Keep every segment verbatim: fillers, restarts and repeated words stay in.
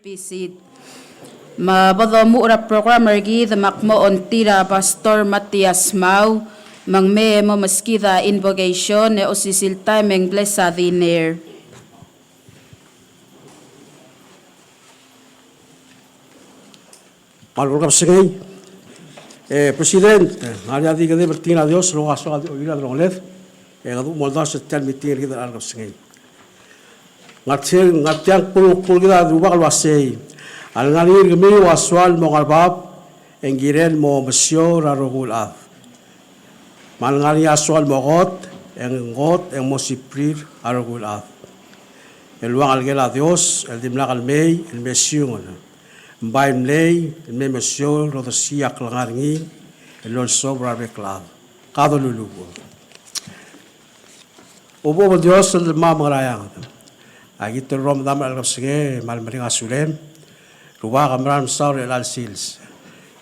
Visit. Me bo domuchel er a program er kid me ak mo ongtir a Pastor Matias Mau, me ng mei e mo meskid a invocation e osisiu el taem e ng bless a dinner. Me a lechub e ng kebesengei. E, President, e, ng ngar er ngii a di kedeb er tir a Dios el ua soak a di oirir a delongeled, e kede mo oldasu er tia el meeting er kid er a lechub e ng kebesengei. Ngar tiang, ngar tiang kuk, kuk kid a Rubak el uasei, a lengar er ngii er kemiu a soal el mo ngar er a bab, e ng kirel el mo mesiou er a rokui el chad. Me a lengar er ngii a soal el mo kot, e ng kot, e ng mo sibrir a rokui el chad. El ua ngelekel a Dios el dimlak el mei el mesiungel, ng bai mlei el me mesiou el odersii a klengar er ngii el olsobel er a rebek el chad. Ka doluluuch. Obobel Dios el Demam er a eanged, aki teruich me a tang el kebesengei me a lemereng a sulem. Rubak, a mera el mesaul er chelecha el sils.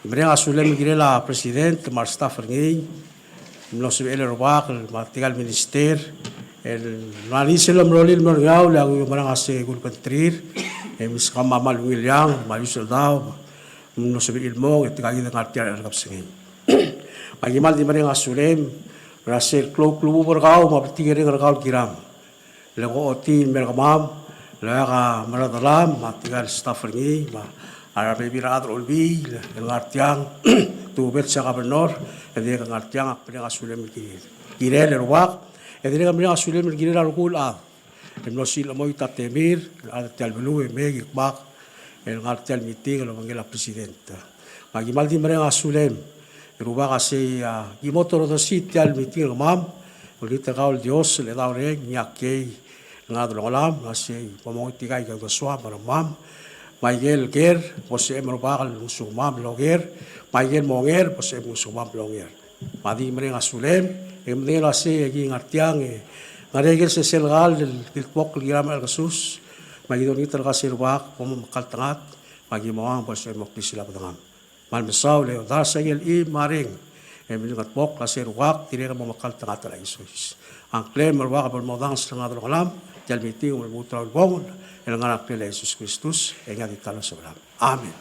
Mereng a sulem el kirel a President me a restaff er ngii, mlo sebechel el rubak me a tirka el minister el mla er ngii sel omerolir el mo er a Ngeaur, e a kumerang a se kulekengterir, e meskemam a kmal ungil eang me a iusel daob, mlo sebechir el mong, e tirka kid el ngar tia el kebesengei. Me aki kmal di mereng a sulem er a sel klou el klebubech er kau me a bltikerreng er kau el kirem. Le ko ochotii el mei er kemam, le ak a meradelam, me a tirka el staff er ngii, me a rebebil er a rechad er a Olbiil el ngar tiang, tubed se a governor, e dirrek el ngar tiang, ak mereng a sulem el ki-, kirel el rubak, e dirrek el mereng a sulem el kirel a rokui el chad el mlo silechemoit a temir, el chad er tia el beluu, e mei e ki kmak el ngar tia el meeting el obengkel a President. Me aki kmal di mereng a sulem e rubak, a sei, a, ki mo torodersii tia el meeting er kemam, olengit er kau el Dios el Chedaol Reng, ngii a kiei el ngar er a delongelam, a sei, bo mongetikaik a uldesuam me a rengmam, me aike el ker, bo sebechem el rubak el ngosukemam el oker, me aike el monger, bo sebechem el ngosukemam el onger. Me a di mereng a sulem, e medengei el uasei e aki ngar tiang, e ngar er ngii a ikel sesei el kall el kildibokl el kirem er a kesus, me aki dolengit er kau a sei rubak, bo mo mekngeltengat, me aki mo ua bo lsebechem el mo klisichel a bedengam. Me a le mesaul e oldars a ikel chim me a reng, e milengetmokl a sei rubak, dirrek el mo mekngeltengat er a isois. A ngklem el rubak a bo lemodanges er a delongelam, tia el meeting a bo lmuut er a ulebongel, el ngar er a ngklel a Jesus Kristus, e ngii a di ta el osebelam. Amen.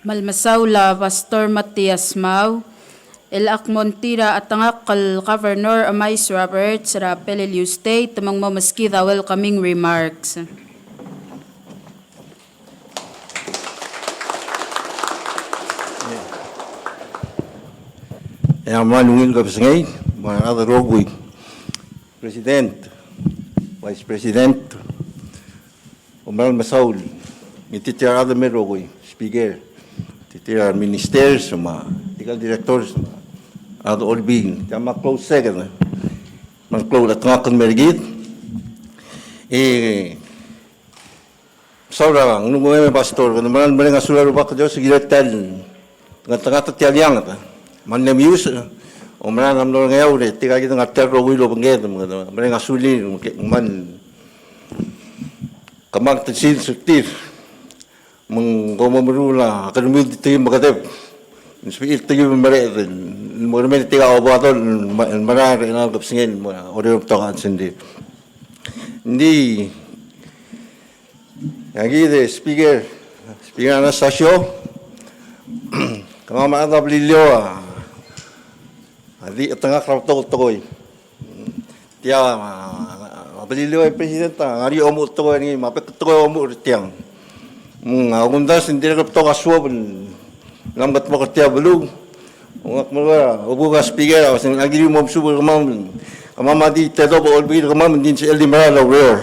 Me le mesaul a Pastor Matias Mau, el ak mo ongtir a chetengakl el Governor Emais Roberts er a Peleliu State, me ng mo meskid a welcoming remarks. E a kmal ungil kebesengei, me a rechad el rokui. President, Vice President, Omeral Mesaul, ngii tirke el chad el mei el rokui, Speaker, tirke el ministers, me tirke el directors, me a rechad er a Olbiil, tia me a klou el seked, me a klou el chetengakl el mei er kid. E, mesaul er a, ng ungil me Pastor, kede meral mereng a sulel a Rubak Dios, el kirel tia el ngeltengat er tia el eanged. Me ng meius, omeral a mlo er a Ngeaur, e tirka kid el ngar tia el rokui el obengked, me kede mereng a sulir, me ke, me ng kemam a sils er tir. Me ng ko mo meruul a kermiu el di tekib me kedeb. Ng sebechir el tekib el mereched, el mo remei er tirka el obador, el me, el merael er a kebesengei, el mo, Oreor me a betok a chad el sendei. Ng di, Aki de Speaker, Speaker Anastacio, kemam a rechad er a Beliliou a, a di chetengakl er a betok el tekoi. Tia, a, a Beliliou e President a ngar er ngii a omuchel el tekoi er ngii, me a bek el tekoi a omuchel er tiang. Mm, a kumdasu e ng dirrek el betok a suobel el mla mengedmokl er tia el beluu. Ngak me a, obuk a Speaker, a uaseng, aki di mo mesuub er kemam, kemam a di tedobech a Olbiil er kemam, ng di sebechel di merael a ureor.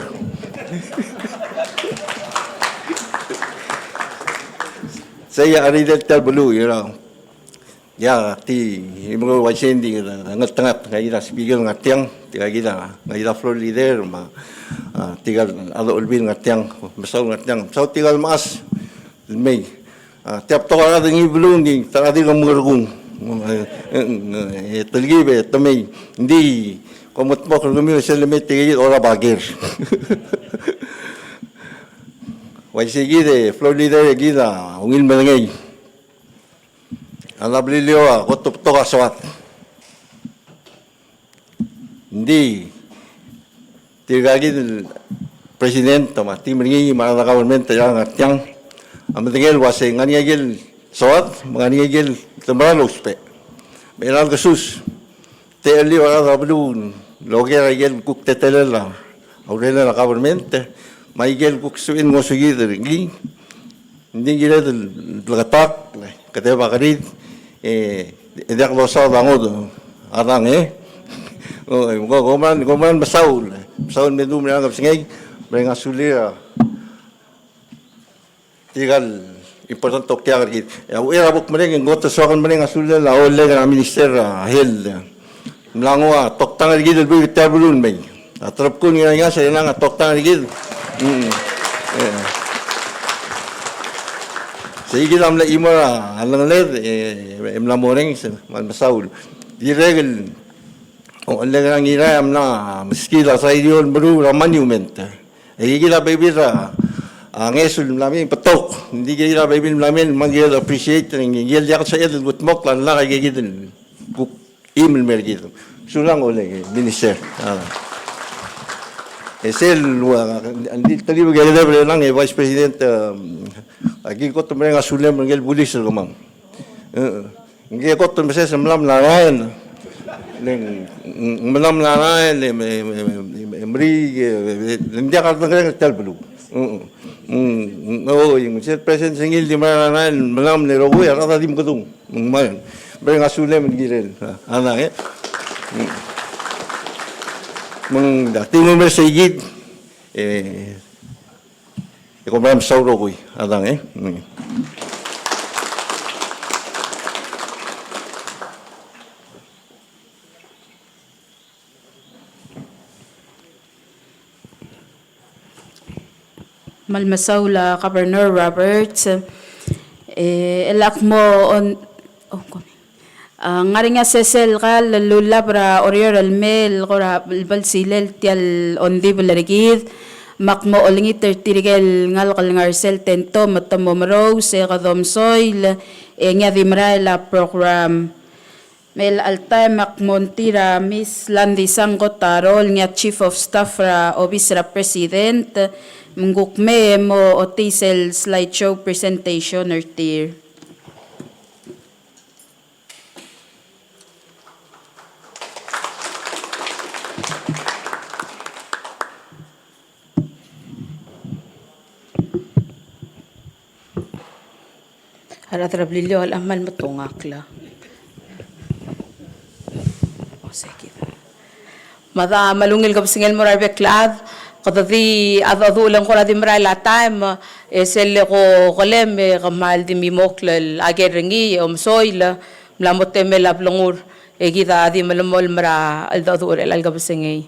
Sei a cheridel tia el beluu, you know. Ia, tia, e mlo uaisei e ng di ngeltengat, ngak a Speaker el ngar tiang, tirka kid a, ngak a floor leader, me a, a, tirka el chad er a Olbiil el ngar tiang, mesaul el ngar tiang, mesaul tirka el mechas el mei. A, tia betok a rechad er ngii el beluu, ng di ta er a dirk mengerekong. E, e, e, telkib e te mei. Ng di, kom mengedmokl er kemiu e sel lemei tirke kid a orab a ker. Uaisei kid e floor leader e kid a ungil medengei. A rechad er a Beliliou a kot el betok a soad. Ng di tirka kid el president me a team er ngii me a rechad er a government er a ngar tiang a medengei el uasei ng ngar er ngii a ikel soad me ng ngar er ngii a ikel de mera el ousbech. Me er a lekesus, te chelii a rechad er a beluu el oker a ikel kuk teletelel a urerel a government me a ikel kuk sebechir el ngosukid er ngii. Ng di kired el bleketakl, kede ba kerid, e, e diak losaod a ngodech, a dang, e. O, e, ko, kom kmal, kom kmal mesaul, mesaul me dmu er a kebesengei, mereng a sulir a tirka el important el okiak er kid. E a uchei er a bo kmereng, e ng kot el soak el mereng a sulel a Oleg er a Minister er a Health. Mla nguu a toktang er kid el buik er tia el beluu el mei. A terebkul ngii er a ngas e ng ngar er ngii a toktang er kid. Mm. E. Sei kid a mle chimo er a lengeled, e, e mla mo orrenges, e kmal mesaul. Dirrek el, o, Oleg er a Ngirai a mla meskid a sairio el meruul er a monument. E kid a bebil er a, a, ngeso el mla mei, betok. Ng di kid a bebil el mla mei, me ng kired el appreciate, ng kired el diak el sebeched el kudmokl a lak a kid el kuk chim el mer kid. Sulang Oleg, Minister. A. E sel, ua, ng di telkib el kedeb er chelechang e Vice President, um, aki kot el mereng a sulem er ngike el bulis el kemam. E, e. Ngike kot el meses el mla mla er a rael. Le ng, ng mla mla er a rael, e, e, e, e, e, meriik, e, e, e, le ng diak a redengelek er tia el beluu. Mm, mm, mm, oi, ng sel presence er ngii el di mla er a rael, mla mle rokui, a rechad a di mekedung. Mm, me ng, mereng a sulem el kirel. A, a dang, e. Mm. Me ng, a, di mo mer sei kid, e, E kom kmal mesaul el rokui, a dang, e. Mm. Kmal mesaul a Governor Roberts, e, el ak mo on-, oh, kom. A, ng ngar er ngii a sesei el kall el lullab er a Oreor el mei el kora blsilel tia el ongdibel er kid, me ak mo olengit er tirke el ngalek el ngar er sel tento me te mo merous e kede omsoil, e ngii a di merael a program. Me chelecha el taem ak mo ongtir a Miss Landisang Kotaro el ngii a Chief of Staff er a Obis er a President, me ng kuk mei e mo ochotii sel slideshow presentation er tir. A rechad er a Beliliou a kmal metungakl. O, se kid. Me a da kmal ungil kebesengei el mo er a rebek el chad, kede di a chedecheduch el ng kora di merael a taem, e sel leko kelem e kmal di mimokl el oker er ngii e omsoil, mla mo temel a blengur, e kid a di melemolem er a cheldecheduch er chelecha el kebesengei.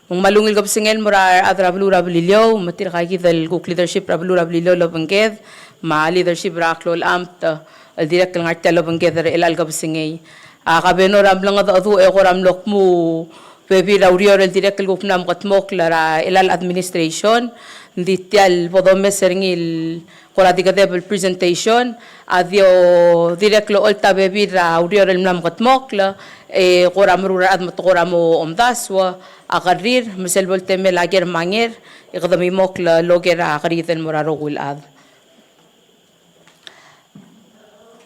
Me ng kmal ungil kebesengei el mo er a rechad er a beluu er a Beliliou, me tirka kid el kuk leadership er a beluu er a Beliliou el obengked, me a leadership er a klou el amt el dirrek el ngar tia el obengked er chelecha el kebesengei. A Kabenor a mlengedecheduch e kora mlo kmu bebil er a ureor el dirrek el kuk mla mekedmokl er a chelecha el administration, ng di tia el bo domes er ngii el kora di kedeb el presentation, a di dirrek el olecholt a bebil er a ureor el mla mekedmokl, e kora meruul er a rechad me te kora mo omdasu a kerrir, me sel bo el temel a ker me a nger, e kede mimokl el oker a keridel el mo er a rokui el chad.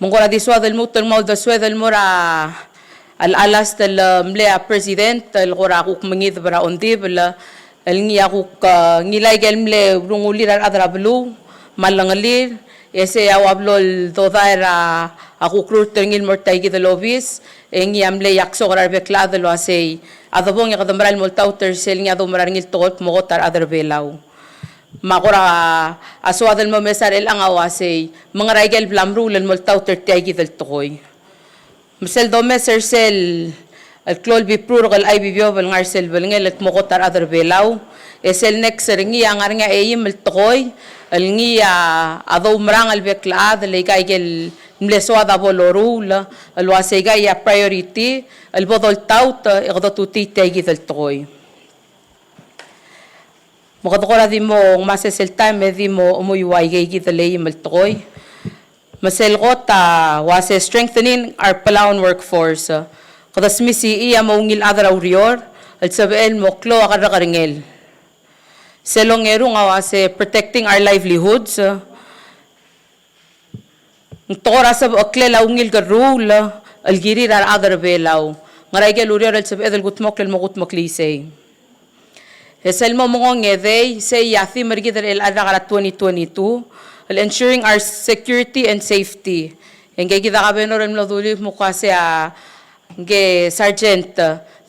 Me ng kora di soad el lmuut el ngmai a uldesued el mo er a, a, a last el mle a president el kora kuk mengideb er a ongdibel, el ngii a kuk, a, ngilai aike el mle urungulir a rechad er a beluu me a lengelir, e sei a ua blo el dodai er a, a kuk rurt er ngii el mo er tia kid el obis, e ngii a mle iaksok er a rebek el chad el uasei a debong e kede merael el mo oltaut er sel ngii a doumerang er ngii el tekoi el kmo kot a rechad er a Belau. Me a kora a soad el mo mesa er chelechang a uasei, me ngera aike el bla meruul el mo oltaut er tia kid el tekoi. Me sel domes er sel, el klou el bibrurek el chai bibiob el ngar er sel belngel el kmo kot a rechad er a Belau, e sel next er ngii a ngar er ngii a eim el tekoi, el ngii a doumerang el bek el chad, el aika aike el mle soad a bo loruul, el uasei aika a priority, el bo doltaut, e kede tutii tia kid el tekoi. Me kede kora di mo ngmai a sesei el taem e di mo, mo ua aike kid el eim el tekoi. Me sel kot a uase strengthening our Palauan workforce. Kede smisichii a mo ungil chad er a ureor, el sebechel el mo klou a kerrekerngel. Sel ongerung a uase protecting our livelihoods. Ng tekoi er a sebecheklel a ungil kerruul el kirir a rechad er Belau. Ngera ikel ureor el sebeched el kudmokl el mo kudmeklii sei. E sel mo mengongedei, sei a theme er kid er chelecha el rak er a twenty twenty-two, el ensuring our security and safety. E ngke kid a kabenor el mlo dulii el kmo kmo uase a ngke Sergeant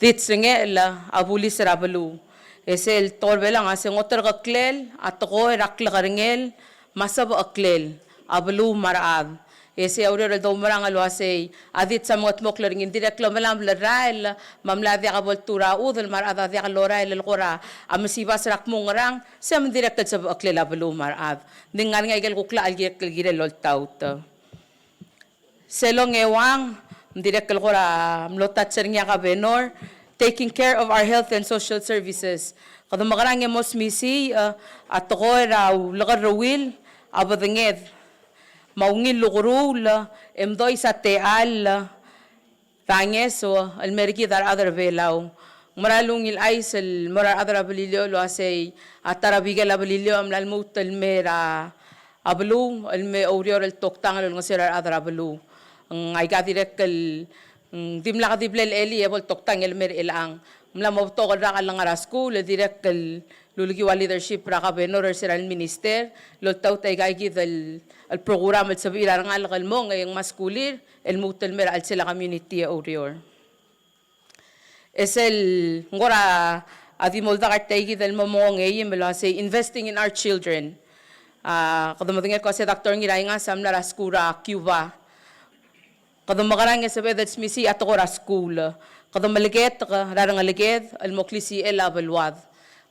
Dits Rengechel a bulis er a beluu. E sel tekoi er Belau a se ng oterkeklel a tekoi er a klekerngel me a sebecheklel a beluu me a rechad. E sei a ureor el doumerang el uasei a Dits a mengedmokl er ngii, ng dirrek el omelaml el rael me a mla diak bo lturau a chudel me a rechad a diak lorael el kora mesibas er a kmo ngerang, sei a me ng dirrek el sebecheklel a beluu me a rechad. Ng di ngar er ngii a ikel kuk llach el kirel, el kirel el oltaut. Sel ongeuang, ng dirrek el kora mlo touch er ngii a kabenor, taking care of our health and social services. Kede mekerang e mo smisiich a tekoi er a ulekerreuil a bedenged me a ungil lukeruul e mdois a techall er a ngeso el mer kid a rechad er Belau. Ng mera el ungil chais el mo er a rechad er a Beliliou el uasei a ta er a bikel a Beliliou a mla lmuut el mer a beluu el me oureor el toktang el olengeseu er a rechad er a beluu. Ng aika dirrek el, mm, dimlak di blal elii e bo ltoktang el mer chelechang. Ng mla mo betok el rak el ngar er a skuul el dirrek el lulekiu a leadership er a kabenor er se er a le minister el oltaut aika kid el, el program el sebechir a rengalek el mong e ng mo skulir el lmuut el mer a chelsel a community e oureor. E sel ng kora di mo oldak er tia kid el mo mengongeim el uasei investing in our children. A, kede medengei el kmo se Doctor Ngiraingas a mla er a skuul er a Cuba. Kede mekerang e sebeched el smisiich a tekoi er a skuul. Kede meleketek er a rengeleked el mo klisichel a beluad.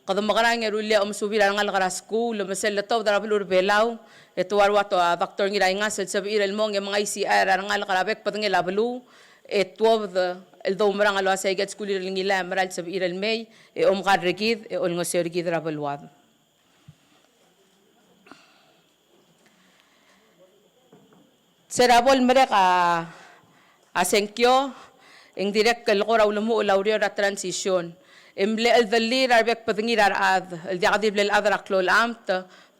Kede mekerang e rullii a omesubir a rengalek er a skuul, me sel letobed er a beluu er Belau, e te ua rua to a Doctor Ngiraingas el sebechir el mong e mengaisichai er a rengalek er a bek el bedengel a beluu, e tuobed el doumerang el uasei aike el skulir el ngilai a mera el sebechir el mei, e omkar er kid, e olengeseu er kid er a beluad. Se er a bo lemerek a, a sengkio, e ng dirrek el kora ulemuchel a ureor er a transition. E mle cheldellir a rebek el bedengir a rechad, el diak di ble el chad er a klou el amt,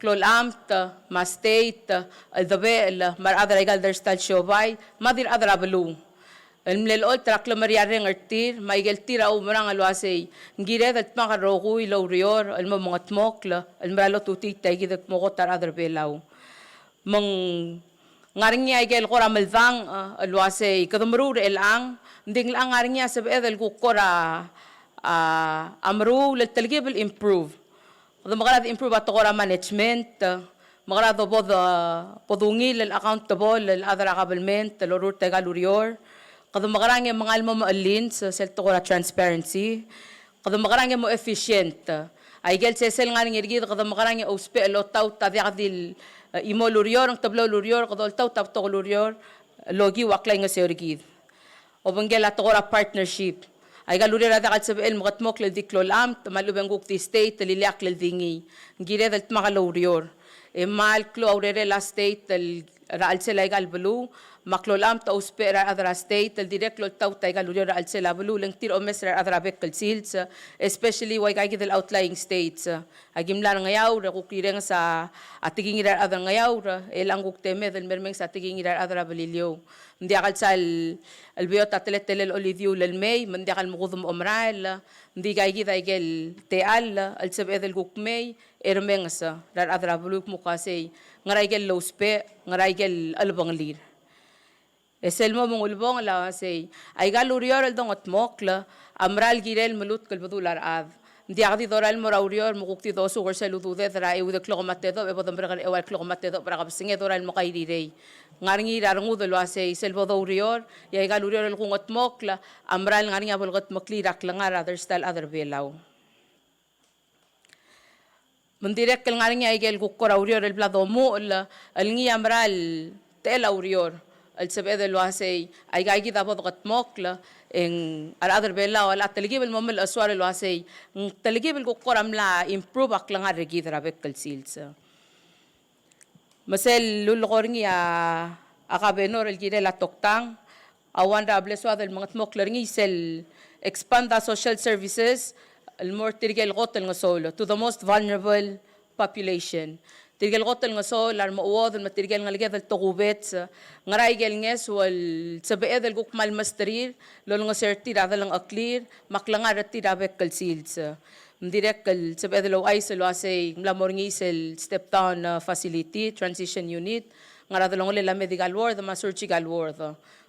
klou el amt, me a state, el debechel, me a rechad er aika el dersta el siobai, me a di rechad er a beluu. El mle olecholt er a klemeriarreng er tir, me aike el tir a oumerang el uasei, ng kired el dmak el rokui el oureor, el mo mengedmokl, el mera el otutii tia kid el kmo kot a rechad er Belau. Me ng ngar er ngii aike el kora meldang, a, el uasei, kede meruul er chelechang, ng di ng locha ngar er ngii a sebeched el kuk kora, a, a meruul el telkib el improve. Kede mekerang e de improve a tekoi er a management, mekerang e de bo de, bo dungil el accountable el chad er a government, el orurt aika el ureor. Kede mekerang e mengal mo mechellins, sel tekoi er a transparency. Kede mekerang e mo efficient. Aike el sesei el ngar er ngii er kid, kede mekerang e ousbech el oltaut a diak di el, e, chimo el ureor, ng teblo el ureor, kede oltaut a betok el ureor, el okiu a klaingeseu er kid. Obengkel a tekoi er a partnership. Aika el ureor a diak el sebechel el mengedmokl el di klou el amt, me a lechub e ng kuk di state el ileakl el di ngii. Ng kired el dmak el oureor. E kmal klou a urerel a state el er a chelsel aika el beluu, me a klou el amt a ousbech er a rechad er a state el dirrek el oltaut aika el ureor er a chelsel a beluu, le ng tir a omes er a rechad er a bek el sils, especially ua aika kid el outlying states. Aki mla er a Ngeaur, e kuk rirenges a, a tekingir a rechad er a Ngeaur, e chelechang kuk temed el mermenges a tekingir a rechad er a Beliliou. Ng diak el sal, el beot a teletelel olidiuul el mei, me ng diak el mekudem omerael, ng di aika kid aike el techall, el sebeched el kuk mei, e remenges er a rechad er a beluu el kmo uasei, ngera aike el lousbech, ngera aike el chelebengelir. E sel mo mengulebongel a uasei, aika el ureor el dongedmokl, a mera el kirel melutk el bedul a rechad. Ng diak di dorael el mo er a ureor me kuk di dosuk er sel ududed er a euid el klok me a tedobech, e bo demerek er a eua el klok me a tedobech er a kebesengei e dorael el mo kairirei. Ngar er ngii er a rengud el uasei, sel bo doureor, e aika el ureor el kungedmokl, a mera el ngar er ngii a bo lekedmokl er a klengar er a dersta el chad er Belau. Me ng dirrek el ngar er ngii aike el kuk kora ureor el bla domuchel, el ngii a mera el techel a ureor, el sebeched el uasei, aika kid a bo dekedmokl, e ng a rechad er Belau a locha telkib el mo melechesuar el uasei, ng telkib el kuk kora mla improve a klengar er kid er a bek el sils. Me sel lulekoi er ngii a, a kabenor el kirel a toktang, a ua ngera a bla lesoad el mengedmokl er ngii sel, expand a social services el mo er tirke el kot el ngesoul, to the most vulnerable population. Tirke el kot el ngesoul a remechuodel me tirke el ngeleked el tokubets, ngera aike el ngeso el sebeched el kuk kmal mesterir el olengeseu er tir a delengcheklir me a klengar er tir a bek el sils. Ng dirrek el sebeched el ouchais el uasei ng mla mo er ngii sel step down, uh, facility, transition unit, ngar er a delongelel a medical ward me a surgical ward.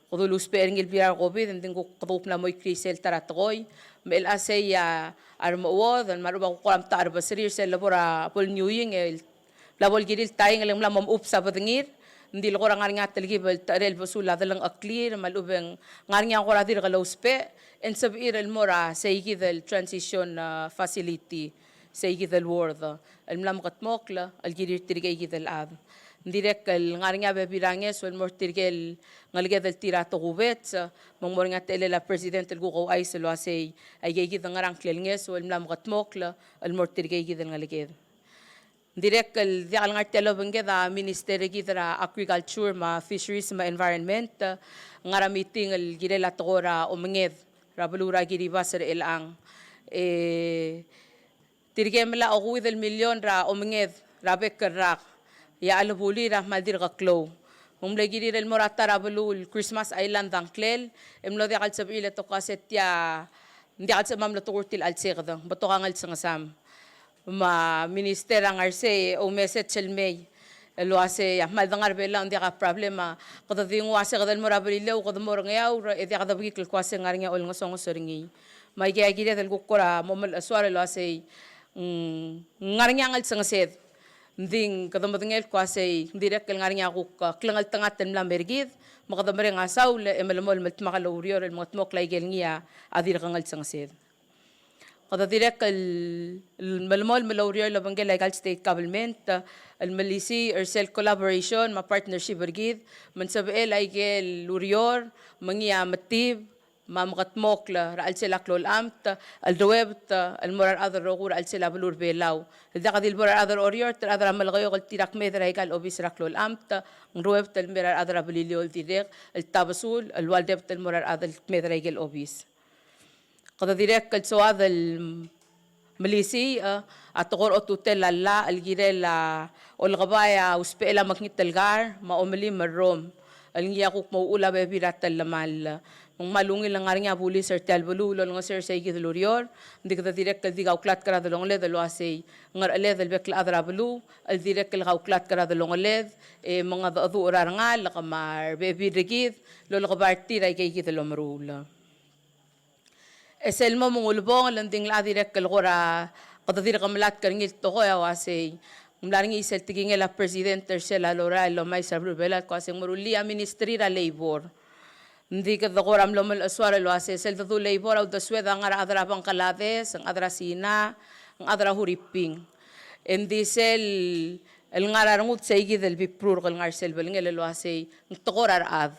Kede ulusbech er ngii el blir a rekovid, e ng di kuk kede kuk mla mo ikris el ta er a tekoi. Me chelecha sei a remechuodel me a lechub a kuk kora mta er a beserir sel lebo er a bo el niuing el bla bo el kirir el taing el ng mla mo mechubs a bedengir, ng di le kora ngar er ngii a telkib el techerel besul a delengcheklir me a lechub e ng ngar er ngii a kora dirk lousbech, e ng sebechir el mo er a seikid el transition, uh, facility, seikid el ward el mla mekedmokl el kirir tirkeikid el chad. Ng dirrek el ngar er ngii a bebil er a ngeso el mo er tirke el ngeleked el tir a tokubets, me ng mo er ngii a techellel a president el kuk ouchais el uasei aikeikid a ngerang el ngeso el mla mekedmokl el mo er tirkeikid el ngeleked. Ng dirrek el diak el ngar tia el obengked a minister er kid er a agriculture me a fisheries me a environment, ngar er a meeting el kirel a tekoi er a omenged er a beluu er a Kiribas er chelechang. E tirke el mla okeuid el million er a omenged er a bek el rak, e a chelebulir a kmal dirk klou. Me ng mle kirir el mo er a ta er a beluu el Christmas Island a ngklel, e mlo diak el sebechir el te ko uasei tia, ng diak el sebechir me a mlo tekoi er tir el chelsel kede, ng betok a ngelsengesam. Me a minister a ngar sei e oumes sel mei el uasei a kmal dengar er a Belau ng diak a problem, a kede di nguu a se kede mo er a Beliliou, kede mo er a Ngeaur, e diak kede bekikl el ko uasei ng ngar er ngii a olengesonges er ngii. Me aike a kired el kuk kora mo melechesuar el uasei, mm, ng ngar er ngii a ngelsengesed. Ng di kede medengei el ko uasei ng dirrek el ngar er ngii a kuk, a, klengeltengat el mla mer kid, me kede mereng a saul e melemolem el dmak el oureor el mengedmokl aike el ngii a dirk ngelsengesed. Kede dirrek el, el melemolem el oureor el obengkel aika el state government el melisiich er sel collaboration me a partnership er kid, me ng sebechel aike el ureor me ngii a metib me a mekedmokl er a chelsel a klou el amt el ruebet el mo er a rechad el rokui er a chelsel a beluu er a Belau. El diak di le bo er a rechad er a Oreor, te rechad er a Melekeok el tir a kmeed er aika el obis er a klou el amt, ng ruebet el mei er a rechad er a Beliliou el dirrek el tabesul el ua ldebet el mo er a rechad el kmeed er aike el obis. Kede dirrek el soad el melisiich, e, a tekoi er a otutel a llach el kirel a olekebai a usbechel a mekngit el kar me a omelim el rrom el ngii a kuk mo uchul a bebil er a tellemall. Me ng kmal ungil el ngar er ngii a bulis er tia el beluu el olengeseu er seikid el ureor, ng di kede dirrek el di kauklatk er a delongeled el uasei ng ngerecheled el bek el chad er a beluu el dirrek el kauklatk er a delongeled, e mengedecheduch er a rengalek me a rebebil er kid el olekebai er tir aikeikid el omeruul. E sel mo me ng ulebongel, ng di ng locha dirrek el kora kede dirk melatk er ngii el tekoi a uasei ng mla er ngii sel tekingel a president er sel lorael el omais er a beluu er a Belau el ko uasei ng meruul a ministry er a labor. Ng di kede kora mlo melechesuar el uasei sel dedu el labor a uldesued a ngar er a chad er a Bangladesh, ng chad er a Sina, ng chad er a Huriping. E ng di sel el ngar er a rengud seikid el bibrurk el ngar er sel belngel el uasei ng tekoi er a rechad.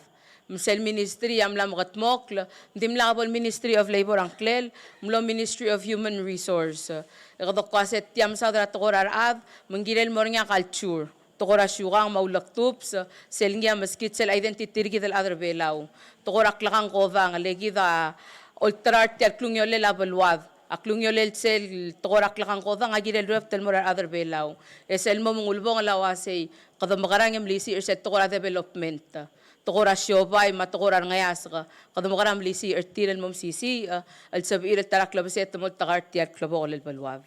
Me sel ministry a mla mekedmokl, ng dimlak bo el Ministry of Labor a ngklel, mlo Ministry of Human Resource. E kede ko uasei tia mesaod er a tekoi er a rechad, me ng kirel mo er ngii a culture. Tekoi er a siukang me a ulektups, sel ngii a meskid sel identity er kid el chad er a Belau. Tekoi er a klekangkodang, le kid a olterau er tia el klungiolel a beluad. A klungiolel sel tekoi er a klekangkodang a kirel ruebet el mo er a rechad er a Belau. E sel mo me ng ulebongel a uasei, kede mekerang e melisiich er sel tekoi er a development, tekoi er a siobai me a tekoi er a rengeasek, kede mekerang e melisiich er tir el mo mesisiich el sebechir el ta er a klebeset el mo oltekau er tia el klebokel el beluad.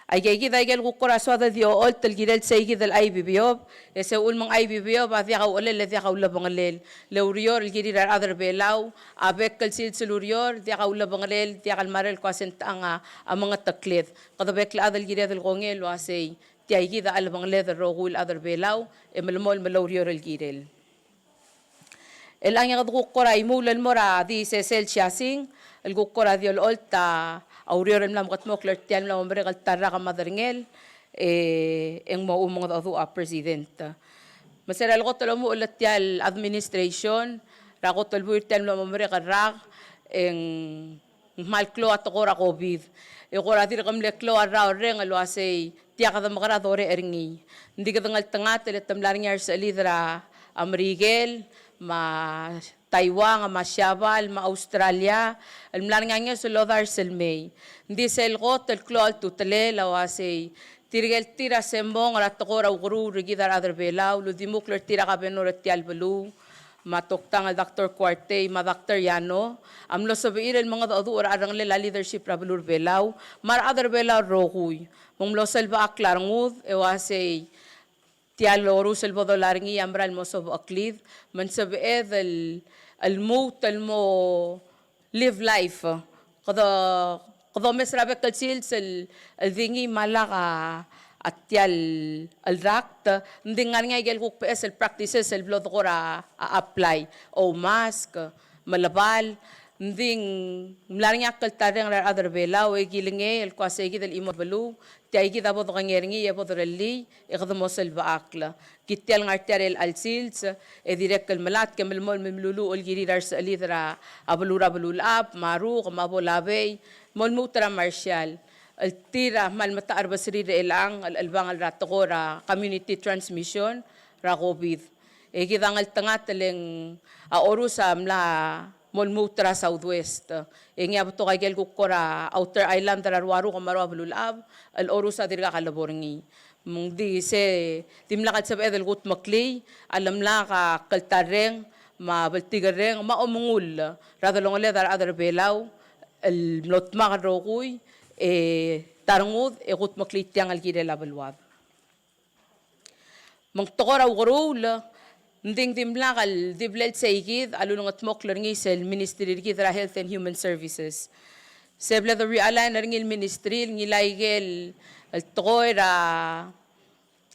Aikeikid a ikel kuk kora soad el di ocholt el kirel seikid el IBBOB, e se uchul me ng IBBOB a diak a uchelel e diak a ulebengelel. Le ureor el kirir a rechad er a Belau, a bek el sils el ureor, diak a ulebengelel, diak el marel ko uasei ng techang a mengetekled. Kede bek el chad el kired el kongei el uasei tia ikid a chelebengeled el rokui el chad er a Belau, e melemolem el oureor el kirel. Chelechang e kede kuk kora imuul el mo er a di sesei el siasing, el kuk kora di olecholt a ureor el mla mekedmokl er tia el mla mo merek el ta el rak me a derengel, e, e ng mo mengedecheduch a president. Me se er a lekot el omuchel er tia el administration, er a kot el buil er tia el mla mo merek el rak, e ng ng kmal klou a tekoi er a COVID. E kora dirk mle klou a rraurreng el uasei tia kede mekera dorech er ngii. Ng di kede ngeltengat e le te mla er ngii a resechelid er a Merikel, me a Taiwan, me a Siabal, me a Australia, el mla er ngii a ngeso el odars el mei. Ng di sel kot el klou a ultutelel a uasei, tirke el tir a sembong er a tekoi er a ukeruul er kid a rechad er Belau, el uldimukl er tir a kabenor er tia el beluu, me a toktang el Doctor Kuartei, me a Doctor Yano, a mlo sebechir el mengedecheduch er a rengelekel a leadership er a beluu er Belau, me a rechad er Belau el rokui. Me ng mlo selbechakl a rengud, e uasei, tia el orus el bo dolai er ngii a mera el mo sobecheklid, me ng sebeched el, el lmuut el mo live life. Kede, kede omes er a bek el sils el, el di ngii me a lak a, a tia el, el rakt, ng di ngar er ngii a ikel kuk beches el practices el blo de kora, a, apply, oumask, melebal, ng di ng mla er ngii a kltarreng er a rechad er Belau, e kilengei el kmo sei kid el chimo el beluu, tia kid a bo dekengei er ngii e bo derellii, e kede mo selbechakl. Kid tia el ngar tia er chelecha el sils, e dirrek el melatk e melemolem el meluluuch el kirir a resechelid er a beluu er a Belulechab, me a Ruk, me a Bolabei, me a lmuut er a Marshall. El tir a kmal metacherbeserir er chelechang, el chelebangel er a tekoi er a community transmission er a COVID. E kid a ngeltengat el ng a orus a mla mo lmuut er a Southwest. E ngii a betok a ikel kuk kora outer island er a rua Ruk me a rua Belulechab, el orus a dirkak lebo er ngii. Me ng di se, dimlak el sebeched el kudmeklii a lemlak a kltarreng, me a bltikerreng, me a omengull er a delongeled a rechad er Belau, el mlo dmak el rokui, e ta rengud, e kudmeklii tiang el kirel a beluad. Me ng tekoi er a ukeruul, ng di ng dimlak el di blal sei kid a lulengetmokl er ngii sel ministry er kid er a Health and Human Services. Se ble de realign er ngii el ministry, el ngilai ikel, el tekoi er a,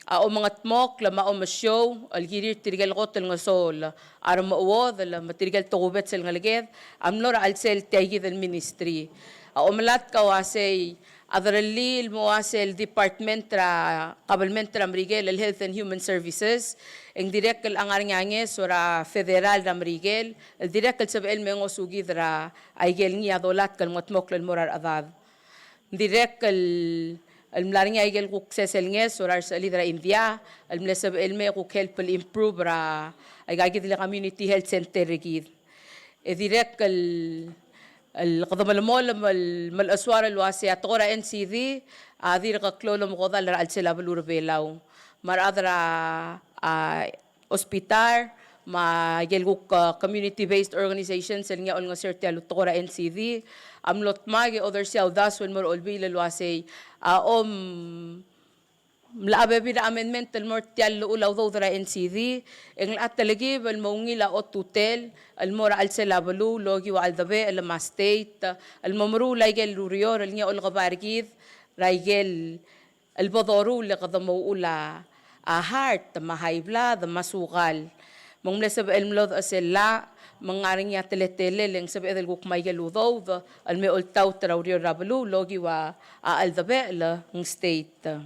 a omengetmokl, me a omesiou, el kirir tirkel kot el ngeso el a remechuodel, me tirkel tokubets el ngeleked, a mlo er a chelsel tia kid el ministry. A omelatk a uasei, a derellii el mo ua sel department er a kabelment er a Merikel, el Health and Human Services, e ng dirrek el ngar er ngii a ngeso er a federal er a Merikel, el dirrek el sebechel el me ngosukid er a ikel ngii a dolatk el mengetmokl el mo er a rechedad. Ng dirrek el, el mla er ngii a ikel kuk sesei el ngeso er a resechelid er a India, el mle sebechel el me kuk help el improve er a, aika kid el community health center er kid. E dirrek el, el kede melemolem el, melechesuar el uasei a tekoi er a NCD a dirk klou el omekodall er a chelsel a beluu er Belau. Me a rechad er a, a, hospital, me a ikel kuk, a, community-based organizations el ngii a olengeseu er tia el tekoi er a NCD, a mlo dmak e odersii a uldasu el mo er a Olbiil el uasei, a, om, mla bebil er a amendment el mo er tia el llechul a udoud er a NCD, e ng locha telkib el mo ungil a otutel el mo er a chelsel a beluu el okiu a cheldebechel me a state, el mo meruul a ikel ureor el ngii a olekebai er kid er a ikel el bo doruul e kede mo uchul a, a heart, me a high blood, me a sukal. Me ng mle sebechel el mlo dechesel llach, me ng ngar er ngii a teletelel e ng sebeched el kuk ngmai ikel udoud el me oltaut er a ureor er a beluu el okiu a, a cheldebechel ng state.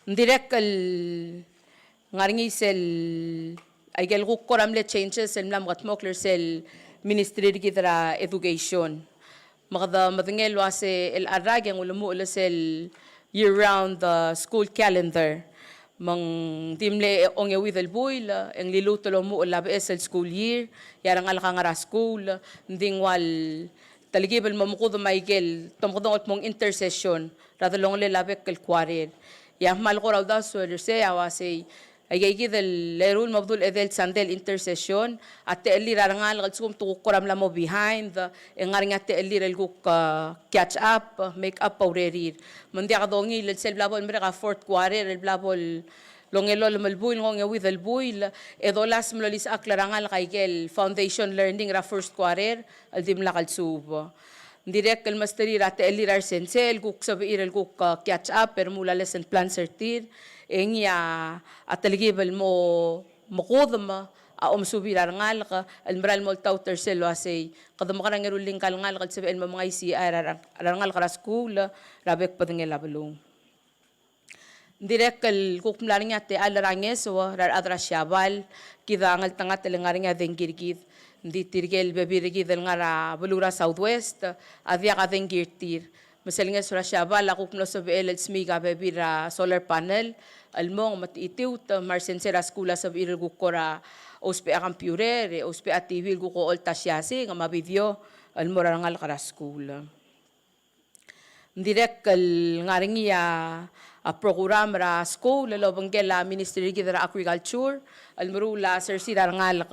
Ng dirrek el ngar er ngii sel, a ikel kuk kora mle changes el mla mekedmokl er sel ministry er kid er a education. Me kede medengei el uase el rak e ng ulemuchel sel year round, uh, school calendar. Me ng di mle ongeuid el buil, e ng liluut el omuchel a beches el school year, e a rengalek a ngar er a skuul, ng di ng ua telkib el mo mekudem a ikel, te mekedong el kmo ng intersession er a delongelel a bek el quarter. E a kmal kora uldasu er sei a uasei, aika kid el eru el mo bedul edei el sandei el intersession, a techellir a rengalek a lsekum te kuk kora mla mo behind, e ng ngar er ngii a techellir el kuk, uh, catch up, make up a urerir. Me ng diak dongiil el sel bla bo lemerek a fourth quarter, el bla bo longelolem el buil, ng ongeuid el buil, e dolasem el olisechakl er a rengalek a ikel foundation learning er a first quarter, el dimlak el suub. Ng dirrek el mesterir a techellir a resensei el kuk sebechir el kuk, uh, catch up, e remuul a lesson plans er tir, e ngii a telkib el mo mekudem a omesubir a rengalek el mera el mo oltaut er sel uasei, kede mekerang e rullii ngka el ngalek el sebechel el mo mengaisichii a, a rengalek er a skuul er a bek el bedengel a beluu. Ng dirrek el kuk mla er ngii a techall er a ngeso er a rechad er a Siabal, kid a ngeltengat el ngar er ngii a dengki er kid. Ng di tirke el bebil er kid el ngar er a beluu er a Southwest a diak a dengki er tir. Me sel ngeso er a Siabal a kuk mlo sebechel el smiik a bebil er a solar panel el mong me te chitiut, me a resensei er a skuul a sebechir el kuk kora ousbech a computer, e ousbech a T V el kuk ocholt a siasing me a video el mo er a rengalek er a skuul. Ng dirrek el ngar er ngii a, a program er a skuul el obengkel a Ministry er kid er a Agriculture el meruul a sersir a rengalek.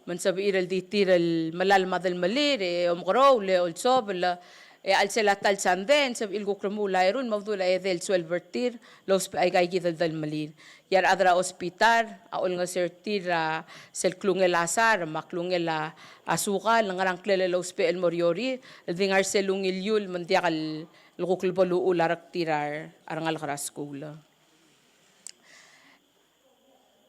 Me ng sebechir el di tir el melalem a delmelir e omekeroul e olsobel, e a chelsel a ta el sandei e ng sebechir el kuk remuul a eru el mo bedul a edei el twelve er tir el ousbech aika kid el delmelir. E a rechad er a hospital a olengeseu er tir er a sel klungel a sar me a klungel a, a sukal, ngerang ngklel el ousbech el mo er eou er ngii, el di ngar sel ungil el iul me ng diak el, el kuk lebo luchul a rengrir a rengalek er a skuul.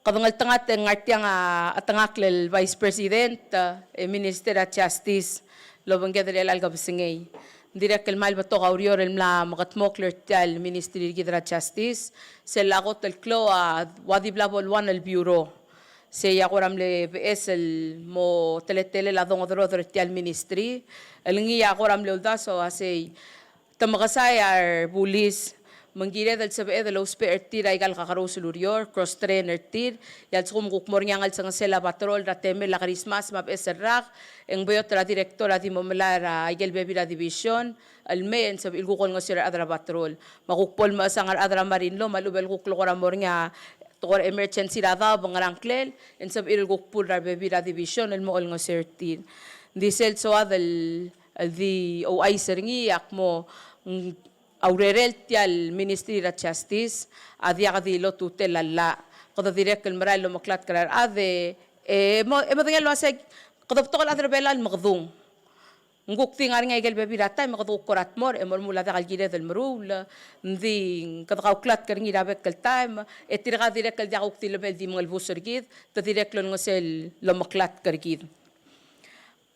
Kede ngeltengat e ng ngar tiang a chetengakl el Vice President, e Minister er a Justice, el obengked er chelecha el kebesengei. Ng dirrek el kmal betok a ureor el mla mekedmokl er tia el Ministry er kid er a Justice, sel kot el klou a ua di bla bo el one el bureau. Sei a kora mle beches el mo teletelel a dongederoder er tia el ministry, el ngii a kora mle uldasu a sei te mekesai a rebulis, me ng kired el sebeched el ousbech er tir aika el kakerous el ureor, cross train er tir, e a lsekum kuk mo er ngii a ngelsengesel a patrol er a temel a Christmas me a beches el rak, e ng beot er a director a di mo melai er aike el bebil er a division el mei e ng sebechir el kuk olengeseu er a rechad er a patrol. Me a kuk bo lemechesang a rechad er a marine law me a lechub e le kuk le kora mo er ngii a tekoi er a emergency er a daob e ngerang ngklel, e ng sebechir el kuk pool er a rebebil er a division el mo olengeseu er tir. Ng di sel soad el, el di ouchais er ngii a kmo, mm, a urerel tia el Ministry er a Justice a diak di lotutel a llach. Kede dirrek el merael el omeklatk er a rechad e, e mo, e medengei el uasei kede betok el chad er a Belau el mekedung. Ng kuk di ngar er ngii aike el bebil er a taem e kede kuk kora dmor e mo remuul a diak el kired el meruul. Ng di kede kauklatk er ngii er a bek el taem, e tirka dirrek el diak kuk di lebel di mengelebus er kid, te dirrek el olengeseu el omeklatk er kid.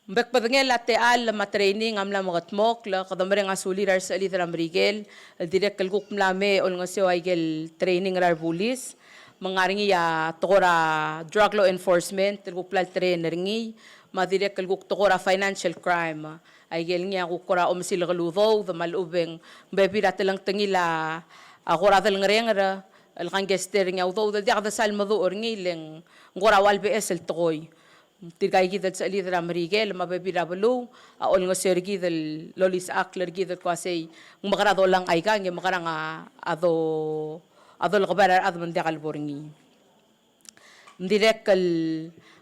Ng bek bedengel a techall me a training a mla mekedmokl, kede mereng a sulir a resechelid er a Merikel el dirrek el kuk mla mei olengeseu aike el training er a rebulis. Me ng ngar er ngii a tekoi er a drug law enforcement el kuk bla letrain er ngii, me a dirrek el kuk tekoi er a financial crime. Aike el ngii a kuk kora omesilek el udoud me a lechub e ng bebil er a telengtengil a kora delngerenger el kangkester er ngii a udoud el diak de sal meduch er ngii le ng kora ua le beches el tekoi. Tirka kid el sechelid er a Merikel me a bebil er a beluu a olengeseu er kid el olisechakl er kid el kmo uasei ng mekerang a dolang aikang e mekerang a do, a dolekebai er a rechad me ng diak lebo er ngii. Ng dirrek el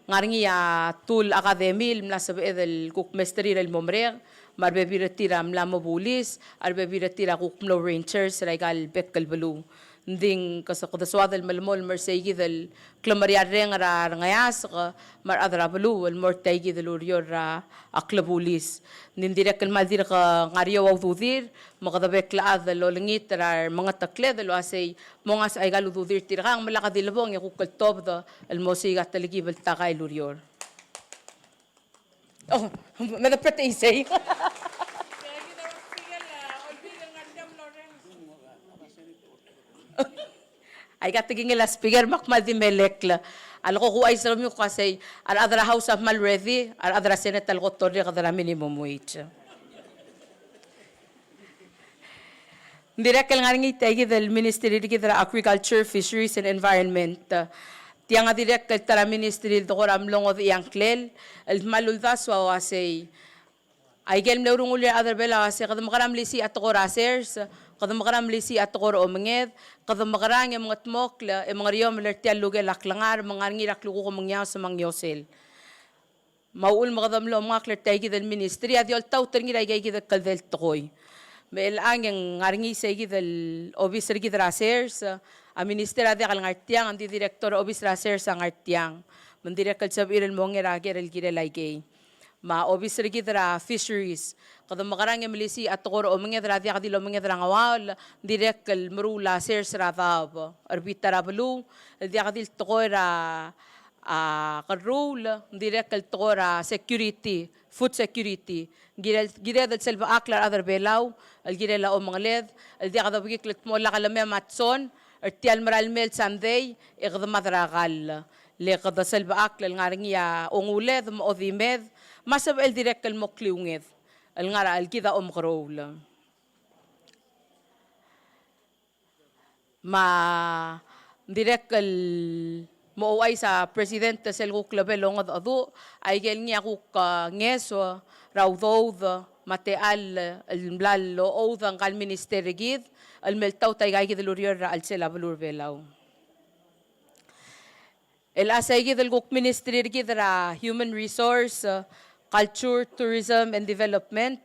ngar er ngii a Tul Academy el mla sebeched el kuk mesterir el mo merek, me a rebebil er tir a mla mo bulis, a rebebil er tir a kuk mlo rangers er aika el bek el beluu. Ng di ng kede soad el melemolem er sei kid el klemeriarreng er a rengeasek me a rechad er a beluu el mo er tia kid el ureor er a klebulis. Ng di ng dirrek el kmal dirk ngar er eou a ududir, me kede bek el chad el olengit er a remengetekled el uasei mongas aika el ududir tirkang me lak di lebong e kuk el tobed el mo sei a telkib el takai el ureor. Oh, me de pet isei. Aika tekingel a speaker me ak kmal di melekl. A leko kuchais er kemiu el kmo uasei a rechad er a House a kmal ready, a rechad er a Senate a leko torreked er a minimum wage. Ng dirrek el ngar er ngii tia kid el Ministry er kid er a Agriculture, Fisheries and Environment. Tiang a dirrek el ta er a ministry el dekora mlo ngodechii a ngklel el kmal uldasu a uasei, aike el mle urungulii a rechad er Belau a uasei kede mekerang e melisiich a tekoi er a sers, kede mekerang e melisiich a tekoi er a omenged, kede mekerang e mengedmokl e mengeriomel er tia el lukel a klengar me ng ngar er ngii er a klukuk me ng ngiaos me a ngiosel. Me a uchul me kede mlo omengakl er tia kid el ministry a di oltaut er ngii er aika kid el kldei el tekoi. Me chelechang e ng ngar er ngii sei kid el obis er kid er a sers, a minister a diak el ngar tiang, ng di director er a obis er a sers a ngar tiang. Me ng dirrek el sebechir el mo nger a ker el kirel aikei. Me a obis er kid er a fisheries, kede mekerang e melisiich a tekoi er a omenged er a diak di lomenged er a ngoaol, ng dirrek el meruul a sers er a daob er a bita er a beluu, el diak di le tekoi er a a kerruul, ng dirrek el tekoi er a security, food security. Ng kirel, kired el selbechakl a rechad er Belau el kirel a omengeled, el diak dobekikl el dmo lak lemei a Matson er tia el mera el mei el sandei e kede mad er a kall. Le kede selbechakl el ngar er ngii a onguled me a odimed me a sebechel dirrek el mo kliunged el ngar er a chelsel kid a omekeroul. Me a dirrek el mo ouchais a President sel kuk lebo el ongedecheduch, a ikel ngii a kuk, a, ngeso er a udoud me a techall el mla lochoud ngka el minister er kid el meltaut a ika kid el ureor er a chelsel a beluu er a Belau. El a sei kid el kuk ministry er kid er a Human Resource, Culture, Tourism and Development,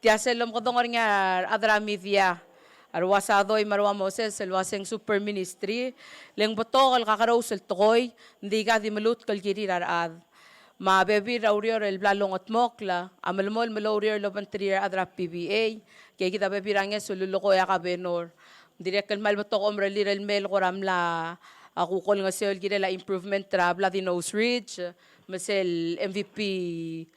tia sel lomekedong er ngii a rechad er a media, a rua Sadoi me a rua Moses, el uaseng super ministry, le ng betok el kakerous el tekoi, ng di ika di melutk el kirir a rechad. Me a bebil er a ureor el bla longetmokl a melemolem el oureor el obengterir a rechad er a P B A, ke kid a bebil er a ngeso el lulekoi a kabenor. Ng dirrek el kmal betok a omerellir el mei el kora mla, a, kuk olengeseu el kirel a improvement er a Bloody Nose Ridge, me sel M V P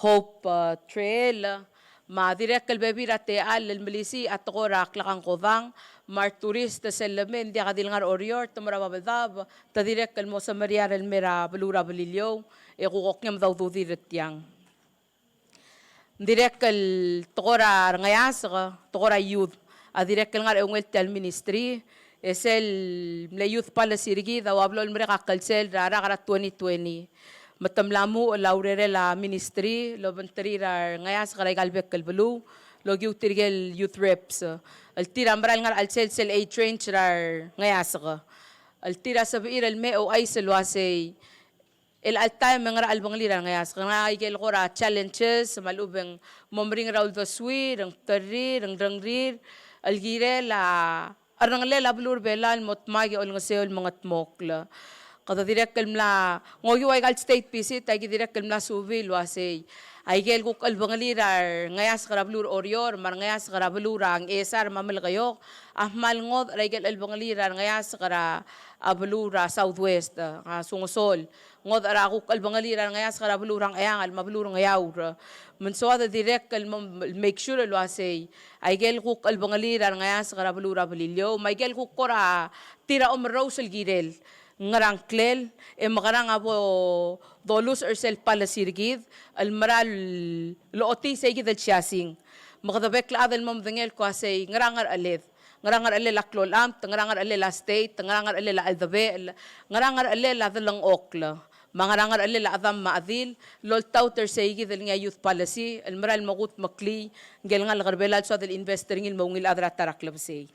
Hope, a, Trail, me a dirrek el bebil er a techall el melisiich a tekoi er a klekangkodang, me a returist sel lemei, ng diak a di le ngar er a Oreor, te mo er a Babeldaob, te dirrek el mo semeriar el mei er a beluu er a Beliliou, e kuk okngem a ududir er tiang. Ng dirrek el tekoi er a rengeasek, tekoi er a youth, a dirrek el ngar er a eungel tia el ministry, e sel mle youth policy er kid a ua blo el merek a klsel er a rak er a twenty twenty. Me te mla muchel a urerel a ministry el obengterir a rengeasek er aika el bek el beluu, el okiu tirke el youth reps. El tir a mera el ngar er a chelsel sel age range er a rengeasek. El tir a sebechir el mei e ouchais el uasei, el chelecha el taem e ngera chelebangel er a rengeasek, ngera ikel kora challenges, me a lechub e ng mo meringel er a uldesuir, ng bderrir, ng rengrir, el kirel a cherrengelel a beluu er a Belau el mo dmak e olengeseu el mengetmokl. Kede dirrek el mla, ng okiu aika el state visit, aki dirrek el mla subii el uasei, aikel kuk chelebangelir a rengeasek er a beluu er a Oreor, me a rengeasek er a beluu er a Ngchesar me a Melekeok, a kmal ngodech er aikel chelebangelir a rengeasek er a, a beluu er a Southwest, a Sonsorol. Ngodech er a kuk chelebangelir a rengeasek er a beluu er a Ngcheangel me a beluu er a Ngeaur. Me ng soad el dirrek el mo make sure el uasei, aikel kuk chelebangelir a rengeasek er a beluu er a Beliliou, me aikel kuk kora tir a omerous el kirel, ngera ngklel, e mekerang a bo dolus er sel policy er kid, el mera el ochotii sei kid el siasing. Me kede bek el chad el mo medengei el kmo uasei, ngera ngercheled. Ngera ngerchelel a klou el amt, ngera ngerchelel a state, ngera ngerchelel a cheldebechel, ngera ngerchelel a delengchokl, me a ngera ngerchelel a chedam me a chedil, el oltaut er sei kid el ngii a youth policy, el mera el mo kudmeklii, ngike el ngalek er Belau el soad el invest er ngii el mo ungil chad er a ta er a klebesei.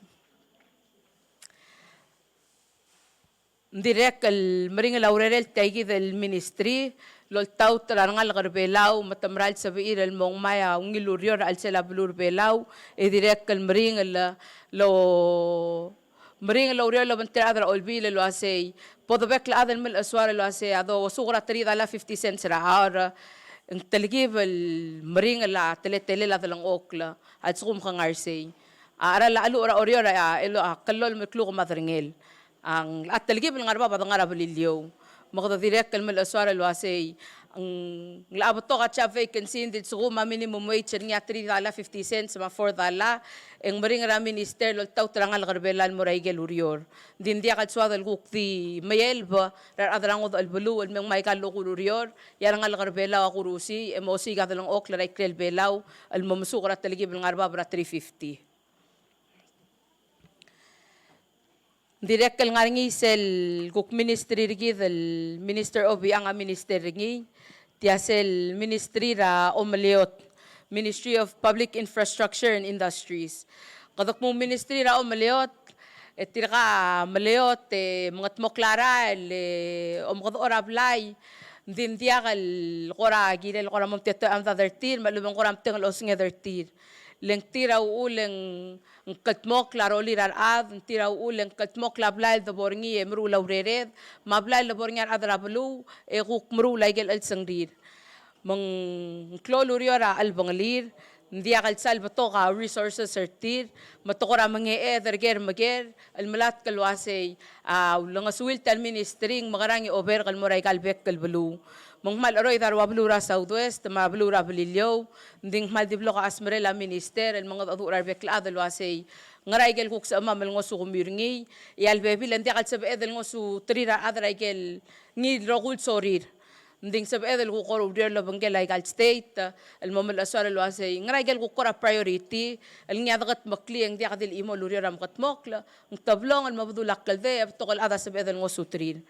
Ng dirrek el meringel a urerel tia kid el ministry, el oltaut er a rengalek er Belau, me te mera el sebechir el mo ngmai a ungil ureor er a chelsel a beluu er Belau, e dirrek el meringel el o-, meringel a ureor el obengterir a rechad er a Olbiil el uasei, bo debek el chad el melechesuar el uasei, a dosuk er a three dollar fifty cents er a hour, ng telkib el meringel a teletelel a delengchokl, a lsekum ke ngar sei. A cheral a cheluch er a Oreor a, a, el, a, kllolem el kluk me a derengel. A ng, a telkib el ngar er a bab a de ngar er a Beliliou. Me kede dirrek el melechesuar el uasei, ng, ng locha betok a job vacancy, ng di lsekum a minimum wage er ngii a three dollar fifty cents me a four dollar, e ng meringel er a minister el oltaut er a ngalek er Belau el mo er aikel ureor. Ng di ng diak el soad el kuk di meielb er a rechad er a ngodech el beluu el me ngmai aika el lokur ureor, e a rengalek er Belau a kurusii, e mosiik a delengchokl er a ikrel Belau el mo mesuk er a telkib el ngar er a bab er a three fifty. Ng dirrek el ngar er ngii sel kuk ministry er kid el Minister Obichang a minister er ngii, tia sel ministry er a omeleot, Ministry of Public Infrastructure and Industries. Kede kmo ministry er a omeleot, e tirka meleot, e mengetmokl a rael, e omekedechor a blai, ng di ng diak el kora kirel kora mo mtetechemed er tir, me a lechub e ng kora mteng el osenged er tir. Le ng tir a uchul e ng ng kldmokl a rolir a rechad, ng tir a uchul e ng kldmokl a blai el debo er ngii e meruul a urered, me a blai el debo er ngii a rechad er a beluu, e kuk meruul aikel chelsengrir. Me ng klou el ureor a chelebangelir, ng diak el sal betok a resources er tir, me te kora mengeched er ker me ker, el melatk el uasei, a, ulengesuilt a ministry, ng mekerang e oberk el mo er aika el bek el beluu. Me ng kmal cheroid a rua beluu er a Southwest, me a beluu er a Beliliou, ng di ng kmal di blok a chesmerel a minister, el mengedecheduch er a rebek el chad el uasei, ngera aikel kuk sebechemam el ngosukemiu er ngii, e a lebebil e ng diak el sebeched el ngosuterir a rechad er aikel ngii el rokui el sorir. Ng di ng sebeched el kuk oureor el obengkel aika el state el mo melechesuar el uasei ngera ikel kuk kora priority el ngii a dekedmeklii e ng diak di el chimo el ureor a mekedmokl, ng teblong el mo bedul a kldei e betok el chad a sebeched el ngosuterir.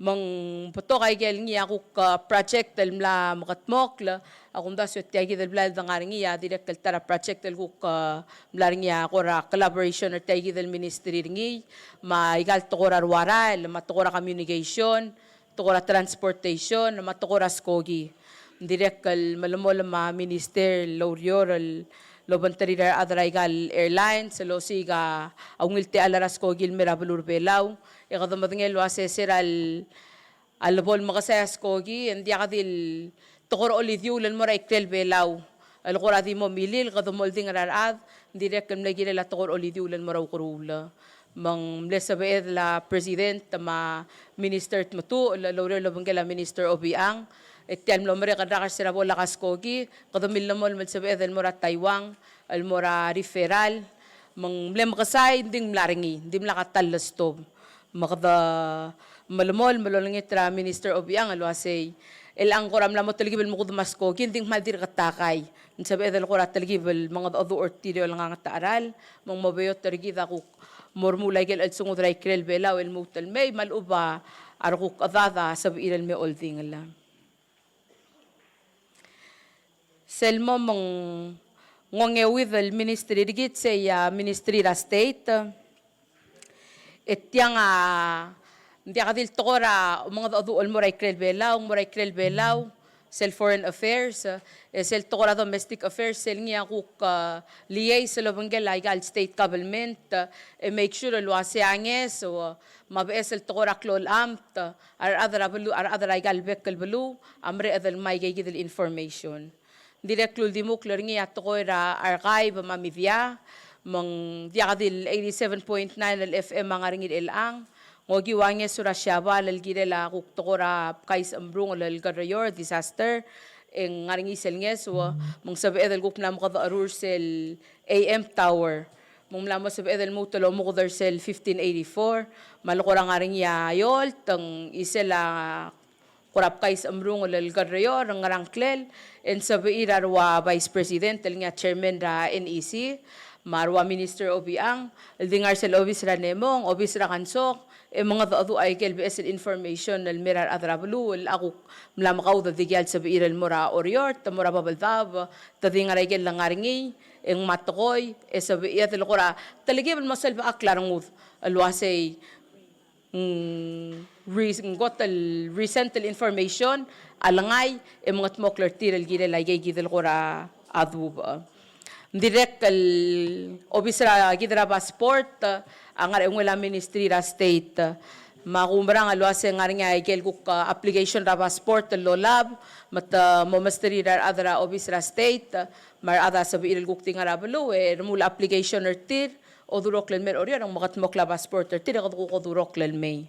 Me ng betok aikel ngii a kuk, a, project el mla mekedmokl, a kumdasu e tia kid el blai el dengar er ngii a dirrek el ta er a project el kuk, a, mla er ngii a kora collaboration er tia kid el ministry er ngii, me aika el tekoi er a ruarael, me a tekoi er a communication, tekoi er a transportation, me a tekoi er a skoki. Ng dirrek el melemolem a minister el oureor el obengterir a rechad er aika el airlines el osiik a ungil techall er a skoki el mei er a beluu er a Belau, e kede medengei el uasei se er a le, a lebo el mekesai a skoki, e ng diak di el tekoi er a olidiuul el mo er a ikrel Belau el kora di mo milil, kede mo oldingel er a rechad, ng dirrek el mle kirel a tekoi er a olidiuul el mo er a ukeruul. Me ng mle sebeched el president me a Minister Tmetuchl el oureor el obengkel a Minister Obichang, e tia el mlo merek el rak er se er a bo lak a skoki, kede millemolem el sebeched el mo er a Taiwan el mo er a referral, me ng mle mekesai, ng di ng mla er ngii, ng dimlak a ta el stob. Me kede melemolem el olengit er a Minister Obichang el uasei, chelechang kora mla mo telkib el mekudem a skoki, ng di ng kmal dirk takai. Ng sebeched el kora telkib el mengedecheduch er tir e olengang a ta cheral, me ng mo beot er kid a kuk mo remuul aikel chelsengud er a ikrel Belau el lmuut el mei, me a lechub a rekuk chedad a sebechir el me oldingel. Sel mo me ng ongeuid el ministry er kid, sei a ministry er a state. E tiang a, ng diak di el tekoi er a mengedecheduch el mo er a ikrel Belau, ng mo er a ikrel Belau, sel foreign affairs, e sel tekoi er a domestic affairs, sel ngii a kuk, a, liaise el obengkel aika el state government, e make sure el uasei a ngeso, me a beches el tekoi er a klou el amt, a rechad er a beluu, a rechad er aika el bek el beluu, a mereched el ngmai aike kid el information. Ng dirrek el uldimukl er ngii a tekoi er a archive me a media, me ng diak di el eighty-seven point nine el F M a ngar er ngii er chelechang, ng okiu a ngeso er a Siabal el kirel a kuk tekoi er a bkais chemrungel el kerreor, disaster, e ng ngar er ngii sel ngeso, me ng sebeched el kuk mla mekedecherur sel A M tower. Me ng mla mo sebeched el lmuut el omuked er sel fifteen eighty-four, me a le kora ngar er ngii a eolt, e ng chisel a kora bkais chemrungel el kerreor, ngerang klel, e ng sebechir a rua Vice President el ngii a Chairman er a N E C, me a rua Minister Obichang, el di ngar sel obis er a Nemong, obis er a Kansok, e mengedecheduch aike el beches el information el mei er a rechad er a beluu, el a kuk mla mekaud e dikea el sebechir el mo er a Oreor, te mo er a Babeldaob, te di ngar aike el ngar er ngii, e ng mo tekoi, e sebechir el kora telkib el mo selbechakl a rengud, el uasei, mm, re-, ng kot el recent el information a lengai e mengetmokl er tir el kirel aike kid el kora dubech. Ng dirrek el obis er a kid er a passport a ngar er a eungel a ministry er a state. Me a kumerang el uase ng ngar er ngii a ikel kuk, a, application er a passport el lolab, me te mo mesterir a rechad er a obis er a state, me a rechad a sebechir el kuk di ngar er a beluu, e remuul a application er tir, odurokl el mei er Oreor, e ng mekedmokl a passport er tir, e kede kuk odurokl el mei.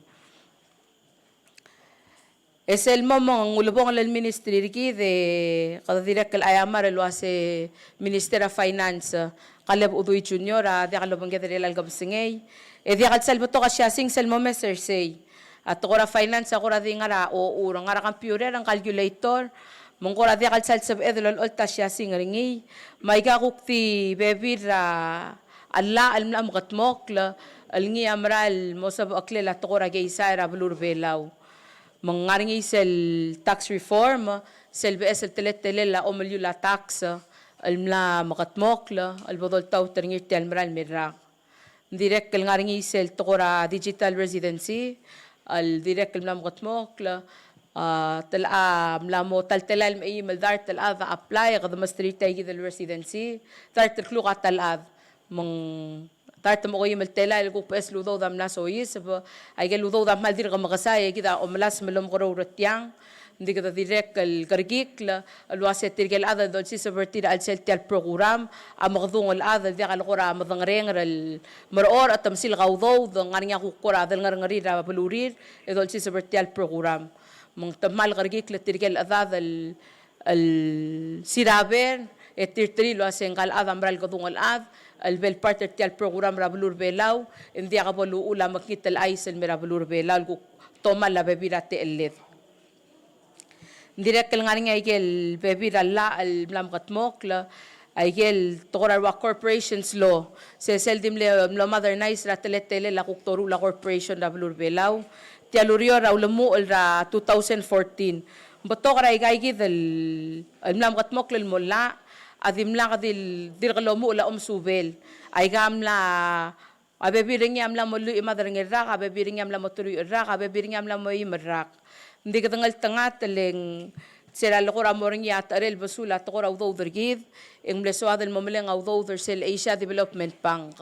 E sel mo me ng ulebongel el ministry er kid, e kede dirrek el aiamar el uase Minister er a Finance, Kaleb Udui Junior, a diak lobengked er chelecha el kebesengei. E diak el sal betok a siasing sel mo mes er sei. A tekoi er a finance a kora di ngar er a, o, ur, ngar er a computer, ng calculator, me ng kora diak el sal sebeched el olecholt a siasing er ngii. Me aika kuk di bebil er a llach el mla mekedmokl, el ngii a mera el mo sebecheklel a tekoi er a keizai er a beluu er a Belau. Me ng ngar er ngii sel tax reform, sel beches el teletelel a omeliul a tax, el mla mekedmokl, el bo doltaut er ngii er tia el mera el mei el rak. Ng dirrek el ngar er ngii sel tekoi er a digital residency, el dirrek el mla mekedmokl, a, te locha mla mo ta el telael me a eim el dart el chad a apply, e kede mesterir tia kid el residency, dart el kluk a ta el chad. Me ng dart me a okeim el telael el kuk beches el udoud a mla soiseb, aike el udoud a kmal dirk mekesai, e kid a omelasem el omekeroul er tiang, Ng di kede dirrek el kerekikl el uase tirke el chad el dolsiseb er tir a chelsel tia el program a mekedung el chad el diak el kora medengerenger el merechorech e te mesilek a udoud, ng ngar er ngii a kuk kora delengerengerir a belurir e dolsiseb er tia el program. Me te kmal kerekikl tirke el chedad el, el siraber e tirterir el uase ngka el chad a mera el kedung el chad el bo el part er tia el program er a beluu er a Belau, e ng diak bo luchul a mekngit el chais el mei er a beluu er a Belau el kuk tomall a bebil er a techelled. Ng dirrek el ngar er ngii a ikel bebil er a llach el mla mekedmokl, a ikel tekoi er a rua corporations law, se sel di mle mlo modernize er a teletelel a kuk doruul a corporation er a beluu er a Belau. Tia el ureor er a ulemuchel er a two thousand fourteen. Ng betok er a ikaikid el, el mla mekedmokl el mo llach, a dimlak di, dirk lomuchel a omesubel. Aika a mla A bebil er ngii a mla mo lluich me a tang el rak, a bebil er ngii a mla mo teruich el rak, a bebil er ngii a mla mo eim el rak. Ng di kede ngeltengat el ng se er a lekor a mo er ngii a techerel besul a tekoi er a udoud er kid, e ng mle soad el mo meleng a udoud er sel Asia Development Bank.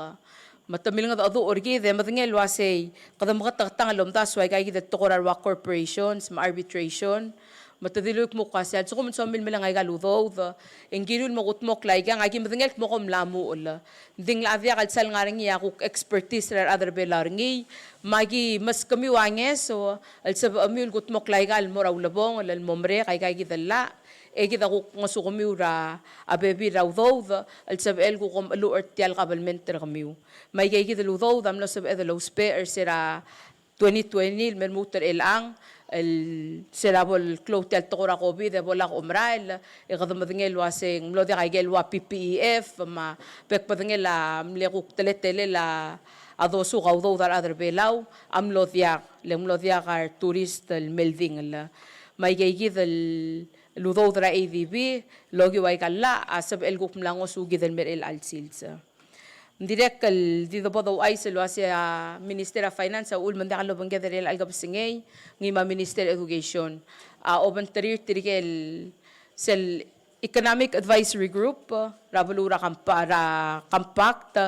Me te milengedecheduch er kid e medengei el uasei, kede meketeketang el omdasu a ikaikid el tekoi er a rua corporations, me a arbitration, me te dilu el kmo kuk uasei a lsekum ng somiu el meleng aika el udoud, e ng kiru el mo kudmokl aikang, aki medengei el kmo kom mla muchel. Ng di ng locha diak el sal ngar er ngii a kuk expertise er a rechad er a Belau er ngii, me aki meskemiu a ngeso el sebechemiu el kudmokl aika el mo er a ulebongel el mo merek aikaikid el llach, e kid a kuk ngosukemiu er a bebil er a udoud el sebechel kuk omecheluch er tia el kabelment er kemiu. Me aikaikid el udoud a mlo sebeched el ousbech er se er a twenty twenty el me lmuut er chelechang, el se er a bo el klou tia el tekoi er a COVID e bo lak omerael, e kede medengei el uasei ng mlo diak a ikel ua PPEF, me a bek bedengel a mle kuk teletelel a dosuk a udoud a rechad er a Belau a mlo diak, le ng mlo diak a retourist el meldingel. Me aikaikid el udoud er a ADB el okiu aika el llach a sebechel kuk mla ngosukid el mer chelecha el sils. Ng dirrek el di debo douchais el uasei a Minister er a Finance a uchul me ng diak lobengked er chelecha el kebesengei, ngii me a Minister er a Education, a obengterir tirke el sel Economic Advisory Group er a beluu er a Compa-, er a Compact,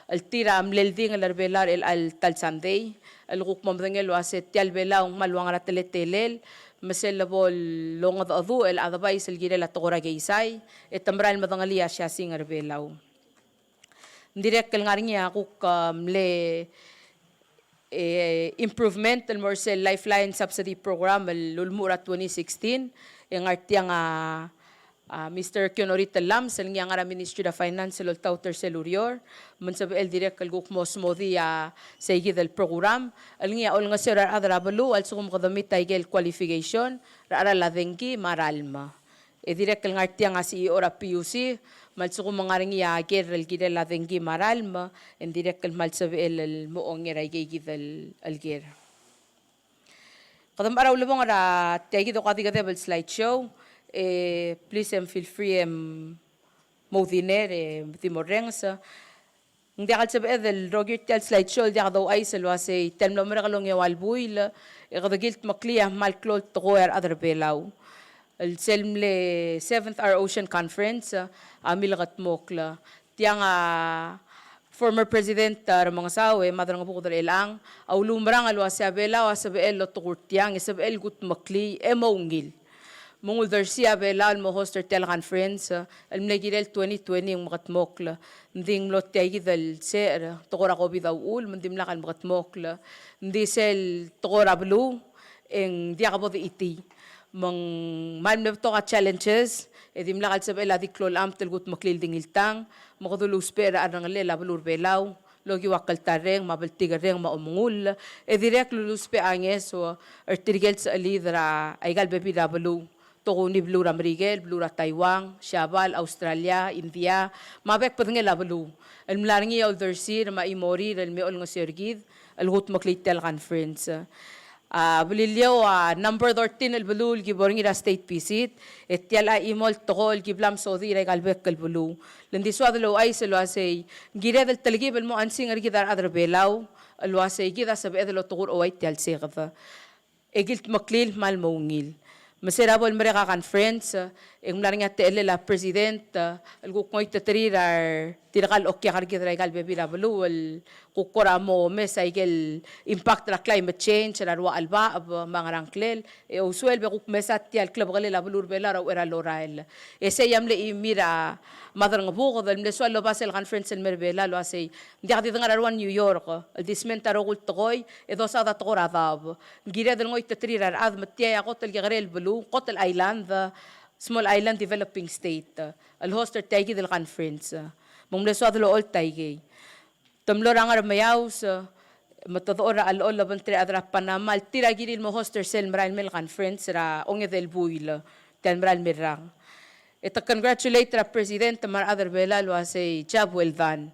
el tir a mle oldingel er a Belau er chelecha el ta el Sunday, el kuk mo medengei el uasei tia el Belau ng kmal ua ngera teletelel, me sel lebo longedecheduch el advice el kirel a tekoi er a keizai, e te merael medengelii a siasing er a Belau. Ng dirrek el ngar er ngii a kuk, a, mle, e, improvement el mo er sel Lifeline Subsidy Program el ulemuchel er a twenty sixteen, e ngar tiang a, a, Mister Kionori Tellames, el ngii a ngar er a Ministry er a Finance el oltaut er sel ureor, me ng sebechel dirrek el kuk mo smodii a seikid el program, el ngii a olengeseu er a rechad er a beluu a lsekum kede meet a ikel qualification er a cheral a dengki me a ralm. E dirrek el ngar tiang a CEO er a PUC, me a lsekum ng ngar er ngii a ker el kirel a dengki me a ralm, e ng dirrek el kmal sebechel el mo onger a ikeikid el, el ker. Kede mechar a ulebongel er a tiaikid a kuk a di kedeb el slide show, e please em feel free em mo udiner, e di morrenges. Ng diak el sebeched el rokir tia el slide show el diak douchais el uasei tia el mlo merek el ongeua el buil, e kede kiltmeklii a kmal klou el tekoi a rechad er a Belau. El sel mle Seventh Our Ocean Conference a milekedmokl. Tiang a former President, a, Remengesau, e Madrengebuked er chelechang, a uluumerang el uasei a Belau a sebechel el otekur tiang, e sebechel el kudmeklii, e mo ungil. Me ng uldersii a Belau el mo host er tia el conference, el mle kirel twenty twenty e ng mekedmokl. Ng di ng mlo tiaikid el secher, tekoi er a COVID a uchul, me ng dimlak el mekedmokl. Ng di sel tekoi er a beluu, e ng diak bo dechitii. Me ng kmal mle betok a challenges, e dimlak el sebechel a di klou el chemt el kudmeklii el di ngiltang, me kede uluusbech er a cherrengelel a beluu er a Belau, el okiu a kltarreng, me a bltikerreng, me a omengull, e dirrek el uluusbech a ngeso er tirke el sechelid er aika el bebil er a beluu, tokuni beluu er a Merikel, beluu er a Taiwan, Siabal, Australia, India, me a bek el bedengel a beluu. El mla er ngii a uldersir, me a chimorir, el me olengeseu er kid, el kudmeklii tia el conference. A Beliliou a number thirteen el beluu el ki bo er ngii er a state visit, e tia el chimo el tekoi el ki bla msodii er aika el bek el beluu. Le ng di soad el ouchais el uasei, ng kired el telkib el mo ansing er kid a rechad er a Belau, el uasei kid a sebeched el otekur a ua tia el seked. E kiltmeklii el kmal mo ungil. Me se er a bo el merek a conference, e ng mla er ngii a techellel a president, el kuk ngoititerir a re tirka el okiak er kid er aika el bebil er a beluu, el kuk kora mo mesa aike el impact er a climate change er a rua chelebacheb me a ngerang klel, e ousuelb e kuk mesa tia el klebekelel a beluu er a Belau er a uchei er a lorael. E sei a mle chimir a Madrengebuked el mle soal el oba sel conference el mer a Belau el uasei, ng diak di dengar a rua New York el di sment a rokui el tekoi, e dosaod a tekoi er a daob. Ng kired el ngoititerir a rechad me tia a kot el kekerei el beluu, kot el island, small island developing state, el host er tiaikid el conference. Me ng mle soad el ocholt aikei. Te mlo er a Ngermeaus, me te dechor er a chelechol el obengterir a rechad er a Panama el tir a kirir el mo host er sel merael mei el conference er a ongedei el buil, tia el merael mei el rak. E te congratulate er a President me a rechad er Belau el uasei, job well done.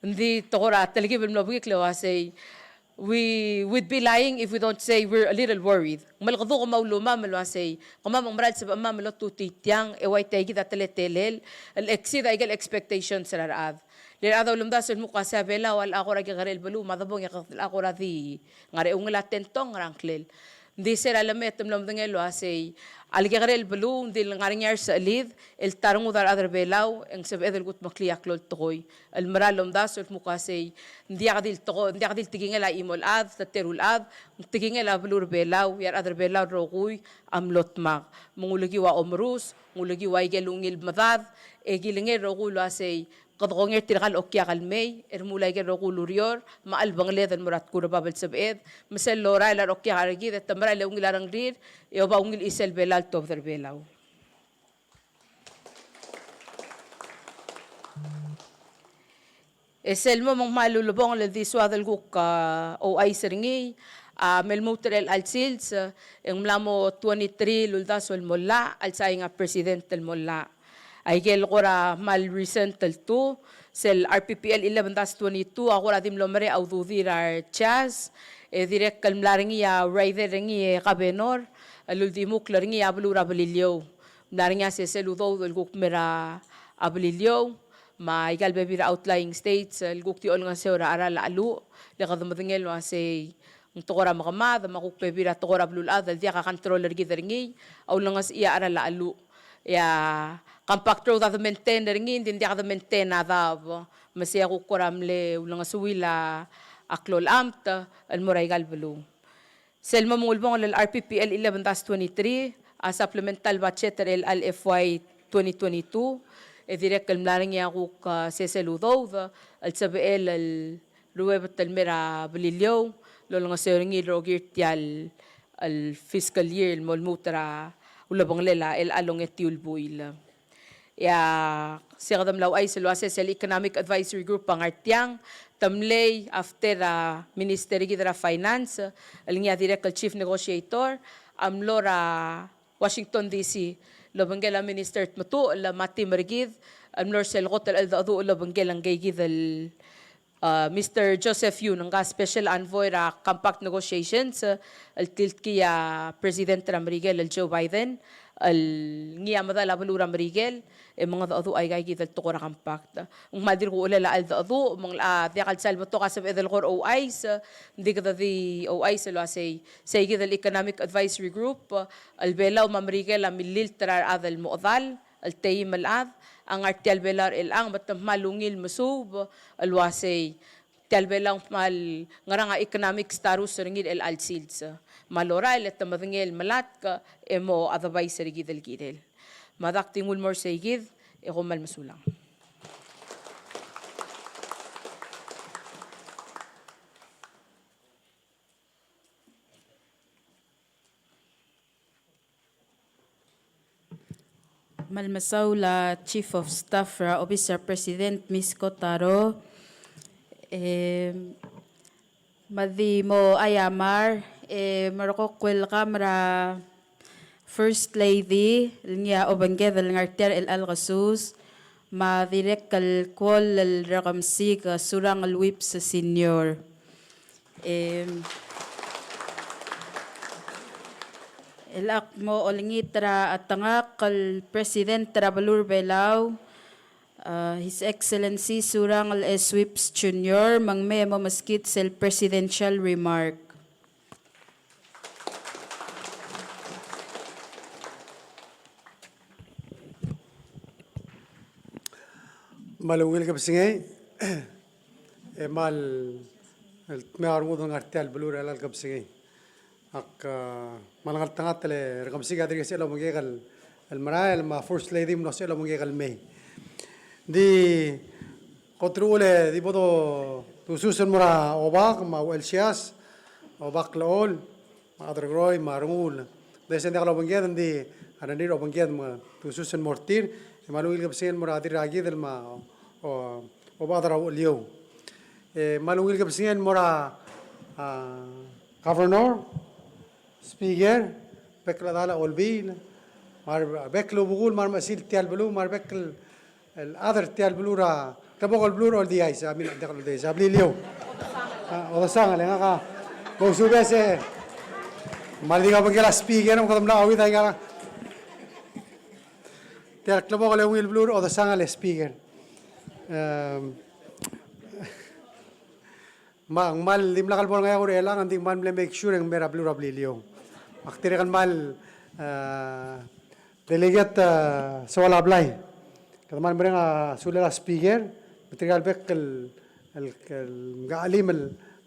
Ng di te kora telkib el mlo bekikl el uasei, we would be lying if we don't say we're a little worried. Ng melekeduk me a ulumam el uasei, kemam a mera el sebechemam el otutii tiang, e ua tia kid a teletelel el exceed aike el expectations er a rechad. Le rechad a ulemdasu el kmo uasei a Belau a locha kora kekerei el beluu, me a debong e kede locha kora di ngar er a eungel a tentong er a ngklel. Ng di se er a lemei e te mlo medengei el uasei, a le kekerei el beluu, ng di le ngar er ngii a resechelid el ta rengud a rechad er Belau, e ng sebeched el kudmeklii a klou el tekoi. El mera el omdasu el kmo uasei, ng diak di le tekoi, ng diak di le tekingel a chimo el chad, te teru el chad, ng tekingel a beluu er Belau, e a rechad er Belau el rokui a mlo dmak. Me ng ulekiu a omerus, ng ulekiu aike el ungil medad, e kilengei el rokui el uasei, kede kongei er tirka el okiak el mei, e remuul aike el rokui el ureor, me a chelebangeled el mo er a tkul er bab el sebeched, me sel lorael a rokiak er kid, e te merael e ungil a rengrir, e oba ungil chisel Belau el tuobed er Belau. E sel mo me ng kmal ulebongel el di soad el kuk, a, ouchais er ngii, a, me lmuut er chelecha el sils, e ng mla mo twenty-three el uldasu el mo llach, a lsaing a president el mo llach. Aike el kora kmal recent el two, sel R P P L eleven dash twenty-two, a kora di mlo merek a ududir a rechas, e dirrek el mla er ngii a rider er ngii e kabenor, el uldimukl er ngii a beluu er a Beliliou. Mla er ngii a sesei el udoud el kuk mei er a Beliliou, me aika el bebil er a outlying states, el kuk di olengeseu er a cheral a cheluch, le kede medengei el uasei, ng tekoi er a mekemad, me a kuk bebil er a tekoi er a beluulechad el diak a control er kid er ngii, a ulengesechii a cheral a cheluch. E a Compact Road a de maintain er ngii, ng di ng diak de maintain a daob, me sei a kuk kora mle ulengesuil a klou el amt el mo er aika el beluu. Sel mo me ng ulebongel el R P P L eleven dash twenty-three, a supplemental budget er chelecha el F Y twenty twenty-two, e dirrek el mla er ngii a kuk, a, sesei el udoud el sebechel el ruebet el mei er a Beliliou, el olengeseu er ngii el rokir tia el, el fiscal year el mo lmuut er a ulebengelel a chelecha el ongetiu el buil. E a se kede mla ouchais el uasei sel Economic Advisory Group a ngar tiang, te mlei after a Minister er kid er a Finance, el ngii a dirrek el Chief Negotiator, a mlo er a Washington D C, el obengkel a Minister Tmetuchl me a team er kid, el mlo er sel kot el cheldecheduch el obengkel ngikei kid el, a, Mister Joseph Yun, ngka Special Envoy er a Compact Negotiations, el tiltkii a President er a Merikel el Joe Biden, el ngii a medal a beluu er a Merikel, e mengedecheduch aika kid el tekoi er a Compact. Ng kmal dirk uchelel a cheldecheduch, me ng locha diak el sal betok a sebeched el kora ouchais, ng di kede di ouchais el uasei, sei kid el Economic Advisory Group, el Belau me a Merikel a millilt er a rechad el mo chedal, el teim el chad, a ngar tia el Belau er chelechang, me te kmal ungil mesuub el uasei, tia el Belau ng kmal ngerang a economic status er ngii er chelecha el sils. Me a lorael e te medengei el melatk e mo advice er kid el kirel. Me a dak di nguu el mo er sei kid, e kom kmal mesulang. Me kmal mesaul a Chief of Staff er a Office er a President, Miss Kotaro. E, me di mo aiamar, e, me rekuk welcome er a First Lady, el ngii a obengked el ngar tia er chelecha el kesus, me a dirrek el Kuoll el Rekemesik, Surangel Whipps Senior. Em, el ak mo olengit er a chetengakl el President er a beluu er a Belau, a, His Excellency Surangel S. Whipps Junior, me ng mei e mo meskid sel presidential remark. Me a ungil kebesengei, e kmal dmeu a rengud el ngar tia el beluu er chelecha el kebesengei. Ak, a, me a lengeltengat el rekemesik a dirk sebechel obengkek el merael, me a First Lady a mlo sebechel obengkek el mei. Ng di kot er a uchul e di bo dotusus el mo er a Obak me a Uchelsias, Obak Lechol, me a Chad er a Keroi, me a Rengul. Ng di se ng diak lobengked, ng di a rengrir a obengked me tusus el mo er tir, e me a ungil kebesengei el mo er a Dirrakidel me a, o, Obechad er a Ucheliou. E me a ungil kebesengei el mo er a A, Governor, Speaker, bek el chedal a Olbiil, me a re-, bek el obekul me a remechesil tia el beluu, me a rebek el, el chad er tia el beluu er a, klebokel el beluu er a Oldihais, a, I mean, diak el Oldihais, a Beliliou. A, Odesangel, e ngak a, bo kusubes e, me a le di kau obengkel a Speaker, me kede mla ouid aika. Tia el klebokel el ungil beluu er a Odesangel e Speaker. Em, Me ng kmal dimlak el bo er ngii a uchul e ng di ng kmal mle make sure e ng mei er a beluu er a Beliliou. Ak dirrek el kmal, e, Delegate, e, Soalablai. Kede kmal mereng a sulel a Speaker, me tirka el bek el, el, el mkechelim el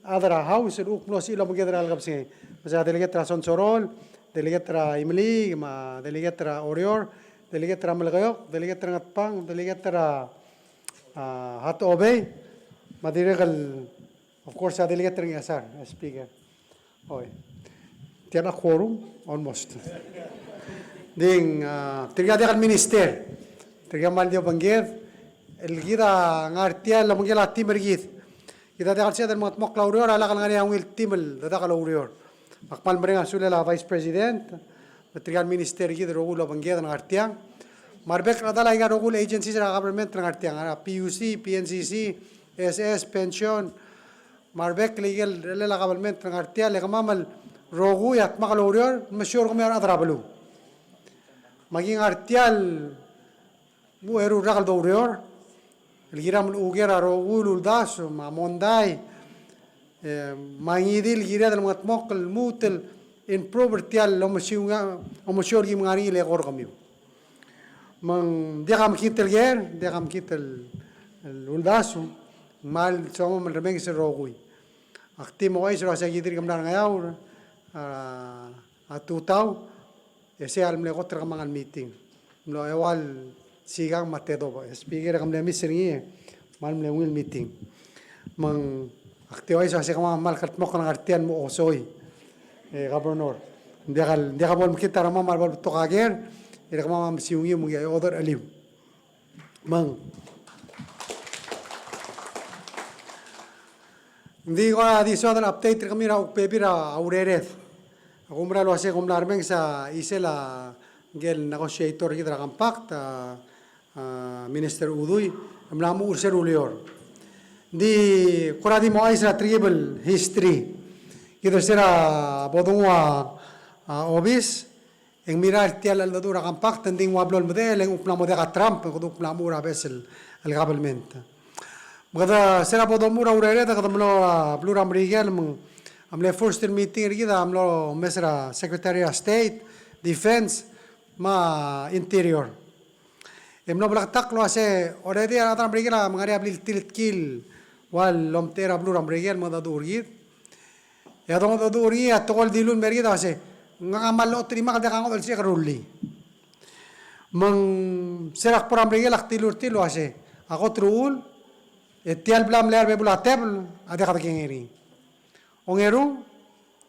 chad er a House, el kuk mlo sebechir el obengked er a lekebesengei. Me sei a Delegate er a Sonsorol, Delegate er a Imeliik, me a Delegate er a Oreor, Delegate er a Melekeok, Delegate er a Ngatpang, Delegate er a, a, Hatohobei, me a dirrek el Of course, a Delegate er a Ngchesar, a Speaker. Oi. Tia a quorum, almost. Ng di, a, tirka diak el minister. Tirka kmal di obengked. El kid a ngar tia el obengkel a team er kid. Kid a diak el sebeched el mengedmokl a ureor, a lak el ngar er ngii a ungil team el dedak el oureor. Me ak kmal mereng a sulel a Vice President, me tirka el minister er kid el rokui el obengked el ngar tiang. Me a rebek el chedal aika el rokui el agencies er a government el ngar tiang, a P U C, P N C C, S S, pension, me a rebek el ikel cherellel a government el ngar tiang, le kemam el rokui a dmak el oureor, me sure kemiu a rechad er a beluu. Me aki ngar tiang el mo eru el rak el doureor, el kiram el uker a rokui el uldasu me a mondai, e, me a ngii di el kired el mengedmokl el lmuut el improve er tia el omesiung, omesiou el kim ngar er ngii el eko er kemiu. Me ng diak a mekngit el ker, diak a mekngit el, el uldasu, me ng kmal somam el remenges el rokui. Ak di mo ouchais el uasei aki dirk mla er a Ngeaur, a, a tutau, e sei a le mle kot er kemam el meeting. Mlo eua el sikang me a tedobech. Speaker, ke mle miss er ngii, me a le mle ungil meeting. Me ng ak di ouchais el uasei kemam a kmal kldmokl el ngar tiang el mo osoi. E, Governor. Ng diak el, ng diak a bo lemekngit a rengmam a lebo lebetok a ker, e le kemam a mesiungiu me ng di a odech er cheliu. Me ng di kora di soad el update er kemiu er a kuk bebil er a urered. Ak oumera el uasei kom mla remenges a chisel a ngike el negotiator er kid er a compact, a, a, Minister Udui, e mla muchel er sel ureor. Ng di kora di mo ouchais er a telkib el history. Kid er sel bo donguu a, a, obis, e ng mirrael tia el cheldecheduch er a compact, e ng di ng ua blo el medechel, e ng kuk mla mo diak a Trump, e kede kuk mla muchel er a beches el, el government. Me kede, sel bo domuchel er a urered, e kede mlo er a beluu er a Merikel, me ng, a mle first meeting er kid a mlo omes er a Secretary of State, Defense, me a Interior. E mlo bleketakl el uasei, already a rechad er a Merikel a mengerii a blil tiltkil, ua lomtechei er a beluu er a Merikel, mengedecheduch er kid. E a dongedecheduch er ngii a tekoi el dilu el mer kid a uasei, ngak a kmal locha teremak el diak a ngodech el sebechek el rullii. Me ng sel kbo er a Merikel ak dilu er tir el uasei, a kot el uchul, e tia el bla mle er a bebul a tebel, a diak dekengei er ngii. Ongeru,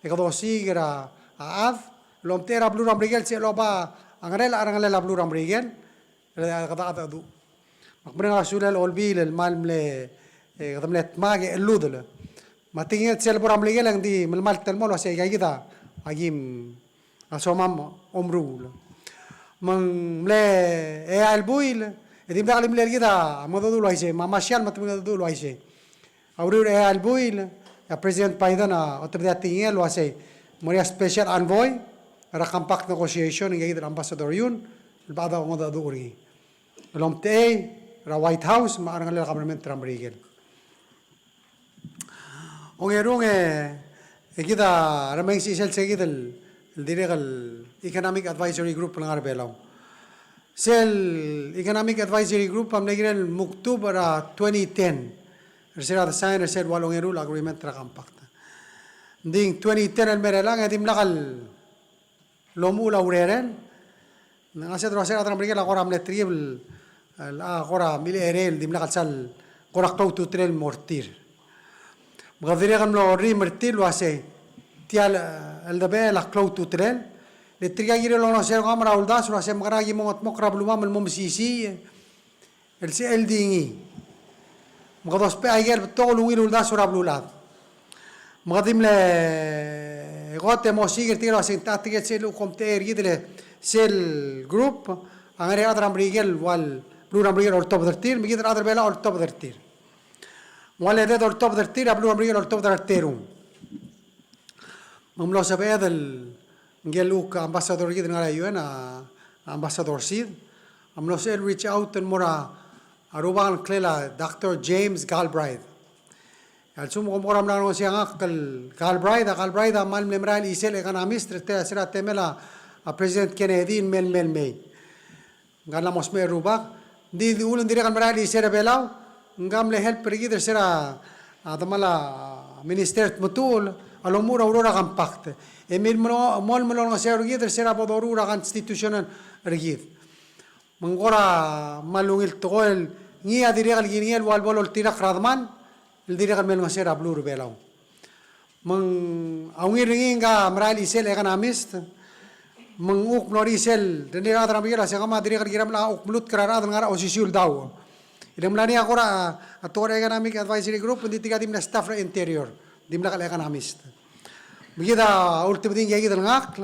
e kede osiik er a chad el omtechei er a beluu er a Merikel, sel oba a ngerel a cherrengelel a beluu er a Merikel, e kede, kede, kede, kede. Me ak mereng a sulel a Olbiil el kmal mle, e, kede mle dmak e cheludel. Me a tekingel sel bo er a Merikel e ng di melemalt el mo el uasei aika kid a kim a somam omeruul. Me ng mle eai el buil, e dimlak el mle er kid a mengedecheduch el uaisei, me a Marshall me te mengedecheduch el uaisei. A uriul er a eai el buil, e a President Biden a otebedii a tekingel el uasei, mo er ngii a special envoy er a compact negotiation, ngika kid el Ambassador Yun, el bla de ongedecheduch er ngii. El omtechei er a White House me a cherrengelel a government er a Merikel. Ongerung e, e kid a remengesii sel, se kid el, el dirrek el Economic Advisory Group el ngar er a Belau. Sel Economic Advisory Group a mle kirel el mukdubech er a twenty ten, er sel de sign er sel ua el ongeru el agreement er a compact. Ng di twenty ten el mei er chelechang e dimlak el lomuchel a urerel. Ng a se el uasei a rechad er a Merikel a kora mle telkib el, el a kora mle cherrungel, dimlak el sal kora klou a ultutelel el mo er tir. Me kede dirrek el mlo orrimel er tir el uasei, tia el, el cheldebechel a klou a ultutelel. Le tirka a kirel el olengeseu er kemam er a uldasu el uasei, mekerang e aki mo mengedmokl er a belumam el mo mesisiich el sebechel di ngii. Me kede ousbech aike el betok el ungil uldasu er a beluulechad. Me kede di mle kot e mo osiik er tirke el uasei ng techa tirke el sel uchul me te er kid el sel group a ngar er ngii a rechad er a Merikel el ua beluu er a Merikel a oltobed er tir, me kid el rechad er a Belau a oltobed er tir. Me ng ua le de oltobed er tir a beluu er a Merikel a oltobed er a reterung. Me ng mlo sebeched el ngike el kuk ambassador er kid el ngar er a U N, a Ambassador Sid, a mlo sebechel el reach out el mo er a rubak el ngklel a Doctor James Galbraith. A lsekum kom kora mla ngesii a ngklel a Galbraith, a Galbraith a kmal mle merael chisel economist er tia, se er a temel a, a President Kennedy el mei, el mei, el mei. Ngka el mla mo smecher el rubak, ng di, di uchul ng dirrek el merael chisel er a Belau, ngka a mle help er kid er se er a, a, demal a Minister Tmetuchl a lomuchel er a ureor er a Compact. E mei el mo, mo, mo olengeseu er kid er se er a bo doruul a Constitution er kid. Me ng kora kmal ungil tekoi el ngii a dirrek el kingii el ua le bo loltirakl er a demal, el dirrek el mle olengeseu er a beluu er a Belau. Me ng a ungil er ngii ngka a merael chisel economist, me ng kuk mlo er ngii sel, rengrir a rechad er a Merikel a se kemam a dirrek el kirem el kuk melutk er a rechad el ngar er a osisiu el daob. E le ng mla er ngii a kora, a tekoi er a Economic Advisory Group, ng di tirka di mle staff er a Interior, dimlak el economist. Me kid a ultebedii ngika kid el ngakl,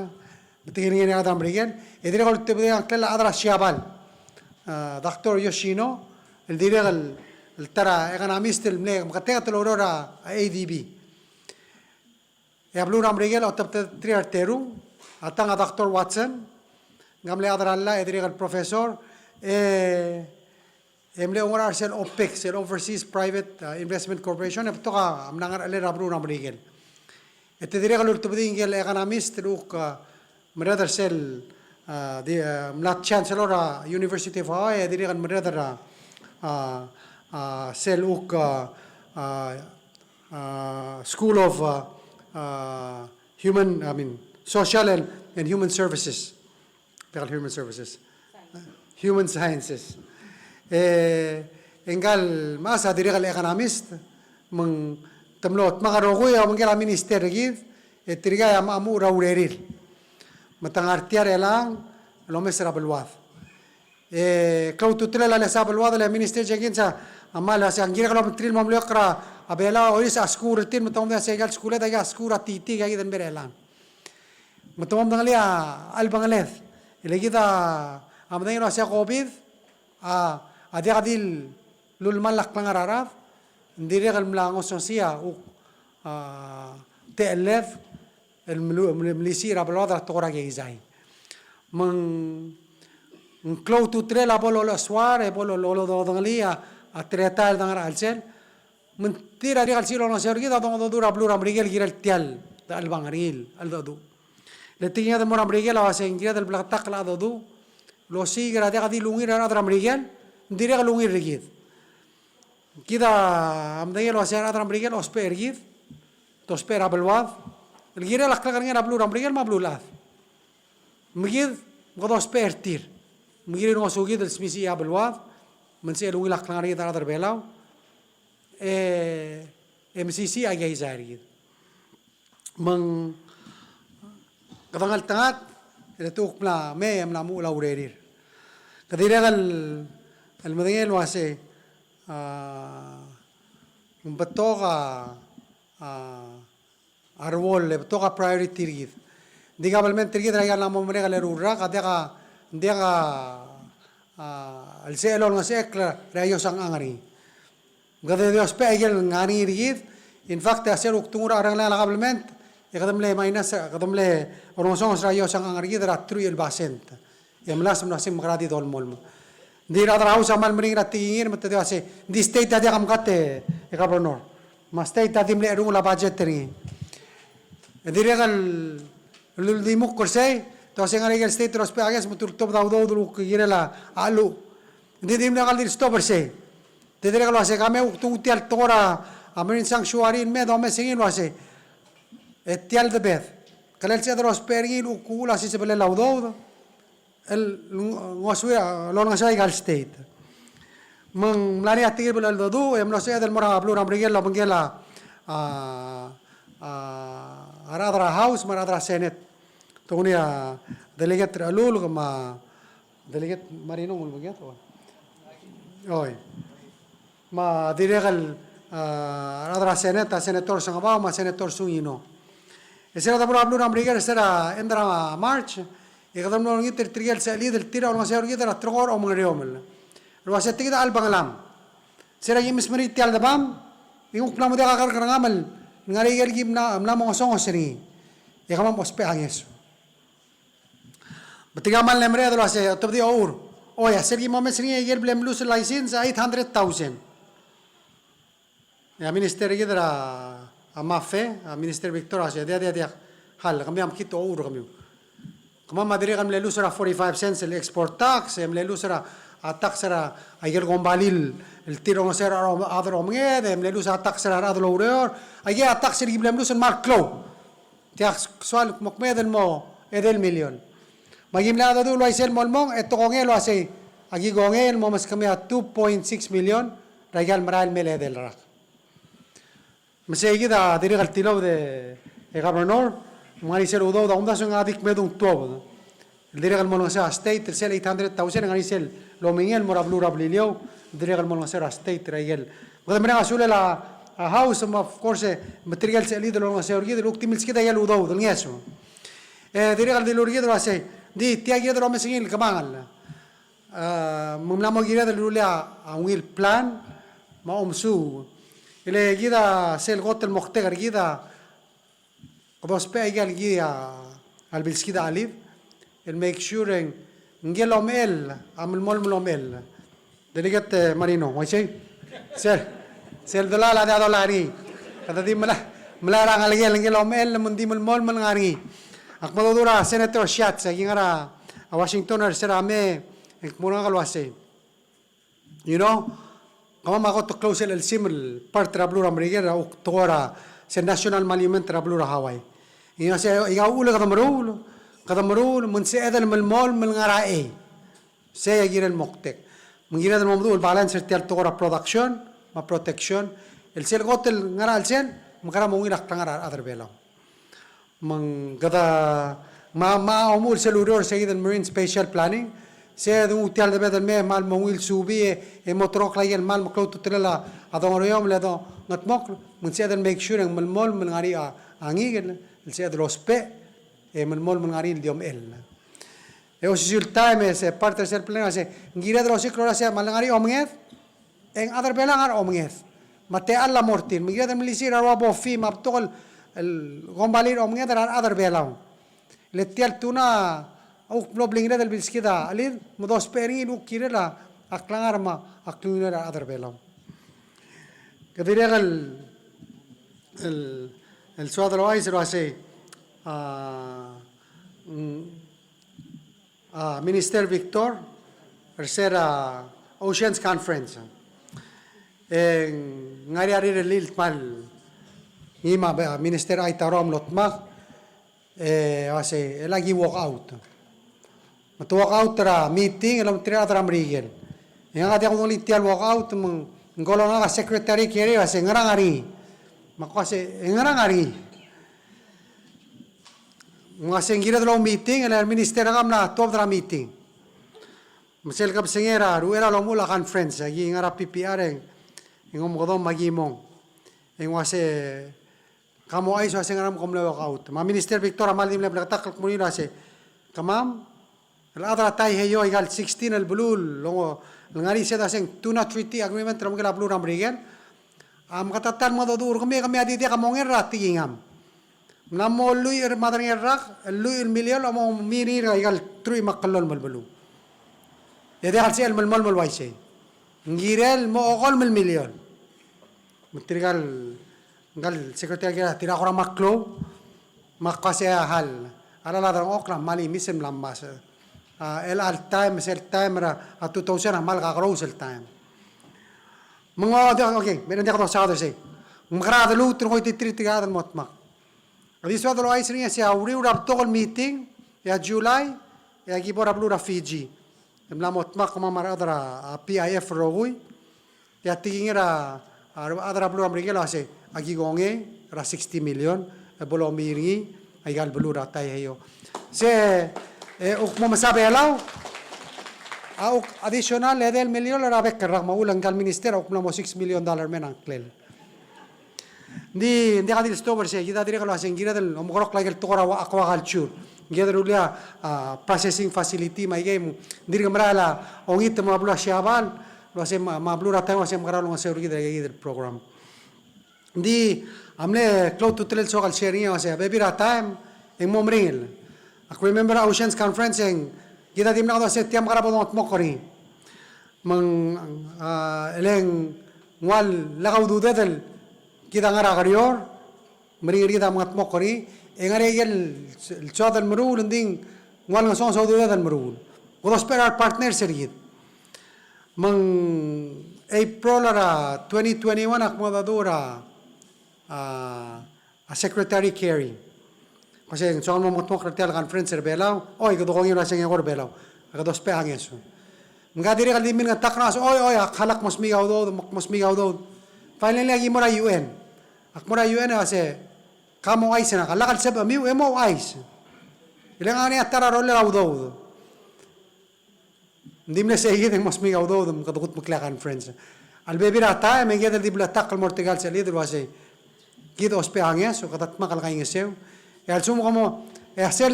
me te kilengei a rechad er a Merikel, e dirrek el ultebedii a ngklel a chad er a Siabal, a, Doctor Yoshino, el dirrek el, el ta er a economist el mle, meketeketang el oureor er a A D B. E a beluu er a Merikel a otobed er tir a reterung, a tang a Doctor Watson, ngka a mle chad er a llach e dirrek el professor, e, e mle oungerachel er sel OPIC, sel Overseas Private, uh, Investment Corporation, e betok a mla ngerachel er a beluu er a Merikel. E te dirrek el ultebedii ngike el economist el kuk, uh, merreder er sel, uh, di, uh, mla chancellor er a University of Hawaii, e dirrek el merreder er a, uh, uh, sel kuk, uh, uh, uh, School of, uh, uh, Human, I mean, Social and, and Human Services. Diak el Human Services. Human Sciences. E, e ngka el mechas a dirrek el economist, me ng te mlo dmak el rokui a obengkel a minister er kid, e tirka a mo, mo er a urerir. Me te ngar tia er chelechang el omes er a beluad. E klou a ultutelel a lesa beluad el Minister Jenkins a kmal uasei ng kirek el obengterir el mo meliokl er a Belau, ois a skuul er tir, me te mo medengei el uasei aika el skuul, aika el skuul er a titii aika kid el mei er chelechang. Me te mo medengelii a chelbengeled. E le kid a medengei el uasei a COVID a, a diak di lulemall a klengar er a rechad, ng dirrek el mla ngesongesii a, a techelled, el mlu-, mlu-, melisiich er a beluad er a tekoi er a keizai. Me ng klou a ultutelel a bo lolechesuar, e bo lo-, lo-, lododengelii a, a teletael el dengar er a chelsel. Me ng tir a dirrek el sel olengeseu er kid a dongedecheduch er a beluu er a Merikel el kirel tia el dechelebangel er ngii el cheldecheduch. Le tekinged el mo er a Merikel a uasei ng kired el bleketakl a cheldecheduch el osiik er a diak di lungil er a rechad er a Merikel, ng dirrek el ungil er kid. Kid a medengei el uasei a rechad er a Merikel a ousbech er kid, te ousbech er a beluad el kirel a klekerngel a beluu er a Merikel me a beluulechad. Me kid, me kede ousbech er tir. Me kirir ngosukid el smisichii a beluad, me ng sebechel ungil a klengar er kid a rechad er a Belau, e, e mesisiich a keizai er kid. Me ng kede ngeltengat, e le te kuk mla mei e mla muchel a urerir. Kede dirrek el, el medengei el uasei, a, ng betok a, a, a role, e betok a priority er kid. Ng di government er kid er aika el mla mo merek el eru el rak, a diak a, ng diak a, a, el sebechel olengesechekl er a iosang a ngar er ngii. Me kede di ousbech aike el ngar er ngii er kid. In fact, a sel kuk denguu er a cherrengelel a government, e kede mle minus, kede mle olengesonges er a iosang a ngar er kid er a truich el basent. E melasem el uasei ng mekera di dolemolem. Ng di rechad er a House a kmal meringel a tekingir me te di uasei, ng di state a diak a mkat e, e governor. Me a state a di mle cherrungel a budget er ngii. E dirrek el, el uldimukl er sei, te uasei ngar er a ikel state el ousbech a gas me te ultobed a udoud el kuk kirel a cheluch. Ng di dimlak el di stop er sei. Te dirrek el uasei ka me kuk denguu tia el tekoi er a, a marine sanctuary el me domes er ngii el uasei, e tia el debed, ke lsebeched el ousbech er ngii el kuk uchul a sisebelel a udoud el ng-, ngosuir a, lolengeseu aika el state. Me ng mla er ngii a tekingir el cheldecheduch, e mlo sebeched el mo er a beluu er a Merikel el obengkel a, a, a rechad er a House me a rechad er a Senate. Te kuk ngii a delegate er a Chelulk me a Delegate Marino, ng ulebengkel, o. Oi. Me a dirrek el, a rechad er a Senate, a Senator Sengebau me a Senator Sungino. E se er a debo er a beluu er a Merikel er se er a end er a March, e kede mlo olengit er tirke el sechelid el tir a olengeseu er kid er a terekokl er a omengereomel el uase tia kid a chelbengelam. Se er a ki mesmerii tia el debam, e ng kuk mla mo diak a kerrekerengam el ngar er ngii el ki mla, mla mo ngesonges er ngii. E kemam a ousbech a ngeso. Me tirka a mle mereched el uase, otobedii a ochur. Oi, a sel ki mo mes er ngii a ikel bla mluus el license a eight hundred thousand. E a minister er kid er a, a MAFE, a Minister Victor a uase, diak, diak, diak. Hal, kemiu a mekngit a ochur er kemiu. Kemam a dirrek el mle lose er a forty-five cents el export tax, e mle lose er a, a tax er a, a ikel kombalii el tir a olengeseu er a rechad er a omenged, e mle lose er a tax er a rechad el oureor, a ikel tax el ki bla mluus el kmal klou. Tia soal mo kmeed el mo edei el million. Me aki mle mengedecheduch el uaisei el mo el mong, e te kongei el uasei, aki kongei el mo meskemiu a two point six million er aika el merael el mei el edei el rak. Me sei kid a dirrek el tilobed e Governor, me ng ngar er ngii sel udoud a kumdasu e ng di kmedung tuobed. El dirrek el mo olengeseu a state, el sel eight hundred thousand, ng ngar er ngii sel lomingel el mo er a beluu er a Beliliou, el dirrek el mo olengeseu er a state er a ikel. Me kede mereng a sulel a, a House, me of course, e, me tirke el sechelid el olengeseu er kid, el kuk di milskid a ikel udoud, el ngeso. E, dirrek el dilu er kid el uasei, di tia kired el omes er ngii el kemangel. A, me ng mla mo kired el rullii a ungil plan, me a omesuub. E le kid a sel kot el moktek er kid a, kede ousbech aika el ki a, a lebilskid a chelid, el make sure e ng, ngike el omechell a melemolem el omechell. Delegate, e, Marino, uaisei? Sel, sel dolai a diak dolai er ngii. Kede di melai, melai er a ngelekel ngike el omechell me ng di melemolem el ngar er ngii. Ak mo dmu er a Senator Schatz, aki ngar er a Washington er se er a mei, e ng kmo er ngak el uasei. You know, kemam a kot el klou sel chelsimer el part er a beluu er a Merikel, a kuk tekoi er a, se national monument er a beluu er a Hawaii. You know, se, ika uchul e kede meruul, kede meruul, me ng sebeched el melemolem el ngar er a chei. Sei a kirel moktek. Me ng kired el mo meduch el balance er tia el tekoi er a production, me a protection. El sel kot el ngar er a chelsel, me kede mo ungil a klengar er a rechad er a Belau. Me ng kede, me a, me a omuchel sel ureor er se kid el Marine Spatial Planning, se de nguu tia el debed el mei e kmal mo ungil subii e, e mo terrekokl aike el kmal meklou a ultutelel a dongereomel e dongetmokl, me ng sebeched el make sure e ng melemolem el ngar er ngii a, a ngikel, el sebeched el ousbech, e melemolem el ngar er ngii el di omechell. E osisiu el taem e se part er sel plan a se, ng kired el osiik el uasei me a lengar er ngii a omenged, e ng chad er a Belau a ngar er a omenged. Me a techall a mo er tir. Me ng kired el melisiich er a rua BOFI me a betok el, el kombalii er a omenged er a rechad er a Belau. Le tia el tuna a kuk mlo blingered el bilskid a chelid, me dousbech er ngii el kuk kirel a klengar me a klungiolir a rechad er a Belau. Kede dirrek el, el, el soad el ouchais el uasei, a, mm, a Minister Victor, er se er a Oceans Conference. E ng ngar er ngii a rirellii el kmal ngii me a Minister Aitaro a mlo dmak, e uasei, e le aki walk out. Me te walk out er a meeting, el omtechei a rechad er a Merikel. E ngak a diak kudengelii tia el walk out, me ng kmo er ngak a Secretary Kerry, uasei, ngerang a ngar er ngii? Me ak uasei, e ngerang a ngar er ngii? Me ng uasei ng kired el oumeeting, e le minister er kau a mla tuobed er a meeting. Me sel kebesengei er a uchei er a lomuchel a conference, aki ngar er a PPR e ng, e ng omekedong me aki mong. E ng uasei, ka mo ouchais el uasei ngerang me kom mle walk out. Me a Minister Victor a kmal di mle bleketakl el kmo er ngii el uasei, kemam, el chad er a Taiheio, aika el sixteen el beluu el, el ngar er ngii se el uasei ng tuna treaty agreement er a Merikel, a beluu er a Merikel. A meketeket el mengedecheduch er kemiu, e kemiu a di diak a monger er a tekingam. Ng mla mo lluich er a maderengel rak, lluich el miliol a mo mei er ngii er aika el truich me a kllolem el beluu. E diak el sebechel el melemolem el uaisei. Ng kirel mo okolem el miliol. Me tirka el, ngka el secretary a kira, tirka kora me a klou, me ak uasei a hal. A rechad er a delengchokl a kmal imis el mla ngmasech. A, el, el taem, sel taem er a, a two thousand a kmal kakerous el taem. Me ng, o, di, okay, me ng diak dosaod er sei. Me kede lmuut el ngoititerir tirka el chad el mo dmak. A di soad el ouchais er ngii a sei a uriul er a betok el meeting, e a July, e aki bo er a beluu er a Fiji. E mla mo dmak kemam a rechad er a, a, PIF el rokui. E a tekingir a, a, rechad er a beluu er a Merikel a uasei, aki kongei er a sixty million, e bo lomii er ngii, aika el beluu er a Taiheio. Se, e, kuk mo mesa Belau, a kuk additional edei el miliol er a bek el rak me a uchul e ngka el minister a kuk mla mo six million dollar me ng ngklel. Ng di, ng diak di le stop er sei, kid a dirrek el uasei ng kired el omekeroul a ikel tekoi er a aquaculture. Ng kired el rullii a, a, processing facility me aikei, ng dirk merael a ongit el mo er a beluu er a Siabal, el uasei me a, me a beluu er a Taiwan el uasei mekera el olengeseu er kid er aikei el program. Ng di a mle klou a ultutelel el soak el share er ngii el uasei a bebil er a taem e ng mo meringel. Ak remember a Oceans Conference e ng kid a dimlak el uasei tia mekera bo dongedmokl er ngii. Me ng, a, e le ng ua lak a ududed el kid a ngar er a Kerior, meringel er kid a mengedmokl er ngii, e ngar er ngii a ikel soad el meruul, ng di ng ua lengesonges a ududed el meruul. Kede ousbech er a repartners er kid. Me ng April er a twenty twenty-one ak mengedecheduch er a, a, a Secretary Kerry. Kmo sei ng soak el mo mengedmokl er tia el conference er Belau, oi, kede kongei el uasei ng eko er Belau. Kede ousbech a ngeso. Me ng dirrek el di milngetakl er a uasei, oi, oi, ak lak mo smiik a udoud, mo smiik a udoud. Finally, aki mo er a U N. Ak mo er a U N e uasei, ka mo ouchais er ngak, a lak el sebechemiu, e mo ouchais. E le ng ngar er ngii a ta er a rolel a udoud. Ng di mle sei kid e ng mo smiik a udoud me kede kudmeklii a conference. A lebebil er a taem e ng kired el di bleketakl el mo er tirka el sechelid el uasei kid ousbech a ngeso, kede dmak el kaingeseu. E a lsekum ke mo, e a sel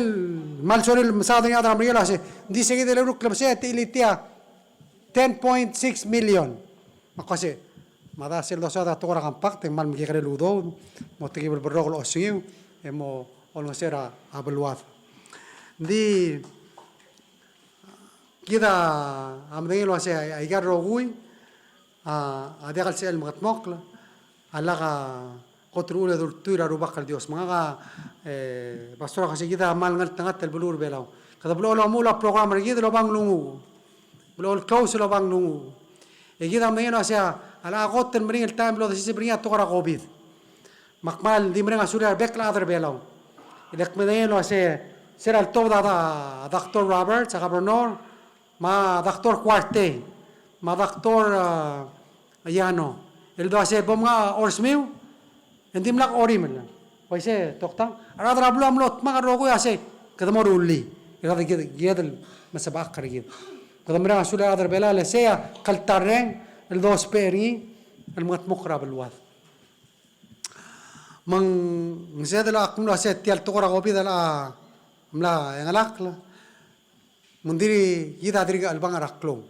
kmal sorir el mesaod er ngii a rechad er a Merikel el uasei, ng di sei kid el eru el klebesei e te chilitii a ten point six million. Me ak uasei, me a da sel dosaod er a tekoi er a compact e ng kmal mekekerei el udoud, mo tekib el berrokl el osengiu, e mo olengeseu er a beluad. Ng di kid a medengei el uasei a, aika el rokui a, a diak el sebechel el mengedmokl a lak a kot el uchul e dultuil er a Rubak el Dios. Me ngak a, e, Pastor, a kmo sei kid a kmal ngeltengat el beluu er Belau. Kede blechoel omuchel a program er kid el oba nglunguuch. Blechoel close el oba nglunguuch. E kid a medengei el uasei a, a lak a kot el meringel taem el mlo desiseb er ngii a tekoi er a COVID. Me ak kmal di mereng a sulir a rebek el chad er Belau. E le ak medengei el uasei, se er a letobed a, a Doctor Roberts, a Governor, me a Doctor Kuartei, me a Doctor, a, Yano. El doasei bo mngai a orsmiu, e ng dimlak orimel. Uaisei, toktang. A rechad er a beluu a mlo dmak el rokui el uasei, kede mo rullii. E kede, kede, kede mesebechakl er kid. Kede mereng a sulir a rechad er Belau, le sei a kltarreng el dousbech er ngii el mengedmokl er a beluad. Me ng sel de locha kmo el uasei tia el tekoi er a COVID a locha mla chengelakl, me ng dirk kid a dirk chelebangel er a klou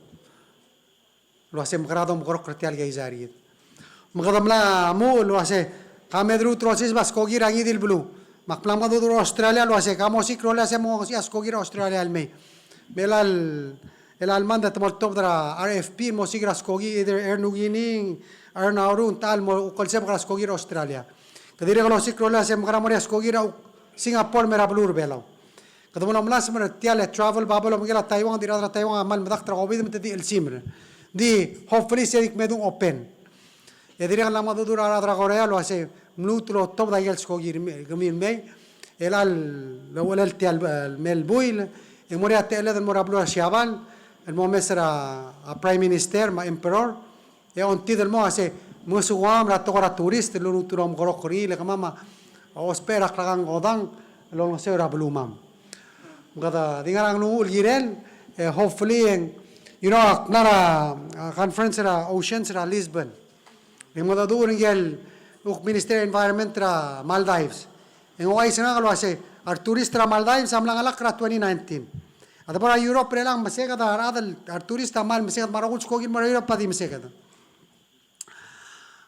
el uasei mekera domekeroul er tia el keizai er kid. Me kede mla muchel el uasei ka me deruul er a osiseb a skoki er a ngii di el beluu. Me ak mla mengedecheduch er a Australia el uasei ka mosiik a rolel el uasei mo osiik a skoki er a Australia el mei. Me chelecha el, chelecha el month e te mo oltobed er a RFP el mosiik er a skoki, either Air Niugini, Air Nauru, ng techa el mo kuk el sebechek er a skoki er a Australia. Kede dirrek el osiik a rolel el uasei mekera mo er a skoki er a Singapore me er a beluu er Belau. Kede mo melasem er tia el travel bubble, obengkel a Taiwan, di rechad er a Taiwan a kmal medakt er a COVID me te di chelsimer. Di hopefully se di kmedung open. E dirrek el mla mengedecheduch er a rechad er a Korea el uasei mluut el otobed a ikel skoki er kemiu el mei, el chelecha el uchelel tia el mei el buil, e ng mo er ngii a techelled el mo er a beluu er a Siabal el mo omes er a Prime Minister me a Emperor, e ongtid el mo uasei, me ng Guam er a tekoi er a tourist el lmuut el omekeroul er ngii, le kemam a ousbech er a klekankodang el olengeseu er a belumam. Me kede di ngar er a nglunguuch el kirel, e hopefully, e ng, you know, ak mla er a, a conference er a Oceans er a Lisbon. E ng mengedecheduch er ngii el uk Minister of Environment er a Maldives. E ng ouchais er ngak el uasei, a retourist er a Maldives a mla chengelakl er a twenty nineteen. A debo er a Europe er chelechang meseked a rechad el, a retourist a kmal meseked, me a rokui el skoki el mo er a Europe a di meseked.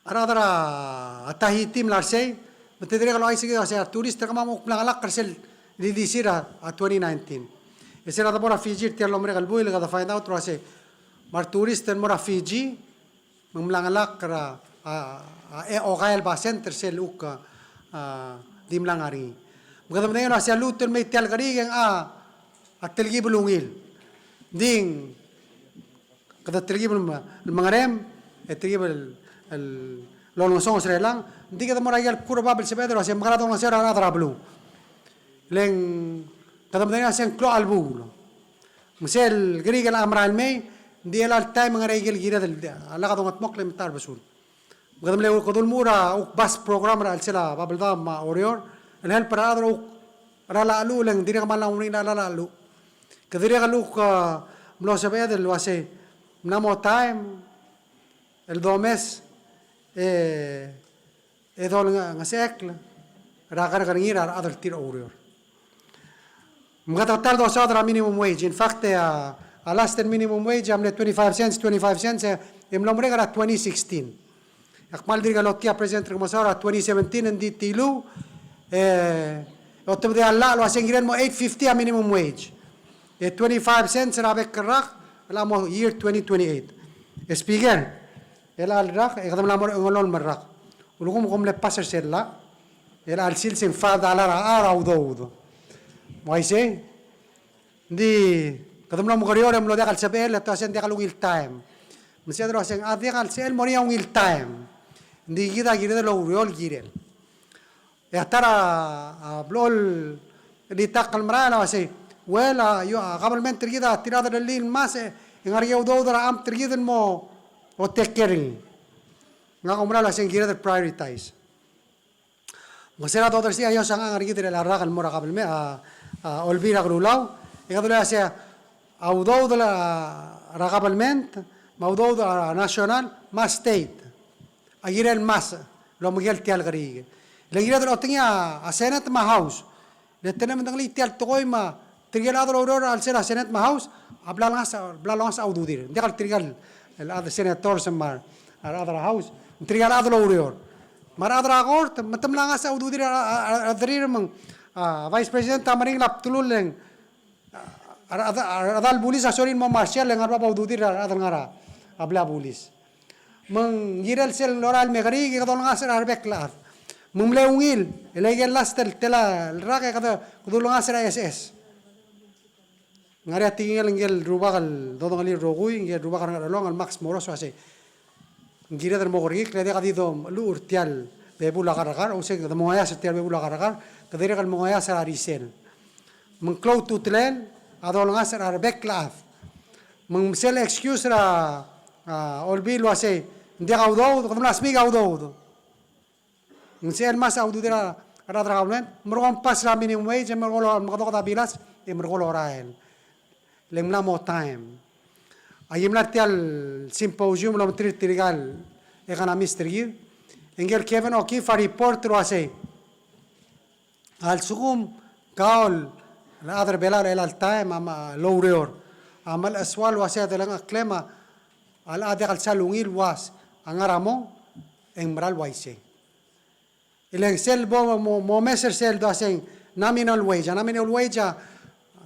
A rechad er a Tahiti a mla er sei, me te dirrek el ouchais er kid el uasei a retourist er kemam a kuk mla chengelakl er sel ildisir a twenty nineteen. E sel debo er a Fiji er tia el mlo merek el buil e kede find out el uasei, me a retourist el mo er a Fiji, me ng mla chengelakl er a, a, a, e okai el basent er sel uk, a, di mla ngar er ngii. Me kede medengei el uasei a lluut el mei tia el kerik e ng, a, a telkib el ungil. Ng di kede telkib el me-, el mengerem, e telkib el, el olengesonges er chelechang, ng di kede mo er a ikel bkul er a bab el sebeched el uasei mekera dolengeseu er a rechad er a beluu. Le ng kede medengei el uasei ng klou a chelebuul. Me sel kerik el merael el mei, ng di chelecha el taem e ng ngar er a ikel kired el, a lak dongedmokl e metacherbesul. Me kede mle, kede ulemuchel er a uk bus program er a chelsel a Babeldaob me a Oreor el help er a rechad er a uk cheral a cheluch, le ng dirrek el kmal mla mo er ngii er a cheral a cheluch. Kede dirrek el uk, a, mlo sebeched el uasei ng mla mo taem el domes, e e dolngesechekl er a kerrekerngir a rechad er tir a oureor. Me kede ta el dosaod er a minimum wage. In fact, e a, a last el minimum wage a mle twenty-five cents, twenty-five cents, e, e mlo merek er a twenty sixteen. Ak kmal dirk lotia President Remengesau er a twenty seventeen, ng di tiluu, e, otobedii a llach el uasei ng kirel mo eight fifty a minimum wage. E twenty-five cents er a bek el rak, el mo year twenty twenty-eight. E Speaker, el a rak, e kede mla mo er a engelolem el rak. Ulekum kom mle pass er sel llach, el a sils e ng five dollar a hour a udoud. Me uaisei, ng di, kede mlo mekerior e mlo diak el sebechel, e te uasei ng diak el ungil taem. Me se el uasei ng diak el sebechel el mo er ngii a ungil taem. Ng di kid a kired el oureor el kirel. E a ta er a, a, blechoel el itakl el merael a uasei, well, a, io, a government er kid a tir a rellii el mas, e, e ng ngar er ngii a udoud er a amt er kid el mo, o, take care er ngii. Ngak a oumera el uasei ng kired el prioritize. Me se er a dodersii a iosang a ngar er kid er a rak el mo er a kabelment, a, a, olbiil er a kelulau, e kede dulii a sei a udoud er a, er a kabelment, me a udoud er a national, me a state. A kirel el mas, el omekel tia el keriik. Le ng kired el otengii a, a Senate me a House. Le te mle medengelii tia el tekoi me tirke el chad el oureor er a chelsel a Senate me a House, a bla lengasech, bla lengasech a ududir. Ng diak el tirke el chad el senators me a rechad er a House, tirke el chad el oureor. Me a rechad er a court, me te mla ngasech a ududir a, a, a, a rechederir me ng, a, Vice President a meringel a bdelul e ng, a, a, a, a rechad el bulis a sorir el mo marshal e ng ngar er a bab a ududir a rechad el ngar er a, a blil a bulis. Me ng kirel sel lorael el mekeriik e kede olengasech er a rebek el chad. Me ng mle ungil, el aike el last el tela el rak e kede, kede ulengasech er a S S. Ng ngar er ngii a tekingel ngike el rubak el dodengelii el rokui, ngike el rubak er a Ngerchelong el Max Moros el uasei, ng kired el mo kerekikl, e diak di domeluchel er tia el bebul a kerrekar, ousei kede mo ngaias er tia el bebul a kerrekar, kede dirrek el mo ngaias er a risel. Me ng klou a ultutelel a dolengasech er a rebek el chad. Me ng sel excuse er a, a, olbiil el uasei, ng diak a udoud, kede mla smiik a udoud. Ng sel mas a ududir a rechad er a government, me kom pass er a minimum wage, me kom mekedoked a bilas, e me kom orael. Le ng mla mo taem. Aki mla er tia el symposium el omengterir tirka el economist er kid. E ngike el Kevin O'Keefe a report el uasei, a lsekum kau el chad er a Belau er chelecha el taem a, a, loureor a melechesuar el uasei a delengcheklem a chad a diak el sal ungil el uas a ngar er a mong, e ng mera el uaisei. E le ng sel bo mo, mo, mo mes er sel doasei ng nominal wage, a nominal wage a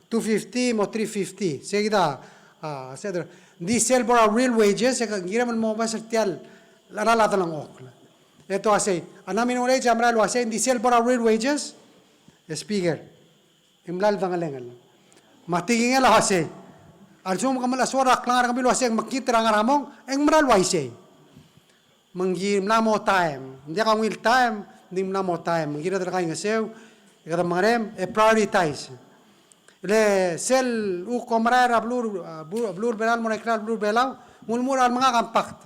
two fifty mo three fifty. Sei kid a, a, sei kid a, ng di sel bo er a real wages, e ng kirem el mo mes er tia el, el chad el delengchokl. E te uasei, a nominal wage a mera el uasei, ng di sel bo er a real wages, e Speaker. E ng mla el dengelengel. Me a tekingel a uasei, a lsekum ke melechesuar er a klengar er kemiu el uasei ng mekngit er a ngar er a mong, e ng mera el uaisei. Me ng di mla mo taem, ng diak a ungil taem, ng di mla mo taem, me ng kired el kaingeseu, e kede mengerem, e prioritize. Le sel kuk omerael er a beluu, a, beluu, beluu er a Belau, mo er a ikrel a beluu er a Belau, ng ulemuchel er a Lemengak Compact.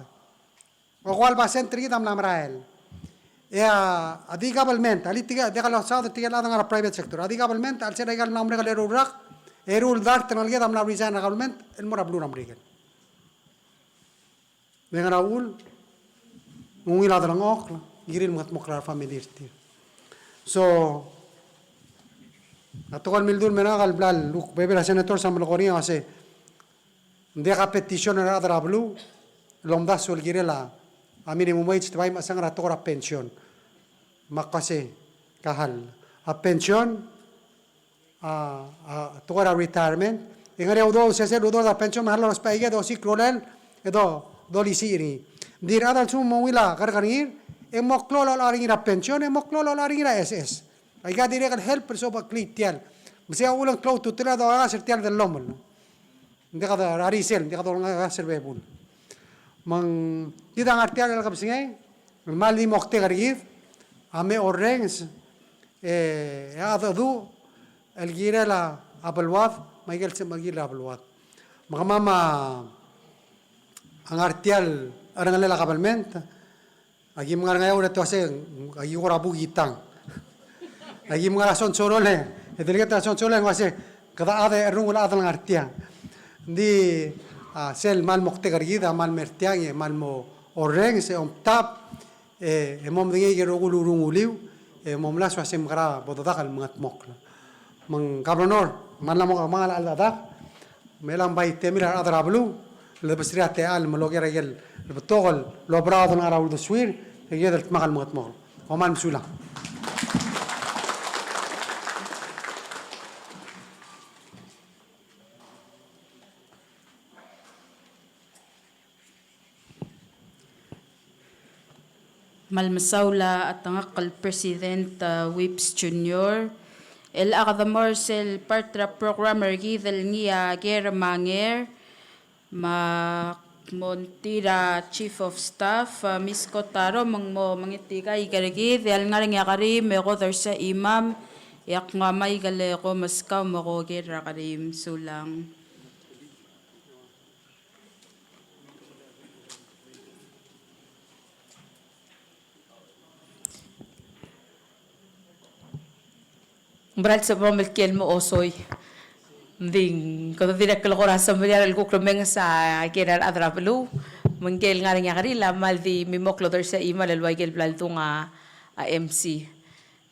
Okeua el basent er kid a mla merael. E a, a di government, a le tirke, diak losaod er tirke el chad el ngar er a private sector. A di government, a lsel aika el mla merek el eru el rak, eru el dart el ngeleked a mla resign er a government, el mo er a beluu er a Merikel. Me ngera uchul, ng ungil a delengchokl, kirir el mengedmokl er a family er tir. So, a tekoi el mildul me ngak el bla el kuk bebil a senators a melekoi er ngii a uasei, ng diak a petition er a rechad er a beluu el omdasu el kirel a minimum wage, te bai mechesang er a tekoi er a pension. Me ak uasei, ka hal. A pension, a, a tekoi er a retirement, e ng ngar er ngii a udoud, sesei el udoud er a pension, me a hal el ousbech aike, e dosiik a rolel, e do, dolisiich er ngii. Ng di a rechad a lsekum ng mo ungil a kerrekerngir, e ng mo klou a locha er ngii er a pension, e ng mo klou a locha er ngii er a S S. Aika a dirrek el help el sobecheklii tia el. Me sei a uchul e ng klou a ultutelel a dolengasech er tia el dellomel. Ng diak a risel, ng diak a dolengasech er a bebul. Me ng kid a ngar tia el kebesengei, el kmal di moktek er kid a me orrenges, e, e a dedu el kirel a beluad, me aike el sebechekil a beluad. Me kemam a ngar tia el cherrengelel a kabelment, aki mngar er a Ngeaur e te uasei, aki kora bukitang. Aki mngar er a Sonsorol e, e delegate er a Sonsorol e ng uasei, kede chad e cherrungel a chad el ngar tiang. Ng di, a, sel kmal moktek er kid a kmal mer tiang e kmal mo orrenges e omtab, E, e mo medengei ikel rokui el urunguliu, e mo mla sua se mekera bo dedak el mengedmokl. Me ng Governor, me ng mla mo kemanget a cheldechedak, me ng bai temir a rechad er a beluu, el debesir a techall me loker a ikel betok el oberaod el ngar er a uldesuir, e kid el dmak el mengedmokl. Kom kmal mesulang. Me kmal mesaul a chetengakl el President, uh, Whipps Junior. El chad a mo er sel part er a program er kid el ngii a ker me a nger, me ak mo ngtir a Chief of Staff, uh, Miss Kotaro, me ng mo mengetikaik er kid, e a lengar er ngii a kerim e ko dersii a chimam, e ak nguu a maik el ko meskau me ko ker er a kerim. Sulang. Ng mera el sebechemam el kiei el mo osoi. Ng di, kede dirrek el kora semeriar el kuk remenges a ikel rechad er a beluu, me ng ikel ngar er ngii a kerim a kmal di mimokl el odersii a chimal el ua ikel bla ledung a, a M C.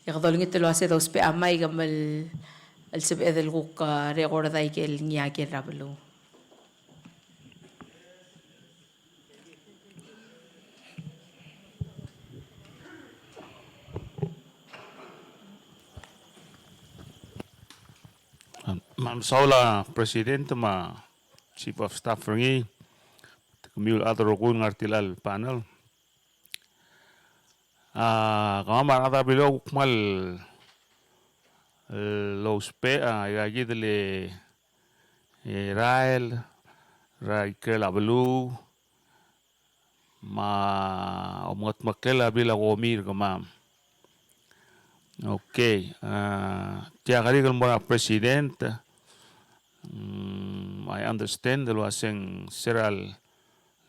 E kede olengit el uase dousbech a maik me le, el sebeched el kuk, a, record a ikel ngii a ker er a beluu. Me kmal mesaul a President me a Chief of Staff er ngii, kemiu el chad el rokui el ngar er tia el panel. A, kemam a rechad er a Beliliou a kuk kmal, e, lousbech, a, aika kid el, e, rael er a ikrel a beluu, me a omengedmeklel a blil a komi er kemam. Okay, a, tia kerik el mo er a President, mm, I understand el uaseng se er a l-,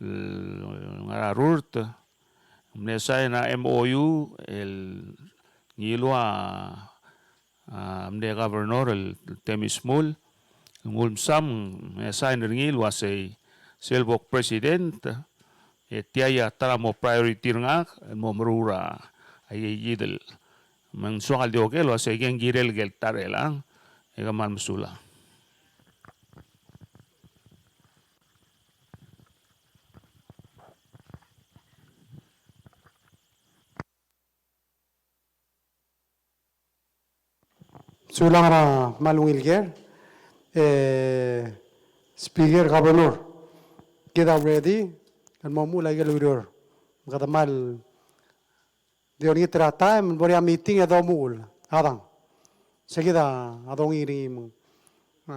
l-, ngar er a rurt, mle sign a M O U el ngiluu a, a, mle Governor el Temmy Shmull, el nguu el msa me ng sign er ngii el uasei sel bo kpresident, e tia a ta er a mo priority er ngak el mo meruul a ikakid el, me ng soak el di oker el uasei ke ng kirel kel ta er chelechang, e kmal mesulang. Sulang er a kmal ungil ker, e, Speaker, Governor, kid a ready el mo omuchel a ikel ureor. Me kede kmal di olengit er a taem el bo er a meeting e domuchel. Adang. Se kid a dongiil er ngii me ng, a,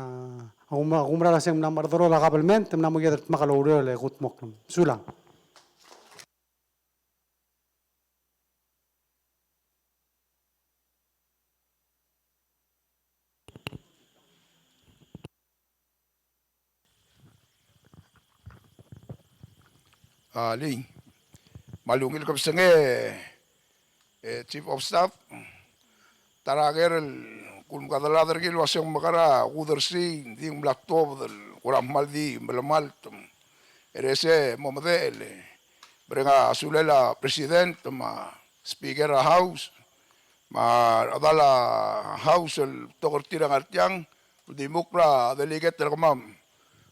a kume-, a kumerang el uaseng mla mo er a delal a government, mla mo kired el dmak el oureor e kudmeklem. Sulang. A, Ling. Me a ungil kebesengei, e, Chief of Staff, ta er a ker el kulemekedelad er ngii el uaseng mekera kudersii, ng di ng mla tuobed el kora kmal di melemalt. E er se mo medechel, e mereng a sulel a President me a Speaker er a House, me a rechedal a House el betok er tir a ngar tiang, el di mukl er a delegate er kemam.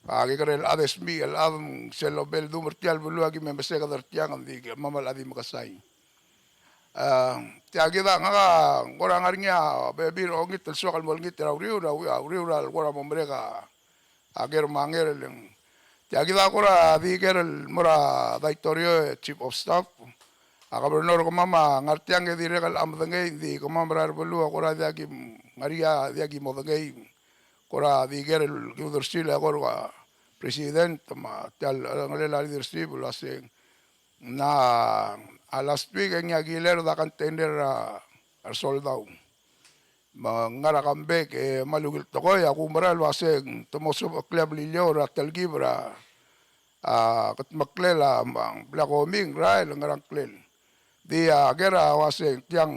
A kekerei el chad e smiich el chad, me sel obeldum er tia el beluu a ki me meseked er tiang, ng di kemam a chad di mekesai. A, tia kid a ngak a kora ngar er ngii a bebil er a ongit el soak el mo olengit er a uriul, a uriul, a uriul el kora mo merek a a ker me a nger el ng. Tia kid a kora di ker el mo er a daitorio e Chief of Staff. A Governor er kemam a ngar tiang e dirrek el medengei, ng di kemam er a beluu a kora diak ki ngar er ngii a diak ki modengei. Kora di ker el ki uldersii el eko er a President me tia el ngerel a leadership el uaseng. Na a last week e ngii a kiler a container er a, er a Soldau. Me ng ngar er a Kambek e kmal ungil tekoi, a kumerang el uaseng te mo suebek a klii a Beliliou er a telkib er a, a, kedmeklel a, me ng blak a oming, rael, ngerang klel. Di a ker a uaseng tiang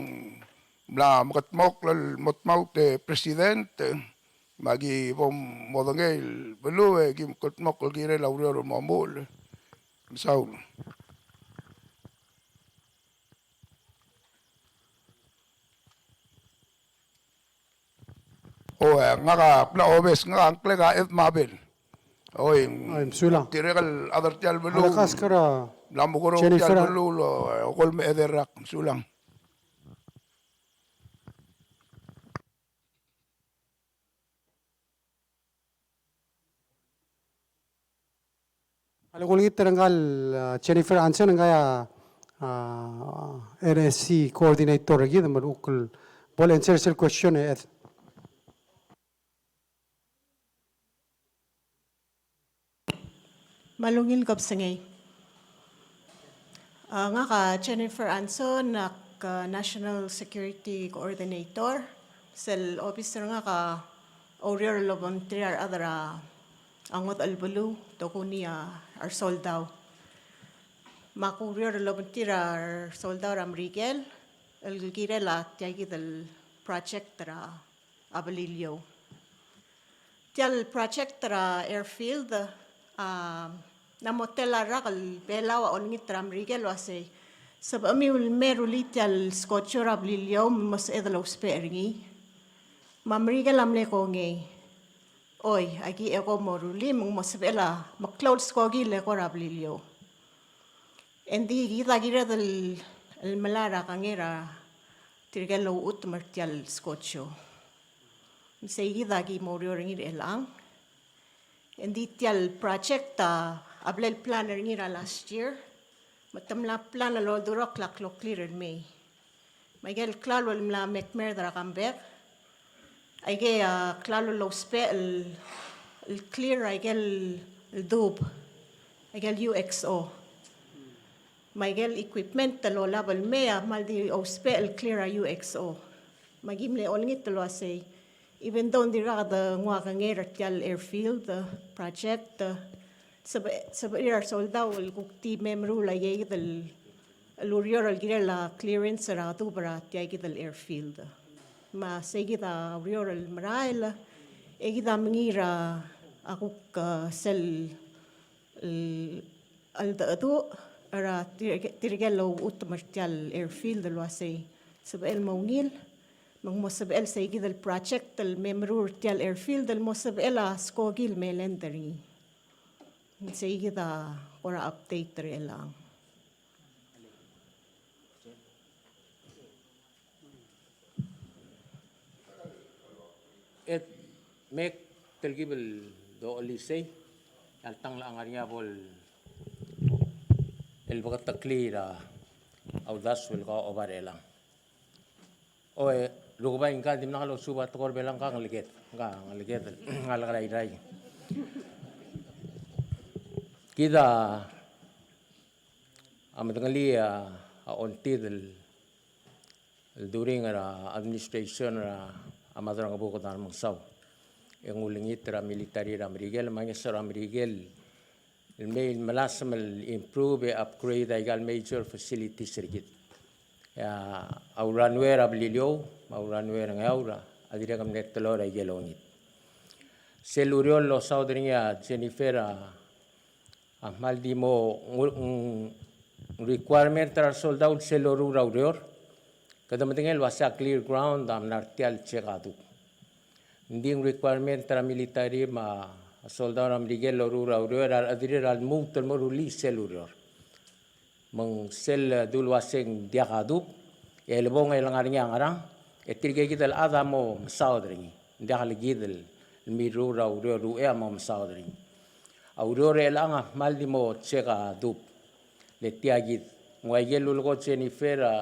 mla mekedmokl el mo dmaut e President, me aki bo modengei el beluu e ki mekedmokl el kirel a ureor el mo omuchel. Mesaul. O, e, ngak a Bla Obes, ngak a ngklek a Ed Mabel. Oi, mesulang. Tirke el chad er tia el beluu. Alekasek er a Jennifer. Mla mo kora tia el beluu el, e, okol me chederrak, mesulang. A lenguu el ngit er ngka el, a, Jennifer Anson, ngka a, a, N S C coordinator er kid, me a lechub e bo el answer sel question e Ed. Me a ungil kebesengei. A, ngak a Jennifer Anson, ak, a, National Security Coordinator. Sel obis er ngak a oureor el obengterir a rechad er a ngodech el beluu, tokuni a resoldau. Me ak oureor el obengterir a resoldau er a Merikel el kirel a tia kid el project er a a Beliliou. Tia el project er a airfield, a, ng mo tela el rak el Belau a olengit er a Merikel el uasei, sebechemiu el me rullii tia el skojo er a Beliliou me ng mo sebeched el ousbech er ngii. Me a Merikel a mle kongei. Oi, aki eko mo rullii, me ng mo sebechel a meklou el skoki el eko er a Beliliou. Engdi kid a kired el, el melai er a kengei er tirke el ouchutem er tia el skojo. Me sei kid a ki mo oureor er ngii er chelechang. Engdi tia el project a, a bla leplan er ngii er a last year. Me te mla plan el oldurokl a kloklir el mei. Me aike el klalo el mla mekmerd er a Kambek, aike a klalo el ousbech el, el clear aike el, el dub, aike el U X O. Me aike el equipment el olab el mei a kmal di ousbech el clear a U X O. Me aki mle olengit el uasei, even though ng dirkak de nguu a kengei er tia el airfield, e, project, e, sebe-, sebechir a resoldau el kuk di me meruul aike kid el, el ureor el kirel a clearance er a dub er tia kid el airfield. Me sei kid a ureor el merael, e kid a mengiil er a kuk, e, sel, el, cheldecheduch er a tirke, tirke el ouchutem er tia el airfield el uasei sebechel mo ungil, me ng mo sebechel sei kid el project el me meruul er tia el airfield el mo sebechel a skoki el me land er ngii. Sei kid a kora update er chelechang. E mek telkib el dochel isei, e a ltang el ngar er ngii a bo el beketeklii er a uldasu el kau oba er chelechang. O, e, rukebai, ngka a dimlak losuub a tekoi er Belau, ngka a ngeleked, ngka a ngeleked, ngalek er a Irrai. Kid a medengelii a, a ongtid el, el during er a administration er a Madrangebuked Remengesau. E ng ulengit er a military er a Merikel, me a ngeso er a Merikel el mei el melasem el improve e upgrade aika el major facilities er kid. E a, a runway er a Beliliou, me a runway er a Ngeaur a dirrek el mle teloi er aike el ongit. Sel ureor el losaod er ngii a Jennifer a, a kmal di mo ng, ng, requirement er a resoldau el sel loruul er a ureor. Kede medengei el uasei a clear ground a mla er tia el check a dub. Ng di ng requirement er a military me a soldau er a Merikel el loruul er a ureor a rechederir a lmuut el mo rullii sel ureor. Me ng sel dul uasei ng diak a dub, e lebong e le ngar er ngii a ngerang, e tirke kid el chad a mo mesaod er ngii. Ng diak le kid el mirruul er a ureor, uchei a mo mesaod er ngii. A ureor er chelechang a kmal di mo check a dub. Le tia kid, ng ua ikel lulekoi Jennifer a,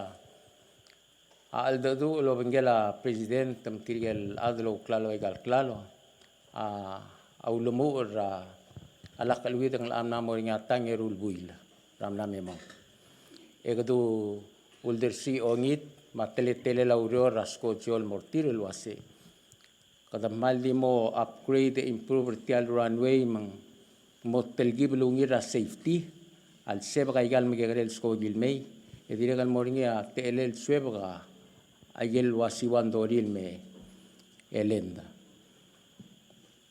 a cheldecheduch el obengkel a president me tirke el chad el ouklalo aika el klalo a, a ulemuchel er a, a lak cheleuid e ng locha mla mo er ngii a tang e eru el buil er a mla me mong. E kede uldersii ongit me a teletelel a ureor er a skojo el mo er tir el uasei kede kmal di mo upgrade e improve er tia el runway me ng mo telkib el ungil er a safety, a lsebek aika el mekekerei el skoki el mei, e dirrek el mo er ngii a techellel el suebek a ikel ua siua ng dorir el me land.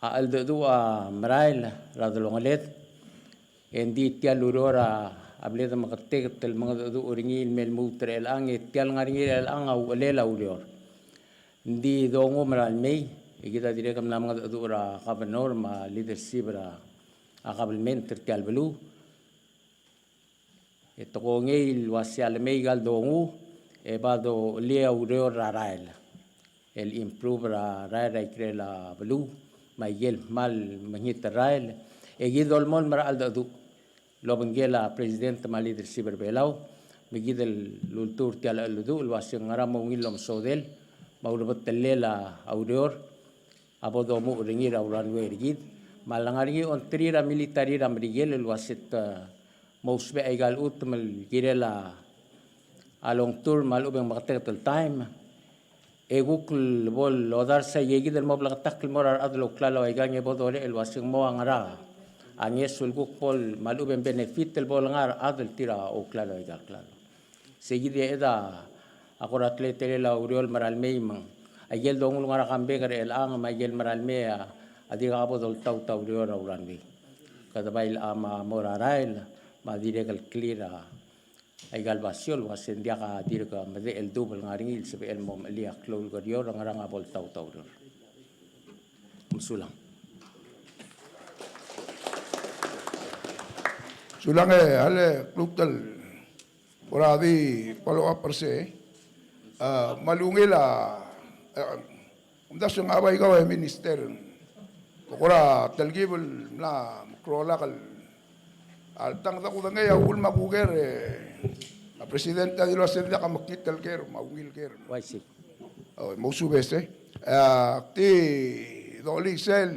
A cheldecheduch a merael er a delongeled, e ng di tia el ureor a bla de meketeket el mengedecheduch er ngii el me lmuut er chelechang, e tia el ngar er ngii er chelechang a uchelel a ureor. Ng di dongum er a lemei, E kid a dirrek el mla mengedecheduch er a governor me a leadership er a, a government er tia el beluu. E te kongei el uasei a lemei aika el donguu, e bo dolii a ureor er a rael el improve er a rael er a ikrel a beluu, me aike el kmal mekngit el rael. E kid dolemolem er a cheldecheduch el obengkel a president me a leadership er Belau, me kid el ultuil er tia el cheldecheduch el uasei ng ngera mo ungil el omesodel me a ulebetellel a ureor a bo domuchel er ngii er a runway er kid. Me a lengar er ngii a ongtir er a military er a Merikel el uasei te mo ousbech aika el chutem el kirel a, a long term me a lechub e ng meketeket el taem. E kuk el bo lodars aike kid el mo bleketakl el mo er a rechad el ouklalo aikang e bo dolecha el uasei ng mo a ngera a ngeso el kuk bo el me a lechub e ng benefit el bo lengar a rechad el tir a ouklalo aika el klalo. Sei kid e a, a kora teletelel a ureor el mera el mei me ng aike el donguu el ngar er a kambek er chelechang me aike el mera el mei a, a dirkak bo doltaut a ureor er a runway. Kede bai el a mo er a rael me a dirrek el clear a aika el basio el uasei ng diak a dirk medechel el dubech el ngar er ngii el sebechel el mo mechelii a klou el kerior e ngerang a bo ltaut a ureor. Mesulang. Sulang e, ale, klou el kora di follow up er sei. A, me a ungil a, e, omdasu e ng bai kau e minister. Kora telkib el mla meklou a lak el, a letang de kudengei a uchul me a kuker e a president a dilu el uasei ng diak a mekngit el ker me a ungil ker. Uaisei. O, mousubes e. A, ak di dolii sel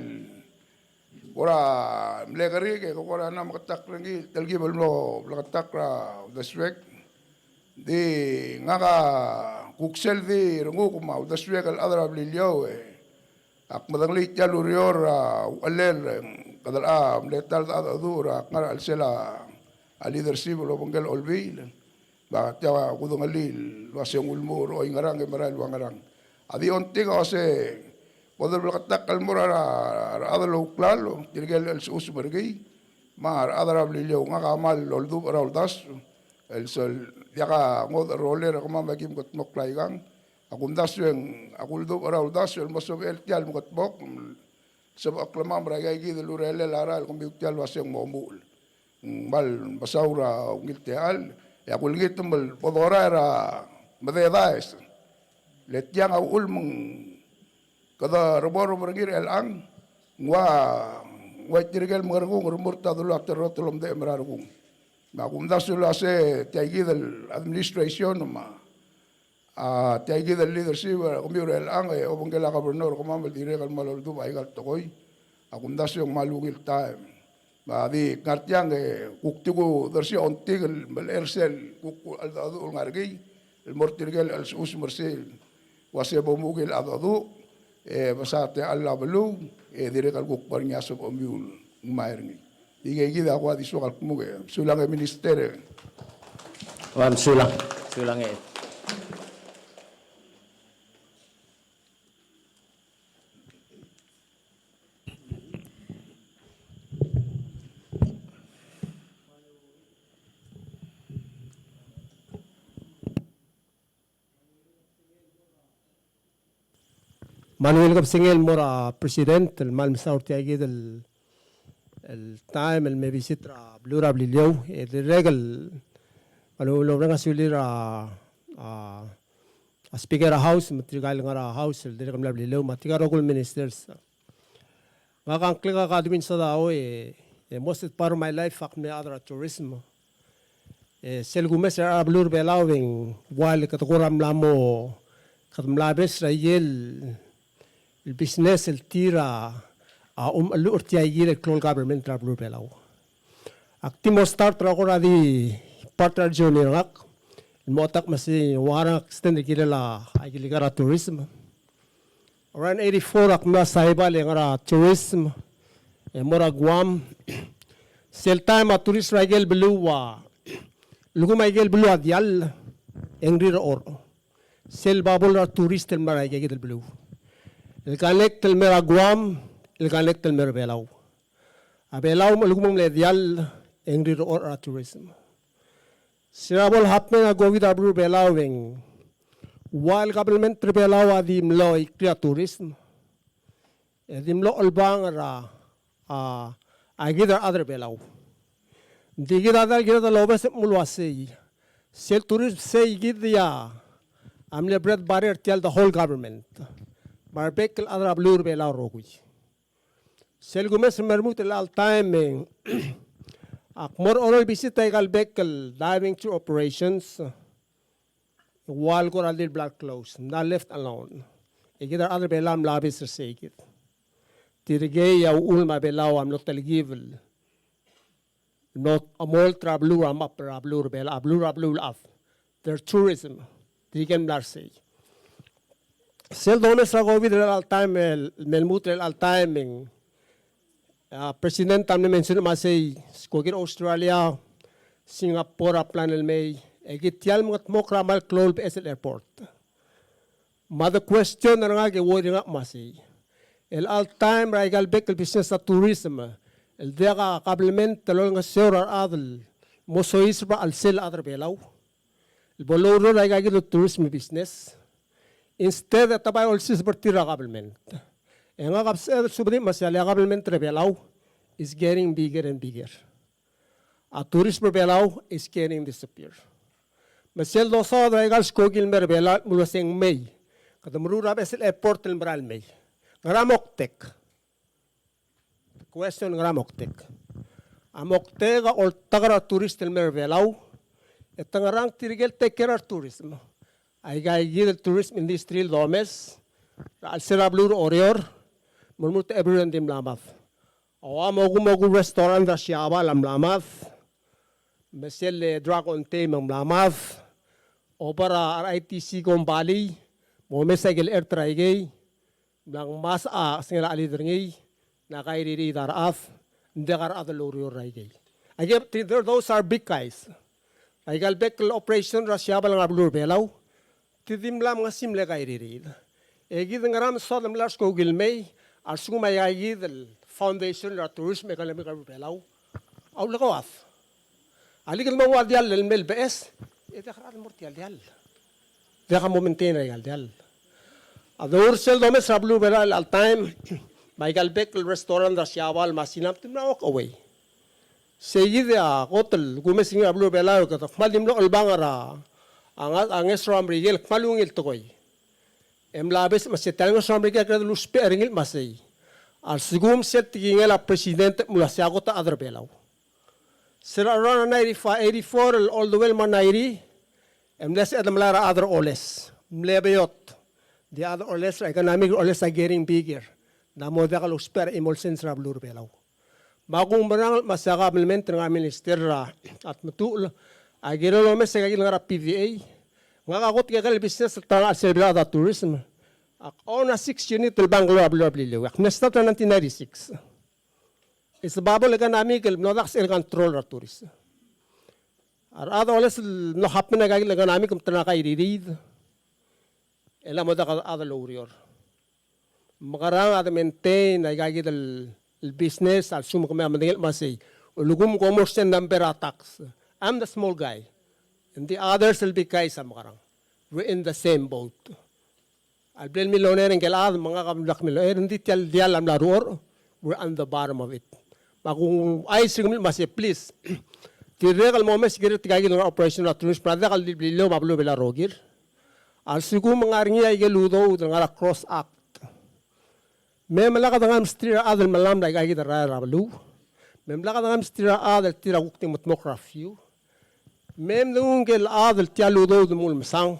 kora mle kerik e kora mla meketakl er ngii, telkib el mlo bleketakl er a uldesuek. Di ngak a kuk sel di renguk me a uldesuek el chad er a Beliliou e ak medengelii tia el ureor er a uchelel e ng kede locha mle ta el cheldecheduch er a kngar er a chelsel a leadership el obengkel a Olbiil. Me tia kudengelii el uasei ng ulemuchel er oingerang e merael ua ngerang. A di ongtik a uasei bo dobleketakl el mo er a rechad el ouklalo, tirke el chelsechusem er kei, me a rechad er a Beliliou. Ngak a kmal oldubech er a uldasu el sel diak a ngodech el rolel er kemam e aki mekedmokl aikang. Ak omdasu e ng, ak oldubech er a uldasu el mo sebechel tia el mekedmokl, sebecheklemam er aika kid el urerel a rael el kemiu tia el uasei ng mo omuchel. Ng kmal mesaul er a ungil techall, e ak ulengit me bo dorael er a mededaes. Le tiang a uchul me ng kede reborb er ngii er chelechang, ng ua, ng ua tirke el mengerekong el remurt a delua terrot el omdechem er a rekong. Me ak omdasu el uasei tia kid el administration me a A, tia kid el leadership er kemiu er chelechang e obengkel a governor er kemam el dirrek el kmal oldubech aika el tekoi. Ak omdasu e ng kmal ungil taem. Me a di ngar tiang e kuk di kudersii a ongtik el melecha er sel kuk cheldecheduch el ngar er kei el mo er tirke el chelsechusem er sei el uasei bo muchel a cheldecheduch e mesa techall a beluu e dirrek el kuk bo er ngii a sebechemiu el ngmai er ngii. Ikei kid a kuk di soak el kmo ke. Sulang e Minister. Ua, sulang. Sulang e. Me a ungil kebesengei el mo er a President el kmal mesaul er tia kid el, el taem el me visit er a beluu er a Beliliou, e dirrek el, me a ungil omereng a sulir a, a, a Speaker er a House, me tirka el ngar er a House, el dirrek el mla er a Beliliou, me tirka el rokui el ministers. Ngak a ngklek a Godwin Sadao e, e most part of my life ak mle chad er a tourism. E sel kumes er a beluu er a Belau e ng ua el kede kora mla mo, kede mla bes er a ikel, el business el tir a, a omecheluch er tia ikel klou el government er a beluu er a Belau. Ak di mo start er a kora di part er a journey er ngak. El mo chetak me sei ng ua ngera extend er a ikel a, a ikel ikal a tourism. Around eighty-four ak mla er a Saipan e ngar er a tourism, e mo er a Guam. Sel taem a tourist er a ikel beluu a, lsekum a ikel beluu a diall, e ng rirechorech. Sel bubble er a tourist el mla er a ikel beluu. El connect el me er a Guam, el connect el me er a Belau. A Belau me a lsekum ng mle diall, e ng rirechorech er a tourism. Se er a bo el happen a COVID er a beluu er a Belau e ng ua el government er a Belau a di mlo ikrel a tourism. e di mlo chelebangel er a, a, a kid el chad er a Belau. Ng di kid a diak el kired el obes el mlo uaisei. Sel tourism sei kid a mle bread and butter er tia el the whole government. Me a rebek el chad er a beluu er a Belau el rokui. Sel kumes me lmuut er chelecha el taem e ak mo er a Oreor el visit aika el bek el diving tour operations. Ua el kora di el bla el close, mla left alone. E kid a rechad er a Belau a mla obes er sei kid. Tirkei a uchul me a Belau a mlo telkib el mlo omolt er a beluu er a map er a beluu er a Belau, a beluu er a beluulechad. Their tourism. Tirke el mla er sei. Sel domes er a COVID er chelecha el taem, el, me lmuut er chelecha el taem e ng, a, President a mle mention el uaisei, skoki er a Australia, Singapore a plan el mei, e kid tia el mengetmokl er a kmal klou el beches el airport. Me a the question er ngak e worry er ngak el uaisei. El chelecha el taem er aika el bek el business er a tourism, el diak a kabelment el olengeseu er a rechad el mo soiseb er a chelsel a chad er a Belau el bo loureor er aika kid el tourism business. Instead e te bai olsiseb er tir er a kabelment. E ngak a sebeched el subedii el uaisei a kabelment er a Belau is getting bigger and bigger. A tourism er a Belau is getting disappear. Me sel dosaod er aika el skoki el mei er a Belau el uaisei ng mei. Kede meruul er a beches el airport el merael mei. Ngera moktek? Question, ngera moktek? A moktek a oltak er a tourist el mei er a Belau. E te ngerang tirke el take care er a tourism? Aika kid el tourism industry el domes er a chelsel a beluu er a Oreor, me lmuut e everyone a di mla mad. A ua mo kuk, mo kuk restaurant er a Siabal a mla mad. Me sel Dragon Tei me ng mla mad. Oba er a R I T C kombalii, momes aike el chert er aikei, mla ngmasech a sengel a chelid er ngii, ng kaiririid a rechad, ng diak a rechad el oureor er aikei. Aike, those are big guys. Aika el bek el operation er a Siabal el ngar er a beluu er a Belau, te di mla mngesii el kaiririid. E kid ngera me soad el mla er a skoki el mei, a lsekum aika kid el foundation er a tourism economy er a beluu er a Belau a ulekoad. Alii kede mo ua diall el mei el beches, e diak a rechad el mo er tia el diall. Diak a mo maintain er aika el diall. A di ua sel domes er a beluu er a Belau el all time, me aika el bek el restaurant er a Siabal me a Sinam, te mla walk away. Sei kid a kot el kumes er ngii er a beluu er a Belau, kede kmal di mlo chelebangel er a, a nges-, a ngeso er a Merikel, kmal ungil tekoi. E mla obes me sei tia el ngeso er a Merikel a kired el ousbech er ngii el uaisei. A lsekum sel tekingel a president el uaisei a kot a chad er a Belau. Sel around ninety-five, eighty-four, el all the way el mo ninety, e mle sebeched el melai er a chad er a oles. Mle beot. Di a chad er a oles, er a economic er a oles a getting bigger. Ng mo diak lousbech er a chimo el sens er a beluu er a Belau. Me a kuk merang el uaisei a kabelment er ngii a minister er a tmetuchl a kirel el omes aika kid el ngar er a P V A. Ngak a kot kekerei el business el ta er a chelsel a Belau er a tourism. Ak own a six unit el bungalow er a beluu er a Beliliou. Ak mle start er a nineteen ninety-six. Is a bubble economic el mlo diak sel control er a tourist. A rechad er a oles el mlo happen aika kid el economic me te ngera kaiririid. E le mo diak a chad el oureor. Mekerang a de maintain aika kid el, el business a lsekum kemiu a medengei el uaisei. Ulekum kom mo er sel number er a tax. I'm the small guy. And the others el big guys a mekerang. We're in the same boat. A leblil el millionaire ngike el chad me ngak a mla millionaire, ng di tia el diall a mla ruchorech, we're on the bottom of it. Me a kuk chais er kemiu el uaisei, please. Dirrek el mo omes e kirir tirka kid el ngar er a operation er a tourist, me a diak el di Beliliou me a beluu er a Belau el rokir. A lsekum ng ngar er ngii aike el udoud el ngar er a Cross Act. Me mla kede ngar er a msterir a chad el melaml aika kid el rael er a beluu. Me mla kede ngar er a msterir a chad el tir a kuk di medmokl er a few. Me mdenguu ngike el chad el tia el udoud el mle mesang.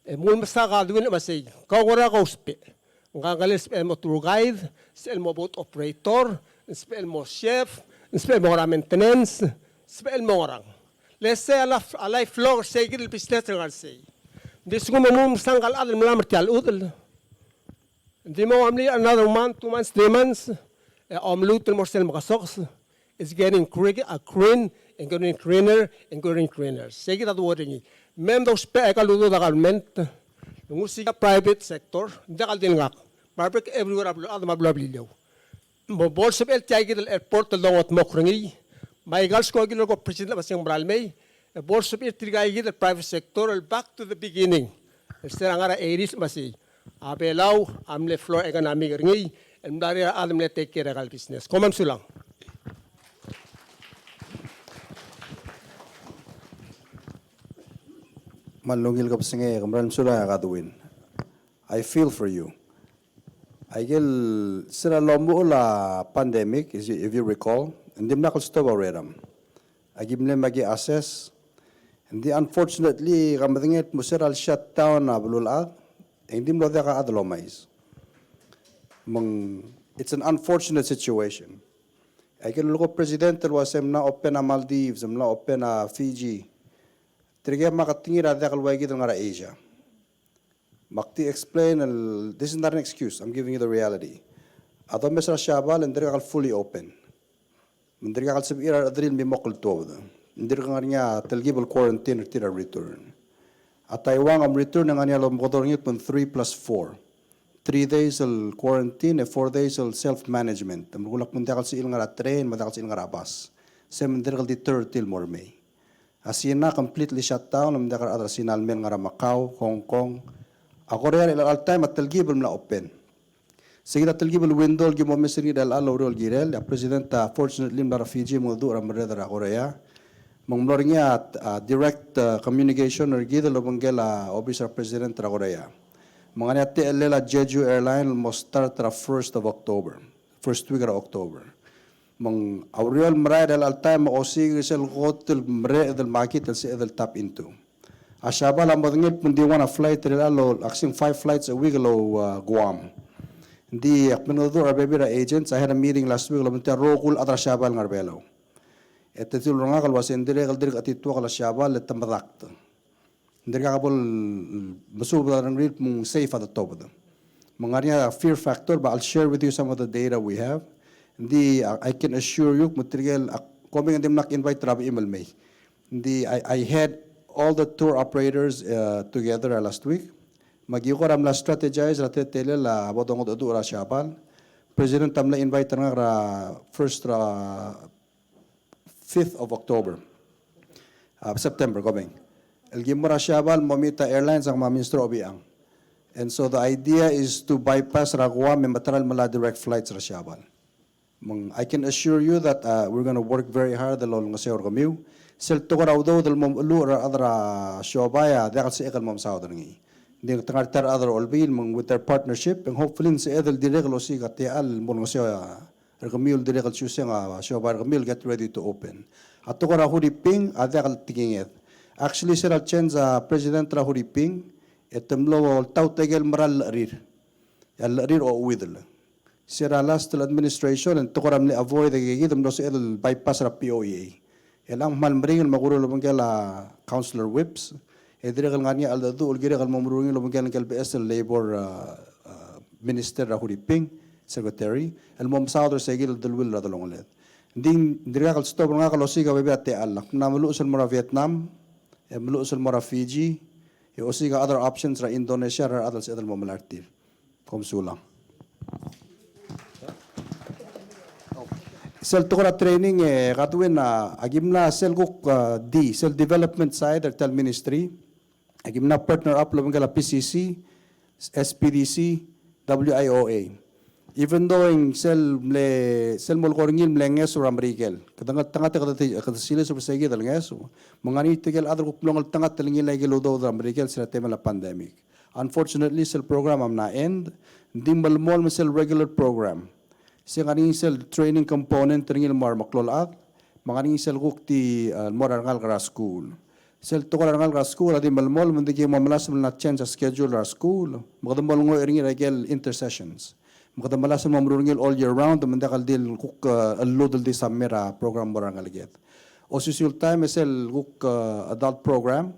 E mle mesang a kaduil el uaisei. Kau ngera ke ousbech? Ngka a ngklel el sebechel el mo tour guide, sebechel el mo boat operator, sebechel el mo chef, sebechel el mo ngar er a maintenance, sebechel el mo ngerang. Le sei a laf-, a lifelong er sei kid el business el ngar er sei. Ng di lsekum e mle mesang ngka el chad el melaml er tia el chudel. Ng di mo ua mle another month, two months, three months, e a omluut el mo er sel mekesokes. It's getting cre-, uh, green, and getting greener, and getting greener. Sei kid a di worry er ngii. Me mdousbech aika el udoud er a government, ng osiik a private sector, ng diak el di el ngak. Me a rebek everywhere a beluu, a chad me a beluu er a Beliliou. Bo, bo lsebechel tia kid el airport el dongetmokl er ngii. Me aika el skoki el ko president el uaisei ng mera el mei. E bo lsebechir tirka kid el private sector el back to the beginning. El se er a ngar er a eighties el uaisei. A Belau a mle floor economic er ngii. el mla er ngii a chad el mle take care er a business. Kom kmal mesulang. Me a ungil kebesengei, ke meral mesulang e Godwin. I feel for you. Aikel, se er a lomuchel a pandemic, is, if you recall, ng dimlak el stop a rerem. Aki mle me aki assess. Ng di unfortunately, ke medengei el kmo se er a le shutdown a beluulechad, e ng di mlo diak a chad el omais. Me ng, it's an unfortunate situation. Aikel lulekoi a president el ua se ng mla open a Maldives, ng mla open a Fiji. Tirke a meketengir a diak el ua kid el ngar er a Asia. Me ak di explain el, this is not an excuse, I'm giving you the reality. A domes er a Siabal e ng dirkak el fully open. Me ng dirkak el sebechir a rechederir el mimokl el tuobed. Ng dirk ngar er ngii a telkib el quarantine er tir a return. A Taiwan a return e ng ngar er ngii a lomekedong er ngii el kmo ng three plus four. Three days el quarantine e four days el self-management. Me ng kuk lak kmo ng diak el sebechir el ngar er a train, me ng diak el sebechir el ngar er a bus. Se me ng dirk el deter er tir el mo er mei. A Sina completely shut down, me ng diak a rechad er a Sina el mei el ngar er a Macau, Hong Kong. A Korea er chelecha el taem a telkib el mla open. Se kid a telkib el window el ki mo omes er ngii er chelecha el oureor el kirel, a president a fortunately mla er a Fiji me mengedecheduch er a merreder er a Korea. Me ng mlo er ngii a, a direct, uh, communication er kid el obengkel a obis er a president er a Korea. Me ng ngar er ngii a techellel a Jeju Airline el mo start er a first of October. First week er a October. Me ng a ureor el merael er chelecha el taem a osiik er sel kot el mereched el market el sebeched el tap into. A Siabal a modengei el kmo ng di one a flight er chelecha el, actually five flights a week el, uh, Guam. Ng di ak mengedecheduch er a rebebil er a agents, I had a meeting last week el obengterir a rokui el chad er a Siabal el ngar er a Belau. E te dilu er ngak el ua se ng dirrek el dirk chetituakel a Siabal e te medakt. Ng dirkak bo el mesuub a rengrir el kmo ng safe a tutobed. Me ng ngar er ngii a fear factor, but I'll share with you some of the data we have. Ng di, I, I can assure you, me tirke el, ak, komeng e ng dimlak invite er a bechim el mei. Ng di, I, I had all the tour operators, uh, together, uh, last week. Me aki kora mla strategize er a teletelel a bo dongedecheduch er a Siabal. President a mla invite er ngak er a first er a fifth of October. Uh, September, komeng. El ki mo er a Siabal el mo meet a airlines, ak me a Minister Obichang. And so the idea is to bypass er a Guam e meterang el melai a direct flights er a Siabal. Me ng, I can assure you that, uh, we're gonna work very hard el olengeseu er kemiu. Sel tekoi er a udoud el mo mecheluch er a rechad er a siobai a diak el sebechek el mo mesaod er ngii. Ng di te ngar tia el rechad er a Olbiil me ng with their partnership, and hopefully ng sebeched el dirrek el osiik a techall el mo olengeseu er kemiu el dirrek el choosing a siobai er kemiu el get ready to open. A tekoi er a Huriping a diak el tekinged. Actually, se er a le change a president er a Huriping, e te mlo oltaut a ikel mera el llechir. E a llechir a ocheuidel. Se er a last el administration, e ng tekoi er a mle avoid e kid e mlo sebeched el bypass er a P O E A. E chelechang kmal meringel me ak oureor el obengkel a Councilor Whipps, e dirrek el ngar er ngii a cheldecheduch el kirek el mo meruul er ngii el obengkel ngike el beches el labor, uh, uh, minister er a Huriping, secretary, el mo mesaod er se kid el deleuill er a delongeled. Ng di ng dirkak el stop er ngak el osiik a bebil er a techall. Ak mla meluches el mo er a Vietnam, e meluches el mo er a Fiji, e osiik a other options er a Indonesia er a rechad el sebeched el mo melai er tir. Kom sulang. Sel tekoi er a training, e, Godwin, a, aki mla sel kuk, a, D, sel development side er tia el ministry. Aki mla partner up el obengkel a P C C, S P D C, W I O A. Even though ng sel mle, sel molekoi er ngii el mle ngeso er a Merikel. Kede ngeltengat e kede, kede siliu se er se kid el ngeso. Me ng ngar er ngii tirke el chad el kuk mlo ngeltengat el ngilai a ikel udoud er a Merikel sel temel a pandemic. Unfortunately, sel program a mla end, ng di melemolem sel regular program. Se ng ngar er ngii sel training component er ngii el mo er a remeklou el chad, me ng ngar er ngii sel kuk di, eh, mo er a rengalek er a skuul. Sel tekoi er a rengalek er a skuul a di melemolem, me ng di ki mo melasem el mla change a schedule er a skuul, me kede mo olengoich er ngii er a ikel intersessions. Me kede melasem el mo meruul er ngii el all year round, me ng diak el di el kuk, eh, el lluut el di summer a program el mo er a rengeleked. Osisiu el taem e sel kuk, eh, adult program,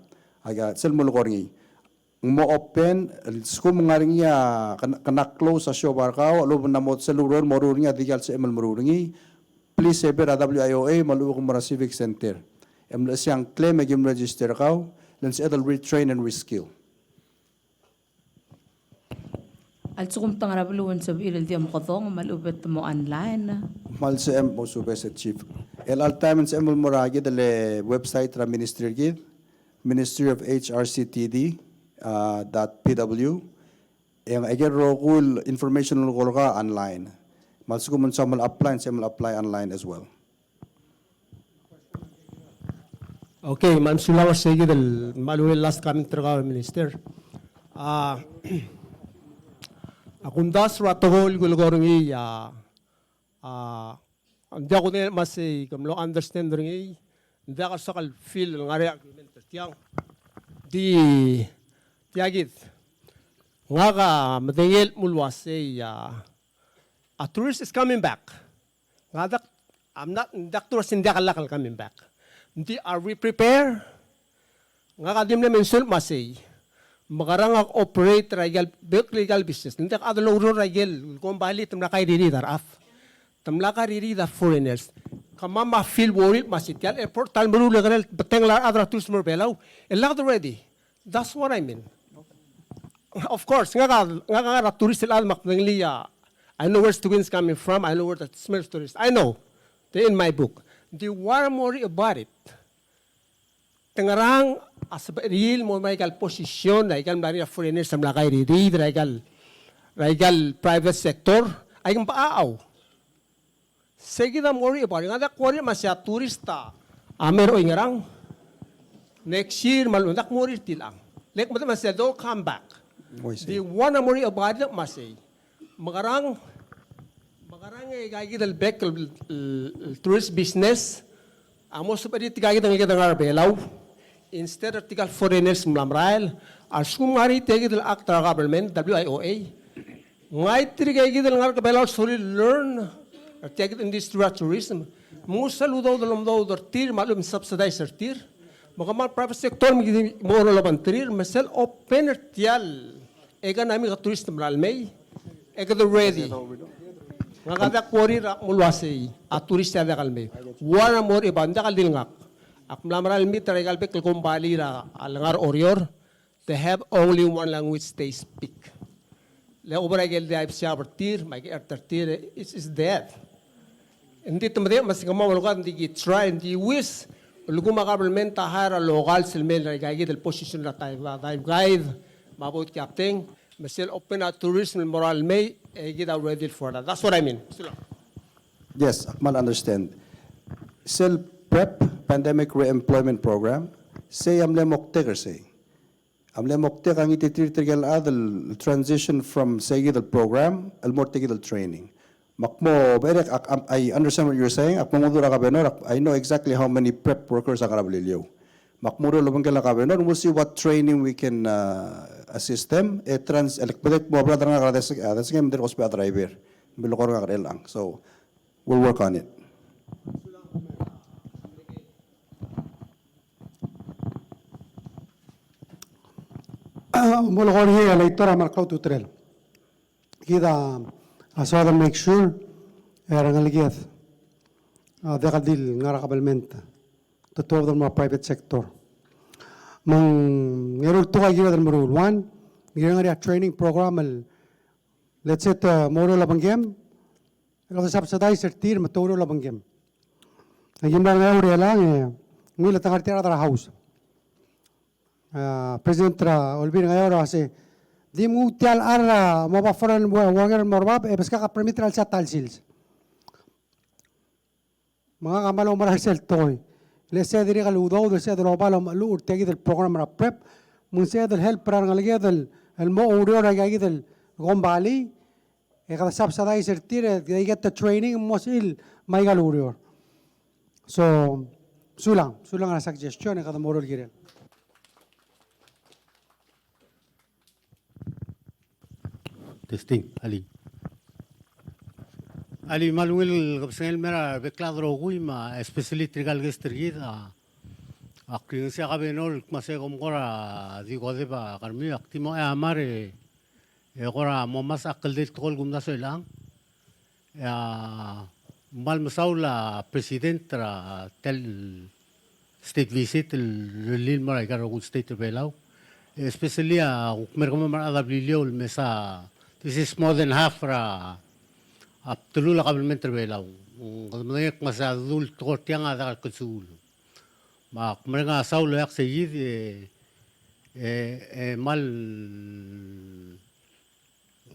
a, sel molekoi er ngii. Ng mo open, el lsekum ng ngar er ngii a kena, kena close a siobai er kau, a lechub e ng mo sel ureor el mo meruul er ngii a dikea el sebechem el meruul er ngii, please e bo er a W I O A me a lechub e ke mo er a Civic Center. E mlechesii a ngklem e kim register er kau, le ng sebeched el retrain and reskill. A lsekum te ngar er a beluu e ng sebechir el di omekedong me a lechub e te mo online. Me a lsebechem, mo subes e Chief. El all time e ng sebechem el mo er a kid el website er a ministry er kid, Ministry of H R C T D, uh, dot P W. E ng, aike el rokui el information el ko er a online. Me a lsekum ng soam el apply, ng soam el apply online as well. Okay, me a mesulang er sei kid el, me a ungil el last comment er kau, Minister. A, a kumdasu er a tekoi el kulekoi er ngii a, a, ng diak kudengei el kmo sei ke mlo understand er ngii, ng diak a soak el feel el ngar er ngii a agreement er tiang. Di, tia kid. Ngak a medengei el kmo ua sei a, a tourist is coming back. Ngak a diak, I'm not, ng diak kdu el uasei ng diak el lak el coming back. Ng di, are we prepared? Ngak a di mle mention el kmo sei, mekerang a operate er a ikel bek el ikel business. Ng diak a chad el oureor er a ikel kombalii te mla kaiririid a rechad. Te mla kaiririid a foreigners. Kemam a feel worried el kmo sei tia el airport a ta el meruul e kirel betengel a rechad er a tourism er a Belau. E lak de ready. That's what I mean. Of course, ngak a, ngak a ngar er a tourist el chad me ak medengelii a, I know where the wind's coming from, I know where the smell of tourist. I know. They're in my book. Di, what I'm worried about it. Te ngerang a sebechir el mo me er a ikel position, er a ikel mla er ngii a foreigners el mla kaiririid, er a ikel, er a ikel private sector, a ikel bechachau. Sei kid a mo er ngii e bechar, ngak a diak kuring el kmo sei a tourist a mer a oingerang. Next year, me a lechub e ng diak mo er ngii er tilechang. Le kmo me sei they'll come back. Oh, I see. Di one a mo er ngii e bechar el kmo sei. Mekerang, mekerang e ika kid el bek el, el, el tourist business a mo sebechir tirka kid el ngeleked el ngar er a Belau, instead er tirka el foreigners el mla merael, a lsekum ng ngar er ngii tia kid el act er a government, W I O A, ngii tirka kid el ngar er a Belau el sorir el learn er tia kid el industry er a tourism, me ng sel udoud el omedoud er tir, me a lechub e ng subsidize er tir, me kemam el private sector me ki di mo oureor el obengterir, me sel open er tia el economy er a tourist el merael mei, e kede ready. Ngak a diak kuring el kmo el uasei a tourist a diak el mei. One a mo er ngii e bechar, ng diak el di el ngak. Ak mla merael el meet er a ika el bek el kombalii er a lengar er a Oreor, they have only one language they speak. Le obo er a ikel dive shop er tir, me a ikel art er tir, it's, it's dead. Ng di te medengei me se kemam a local, ng di ki try, ng di wish el kmo a government a hire a local el mei er a ika kid el position er a dive, dive guide, me a boat captain, me sel open a tourism el mo er a mei, e kid a ready for that. That's what I mean. Sulang. Yes, ak kmal understand. Sel PREP, Pandemic Re-Employment Program, sei a mle moktek er sei. A mle moktek a ngititerir tirke el chad el transition from sei kid el program el mo er tia kid el training. Me ak mo, berek, ak, am, I understand what you're saying. Ak mo nguu er a governor, ak, I know exactly how many PREP workers a ngar er a Beliliou. Me ak mo oureor el obengkel a governor, we'll see what training we can, uh, assist them. E trans, e le kmo dirrek mo brother ngak er a Des, a Desengem, me dirrek ousbech a driver. Me lekor ngak er chelechang. So, we'll work on it. Molekoi er ngii a leitor a mle klou a ultutelel. Kid a soad el make sure e a rengeleked a diak el di el ngar er a kabelment, te tuobed el mo er a private sector. Me ng eru el tekoi a kired el meruul. One, ng kired el ngar er ngii a training program el, let's say, te mo oureor el obengkem, e kede subsidize er tir me te oureor el obengkem. Aki mla er ngii a ureor er chelechang, e, ng ungil e te ngar er tia el chad er a House. A, President er a Olbiil er a Ngeaur a uase, di mnguu tia el chad er a mo ba foreign wo-, worker el mo er bab, e beskak a permit er a lsal ta el sils. Me ngak a kmal oumera sel tekoi. Le sebeched el dirrek el udoud, le sebeched el oba el omecheluch er tia kid el program er a PREP, me ng sebeched el help er a rengeleked el, el mo oureor er aika kid el kombalii, e kede subsidize er tir, e they get the training, mo sel, me aika el ureor. So, sulang, sulang er a suggestion, e kede mo oureor el kirel. Testing, alii. Alii, me a ungil kebesengei el mei er a bek el chad el rokui, me a especially tirka el guest er kid, a, ak ringesii a governor el kmo sei kom kora di kodeb a kermiu, ak di mo er a mera e e kora mo mesa a kldei el tekoi el kumdasu er chelechang. E a kmal mesaul a president er a tia el state visit el rullii el mo er aika el rokui el state er a Belau. Especially a kuk mer kemam a rechad er a Beliliou el mesa, this is more than half er a, a bdelul a kabelment er a Belau. Kede medengei el kmo se a dedu el tekoi er tiang a diak el klsuul. Me ak mereng a saul el oeak sei kid e, e, e kmal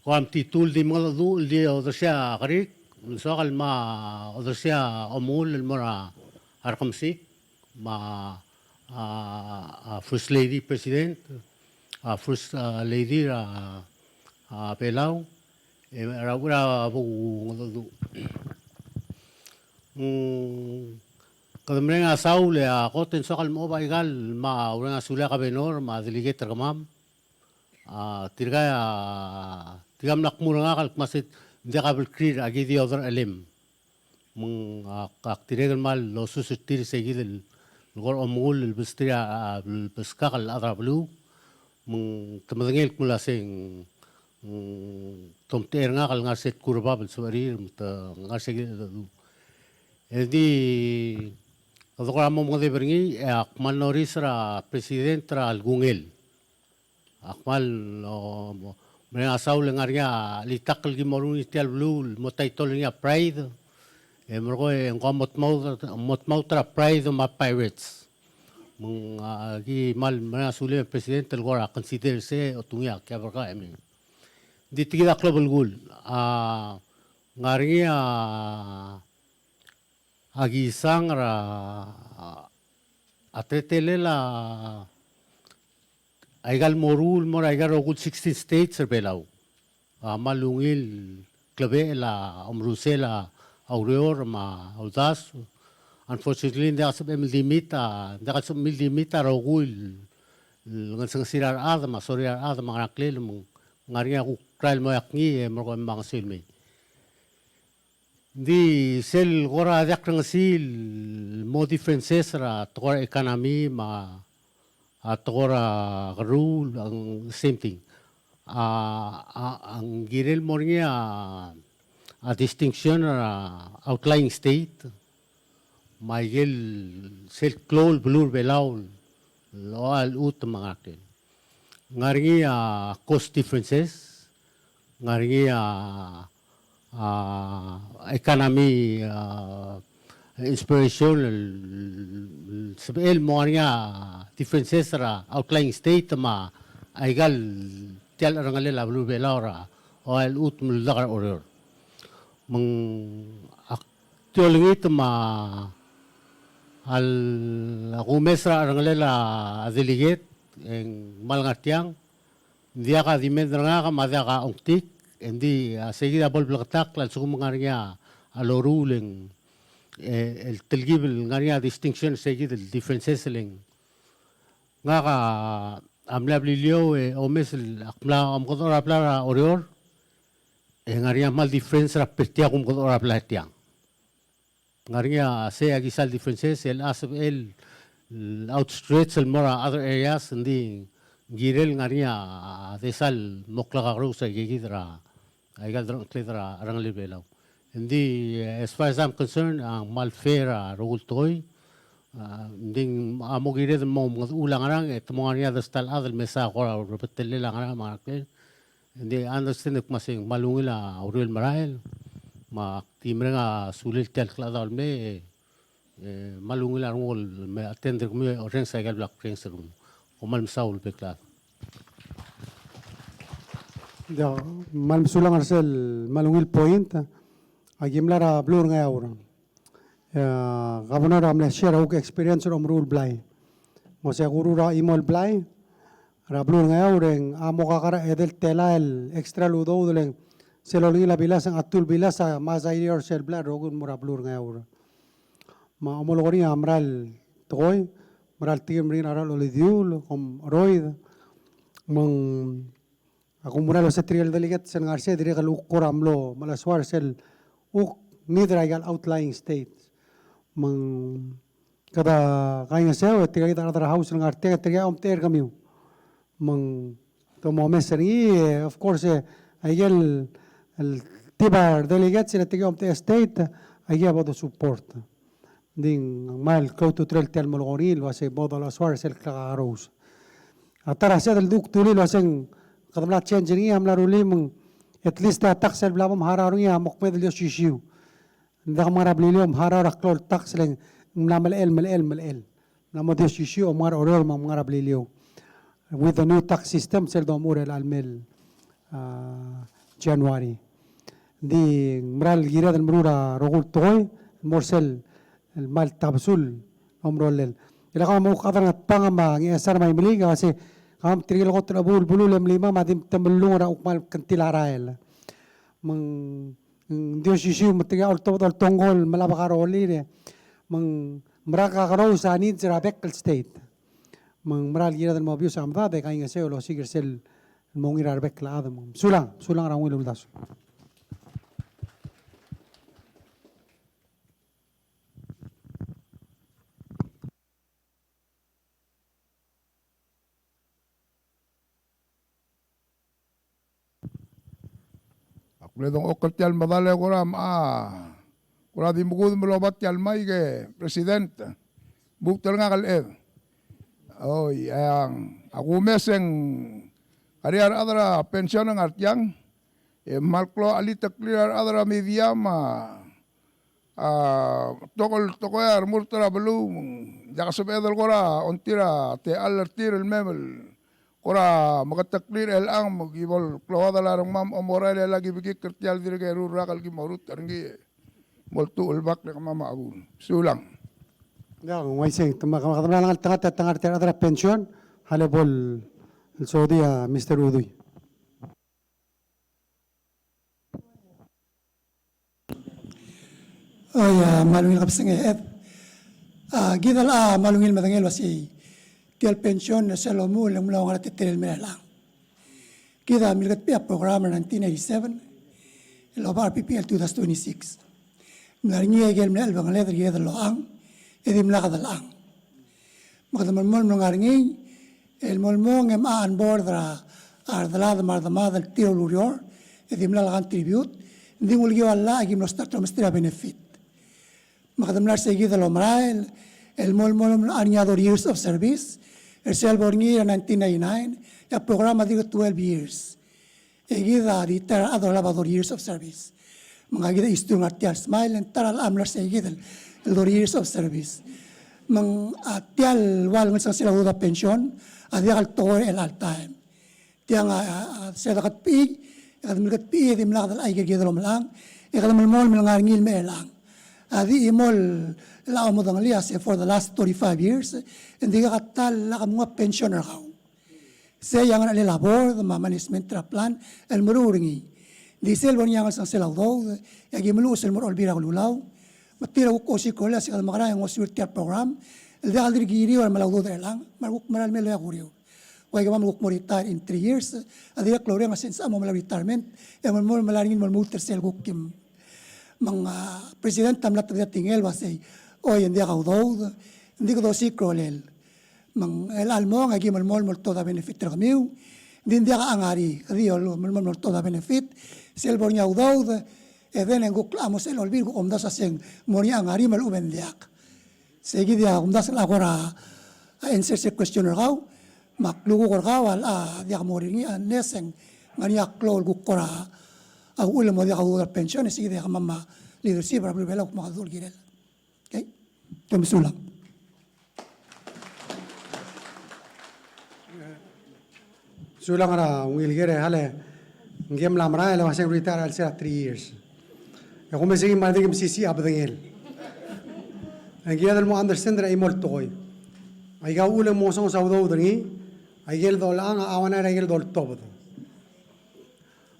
Ko a mtitul di mengedecheduch el di odersii a kerik, ng soak el mo odersii a omengull el mo er a Rekemesik, me a, a, a First Lady President, a First, a, Lady er a, a Belau, e, er a, er a bo kungedecheduch. Mm, kede mereng a saul e a kot e ng soak el mo oba ikal me a ureng a sulel a kabenor me a delegate er kemam. A, tirka a, tirka mla kmu er ngak el kmo se ng diak a belkrir a ki di oderchelem. Me ng, a, ak dirrek el kmal osus er tir se kid el kora omengull el besterir a, a, el beskak el chad er a beluu. Me ng te medengei el kmo ua se ng, mm, te omtechei er ngak el ngar se el kurbab el sebechir, me te ngar se kid el dedu. E di, kede kora mo mengedeb er ngii, e ak kmal notice er a president er a lekungel. Ak kmal, o, mo, mereng a saul e ng ngar er ngii a chelitakl el ki mo er ngii er tia el beluu el mo title er ngii a Pride. E merekong e ng ko a mo tmaut, mo tmaut er a Pride me a Pirates. Me ng, a, ki kmal mereng a sulem e president el kora consider se otungii a kiab er kau e mei. Ng di tia kid a klou a belkul. A, ng ngar er ngii a, a kisang er a, a teletelel a, aika el moruul el mo er aika el rokui el sixteen states er Belau. A kmal ungil klebechel a omerusel a ureor me a uldasu. Unfortunately, ng diak el sebechem el di meet a, ng diak el sebechem el di meet a rokui el, el ngesengesir a rechad me a sorir a rechad me a ngeraklel, me ng ngar er ngii a kuk rael el mo iak ngii e merekong e mla ngeseu el mei. Ng di sel kora diak rengesii el mo differences er a tekoi er a economy me a tekoi er a kerruul, a ng same thing. A, a, a ng kirel mo er ngii a, a distinction er a outlying state, me aike el sel klou el beluu er Belau el ua el chutem me a ngerakel. Ng ngar er ngii a cost differences, ng ngar er ngii a, a economy, a inspiration, el, el sebechel el mo ngar er ngii a differences er a outlying state me aika el tia el cherrengelel a beluu er Belau er a ua el chutem el dak er a Oreor. Me ng ak di olengit me a, a kumes er a cherrengelel a delegate, e ng kmal ngar tiang, ng diak a demand er ngak me a diak a ongtik, e ng di a se kid a bo lebleketakl a lsekum ng ngar er ngii a loruul e ng, e, el telkib el ngar er ngii a distinction se kid el differences el ng. Ngak a mla er a Beliliou e omes el ak mla omekedechor a blai er a Oreor, e ng ngar er ngii a kmal difference er a ber tia kumekedechor a blai er tiang. Ng ngar er ngii a sei a kisa el differences, el a sebechel el outstretch el mo er a other areas, ng di ng kirel ngar er ngii a desal mo klekakerous aike kid er a, aika el derengcheklir er a cherrengelel Belau. Ng di, as far as I'm concerned, a kmal fair a rokui el tekoi. A, ng di a mo kired el mo mengedechul a ngerang, e te mo ngar er ngii a desal chad el mesa kora beretellel a ngerang me a ngerakel. Ng di understand el kmo se ng kmal ungil a uriul el merael, me ak di mereng a sulel tia el klechedaol el mei, e, e kmal ungil a renguk el me attend er kemiu e orrenges aika el bla kurrenges er kemiu. Kom kmal mesaul el bek el chad. Ia, kmal mesulang er sel kmal ungil point. Aki mla er a beluu er a Ngeaur. E, governor a mle share a kuk experience er a omeruul blai. Ng uase ak oureor er a chimo el blai er a beluu er a Ngeaur e ng a mo kakerang a edei el telael el extra el udoud el ng sel olengil a bilas e ng a tuu el bilas a mesa er sel blai el rokui el mo er a beluu er a Ngeaur. Me a omelekoi er ngii a mera el tekoi, mera el tekoi el meringel a cheral olediul, kom cheroid, me ng Ak oumera el uase tirke el delegate sel ngar sei a dirrek el kuk kora mlo melechesuar sel kuk need er aika el outlying states. Me ng kede kaingeseu e tirka kid a rechad er a House el ngar tiang e tirka a omtechei er kemiu. Me ng te mo omes er ngii, e, of course, e, aike el, el tibir a delegates e tirka a omtechei er a state, aike a bo de support. Ng di ng kmal klou a ultutelel tia el melekoi er ngii el uase bo dolechesuar sel klekakerous. A ta er a sel dekuk dulii el uase ng kede mla change er ngii a mla rullii me ng at least a tax el bla bo mharau er ngii a mo kmeed el di osisiu. Ng diak mngar er a Beliliou mharau er a klou el tax le ng mla melechel, melechel, melechel. Mla mo di osisiu a mngar er a Oreor me a mngar er a Beliliou. With the new tax system sel domuchel er chelecha el mei el, a, January. Ng di ng mera el kired el meruul a rokui el tekoi el mo er sel el kmal tabesul el omerolel. E le kau me a kuk chad er a Ngatpang me a Ngchesar me a Imeliik, a uase kau me tirke el kot el chebuul el beluu el mlei me a di mtellung er a kuk kmal kngtil a rael. Me ng, ng di osisiu me tirke a oltobed el oltongkol me a lak a rolir. Me ng mera el kakerous a needs er a bek el state. Me ng mera el kired el mo obvious a medad e kaingeseu el osiik er sel mo ungil er a rebek el chad. Me ng sulang, sulang er a ungil el uldasu. Ak mle dengchokl er tia el medal e kora, a, kora di mekudem el oba tia el mic e President. Buk telengak el ched. Oi, e a kumes e ng ngar er ngii a rechad er a pension el ngar tiang. E kmal klou a chelitaklir a rechad er a media me a, a, betok el tekoi a remurt er a beluu, ng diak a sebeched el kora ongtir a techall er tir el mei me kora meketaklir er chelechang me ki bo el klou a delal a rengmam a omorael e lak ki bekikl er tia el dirk eru el rak el ki mo orrurt er ngii. Mo oltuchelbakl e kemam a chebuul. Sulang. Ia, ng uaisei, te me, te me, te me ngar er ngii a, te ngar er ngii a rechad er a pension, a le bo el sodii a Mister Udui. Oi, a, kmal ungil kebesengei, Ed. A, kid a, a, kmal ungil medengei el uasei tia el pension er sel omuchel e ng mla ongerteter el mei er chelechang. Kid a milketbechii a program er a nineteen eighty-seven el oba R P P L two dash twenty-six. Ng ngar er ngii a ikel mle chelbengeled er kid el lochang e dimlak delechang. Me kede melemolem el ngar er ngii el mo el mong e mla on board er a redelad me a redemad el tir a ulureor e dimlak lecontribute, ng di ng ulekiu a llach e ki mlo start el omesterir a benefit. Me kede mla er sei kid el omerael el mo el mo el ngar er ngii a thirty years of service er sel bo er ngii er a nineteen ninety-nine, e a program a dirk twelve years. E kid a di ta er a rechad el olab a thirty years of service. Me ngka kid a history el ngar tia el smile, e ng ta er a llach a mla er sei kid el thirty years of service. Me ng, a, tia el ua el ngelsengsel a udoud er a pension a diak el tekoi er chelecha el taem. Tiang a, a, a, se de ketbechii, e kede mle ketbechii e dimlak delechang, aike el kired el omelechang, e kede melemolem el ngar er ngii el mei er chelechang. A di chimo el, el omedengelii a se for the last thirty-five years, e ng dirkak a ta el lak mnguu a pension er kau. Sei a ngerechelel a board me a management er a plan el meruul er ngii. Ng di sel bo er ngii a ngelsengsel a udoud, e aki meluches el mo er a Olbiil er a Kelulau, me tir a kuk osiik a rolel a se kede mekerang e ngosuir tia el program el diak el dirk kiriu el melai a udoud er chelechang, me a rekuk mera el mei el okiu a uriul. Ua ikemam el kuk mo retire in three years, a dirrek el oureng a sel mo melai a retirement, e ng mo melai er ngii el mo lmuut er sel kuk kim. Me ng, a, President a mla tebedii a tekingel el uasei, oi, e ng diak a udoud, ng di kede osiik a rolel. Me ng chelecha el mong e aki melemolem el oltobed a benefit er kemiu, ng di ng diak a ngar er ngii, kede di melemolem el oltobed a benefit, sel bo er ngii a udoud, e then e ng kuk locha mo sel Olbiil e kuk omdasu a se ng mo er ngii a ngar er ngii me a lechub e ng diak. Sei kid a kumdasu el kora, a, answer sel question er kau, me a klukuk er kau a, a, diak mo er ngii a neseng, ngar er ngii a klou el kuk kora, a, uchul el mo diak a udoud er a pension, e sei kid a kemam a leadership er a beluu er a Belau a kuk mo dul kirel. Okay? Te mesulang. Sulang er a ungil ker e, a le, ngii a mla merael el uasei ng retire er a chelsel a three years. E kumes e ngii me a dirk mesisiich a bedengel. E ng kired el mo understand er a chimo el tekoi. Aika uchul e ng mo ngesonges a udoud er ngii, aike el dolechang a uaisei er aike el doltobed.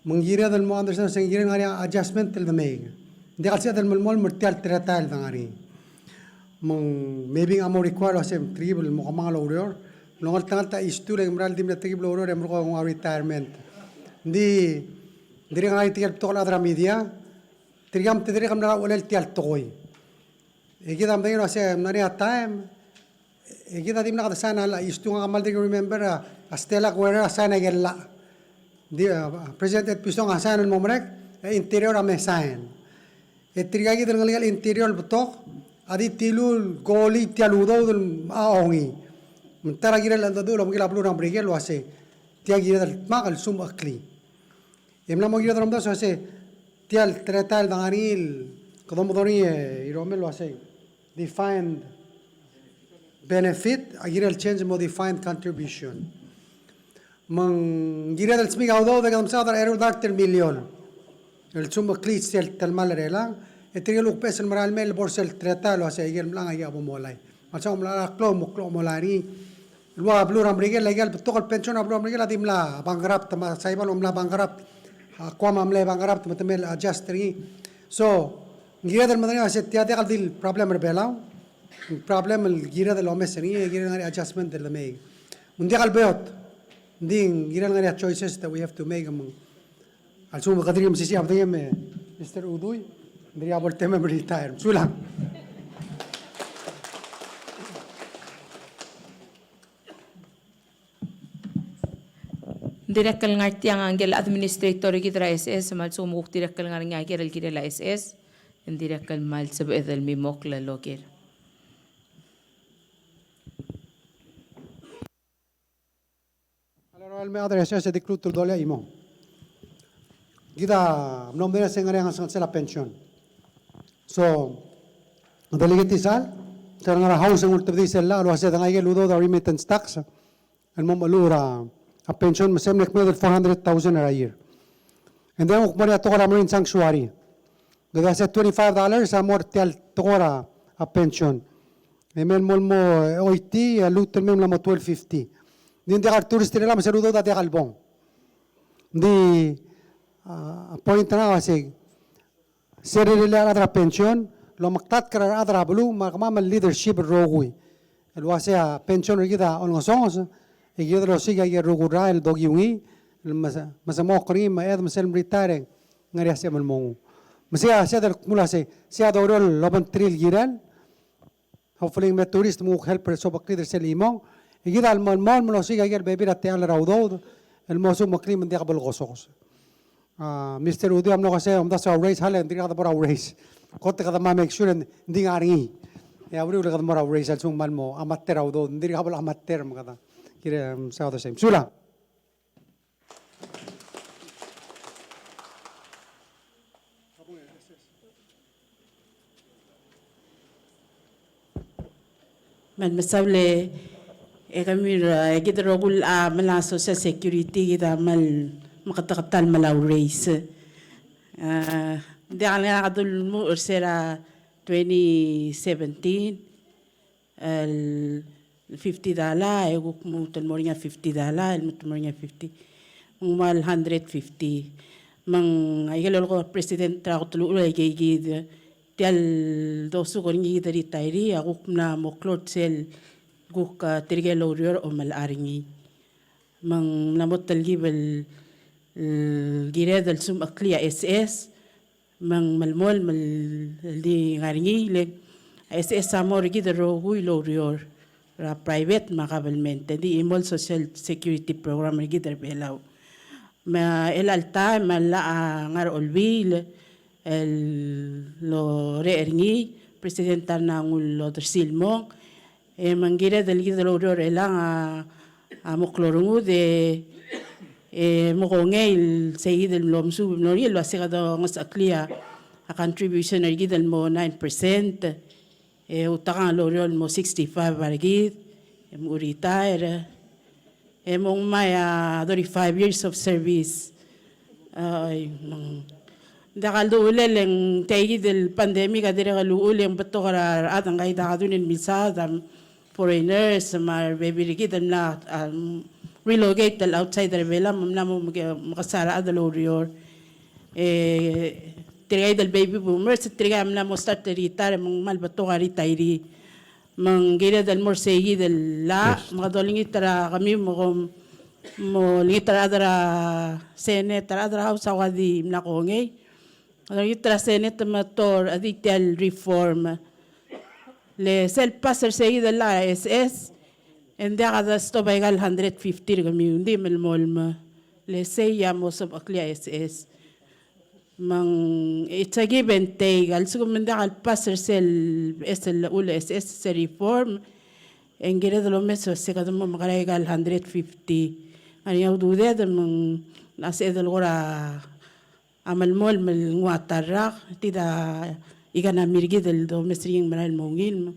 Me ng kired el mo understand, se ng kired el ngar er ngii a adjustment el de make. Ng diak el sebeched el melemolem er tia el teletael el de ngar er ngii. Me ng maybe ng mo require el uasei me tirke el mo kemanget el oureor, longeltengat a issue el mera el di mle tirke el oureor e merekong a retirement. Ng di, ng dirrek el ngar er ngii tirke el betok el chad er a media, tirke a mtedei el mla er a uchelel tia el tekoi. E kid a medengei el uasei ng ngar er ngii a taem, e kid a dimlak de sign a llach, e stu ngak a kmal di remember a, a Stella Guerrero a sign a ikel llach. Di, a, President Ed Pisong a sign el mo merek, e Interior a me sign. E tirka kid el ngelekek el Interior el betok a di tiluu el kolii tia el udoud el, a, ongii. Me ng ta er a kirel cheldecheduch el obengkel a beluu er a Merikel el uasei tia kired el dmak el sumecheklii. E mla mo kired el omdasu el uasei tia el teletael el de ngar er ngii el kede mo dengei, e, iromel el uasei defined benefit a kirel change el mo defined contribution. Me ng kired el smiik a udoud e kede mesaod er a eru el dart el miliol el lsekum ng klii sel telemall er chelechang, e tirke el kuk beches el merael mei el bo er sel teletael el uasei aike el mla ngii a bo molai. Me a lsekum ng mla er a klou me ng klou a molai er ngii. El ua beluu er a Merikel, aike el betok el pension er a beluu er a Merikel a di mla bankrupt, me a Saibal a mla bankrupt, a Guam a mle bankrupt, me te mle adjust er ngii. So, ng kired el medengei el uasei tia diak el di el problem er a Belau. Ng problem el kired el omes er ngii, kired el ngar er ngii a adjustment el mei. Me ng diak el beot. Ng di ng kired el ngar er ngii a choices that we have to make, me ng a lsekum kede di mesisiich a bedengem, e Mister Udui, ng dirkak bo el temem el retire. Sulang. Ng dirrek el ngar tiang a ngike el administrator er kid er a SS, me a lsekum kuk dirrek el ngar er ngii a ker el kirel a SS, ng dirrek el kmal sebeched el mimokl el oker. A lorrael mei a chad er a SS e di kluut el dolai a chimong. Kid a mlo medengei el se ng ngar er ngii a ngesengesel a pension. So, Delegate Isal, se er a ngar er a House e ng ultebedii sel llach el uasei de ngai aike el udoud er a remittance tax el mo mecheluch er a pension me se mle kmeed el four hundred thousand er a year. And then kuk mo er ngii a tekoi er a marine sanctuary. Kede uasei twenty-five dollars a mo er tia el tekoi er a pension. E me ng mo, mo, e, oitii, e lmuut el mei e mla mo twelve fifty. Ng di ng diak a retourist er chelechang me sel udoud a diak el bong. Ng di, a, point er ngak a uasei, se er a rirellii a rechad er a pension, el omeklatk er a rechad er a beluu, me a kemam el leadership el rokui. El uasei a pension er kid a olengesonges, e kired el osiik aike el rokui el rael el dokiu ngii, el mes-, mesemechokl er ngii me a chad me sel mretire e ng ngar er ngii a sebechem el mo nguu. Me sei a, sei a di el kmo el uasei, sei a doureor el obengterir el kirel, hopefully ng me tourist me kuk help er a sobeklid er sel chimong. E kid a melemolem el osiik aike el bebil er a techall er a udoud el mo submit me ng diak bo lekosokes. A, Mister Udui a mlo uasei, omdasu a raise, hale, ng dirkak kede bo er a raise. Kot e kede mo make sure ng di ngar er ngii. E a uriul e kede mo er a raise, a lsekum ng kmal mo amateur a udoud, ng dirkak bo le amateur me kede kirel, um, sound the same. Sulang. Me ng mesaul e kemiu, e kid el rokui a mla Social Security kid a kmal meketeketang el mla raise. A, ng diak el ngar er ngii a kede ulemuchel er se er a twenty seventeen. El fifty dollar, e kuk lmuut el mo er ngii a fifty dollar, el lmuut el mo er ngii a fifty. Me ng ua el hundred fifty. Me ng aike el lolekoi a president er a kot el uchul a ike kid, tia el dosuk er ngii kid el retiree, a kuk mla mo klou er sel kuk, a, tirke el oureor a omelechang er ngii. Me ng mla mo telkib el, el kired el submit a SS, me ng melemolem el di ngar er ngii, le a SS a mo er kid el rokui el oureor er a private me a government, e di chimo el Social Security Program er kid er a Belau. Me a chelecha el taem a llach a ngar er a Olbiil el orechii er ngii, president a nguu el odersii el mong, e me ng kired el kid el oureor er chelechang a, a mo klou a rengud e, e mo kongei el sei kid el mlo mesuub el mlo er ngii el uasei kede ngesecheklii a contribution er kid el mo nine percent, e outekangel el oureor el mo sixty-five er kid, e mo retire. E mo ngmai a thirty-five years of service. Ai, me ng diak a lduchulel e ng tia kid el pandemic a dirrek el uchul e ng betok er a rechad, ngka kid a kadun el milsaod a foreigners me a rebebil er kid el mla, a, relocate el outside er a Belau me ng mla mo meke-, mekesai a rechad el oureor. E tirka kid el baby boomers, tirka a mla mo start el retire, me ng kmal betok a retiree. Me ng kired el mo er sei kid el llach, me kede olengit er a kemiu me kom, mo olengit er a rechad er a Senate, a rechad er a House a ua di mla kongei. Kede olengit er a Senate me te orechedii tia el reform. Le sel pass er sei kid el llach er a SS, e ng diak a de stop aika el hundred fifty er kemiu, ng di melemolem. Le sei a mo sobecheklii a SS. Me ng, it's a give and take. A lsekum ng diak el pass er sel, sel llechul SS, sel reform, e ng kired el omes el uasei kede mo mekerang aika el hundred fifty. Ngar er ngii a ududed me ng sebeched el kora melemolem el nguu a ta el rak, tia a economy er kid el domes er ngii e ng merael el mo ungil. Me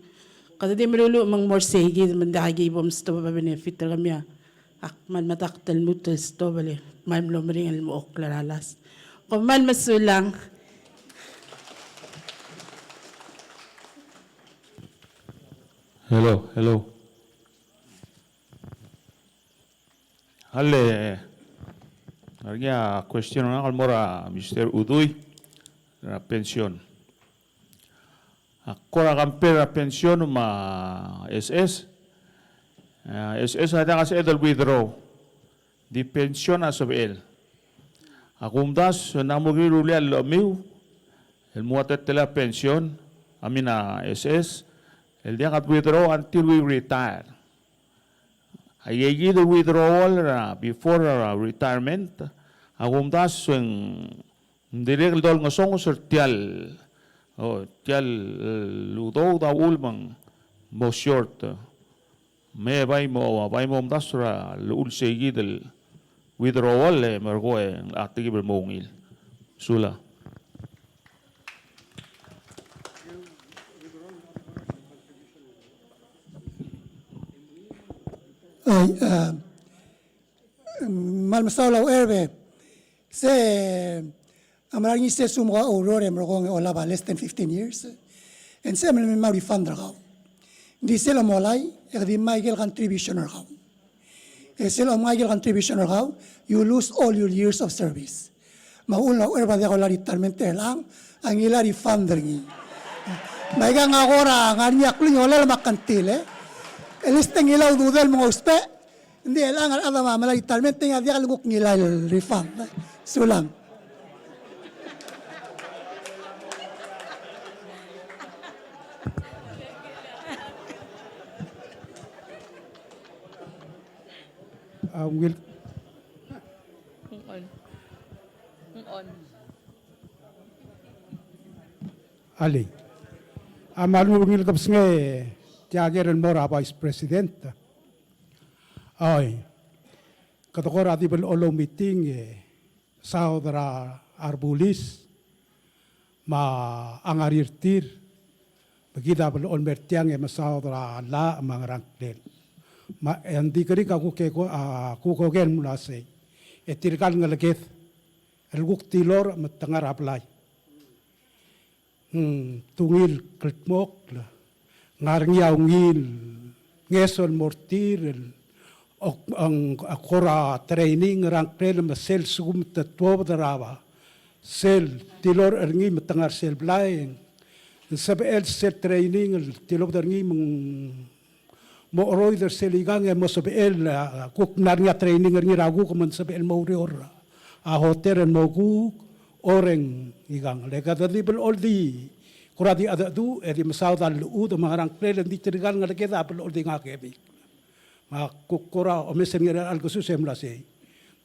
kede di meruul me ng mo er sei kid me ng diak ki bo mstop a benefit er kemiu a Ak kmal medakt el lmuut el stop el kmal mlo meringel el mo oklaralas. Kom kmal mesulang. Hello, hello. Ale, a ngar er ngii a question er ngak el mo er a Mister Udui, er a pension. A kora compare er a pension me a S S. A, S S a diak a sebeched el withdraw. Di pension a sebechel. A kumdasu e ng mo kirir a rullii a llechemiu el mo ua teletelel a pension, I mean a S S, el diak a withdraw until we retire. Aikakid el withdrawal er a before er a retirement, a kumdasu e ng ng dirrek el dolengesonges er tia el, o, tia el udoud a uchul me ng mo short. Me bai mo, bai mo omdasu er a llechul seikid el withdrawal e merekong e ng locha tekib el mo ungil. Sulang. Ai, a, kmal mesaul a Ucherb e. Se a mla er ngii sel sum er kau a oureor e merekong e olab a less than fifteen years. E ng sebechem el mei a refund er kau. Ng di sel omolai, e ke di ngmai ikel contribution er kau. E sel omngai ikel contribution er kau, you lose all your years of service. Me a uchul a Ucherb a diak a retirement er chelechang, a ngilai a refund er ngii. Me aikang a kora ngar er ngii a klungiolel me a kngtil, e. E list e ngilai a ududel me ng ousbech, Ng di chelechang a rechad a mla retirement e ng diak el kuk ngilai el refund. Sulang. A ungil. Ng on. Ng on. Alii. A kmal ungil kebesengei tia el ker el mo er a Vice President. Oi. Kede kora di blechoel oumeeting e mesaod er a rebulis me a ngar er tir, me kid a blechoel mer tiang e mesaod er a llach me a ngerang klel. Me ng di kerik a kuk, a kuk oker el mla sei. E tirka el ngeleked el kuk tilorech me te ngar er a blai. Hmm, te ungil kldmokl, ngar er ngii a ungil ngeso el mo er tir, el, ok, ng, a kora training er a ngklel me sel lsekum te tuobed er a sel tilorech er ngii me te ngar er sel blai, ng sebechel sel training el tilobed er ngii me ng mo cheroid er sel ikang e mo sebechel, a, kuk ngar er ngii a training er ngii er a kuk me ng sebechel mo oureor er a hotel el mo kuk oreng ikang. Le kede di blechoel di kora di chedecheduch e di mesaod a llechud me a ngerang klel, e ng di tirka el ngeleked a blechoel di ngak e mei. Me a kuk kora omes er ngii er a chelecha el kesus e mla sei.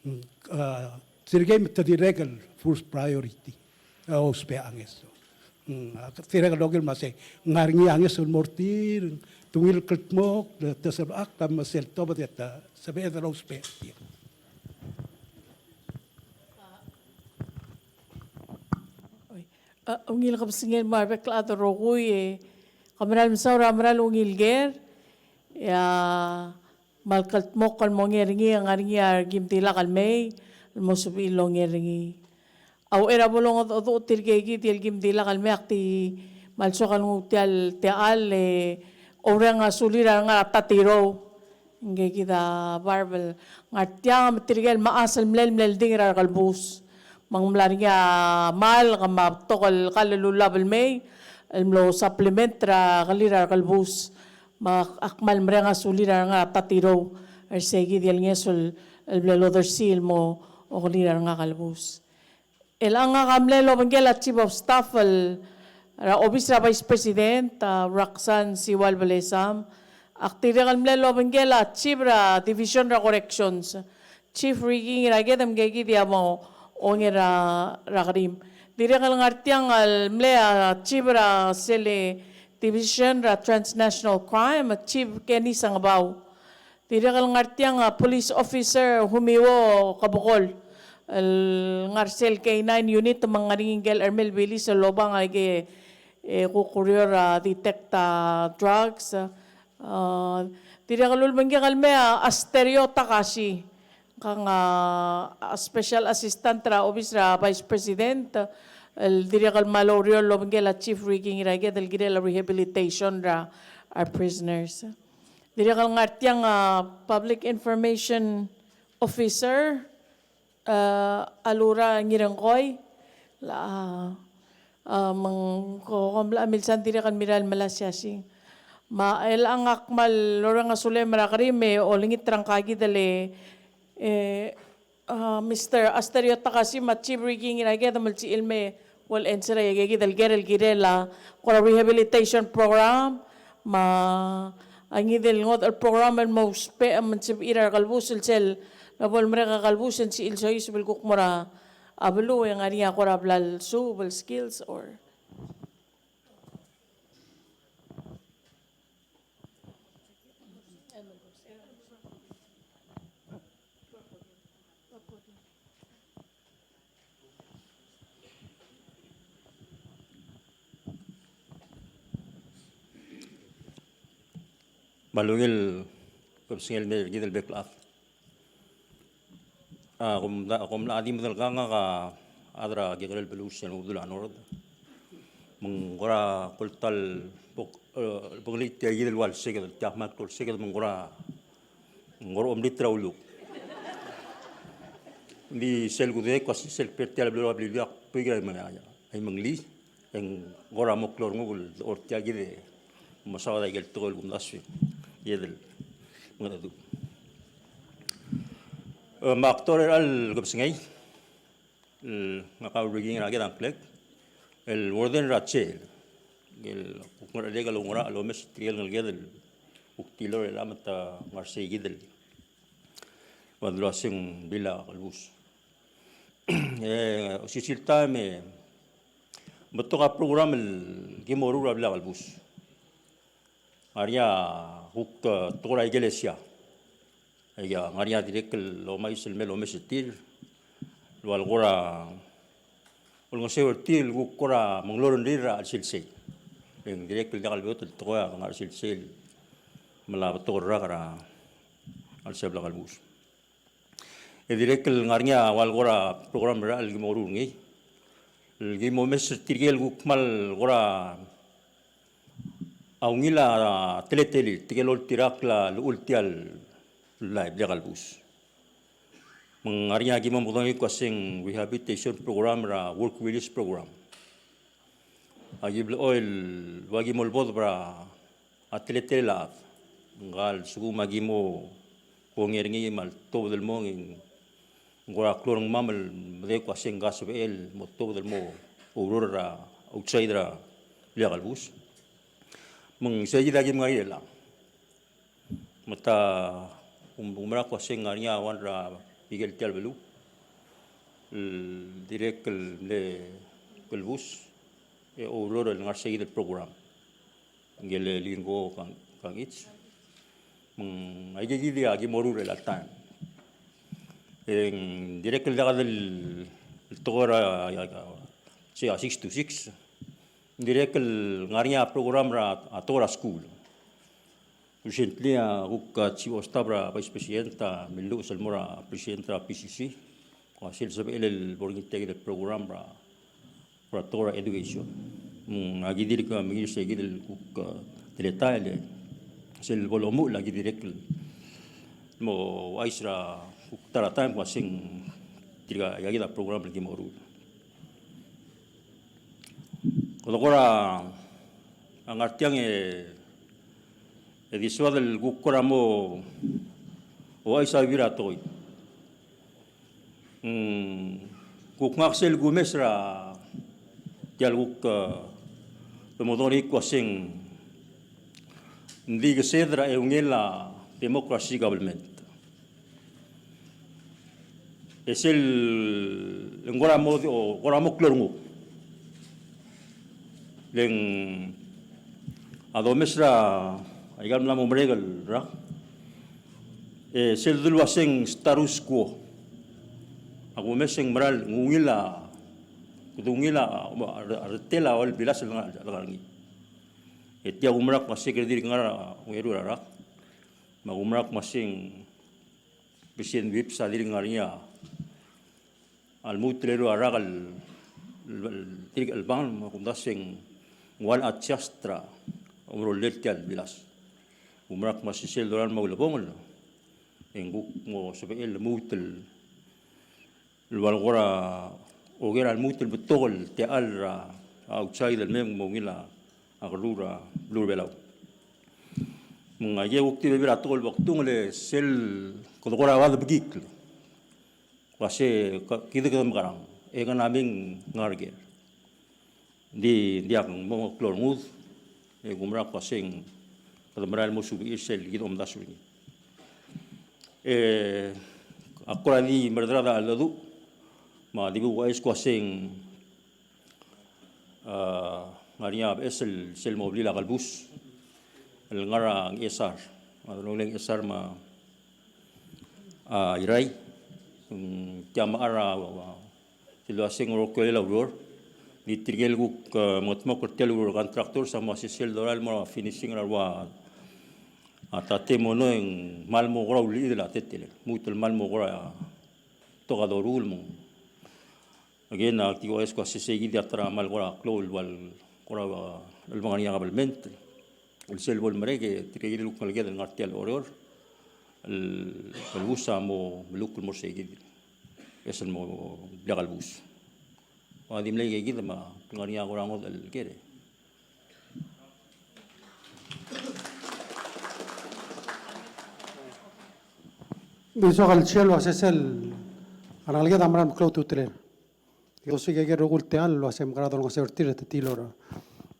Mm, a, tirkei me te dirrek el first priority. A ousbech a ngeso. Mm, a tirka el rokui el mla sei. Ngar er ngii a ngeso el mo er tir, te ungil kldmokl, te sebechakl, me sel tobed e te sebeched el ousbech er tir. Oi. A, ungil kebesengei el mo er a rebek el chad el rokui, e ke mera el mesaul er a mera el ungil ker, e a kmal kldmokl el mo onger er ngii, ngar er ngii a rekim dimlak el mei el mo sebechir el onger er ngii. A uchei er a bo longedecheduch tirkei kid el kim dimlak el mei, ak di kmal soak el nguu tia el techall e oureng a sulir a rengar er a Tatirou. Ngke kid a Barbel, ngar tiang me tirke el mechas el mle, mle oldingel er a rekelebus. Me ng mla er ngii a malk me a betok el kall el ulab el mei el mlo supplement er a kelir a rekelebus. Me ak kmal mereng a sulir a rengar er a Tatirou er sei kid el ngeso el, el mle lodersii el mo okelir a rengar er a kelebus. Chelechang ngak a mle obengkel a Chief of Staff el, er a obis er a Vice President, a Roxanne Siual Belesam. Ak dirrek el mle obengkel a Chief er a Division er a Corrections, Chief Ricky Ngirakedem, ngke kid a mo onger er a, er a kerim. Dirrek el ngar tiang el mle a Chief er a sel Division er a Transnational Crime, Chief Kenny Sengebau. Dirrek el ngar tiang a police officer Humio Kebekol el ngar sel K nine unit me ng ngar er ngii ngike el chermel bilis el obang a ike, e, kuk oureor er a detect a drugs, e, A, dirrek el ulebengkek el mei a Asterio Takashi, ngka a, a special assistant er a obis er a Vice President, el dirrek el kmal oureor el obengkel a Chief Ricky Ngiraked el kirel a rehabilitation er a, a prisoners. Dirrek el ngar tiang a Public Information Officer, a, Alura Ngirengkoi, la, a, me ng ko-, kom mla milsa ng dirrek el mirrael el melai a siasing. Me a chelechang a kmal orrenges a sulem er a kerim e olengit er a ngka kid el, e, a, Mister Asterio Takashi me a Chief Ricky Ngiraked a melsichel el me well answer a ikakid el ker el kirel a kora rehabilitation program, me a ngii di el ngodech el program el mo ousbech me ng sebechir a rekelebus el sel lebo el merek a kelebus e ng sebechir el soiseb el kuk mo er a beluu e ng ngar er ngii a kora bla lesuub el skills or Me a ungil kebesengei el mei er kid el bek el chad. A, kom mla, kom mla di medengei ngak a chad er a kekerei el beluu er sel Ngebedul a Nord. Me ng kora kuk ta el bek, e, bengelii tia kid el ua el seked, tia kmal klou el seked me ng kora ng kora omliterir a uluk. Ng di sel kudengei el kmo sel kber tia el beluu er a Beliliou a kbo er a Imengelii, e ng kora mo klou a renguk el dechor tia kid e mesaod a ikel tekoi el kumdasu e kid el mengedecheduch. E, me ak dechor er a chelecha el kebesengei el ngak a Ricky Ngiraked a ngklek el warden er a jail. El kuk ngerchelek el oungerachel el omes er tirke el ngeleked el kuk tilobed er chelechang me te ngar er sei kid el ua dulu a seng blil a kelebus. E, osisiu el taem e betok a program el ki mo meruul er a blil a kelebus. Ngar er ngii a kuk, e, tekoi er a ikelesia. Aika, ngar er ngii a dirrek el omais el mei el omes er tir el ua el kora olengeseu er tir el kuk kora menglorengrir er a chelsel sei. E ng dirrek el diak el beot el tekoi a ngar er a chelsel sei el mla betok el rak er a chelsel a blil a kelebus. E dirrek el ngar er ngii a ua el kora program er a el ki mo meruul er ngii el ki mo omes er tirke el kuk kmal kora a ungil a teletelir, tirke el oltirakl a llechul tia el blil a kelebus. Me ng ngar er ngii a ki mo mekedong el kmo a seng rehabilitation program er a work release program. A ki blechoel ua ki mo olbodeb er a teletelel a chad. Ngka el lsekum a ki mo kongei er ngii me a ltobed el mong e ng kora klou er ngmam el medengei el kmo a seng ngka a sebechel el mo tobed el mo oureor er a outside er a blil a kelebus. Me ng sei kid a ki mengai er chelechang. Me te oumera el kmo a seng ngar er ngii a one er a ikel tia el beluu el dirrek el mle kelebus e oureor el ngar er sei kid el program. Ngike el Lingo Kang, Kangichi. Me ng aike kid a ki mo meruul er chelecha el taem. E ng dirrek el diak el tekoi er a, a, a, sei a six to six. Ng dirrek el ngar er ngii a program er a, a tekoi er a skuul. Recently a kuk a chief of staff er a vice president a milluches el mo er a president er a P C C. Kmo a sel sebechel el bo er ngii tia kid el program er a er a tekoi er a education. Mm, aki dirk mengiil er sei kid el kuk, a, teletael e sel bo lomuchel aki dirrek el mo ouchais er a kuk ta er a taem el kmo a seng tirka, tia kid a program el ki mo meruul. Kede kora ngar tiang e, e di soad el kuk kora mo ouchais a bebil er a tekoi. Mm, kuk ngak sel kumes er a tia el kuk, a, domekedong er ngii el kmo a seng ng di kesed er a eungel a democracy government. E sel ng kora mo, o, kora mo klou a renguk. Le ng a domes er a, aika el mla mo merek el rak. E sel dulu a seng status quo. A kumes e ng meral ng ungil a, kede ungil a, a, a retel a ua el bilas el ngar, ngar er ngii. E tia kumerang el kmo se kede dirk ngar er a ongeru el rak. Me a kumerang el kmo se ng President Whipps a dirk ngar er ngii a lmuut el eru el rak el, el, el, dirk el bang me kumdasu e ng ua le adjust er a omerolel tia el bilas. Kumerang el kmo se sel dorael me a ulebongel e ng kuk mo sebechel el lmuut el el ua le kora oker a lmuut el betok el techall er a outside el mei me ng mo ungil a kerruul er a beluu er a Belau. Me ng aike kuk di bebil er a tekoi el bek el tungel e sel kede kora ua de bekikl. Kua se kid kede mekerang e kede mei ngar er ker. Ng di, ng diak, ng mo klou a rengud, e kumerang el kmo se ng kede merael el mo suebek er sel kid omdasu er ngii. E ak kora di merreder a cheldecheduch, me a di bo kuchais el kmo se ng, a, ngar er ngii a beches el sel mo blil a kelebus el ngar er a Ngchesar. A delongelel Ngchesar me a, a, Irrai, mm, tia me a, a, sel uasei ng rokui el ureor. Ng di tirke el kuk, e, mengetmokl er tia el ureor, contractors a mo ua se sel dorael el mo er a finishing er a rua, a, tate mono e ng kmal mo kora ulechid el teletelel. Lmuut el kmal mo kora, a, betok a doruul me ng. Again, a, ak di kuchais el kmo se sei kid a ta er a kmal kora klou el ua le kora, a, el ngar er ngii a kabelment el sel bo lemerek e tirke el kuk ngeleked el ngar er tia el Oreor el, el kelebus a mo melukl el mo er sei kid. E sel mo blil a kelebus. Ua di mle ikakid me a ngar er ngii a kora ngodech el ker. Ng di soak el share el uase sel a rengeleked a mera el meklou a ultutelel. Di kede osiik a ikel rokui el techall el uase mekerang e dolengeseu er tir e te tilobed.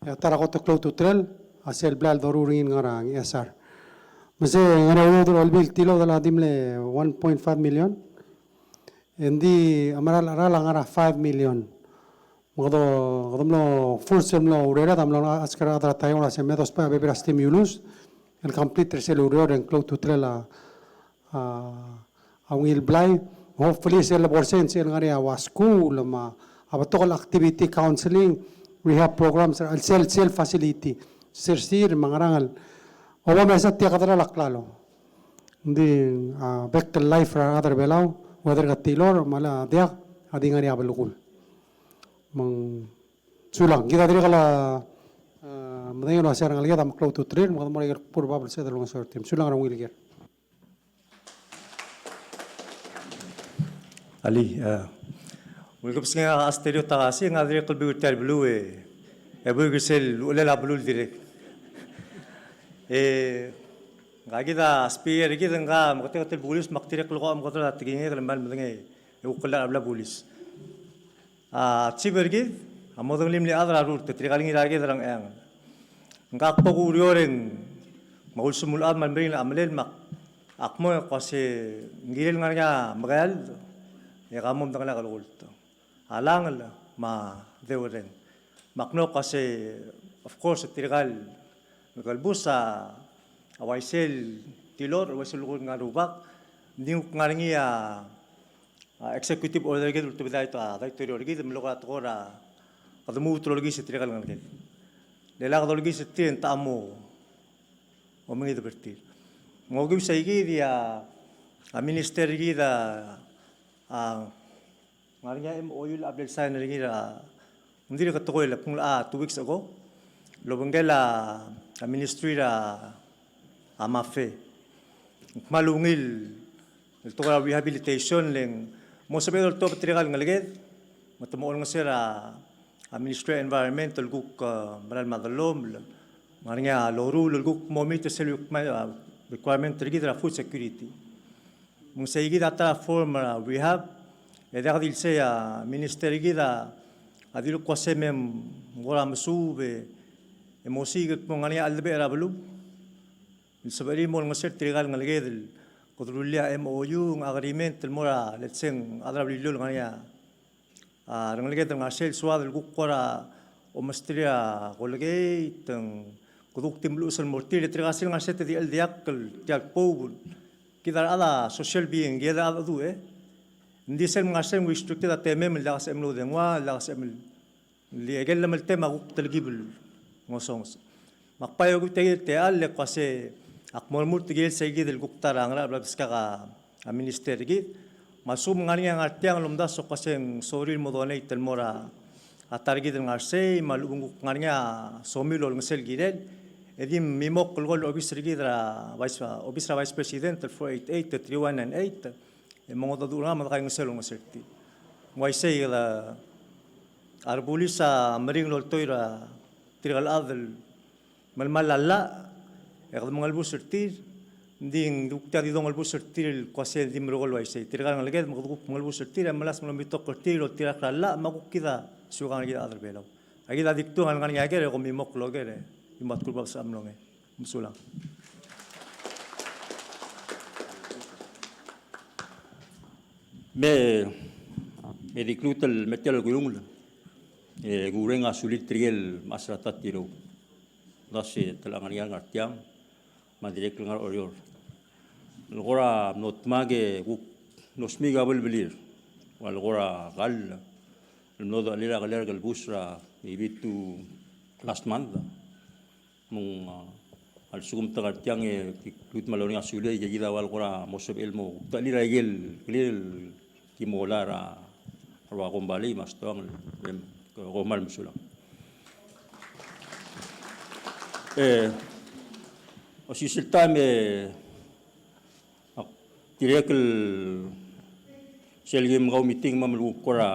E a ta er a kot el klou a ultutelel a sel blai el doruul er ngii el ngar er a Ngchesar. Me se ng ngar er a udoud er a Olbiil el tilobed a di mle one point five million. E ng di a mera el cheral a ngar er a five million. Me kede, kede mlo first el mlo urered a mlo ask er a rechad er a Taiwan el uase me dousbech a bebil er a stimulus el complete er sel ureor e ng klou a ultutelel a, a, a ungil blai. Hopefully sel lebo er sei e ng ngar er ngii a ua skuul me a betok el activity, counseling, rehab programs er a chelsel sel facility. Sersir me a ngerang el obo mesa tia kede er a klalo. Ng di, a, bek el life er a rechad er a Belau, whether ke tilobed me a le diak, a di ngar er ngii a belkul. Me ng sulang, kid a dirrek el, a, medengei el uase a rengeleked a meklou a ultutelel, me kede mo er a ikel kbo er a bab el sebeched el olengeseu er tir. Sulang er a ungil ker. Alii, a, ungil kebesengei a Asterio Takasi, ng dirrek el buik er tia el beluu e, e buik er sel uchelel a beluu el dirrek. E, ngka kid a speaker er kid, ngka meketeket el bulis me ak dirrek el ko a mekedong a tekingek el kmal medengei e kuk llach er a bla bulis. A chief er kid a mo dengelii mle chad er a rurt, tirka el Ngiraiked er a Ngcheangel. Ngka ak bo kuureor e ng me a ulsemuul chad me a lemeringel a chemelel me ak mo e kmo se ng kirel ngar er ngii a mekeald e ka mo medengelii a kelkolt. A langel me a deurreng. Me ak mlo kmo se, of course, tirka el kelebus a uaisei el tilobed, uaisei el lukul ngar er a rubak, ng di kuk ngar er ngii a, a, executive order er kid el ultebedii a daitorio er kid, me ng kora tekoi er a kede lmuut el olekiis er tirka el ngeleked. Le lak dolekiis er tir e ng techa mo omengideb er tir. Ng okiu sei kid e a, a minister er kid a, a, ngar er ngii a M O U el bla lesign er ngii er a, ng dirk tekoi el kmo ng, a, two weeks ago el obengkel a, a ministry er a, a MAFE. Ng kmal ungil el tekoi er a rehabilitation le ng mo sebeched el oltobed er tirka el ngeleked me te mo olengeseu er a, a, Ministry of Environment el kuk, a, mera el mad el lomel, ngar er ngii a loruul el kuk mo meet er sel, a, requirement er kid er a food security. Me ng sei kid a ta er a form er a rehab, e diak di le sei a minister er kid a dilu el kmo se me ng kora mesuub e, e mo osiik el kmo ng ngar er ngii a cheldebechel er a beluu el sebechir el mo olengeseu er tirka el ngeleked el kede rullii a M O U, ng agreement el mo er a, let's say, ng chad er a Beliliou el ngar er ngii a, a, rengeleked el ngar er sel soad el kuk kora omesterir a Colgate, e ng kede kuk di meluches el mo er tir, e tirka sel ngar er sei te di cheldiakl tia el kboub. Kid a rechad a social being, kid a rechad a cheduch, e ng di sel ngar er sei ng restricted a temem el diak sebechem el oudengua, el diak sebechem el, le ikel llemeltem a kuk telkib el ngosonges. Me ak bai okeuid tia kid el techall el kmo uase ak mo remurt er kid el sei kid el kuk ta er a ngerachel el bla lebeskak a minister er kid. Me a lsekum ng ngar er ngii a ngar tiang el omdasu el kmo uase ng sorir el mo donate el mo er a ta er kid el ngar sei, me a lechub e ng kuk ngar er ngii a somiu el olengeseu el kirel, e di mimokl el kol obis er kid er a vice, obis er a vice president el four eight eight, three one nine eight, e mengedecheduch er ngak me dekaingeseu el olengeseu er tir. Ng uaisei kede, a rebulis a meringel el oltoir a tirke el chad el melemall a llach, e kede mengelebus er tir, ng di ng kuk tia di dongelebus er tir el kmo uase di merekong el uaisei. Tirka el ngeleked me kede kuk mengelebus er tir, e melasem el omitok er tir el oltirakl er a llach, me a kuk kid a siukang er kid a chad er a Belau. A kid a di kdung a lengar er ngii a ker e kom mimokl el oker, e di mle kuk bla bsa mlong e. Mesulang. Me, me di kluut el me tia el kuiungel, e kureng a sulir tirke el mechas er a Tatirou. Dasi te ngar er ngii a ngar tiang, me a dirrek el ngar er a Oreor. El kora mlo dmak e kuk mlo smiik a belbelir. Ua el kora kall el mlo dechelir a keliar el kelebus er a ibitu last month. Me ng, a, a lsekum te ngar tiang e ki kluut me a lolengeseu e kid a ua el kora mo sebechel el mo dechelir a ikel keliar el ki mo ola er a rua kombalii me a stoang, e, kom kmal mesulang. E, osisiu el taem e ak dirrek el sel kim kau meeting me a melekoi er a,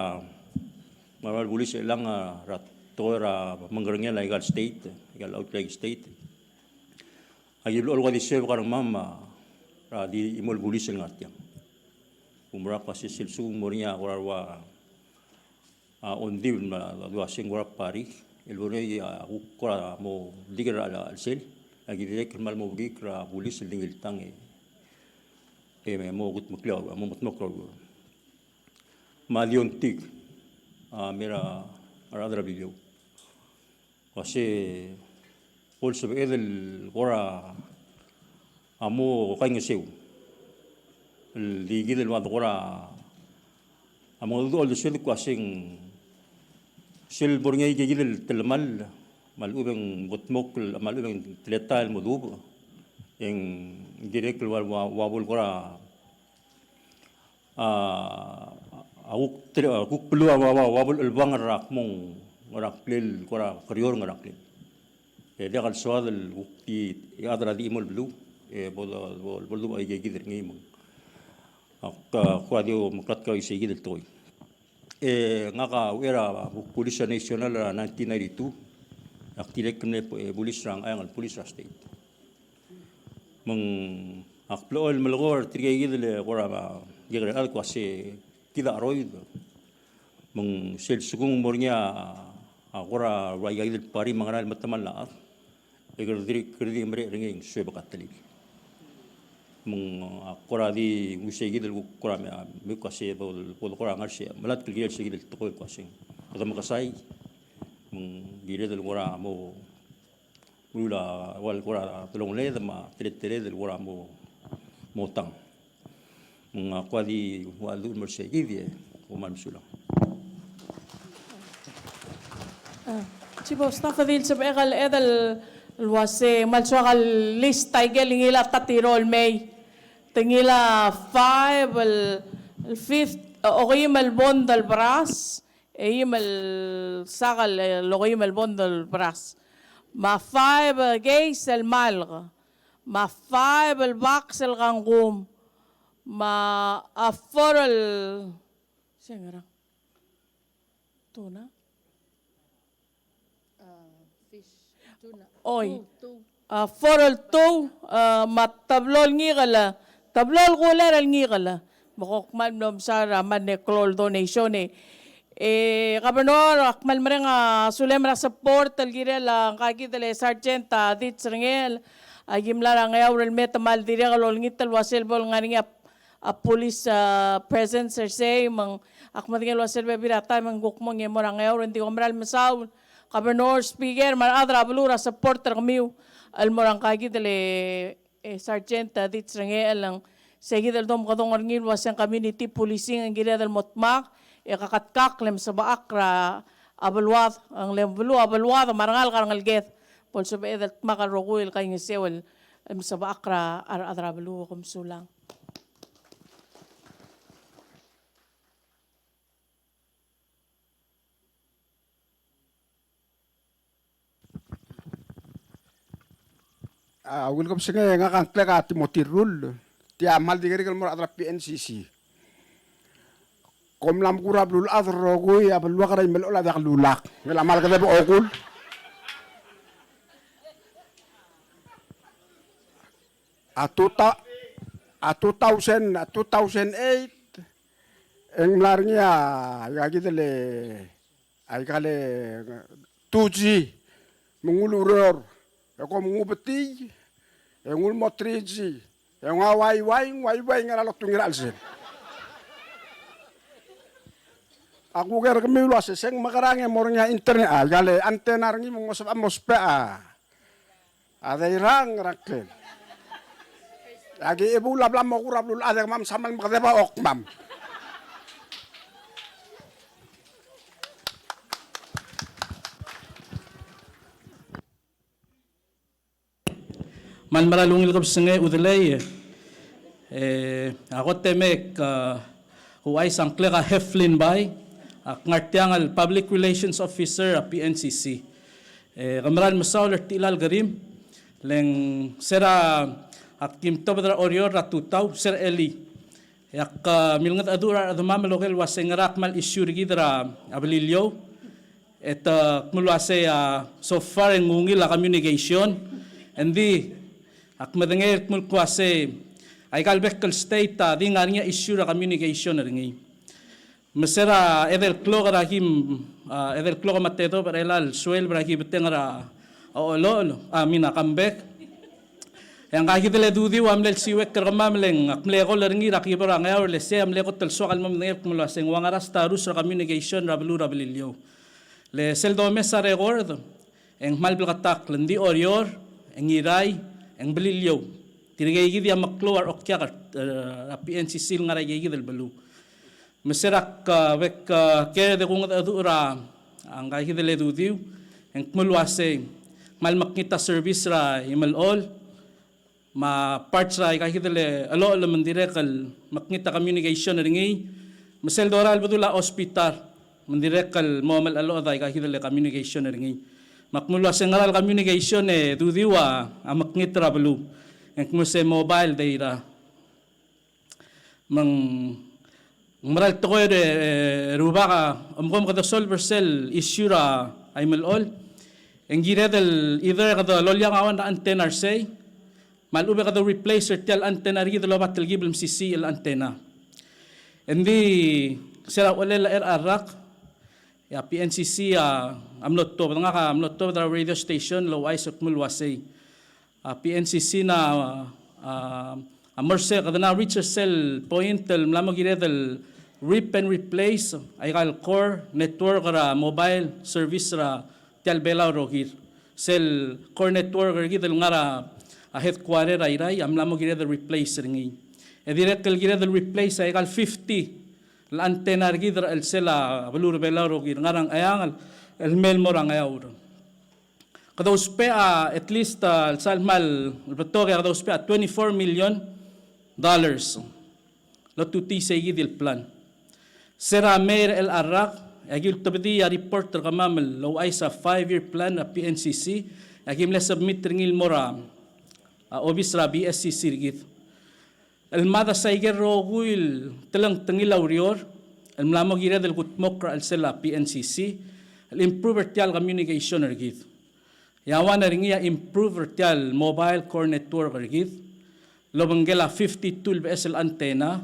me a rebulis er chelechang er a tekoi er a mengkerengel aika el state, aika el outlying state. Aki blechoel kuk di suebek a rengmam er a di chimo el bulis el ngar tiang. Kumerang el kmo uase sel lsekum ng mo er ngii a kora rua a ongdibel me a dua seng kora party el bo er ngii a kuk kora mo diker er a chelsel, aki dirrek el kmal mo bekikl er a bulis el di ngiltang e, e mo kudmeklii a, mo kudmeklii a ureor. Me a di ongtik a mei er a rechad er a Beliliou. Uase bo lsebeched el kora mo kaingeseu el di kid el ua de kora a mengedecheduch el uldesued el kmo uase ng sel bo er ngii a ikakid el telemall me a lechub e ng mekedmokl me a lechub e ng teletael el mo dubech, e ng dirrek el ua, ua, ua bo el kora a, a kuk tre-, a kuk beluu a ua, ua, ua bo el chelebangel er a kmong, er a ngklel, kora kerior er a ngklel. E diak el soad el kuk di, e chad er a di chimo el beluu, e bo, bo, bo, bo, aikakid er ngii me ng. Ak, a, kuk di omeklatk er a isei kid el tekoi. E ngak a uchei er a kuk bulis er a national er a nineteen ninety-two, ak dirrek el mle, e, bulis er a Ngcheangel, bulis er a state. Me ng ak blechoel el melekoi er tirke kid el kora, a, kekerei el chad el kmo uase kid a cheroid. Me ng sel lsekum ng mo er ngii a, a kora ua ikakid el party me a ngera el metemall a chad, e kede di, kede di merek er ngii e ng suebek a telil. Me ng, a, kora di nguu sei kid el kuk kora me, a, me kmo uase bo, bo kora ngar sei, melatk el kirel sei kid el tekoi el kmo uase kede mekesai, me ng kired el kora mo ua el kora delongeled me a teleteled el kora mo, mo tang. Me ng kuk di ua ldu el mo er sei kid e kom kmal mesulang. A, Chief of Staff, a di le sebechek el chad el uase ng kmal soak a list a ikel ngilai a Tatirou el mei. Te ngilai a five el, el fifth, a, okeim el bond el beras, eim el sakel el okeim el bond el beras. Me a five case el malk. Me a five el box el kangkum. Me a four el, se ngerang? Tuna? A, fish, tuna. Oi. Tuu, tuu. A, four el tuu, a, me a teblo el ngikel, teblo el kulel el ngikel. Me kom kmal mlo mesaul er a mle klou el donation e. E, Governor, ak kmal mereng a sulem er a support el kirel a ngka kid el Sergeant, a, Dits Rengechel, a ki mla er a Ngeaur el me te kmal dirrek el olengit el ua sel bo el ngar er ngii a a police, a, presence er sei, me ng ak medengei el ua sel bebil er a taem e ng kuk mong e mo er a Ngeaur, e ng di kom mera el mesaul, Governor, Speaker, me a rechad er a beluu er a support er kemiu el mo er a ngka kid el, e, Sergeant, a, Dits Rengechel, e ng sei kid el domekedong er ngii el ua se ng community policing e ng kired el mo dmak e kaketkakl e mesebechakl er a beluad, ng le beluu a beluad me a rengalek a rengeleked. bo lsebeched el dmak el rokui el kaingeseu el mesebechakl er a rechad er a beluu. Kom sulang. A, ungil kebesengei, ngak a ngklek a Timothy Rul, tia a kmal di kerik el mo er a chad er a P N C C. Kom mla mekur a beluulechad el rokui, a beluak er a Imelechol a diak lulak. Ngii a kmal kedeb a okul. A two thou-, a two thousand, a two thousand eight, e ng mla er ngii a, aika kid el, aika el two G, me ng ulureor, e kom ngubetii, e ng ulemo three G, e ng ua waiwai, ng waiwai ngera lotungii er a chelsel. Ak uker kemiu el uase se ng mekerang e mo er ngii a internet, aika el antenna er ngii me ng mo sebecham el mo ousbech a A deirang er a ngklel. Aki ebuul a bla mo kuk er a beluulechad e kemam a msa kmal mekedeb a okemam. Me a le mera el ungil kebesengei, Udelei, e, a kot e mek, a, ouchais a ngklek a Heflin Bai, ak ngar tiang el Public Relations Officer er a P N C C. E, ke mera el mesaul er tia el kerim, le ng se er a, ak kim tobed er a Oreor er a tutau, se er a elii. E ak, a, milengedecheduch er a rechedemam el oker el uase ngera a kmal issue er kid er a, a Beliliou. E te kmo el uase, a, so far e ng ungil a communication. Engdi ak medengei el kmo el uase aika el bek el state a di ngar er ngii a issue er a communication er ngii. Me se er a edei el klok er a kim, a, edei el klok me a tedobech er chelecha el sueleb er a ki beteng er a Ochelochel, a, I mean a Kambek. E ngka kid el Edudiu a mle lsiuekl er kemam le ng ak mle call er ngii er a ki bo er a Ngeaur, le sei a mle kot el soak el mo medengei el kmo el uase ng ua ngera a status er a communication er a beluu er a Beliliou. Le sel domes a record, e ng kmal bleketakl, engdi Oreor, e ng Irrai, e ng Beliliou. Tirkei kid a meklou a reokiak er, er a P N C C el ngar er a ikei kid el beluu. Me se er a, a, bek, a, ker e de kungedecheduch er a, a, ngka kid el Edudiu, e ng kmo el uase, kmal mekngit a service er a Imelechol, me a parts er aika kid el Ochelochel me ng dirrek el mekngit a communication er ngii, me sel dorael el bedul a hospital, me ng dirrek el mo melecheloch aika kid el communication er ngii. Me ak kmo el uase ngera el communication e Edudiu a, a mekngit er a beluu. E ng kmo se mobile data. Me ng mera el tekoi e, e, rubak a, omko me kede solve er sel issue er a Imelechol. E ng kired el either kede loliang a one er a antenna er sei, me a lechub e kede replace er tia el antenna er kid el oba telkib el mesisiich el antenna. Engdi se er a uchelel a chelecha el rak, e a P N C C a, a mlo tuobed, ngak a mlo tuobed er a radio station el ouchais el kmo el uasei. A P N C C a, a, a mo er se, kede mla reach er sel point el mla mo kired el rip and replace aika el core network er a mobile service er a tia el Belau el rokir. Sel core network er kid el ngar er a, a headquarter er a Irrai a mla mo kired el replace er ngii. E dirrek el kired el replace aika el fifty el antenna er kid er a chelsel a beluu er a Belau el rokir, ngar er a Ngcheangel el mei el mo er a Ngeaur. Kede ousbech a, at least, a, sel kmal betok e kede ousbech a twenty-four million dollars el otutii sei kid el plan. Se er a May er a chelecha el rak, e aki ultebedii a report er kemam el ouchais a five-year plan er a P N C C, e aki mle submit er ngii el mo er a, a, obis er a B S C C er kid. El mad a se aike el rokui el telengtengil a ureor el mla mo kired el kudmokl er a chelsel a P N C C el improve er tia el communication er kid. E a one er ngii a improve er tia el mobile core network er kid el obengkel a fifty-two el beches el antenna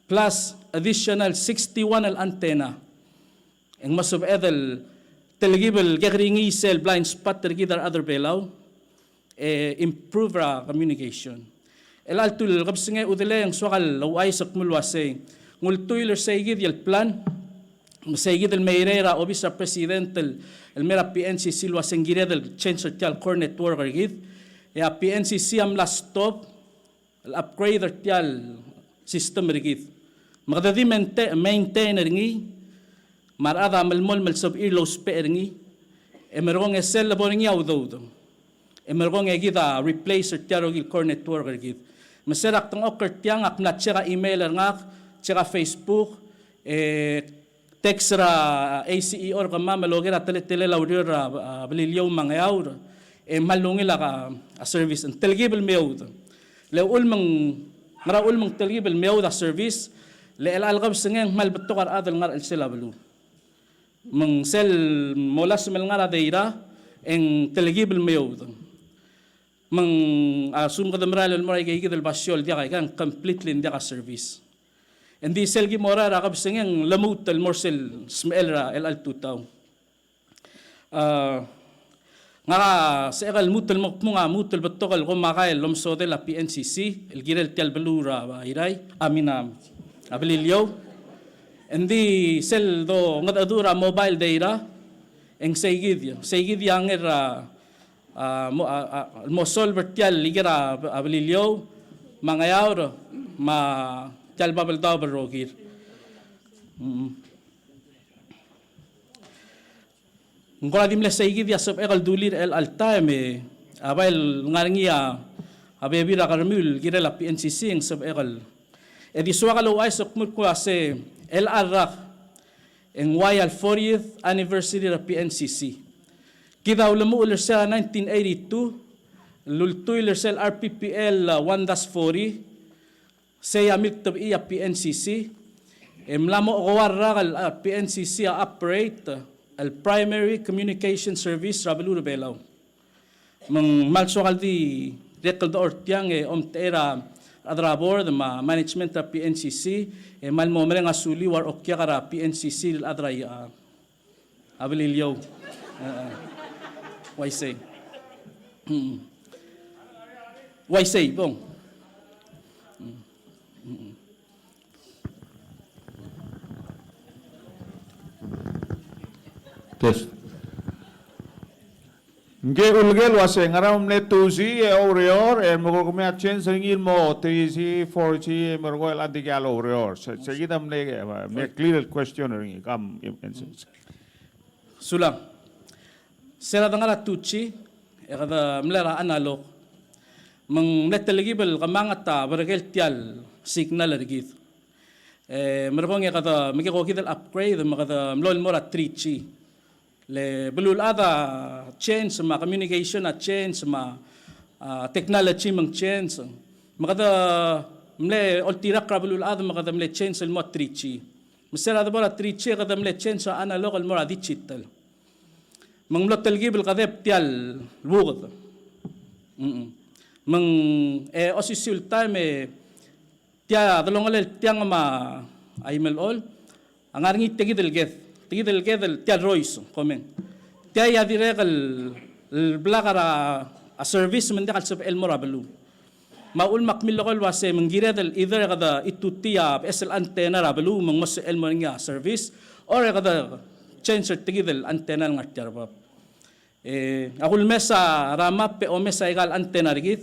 plus additional sixty-one el antenna. E ng mo sebeched el telkib el kekeringii sel blind spot er kid er a rechad er a Belau, e improve er a communication. El altul el kebesengei a Udelei e ng soak el ouchais el kmo el uasei, ng ultuil er sei kid el plan, me sei kid el meirei er a obis er a president el, el mei er a P N C C el uasei ng kired el change er tia el core network er kid. E a P N C C a mla stop el upgrade er tia el system er kid. Me kede di mainte-, maintain er ngii, me a rechad a melemolem el sebechir el ousbech er ngii, e merekong e sel lebo er ngii a udoud. E merekong e kid a replace er tia el rokui el core network er kid. Me se er a kdengchokl er tiang, ak mla check a email er ngak, check a Facebook, e text er a A C E o er kemam el oker a teletelel a ureor er a, a, Beliliou me a Ngeaur, e kmal ungil a, a service. Ng telkib el meoud. Le uchul me ng, ngera uchul me ng telkib el meoud a service, le chelecha el kebesengei e ng kmal betok a rechad el ngar er a chelsel a beluu. Me ng sel molasem el ngar er a data, e ng telkib el meoud. Me ng, a, sum kede merael el mo er a ikeikid el basio el diak a ika, ng completely ng diak a service. Engdi sel ki mo er a kebesengei e ng lmuut el mo er sel smechel er a chelecha el tutau. A, ngak a sebechek el lmuut el mo kmung a lmuut el betok el komakai el omesodel a P N C C el kirel tia el beluu er a Irrai, a, I mean, a, a Beliliou. Engdi sel dongedecheduch er a mobile data, e ng seikid, seikid a nger er a, a, mo, a, a, mo solve er tia el iker a, a Beliliou me a Ngeaur me tia el Babeldaob el rokir. Mm. Ng kora di mle seikid a sebechek el dulir er chelecha el taem, e a bai el ngar er ngii a bebil er a kermiu el kirel a P N C C e ng sebechek el. E di soak el ouchais el kmo el kmo a se chelecha el rak e ng uai a le fortieth anniversary er a P N C C. Kid a ulemuchel er se er a nineteen eighty-two, el ultuil er sel R P P L, a, one dash forty, sei a miltebechii a P N C C, e mla mo okoua el rak el, a, P N C C a operate el primary communication service er a beluu er a Belau. Me ng kmal soak el dirrek el dechor tiang e omtechei er a rechad er a board me a management er a P N C C, e kmal mo mereng a suliu a reokiak er a P N C C el chad er a, a, a Beliliou. A, a. Uaisei. Mm. Uaisei, bong. Mm. Mm. Test. Ngke uleker el uase ngera me mle two G e oureor, e merekong e kemiu a change er ngii el mo three G, four G, e merekong e ng di kmal oureor. Se, se kid a mle, mle clear el question er ngii, kam, answer. Sulang. Se er a dengar er a two G, e kede mle er a analog. Me ng mle telkib el kemanget a berkel tia el signal er kid. E merekong e kede mekekokid el upgrade, me kede mlo el mo er a three G. Le beluulechad a change, me a communication a change, me a, a, technology me ng change. Me kede mle oltirakl er a beluulechad, me kede mle change el mo er a three G. Me se er a debo er a three G, e kede mle change er a analog el mo er a digital. Me ng mlo telkib el kedeb tia el buked. Mm-mm. Me ng, e, osisiu el taem e tia delongelel tiang me a imelechol a ngar er ngii tia kid el ked, tia kid el ked el tia el rois, komeng. Tia a dirrek el, el blak er a, a service me ng diak el sebechel el mo er a beluu. Me a uchul me ak millekoi el uase me ng kired el either e kede itutii a beches el antenna er a beluu me ng mo sebechel el mo er ngii a service, or e kede change er tia kid el antenna el ngar tia er bab. E, a kulemes er a map e omes aika el antenna er kid,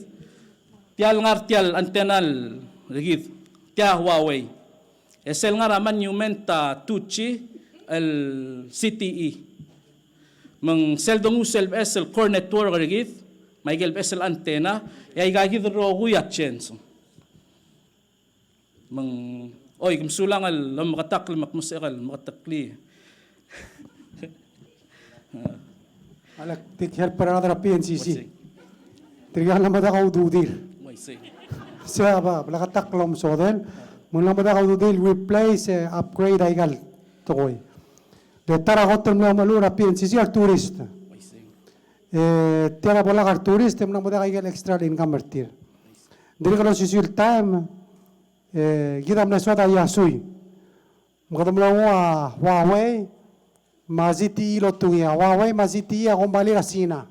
tia el ngar tia el antenna er kid, tia Huawei. E sel ngar er a monument a two G el Z T E. Me ng sel dongusu el beches el core network er kid, me aike el beches el antenna, e aika kid el rokui a change. Me ng, oi, ke mesulang el omeketakl me ak mo sebechek el meketeklii. Alek, tirke el help er a rechad er a P N C C. Uaisei. Tirke el mla medakl a ududir. Uaisei. Se a ba, bleketakl el omesodel. Me ng mla medakl a ududir, replace, e, upgrade aika el tekoi. Le ta er a kot el mle omeluchel er a P N C C a re tourist. Uaisei. E, tia er a bo lak a re tourist, e mla medakl aika el extra income er tir. Dirrek el osisiu el taem, e, kid a mle soad a Yasui. Me kede mlo nguu a Huawei me a Z T E el otungii. A Huawei me a Z T E a kombalii er a China.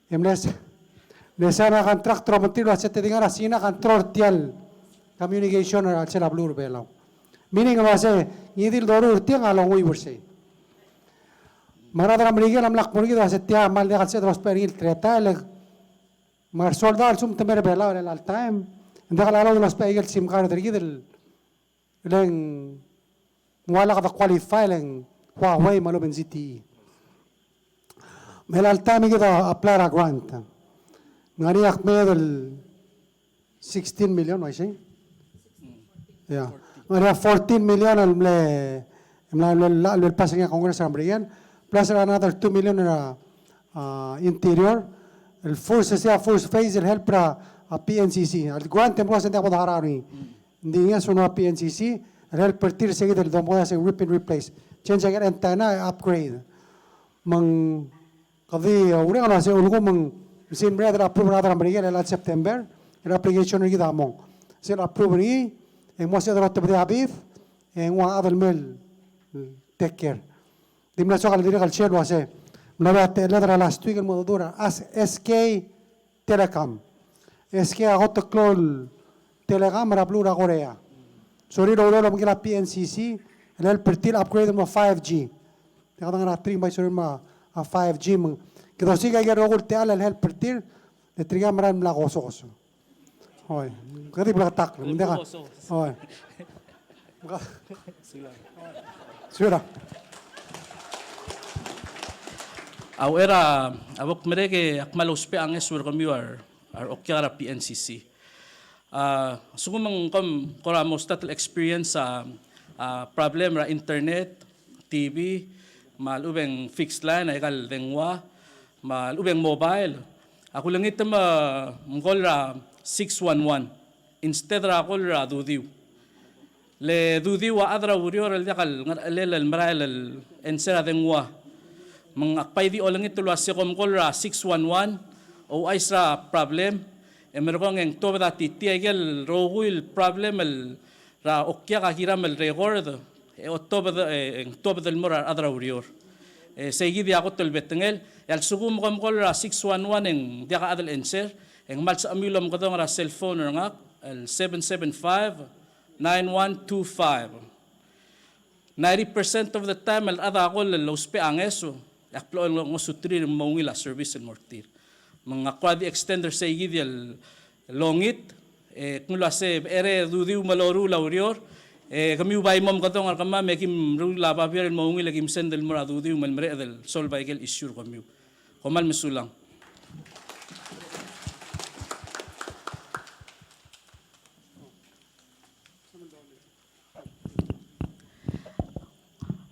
E mle, mle sign a contract el obengterir el uase te di ngar er a China control er tia el communication er a chelsel a beluu er a Belau. Meaning el uase ngii di el doruul er tiang a longuiu er sei. Me a rechad er a Merikel a mla kmo er kid el uase tia a kmal diak el sebeched el ousbech er ngii el teletael, e le me a resoldau a lsekum te mei er a Belau er chelecha el taem, ng diak lalo el ousbech aike el SIM card er kid el, le ng ua lak de qualify le ng Huawei me a lobengkid. Me chelecha el taem e kid a apply er a grant. Ng ngar er ngii a kmeed el sixteen million, uaisei? Yeah. Ng ngar er ngii a fourteen million el mle, mla, mla, mla, mla pass er ngii a Congress er a Merikel, plus another two million er a, uh, Interior. El first, se a first phase el help er a, uh, P N C C. El grant e ng mlo se ng diak bo deharau er ngii. Ng di ngii a soal a P N C C el help er tir se kid el domo a se rip and replace. Change a ikel antenna, upgrade. Me ng kede, uh, ureng el uase ulekum ng, me sei a mera el approve er a rechad er a Merikel er a September, er a application er kid a mong. Sel approve er ngii, e ng mo sebeched el otebedii a bid, e ng ua chad el mei el take care. Di mla soak el dirrek el share el uase, mla er a techelled er a last week el mo dmu er a S K Telecom. S K a kot el klou el telecom er a beluu er a Korea. Sorir el oureor el obengkel a P N C C el help er tir el upgrade el mo five G. Te kede ngar er a three G, bai sorir el mo a five G me ng kede osiik a ikel rokui el techall el help er tir, le tirka a mera el mla kosos. Oi, kede di bleketakl, me ng diak a. Oi. Sure. A uchei er a bo kmerek e ak kmal ousbech a ngeso er kemiu a re, a re okiak er a P N C C. A, a lsekum ng kom kora mo start el experience a, a problem er a internet, T V, me a lechub e ng fixed line, aika el dengua, me a lechub e ng mobile. Ak ulengit me, me ng call er a six one one instead er a call er a dudiu. Le dudiu a chad er a ureor el diak el ngerechelel el merael el answer a dengua. Me ng ak bai di olengit el uase kom call er a six one one, ouchais er a problem, e merekong e ng tuobed a titii a ikel rokui el problem el er a okiak a kiram el record, e otobed, e, e ng tuobed el mo er a rechad er a ureor. E sei kid a kot el betengel, e a lsekum kom call er a six one one e ng diak a chad el answer, e ng kmal sebechemiu el omekedong er a cell phone er ngak, el seven seven five, nine one two five. Ninety percent of the time, el chad a call el ousbech a ngeso, e ak blechoel ngosuterir el mo ungil a service el mo er tir. Me ng ak kora di extend er sei kid el longit, e, kmo uase, e, re dudiu me loruul a ureor, e, kemiu bai mo mekedong er kemam, e kim ruul a babier el mo ungil, e kim send el mo er a dudiu me le mereched el solve a ikel issue er kemiu. Kom kmal mesulang.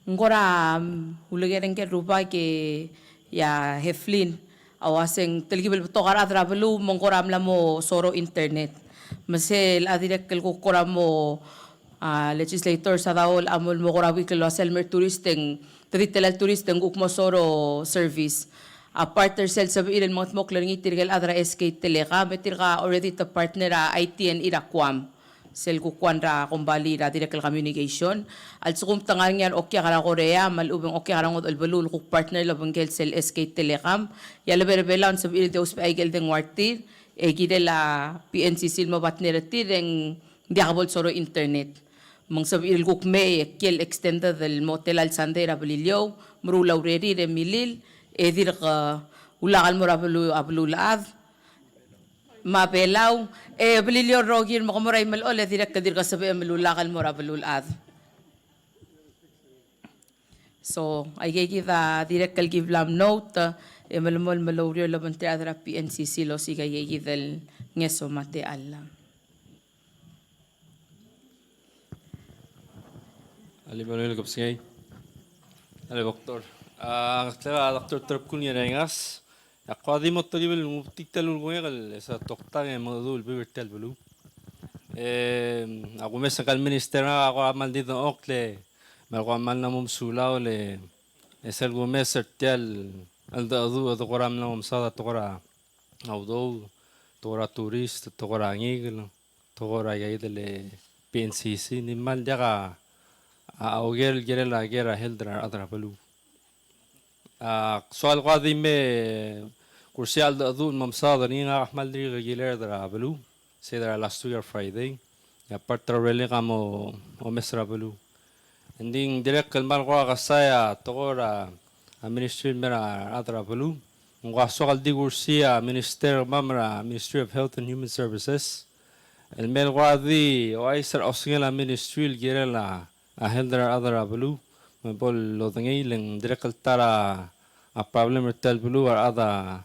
Ng kora, mm, uleker er ngike el rubak e a Heflin a uaseng telkib el betok a rechad er a beluu me ng kora mla mo soroch internet. Me sel a dirrek el kuk kora mo, a, legislators a daol a mo, mo kora bik el uasei el mer tourist e ng, te di tela el tourist e ng kuk mo soroch service. A part er sel sebechir el mengedmokl er ngii tirke el chad er a S K Telecom, me tirka already te partner a I T N er a Guam. Sel kuk one er a kombalii er a dirrek el communication. A lsekum te ngar er ngii a re okiak er a Korea, me a lechub e ng okiak er a ngodech el beluu el kuk partner el obengkel sel S K Telecom, e a lebo er a Belau a ng sebechir el di ousbech a ikel dengua er tir, e kirel a P N C C el mo partner er tir, e ng diak bo lsoroch internet. Me ng sebechir el kuk mei e kiei el extended el mo tela el sandei er a Beliliou, meruul a urerir e milil, e dirk, e, ulak el mo er a beluu, a beluulechad. Me a Belau, e Beliliou el rokir me ke mo er a Imelechol e dirrek, dirk sebechem el ulak el mo er a beluulechad. So, aikeikid a dirrek el ki bla mnouch, e melemolem el oureor el obengterir a rechad er a P N C C el osiik aikeikid el ngeso me a techall. Alii, me a ungil kebesengei. Alii, Doctor. A, ngak a Doctor Terpkun Ngiraingas. Ak kora di mo telkib el nguu tia el ulkungek el, e, se toktang e mengedecheduch el bebil er tia el beluu. E, a kumes er ngka el minister, a kora kmal di dengchokl e, me a kora kmal mla mo mesulang e, e sel kumes er tia el cheldecheduch e te kora mla mo mesaod a tekoi er a udoud, tekoi er a tourist, tekoi er a ngikel, tekoi er aikeikid el P N C C, ng di kmal diak a, a oker el kirel a ker er a health er a rechad er a beluu. A, soal kora di me kursii a cheldecheduch el mo mesaod er ngii, ngak a kmal dirk kilerd er a beluu, se er a last week er a Friday, e a part er a urelek a mo omes er a beluu. Ng di ng dirrek el kmal kora kesai a tekoi er a, a ministry el mer a rechad er a beluu. Ng kora soak el di kursii a minister er kemam er a Ministry of Health and Human Services el mei el kora di ouchais er a osengel a ministry el kirel a, a health er a rechad er a beluu, me bo lodengei, le ng dirrek el ta er a, a problem er tia el beluu a rechad a,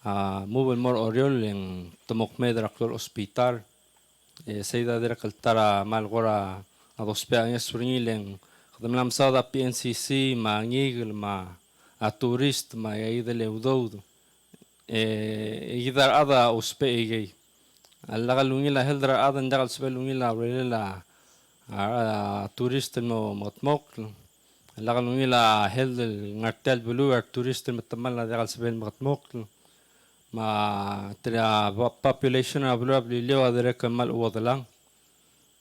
a move el mo er a Oreor e ng te mo kmeed er a klou el hospital. E sei a dirrek el ta er a mal kora dousbech a ngeso er ngii e ng kede mla mesaod a P N C C me a ngikel me a tourist me a ikeikid el udoud. E kid a rechad a ousbech aikei. A lak el ungil a health er a rechad, ng diak el sebechel ungil a urerel a, a, a tourist el mo mekedmokl. A lak el ungil a health el ngar tia el beluu, a tourist el metemall a diak el sebechel mekedmokl. Me a tia a population er a beluu er a Beliliou a dirrek el kmal chuodelang.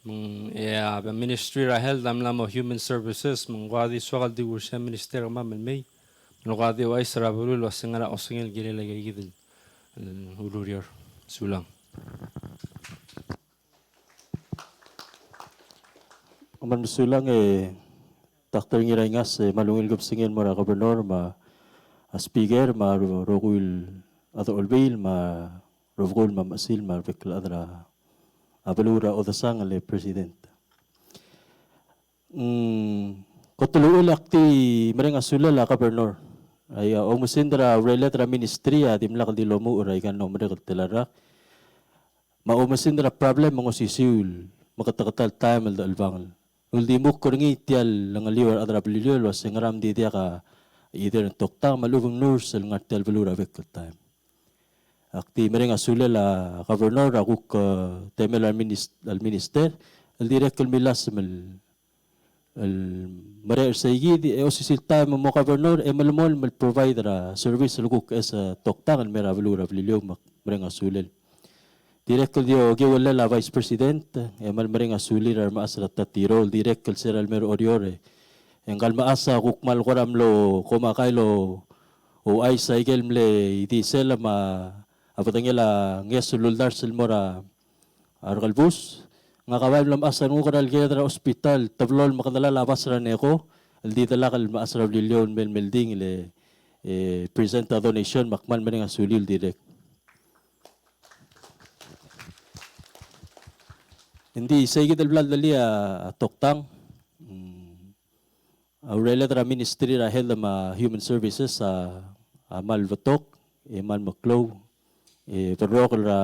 Me ng, e a Ministry er a Health a mla mo Human Services, me ng ko a di soak el di kursii a minister er kemam el mei. Me ng ko a di ouchais er a beluu el uase ngera a osengel el kirel aikeikid el, el ulureor. Sulang. Kmal mesulang e Doctor Ngiraingas, e kmal ungil kebesengei el mo er a Governor me a Speaker me a ro-, rokui el chad er a Olbiil me a rubekul me a mechesil me a rebek el chad er a beluu er a Odesangel e President. Mm, kot el uchul e ak di mereng a sulel a Governor. Aika, oumesingd er a ureled er a ministry a dimlak di lomuchel er aika el mlo merek el tela el rak. Me a oumesingd er a problem me ng osisiu el meketeketang el taem el dechelebangel. Uldimukl er ngii tia el ngeliu a rechad er a Beliliou el uase ngera me ng di diak a either ng toktang me a lechub e ng nurse el ngar tia el beluu er a bek el taem. Ak di mereng a sulel a Governor, a kuk, e, temel a minis-, a minister el dirrek el milasem el, el mereched er seikid, e osisiu el taem e mo Governor e melemolem el provide er a service el kuk es a toktang el mei er a beluu er a Beliliou, me ak mereng a sulel. Dirrek el di okiu el a Vice President, e kmal mereng a sulir a remechas er a Tatirou, dirrek el se er a lemei er a Oreor, e ngka el mechas a kuk kmal kora mlo komakai el ouchais aike el mle idisel me a bedengel a ngeso el uldars el mo er a rekelebus. Ngak a bai mlo mechas a renguk er a le kired er a hospital, teblo el mekedelal a bas er a NECO, el di delak el mechas er a Beliliou el mei el meldingel e, e present a donation, me ak kmal mereng a sulir el dirrek. Ng di seikid el bla ledelii a toktang, mm, a ureled er a Ministry er a Health me a Human Services a, a kmal betok, e kmal meklou, e berrokel er a,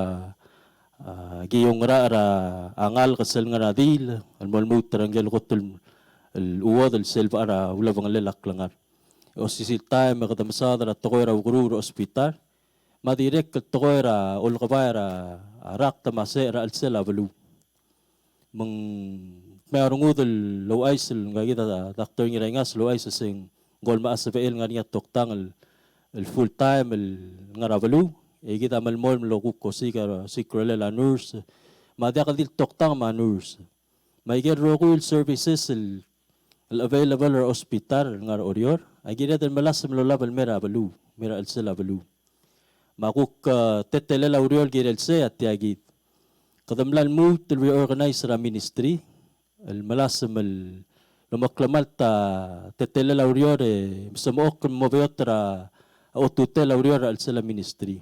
a, kiungerachel er a ngalek sel ngar er a diil, el mo lmuut er a ngike el kot el, el chuodel sel bo er a ulebengelel a klengar. E osisiu el taem e kede mesaod er a tekoi er a ukeruul er a hospital, me a dirrek el tekoi er a olekebai er a, a rakt me a secher er a chelsel a beluu. Me ng mei a rengud el ouchais el ngka kid a Doctor Ngiraingas el ouchais el se ng ko el mechas a sebechel ngar er ngii a toktang el, el full time el ngar er a beluu. E kid a melemolem el kuk osiik a, osiik a rolel a nurse. Me a diak el di le toktang me a nurse. Me aike el rokui el services el, el available er a hospital el ngar er a Oreor a kired el melasem el olab el mei er a beluu, mei er a chelsel a beluu. Me a kuk, e, teletelel a ureor el kirel sei a tia kid. Kede mla lmuut el reorganize er a ministry el melasem el omeklemalt a teletelel a ureor e mesemechokl el mo beot er a otutel a ureor er a chelsel a ministry.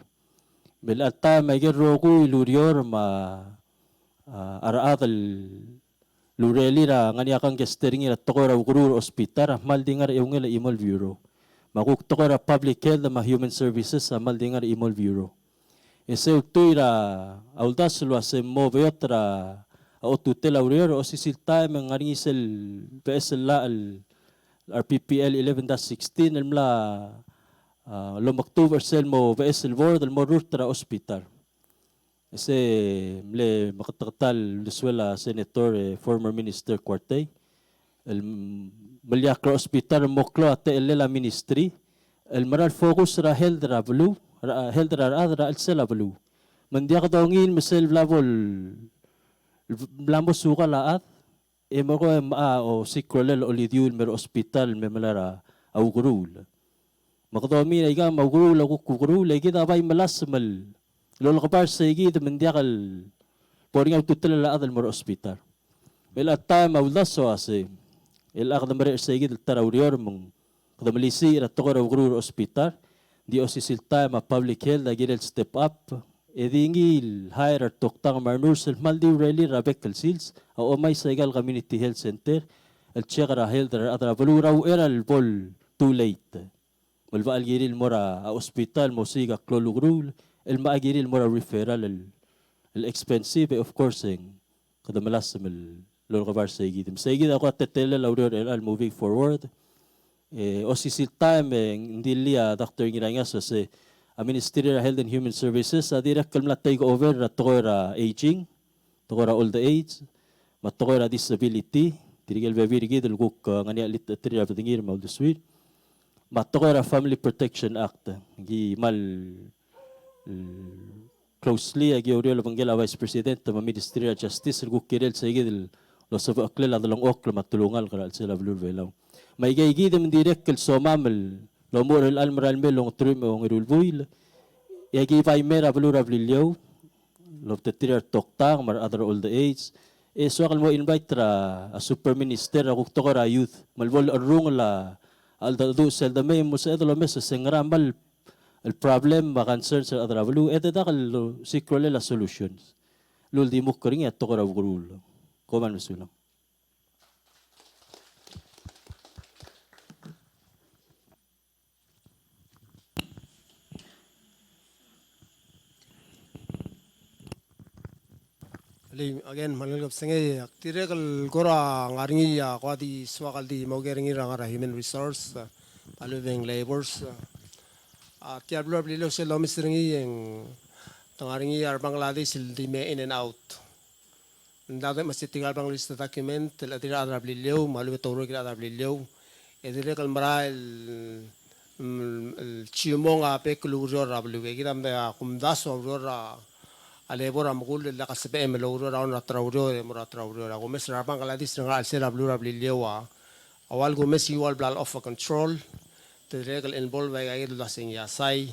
Me chelecha el taem aike el rokui el ureor me a, a rechad el el urerir a ngar er ngii a kangkei er ngii er a tekoi er a ukeruul er a hospital a kmal di ngar er a eungel a chimo el bureau. Me a kuk tekoi er a public health me a human services a kmal di ngar er a chimo el bureau. E sei a ultuil er a uldasu el uase mo beot er a otutel a ureor e osisiu el taem e ng ngar er ngii sel beches el llach el R P P L eleven dash sixteen el mla, a, lomektubech er sel mo beches el board el mo rurt er a hospital. E se mle meketeketang el uldesuel a Senator, e, former Minister Kuartei, el m-, meliakl er a hospital el mo klou a techellel a ministry el mera el focus er a health er a beluu, er a health er a rechad er a chelsel a beluu. Me ng diak dongiil me sel bla bo el, bla mo sukal a chad, e mo ko e mocha osiik a rolel a olidiuul el mei er a hospital el me melai er a ukeruul. Me kede omii er aika me a ukeruul a kuk ukeruul, e kid a bai melasem el olekebai er seikid me ng diak el bo er ngii a ultutelel a chad el mo er a hospital. Me chelecha el taem a uldasu a sei, e chelecha kede mereched er seikid el ta er a ureor me ng kede melisiich er a tekoi er a ukeruul er a hospital, ng di osisiu el taem a public health a kirel step up, e di ngii el hire er a toktang me a renurse el kmal di urerir er a bek el sils, a omais aika el community health center, el check er a health er a rechad er a beluu er a uchei er a lebo el too late. Me le bechal kirir el mo er a hospital, mo siik a klou el ukeruul, el mechar kirir el mo er a referral el, el expensive, e of course, e ng kede melasem el olekebar sei kid. Me sei kid a ko a teletelel a ureor er chelechang el moving forward. E, osisiu el taem, e, ng dilii a Doctor Ngiraingas el se, a Ministry er a Health and Human Services a dirrek el mla take over er a tekoi er a aging, tekoi er a old age, me a tekoi er a disability, tirke el bebil er kid el kuk, e, ngar er ngii a chelitechetir er a bedengir me a uldesuir, me a tekoi er a Family Protection Act, aki kmal, e, closely, aki oureor el obengkel a Vice President me a Ministry er a Justice el kuk kirel sei kid el osebechakl a delengchokl me a telungalek er a chelsel a beluu er a Belau. Me aika kid me ng dirrek el somam el omuchel er chelechang el merael mei el ongeteruich me a ongeru el buil, e aki bai mei er a beluu er a Beliliou, el obengterir a retoktang me a rechad er a old age, e soak el mo invite er a, a Super Minister er a kuk tekoi er a youth, me le bo lecherrungel a cheldecheduch sel demei, me sebeched el omes e se ngera me a el problem me a concerns er a rechad er a beluu, e dedak el osiik a rolel a solutions. El uldimukl er ngii a tekoi er a ukeruul. Kom kmal mesulang. Alii, again, me a lak kebesengei, ak dirrek el kora ngar er ngii a ko a di soak el di mo oker er ngii er a ngar er a human resource, a, me a lechub e ng labors, a, tia el beluu er a Beliliou sel domes er ngii e ng, te ngar er ngii a re Bangladesh el di me in and out. Ng dodengei me se tirka el Bangladesh el document el chederir a rechad er a Beliliou, me a lechub e te oureor er kid a rechad er a Beliliou, e dirrek el merael el, mm, el chimong a bek el ureor er a beluu. E kid a mle kumdasu a ureor er a, a labor a mekull el diak el sebechem el oureor er a ongeru el ta er a ureor e mo er a ta er a ureor. A kumes er a re Bangladesh el ngar er a chelsel a beluu er a Beliliou a, a ua el kumes e ua el bla el off control, te dirrek el involve aika kid el uldasu e ng iasai,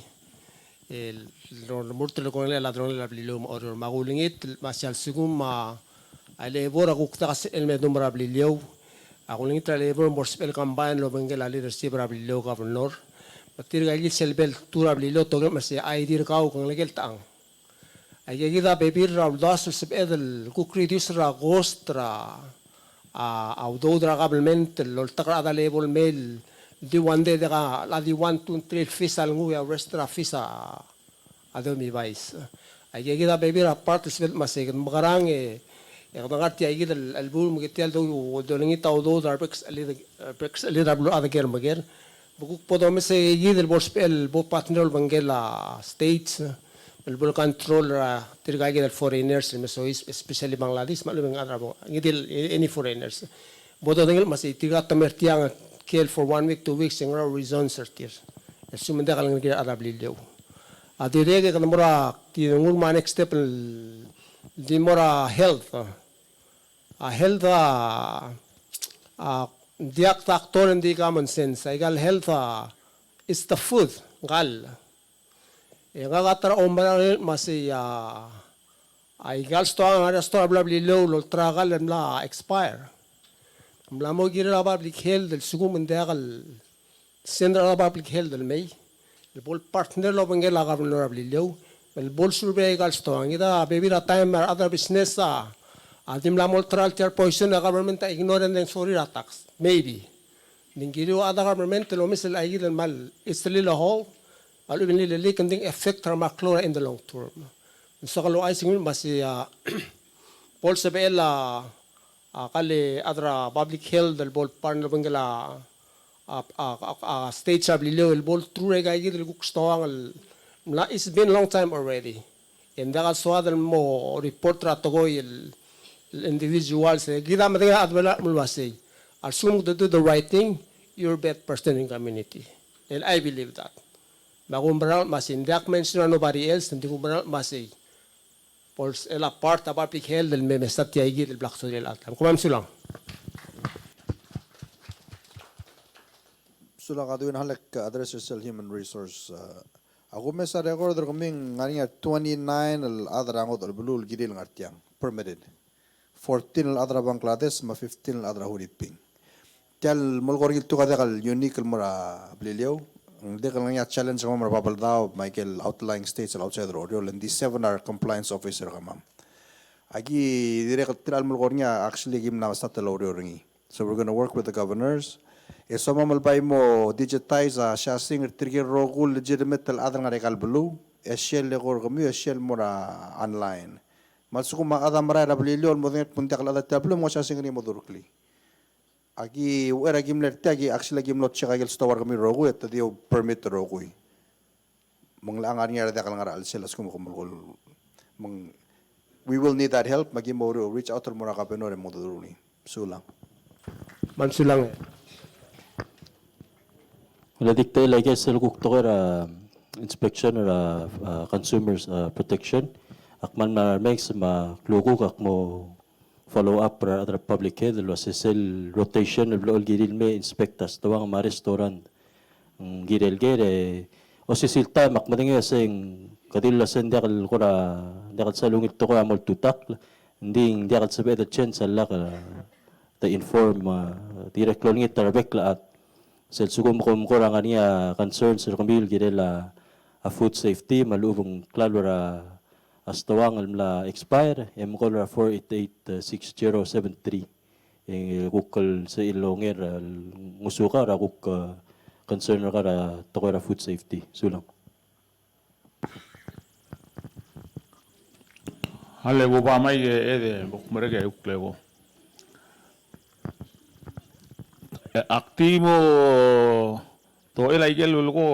el, el remurt el kongei a delongelel a Beliliou me a Oreor. Me a kulengit, me a se a lsekum a, a labor a kuk diak el sebechel el me dum er a Beliliou, a kulengit er a labor me bo lsebechel el combine el obengkel a leadership er a Beliliou governor. Me tirka el sel bo el tour er a Beliliou, te oker me se a idea er kau a ngelekel techang. Aika kid a bebil er a uldasu el sebeched el kuk reduce er a cost er a, a, a udoud er a government el oltak er a chad er a labor el mei el di one day, diak a di one, two, three el fees a lenguu e a rest er a fees a, a di omibais. Aika kid a bebil er a part el sebeched me se kede mekerang e, e kede ngar tia kid el, el beluu me kede tia el do, dolengit a udoud er a rebek el, rebek el chad er a beluu a deker meker. Me kuk bo domes aika kid el bo lsebechel el bo partner el obengkel a states, el bo le control er a tirka kid el foreigners el me soiseb, especially Bangladesh, me a lechub e ng chad er a bo, ngii di el, any foreigners. Bo dodengei me se tirka te mei er tiang el for one week, two weeks, e ngera reasons er tir. E lsekum ng diak el ngelekir a rechad er a Beliliou. A dirrek e kede mo er a, di nguu me a next step el di mo er a health. A health a, a diak doctor e ng di common sense. Aika el health a, it's the food, ngkal. E ngak a ta er a oumerang el me sei a, aika el stoang, a stoang er a beluu er a Beliliou el olterau a kall el mla expire. Mla mo kirel a public health el lsekum ng diak el send er a public health el mei, el bo le partner el obengkel a governor er a Beliliou, el bo le survey aika el stoang. Kid a bebil er a taem a rechad er a business a, a di mla mo olterau tia el poison e a government a ignore e ng sorir a tax. Maybe. Ng di ng kiriu a rechad er a government el omes el aika kid el kmal easily el hold, me a lechub e ng lilelik e ng di effect er a remark el lower in the long term. Ng soak el ouchais e ng me sei a, bo lsebechel a, a kall e chad er a public health el bo le partner el obengkel a, a, a, a, a states er a Beliliou el bo le through er aika kid el kuk stoang el mla, it's been a long time already. E ng diak el soad el mo report er a tekoi el, el individuals, e kid a medengei a chad er a Belau el uasei, a lsekum te do the right thing, you're best person in community. And I believe that. Me a kumerang me sei, ng diak mention er a nobody else, ng di kumerang me sei. Bo lsebechel a part a public health el me mesa tia kid el bla ksorir el chad. Kom kmal mesulang. Mesulang a Edwin, a lak address er sel human resource, a, a kumes a record er kemiu e ng ngar er ngii a twenty-nine el chad er a ngodech el beluu el kirir el ngar tiang, permitted. Fourteen el chad er a Bangladesh, me a fifteen el chad er a Huriping. Tia el molekoi er ngii el tuk a diak el unique el mo er a Beliliou. Ng diak el ngar er ngii a challenge er kemam er a Babeldaob me aike el outlying states el outside er a Oreor, le ng di seven a re compliance officer er kemam. Aki dirrek el tia el molekoi er ngii a actually aki mla start el oureor er ngii. So we're gonna work with the governors. E somam el bai mo digitize a siasing er tirke el rokui el legitimate el chad el ngar er aika el beluu, e sel eko er kemiu, e sel mo er a online. Me a lsekum a chad a merael er a Beliliou el mo dengei el kmo ng diak el chad er tia el beluu, e mo siasing er ngii e mo durklii. Aki uchei er a ki mle er tia, aki actually aki mlo check aike el stoa er kemiu el rokui, e te di permit el rokui. Me ng locha ngar er ngii a rediak el ngar er a chelsel a lsekum e ke melekoi. Me ng, we will need that help, me aki mo reach out el mo er a governor e mo dmu er ngii. Sulang. Me ng sulang e. Ng di kid el aike sel kuk tekoi er a inspection er a, uh, consumers, uh, protection. Ak kmal mla er a remenges me a klukuk ak mo follow up er a rechad er a public health el uase sel rotation el blechoel kirir el me inspect a stoang me a restaurant. Ng kirel ker e osisiu el taem ak medengei e se ng kede di el uase ng diak el kora, diak el sal ungil tekoi a mo oltutakl, ng di ng diak el sebeched el change a llach, e te inform, e dirrek el olengit er a rebek el chad. Sel lsekum kom kora ngar er ngii a concerns er kemiu el kirel a, a food safety me a lechub e ng klalo er a a stoang el mla expire, e mekol er a four eight eight six zero seven three. E kuk el sel onger el ngosukau er a kuk, eh, concern er kau er a tekoi er a food safety. Sulang. Ale bo ba mai e de bo kuk merek e kuk lebo. E ak di mo tochel a ikel luleko,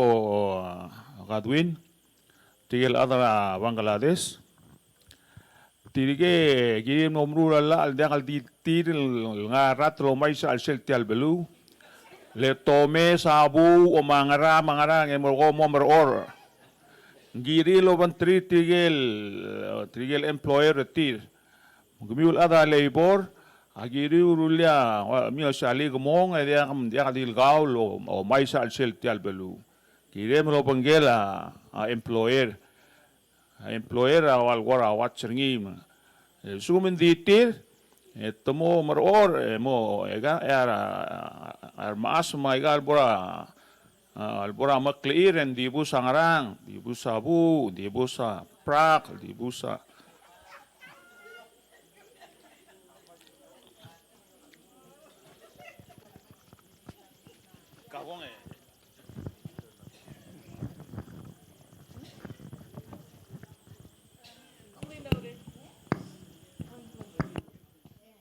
a Godwin. Tirke el chad er a Bangladesh. Tirke kirir el mo meruul a llach el diak el di tir el ngar er a rat el omais a chelsel tia el beluu. Le te omes a buuch me a ngerang me a ngerang e mo ko mo merechorech. Ng kirir el obengterir tirke el, tirke el employer er tir. Me kemiu el chad er a labor, a kirir el rullii a, ua, kemiu a saliu el kemong, e diak, diak di el kau el omais a chelsel tia el beluu. Kirem el obengkel a, a employer. A employer a ua el kora watch er ngii me. E lsekum ng di tir, e te mo merechorech, e mo, e ka, e a, a remechas me aika el bo er a, a, el bo er a meklechir e ng dibus a ngerang, dibus a buuch, dibus a brak, dibus a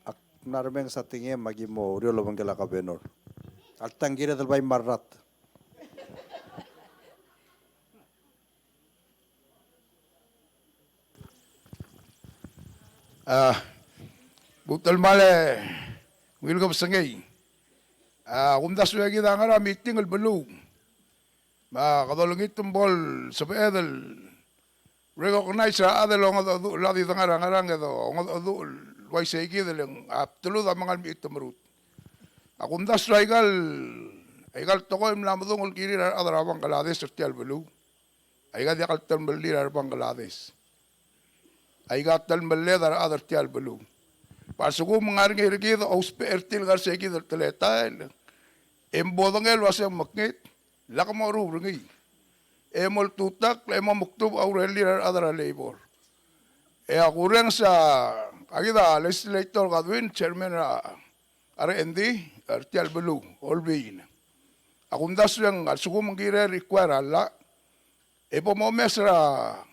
Ak mla remenges a tekingem me aki mo uriul el obengkel a kabenor. Alta ng kired el bai me a rat. A, bo el mle ungil kebesengei. A, kumdasu e kid a ngar er a meeting el beluu. Me kede olengit me bo el sebeched el recognize er a chad el ongedecheduch el di dengar er a ngerang e dongedecheduch el uaisei kid el ng a bdelud a mengal mechitemerut. A kumdasu e aika el, aika el tekoi el mla medung el kirir a rechad er a Bangladesh er tia el beluu. Aika diak el telemellel a re Bangladesh. Aika telemelled a rechad er tia el beluu. Me a lsekum ng ngar er ngii er kid a ousbech er tir el ngar er sei kid el teletael, e ng bo dengei el uase ng mekngit, lak mo ruul er ngii. E mo oltutakl, e mo mekdubech a urellir a rechad er a labor. E a kurrenges a, a kid a legislator Godwin, chairman er a R and D er tia el beluu, Olbiil. A kumdasu e ng a lsekum ng kirel require a llach, e bo momes er a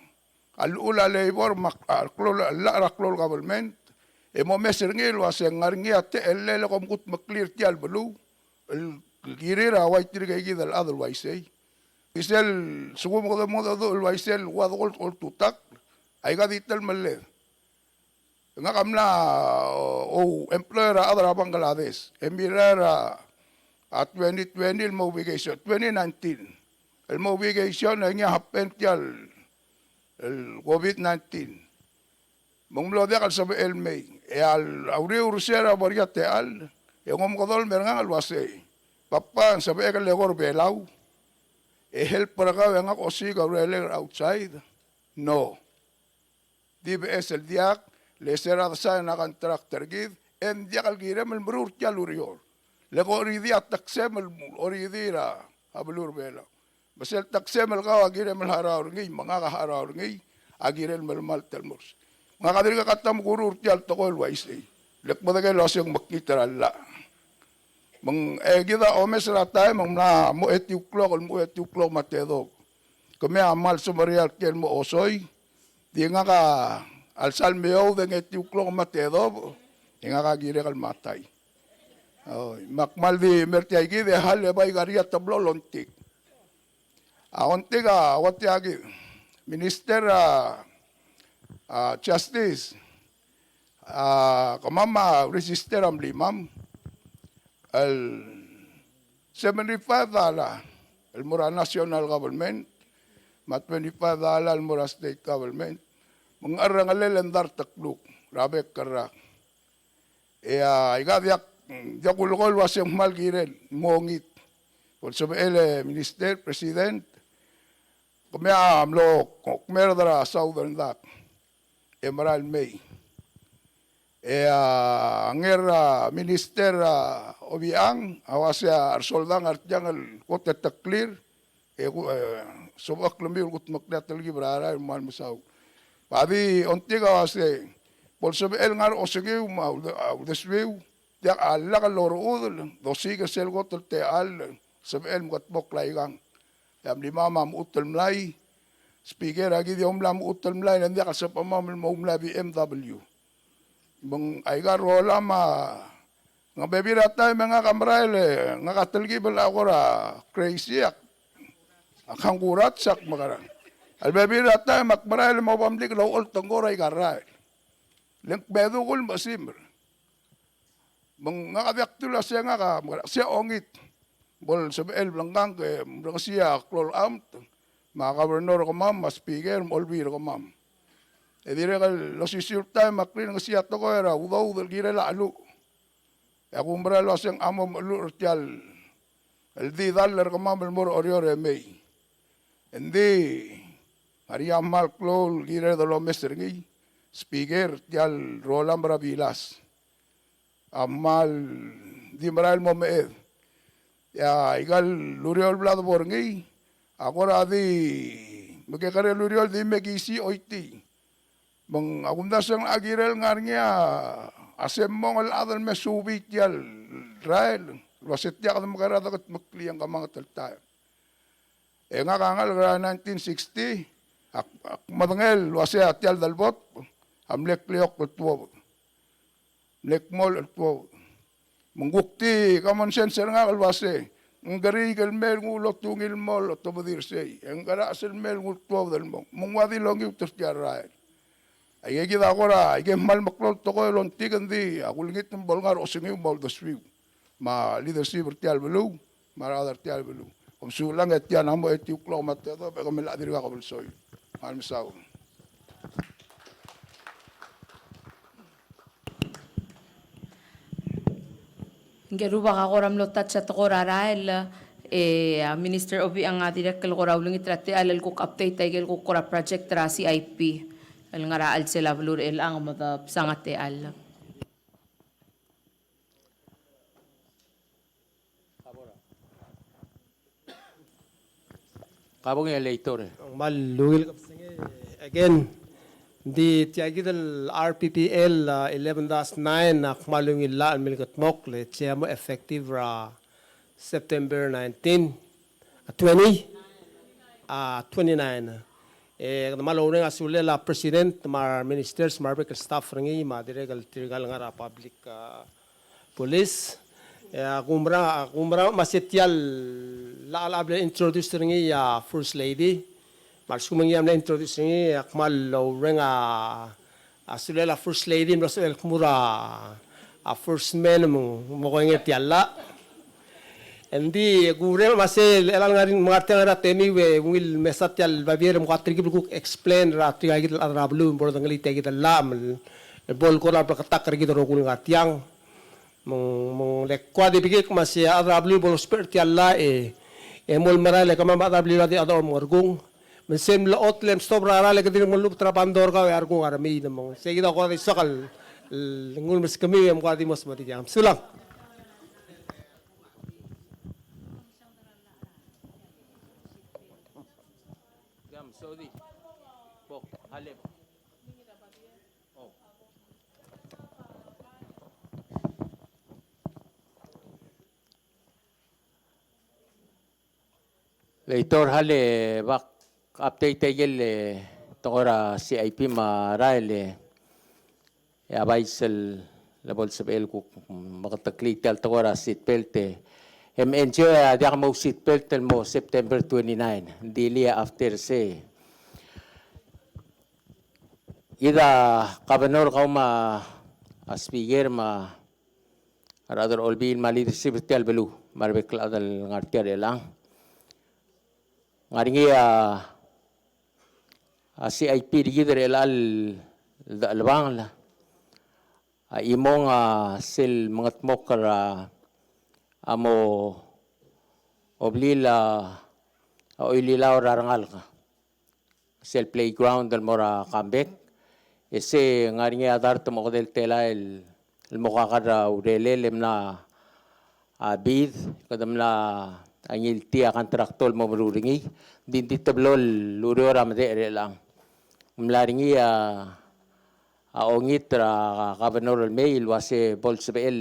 llechul a labor me a klou el llach er a klou el government, e momes er ngii el uase ng ngar er ngii a techellel e kom kudmeklii er tia el beluu, el kirir a ua tirke kid el chad el uaisei. Isei el lsekum kede mo mengedecheduch el uaisei el ua de oltutakl, aika di telemelled. Ngak a mla, o, o employer a chad er a Bangladesh. E mirrael er a, a twenty twenty el mo vacation, twenty nineteen el mo vacation, e ngii a happen tia el, el COVID nineteen. Me ng mlo diak el sebechel el mei. E a uriul er se er a bo er ngii a techall, e ng omekedong el mer ngak el uasei, "Papa, ng sebechek el eko er Belau e help er kau e ngak osiik a urerek er a outside?" No. Di beches el diak, le se er a de sign a contract er kid, e ng diak el kirem el meruul er tia el ureor. Le ke oridii a teksem el oridii er a beluu er Belau. Me sel teksem el kau a kirem el harau er ngii, me ngak a harau er ngii, a kirel melemalt el mo er sei. Ngak a dirkak a ta mekuruul er tia el tekoi el uaisei. Le kmedengei el uasei ng mekngit er a llach. Me ng, e kid a omes er a taem me ng mla mo etiu el klok, el mo etiu el klok me a tedobech. Kemiu a kmal semeriar tia el mo osoi. Di ngak a lsal me oud e ng etiu el klok me a tedobech, e ngak a kirek el matai. Oi, me ak kmal di mer tia kid e hal e bai kariat a blo longtik. A ongtik a ua tia kid, Minister a, a Justice, a kemam a register a mlimam el seventy-five dollar el mo er a national government, me a twenty-five dollar el mo er a state government, me ng cherrengelel e ng dart el kluk er a bek el rak. E a, aika diak, diak kulekoi el uase ng kmal kirel, mongit. Bo lsebechel e Minister, President, kemiu a mlo kmerd er a Southern Dock e merael mei. E a, ngera Minister a Obichang a uase a resoldang er tiang el kot e te clear, e ku, e, sebechek el mei el kutmeklii a telkib er a rael me a mesaul. Ba di ongtik a uase, bo lsebechel ngar er a osengiu me a ulde-, a uldesuiu, diak a lak el orechudel, dosiik er sel kot el techall, sebechel el mekedmokl aikang. E a mlimam a mechut el mlai, Speaker, a ki di omla mechut el mlai, le ng diak a sebechemam el mo omla B M W. Me ng aika el rolam a, ng bebil er a taem e ngak a merael e, ngak a telkib el kora crazy ak, ak hangkurats ak mekerang. A le bebil er a taem ak merael e mo bamlik el oucholt e ng kora aika el rael. Le ng kmedukl el mechesimer. Me ng ngak a diak dul uase ngak a, me ng se ongit. Bo lsebechel el blengkang ke mrengesii a klou el amt, me a governor er kemam, me a speaker, me a olbiil er kemam. E dirrek el osisiu el taem me ak rirengesii a tekoi er a udoud el kirel a cheluch. E a kumerang el uase ng mo mecheluch er tia el di dall er kemam el mo er a Oreor e mei. Engdi ngar er ngii a kmal klou el kirel el domes er ngii, speaker, tia el rolam er a bilas a kmal di merael el mo meched. E aika el ureor el bla debo er ngii a kora di mekekerei el ureor el di mekisii choitii. Me ng a kumdasu e ng locha kirel ngar er ngii a sel mong el chad el me subii tia el rael el uase tia kede mekerang e dekedmeklii e ng kemanget el taem. E ngak a ngalek er a nineteen sixty, ak, ak medengei el uase a tia el delbotk a mle kleokl el tuobed. Mle kmolech el tuobed. Me ng kuk di common sense er ngak el uase, ng keriik el mei el nguu el otungil el mo otobedii er sei. E ng keraches el mei el nguu el tuobed el mong. Me ng ua di longiut er tia el rael. Aike kid a kora, aike kmal meklou el tekoi el ongtik, engdi a kulengit me bo lengar er a osengiu me a uldesuiu me a leadership er tia el beluu me a rechad er tia el beluu. Kom sulang e tia a mo etiu el klok me a tedobech e kemiu a dirkak bo lsoil. Kmal mesaul. Ngike el rubak a kora mlo touch a tekoi er a rael, e a Minister Obichang a dirrek el kora ulengit er a techall el kuk update aike el kuk kora project er a C I P el ngar er a chelsel a beluu er chelechang me de bsang a techall. Kabong e Leitor. Kmal ungil kebesengei, again, di tia kid el R P P L, uh, eleven dash nine, a kmal ungil llach el milkedmokl, e tia mo effective er a September nineteen, a twenty, a twenty-nine. E kede kmal oureng a sulel a President me a re Ministers me a rebek el staff er ngii me a dirrek el tirka el ngar er a public, a, police. E a kumerang, a kumerang me se tia el llach el mle introduce er ngii a First Lady. Me a lsekum e ngii a mle introduce er ngii, e ak kmal oureng a, a sulel a First Lady me ng sebechel el kmu er a, a first man me ng mo koengei er tia el llach. Engdi e kureng me se el chelechang e ng ngar tiang er a temiu e ungil mesa tia el babier me ko a telkib el kuk explain er a tirka kid el chad er a beluu me bo ledengelii tia kid el llach me bo el kora bleketakl er kid el rokui el ngar tiang. Me ng, me ng le kuk di bekikl me se a chad er a beluu bo lousbech er tia el llach e, e mo merael e kemam a chad er a beluu a di chad er a omengerekong. Me se el mlo otel e mstop er a rael e ke dirk mo lluut er a bandor er kau e a rekong a remiid me ng se kid a kuk di soak el, el nguu el meskemiu e mo kuk di mo smodii. Sulang. Legislator, a le bak update a ikel, e, tekoi er a C I P me a rael, e, a bai sel lebo el sebechel kuk meketeklii tia el tekoi er a seat belt, e, e me ng ensure a diak mo seat belt el mo September twenty-nine, ng di le after se. Kid a governor kau me a speaker me a rechad er a olbiil me a leadership er tia el beluu me a rebek el chad el ngar tia er chelechang. Ngar er ngii a, a C I P er kid er chelecha el dechelebangel a chimong a sel mengetmokl er a, a mo obliil a, a oililau er a rengalek sel playground el mo er a Camp Beck. E se ngar er ngii a dart me a okedei el telael el mo kakar a urerel e mla, a, bid, kede mla ngiltii a contractor el mo meruul er ngii. Ng di, ng di teblo el ureor a medechel er chelechang. Ng mla er ngii a, a ongit er a governor el mei el uase bo el sebechel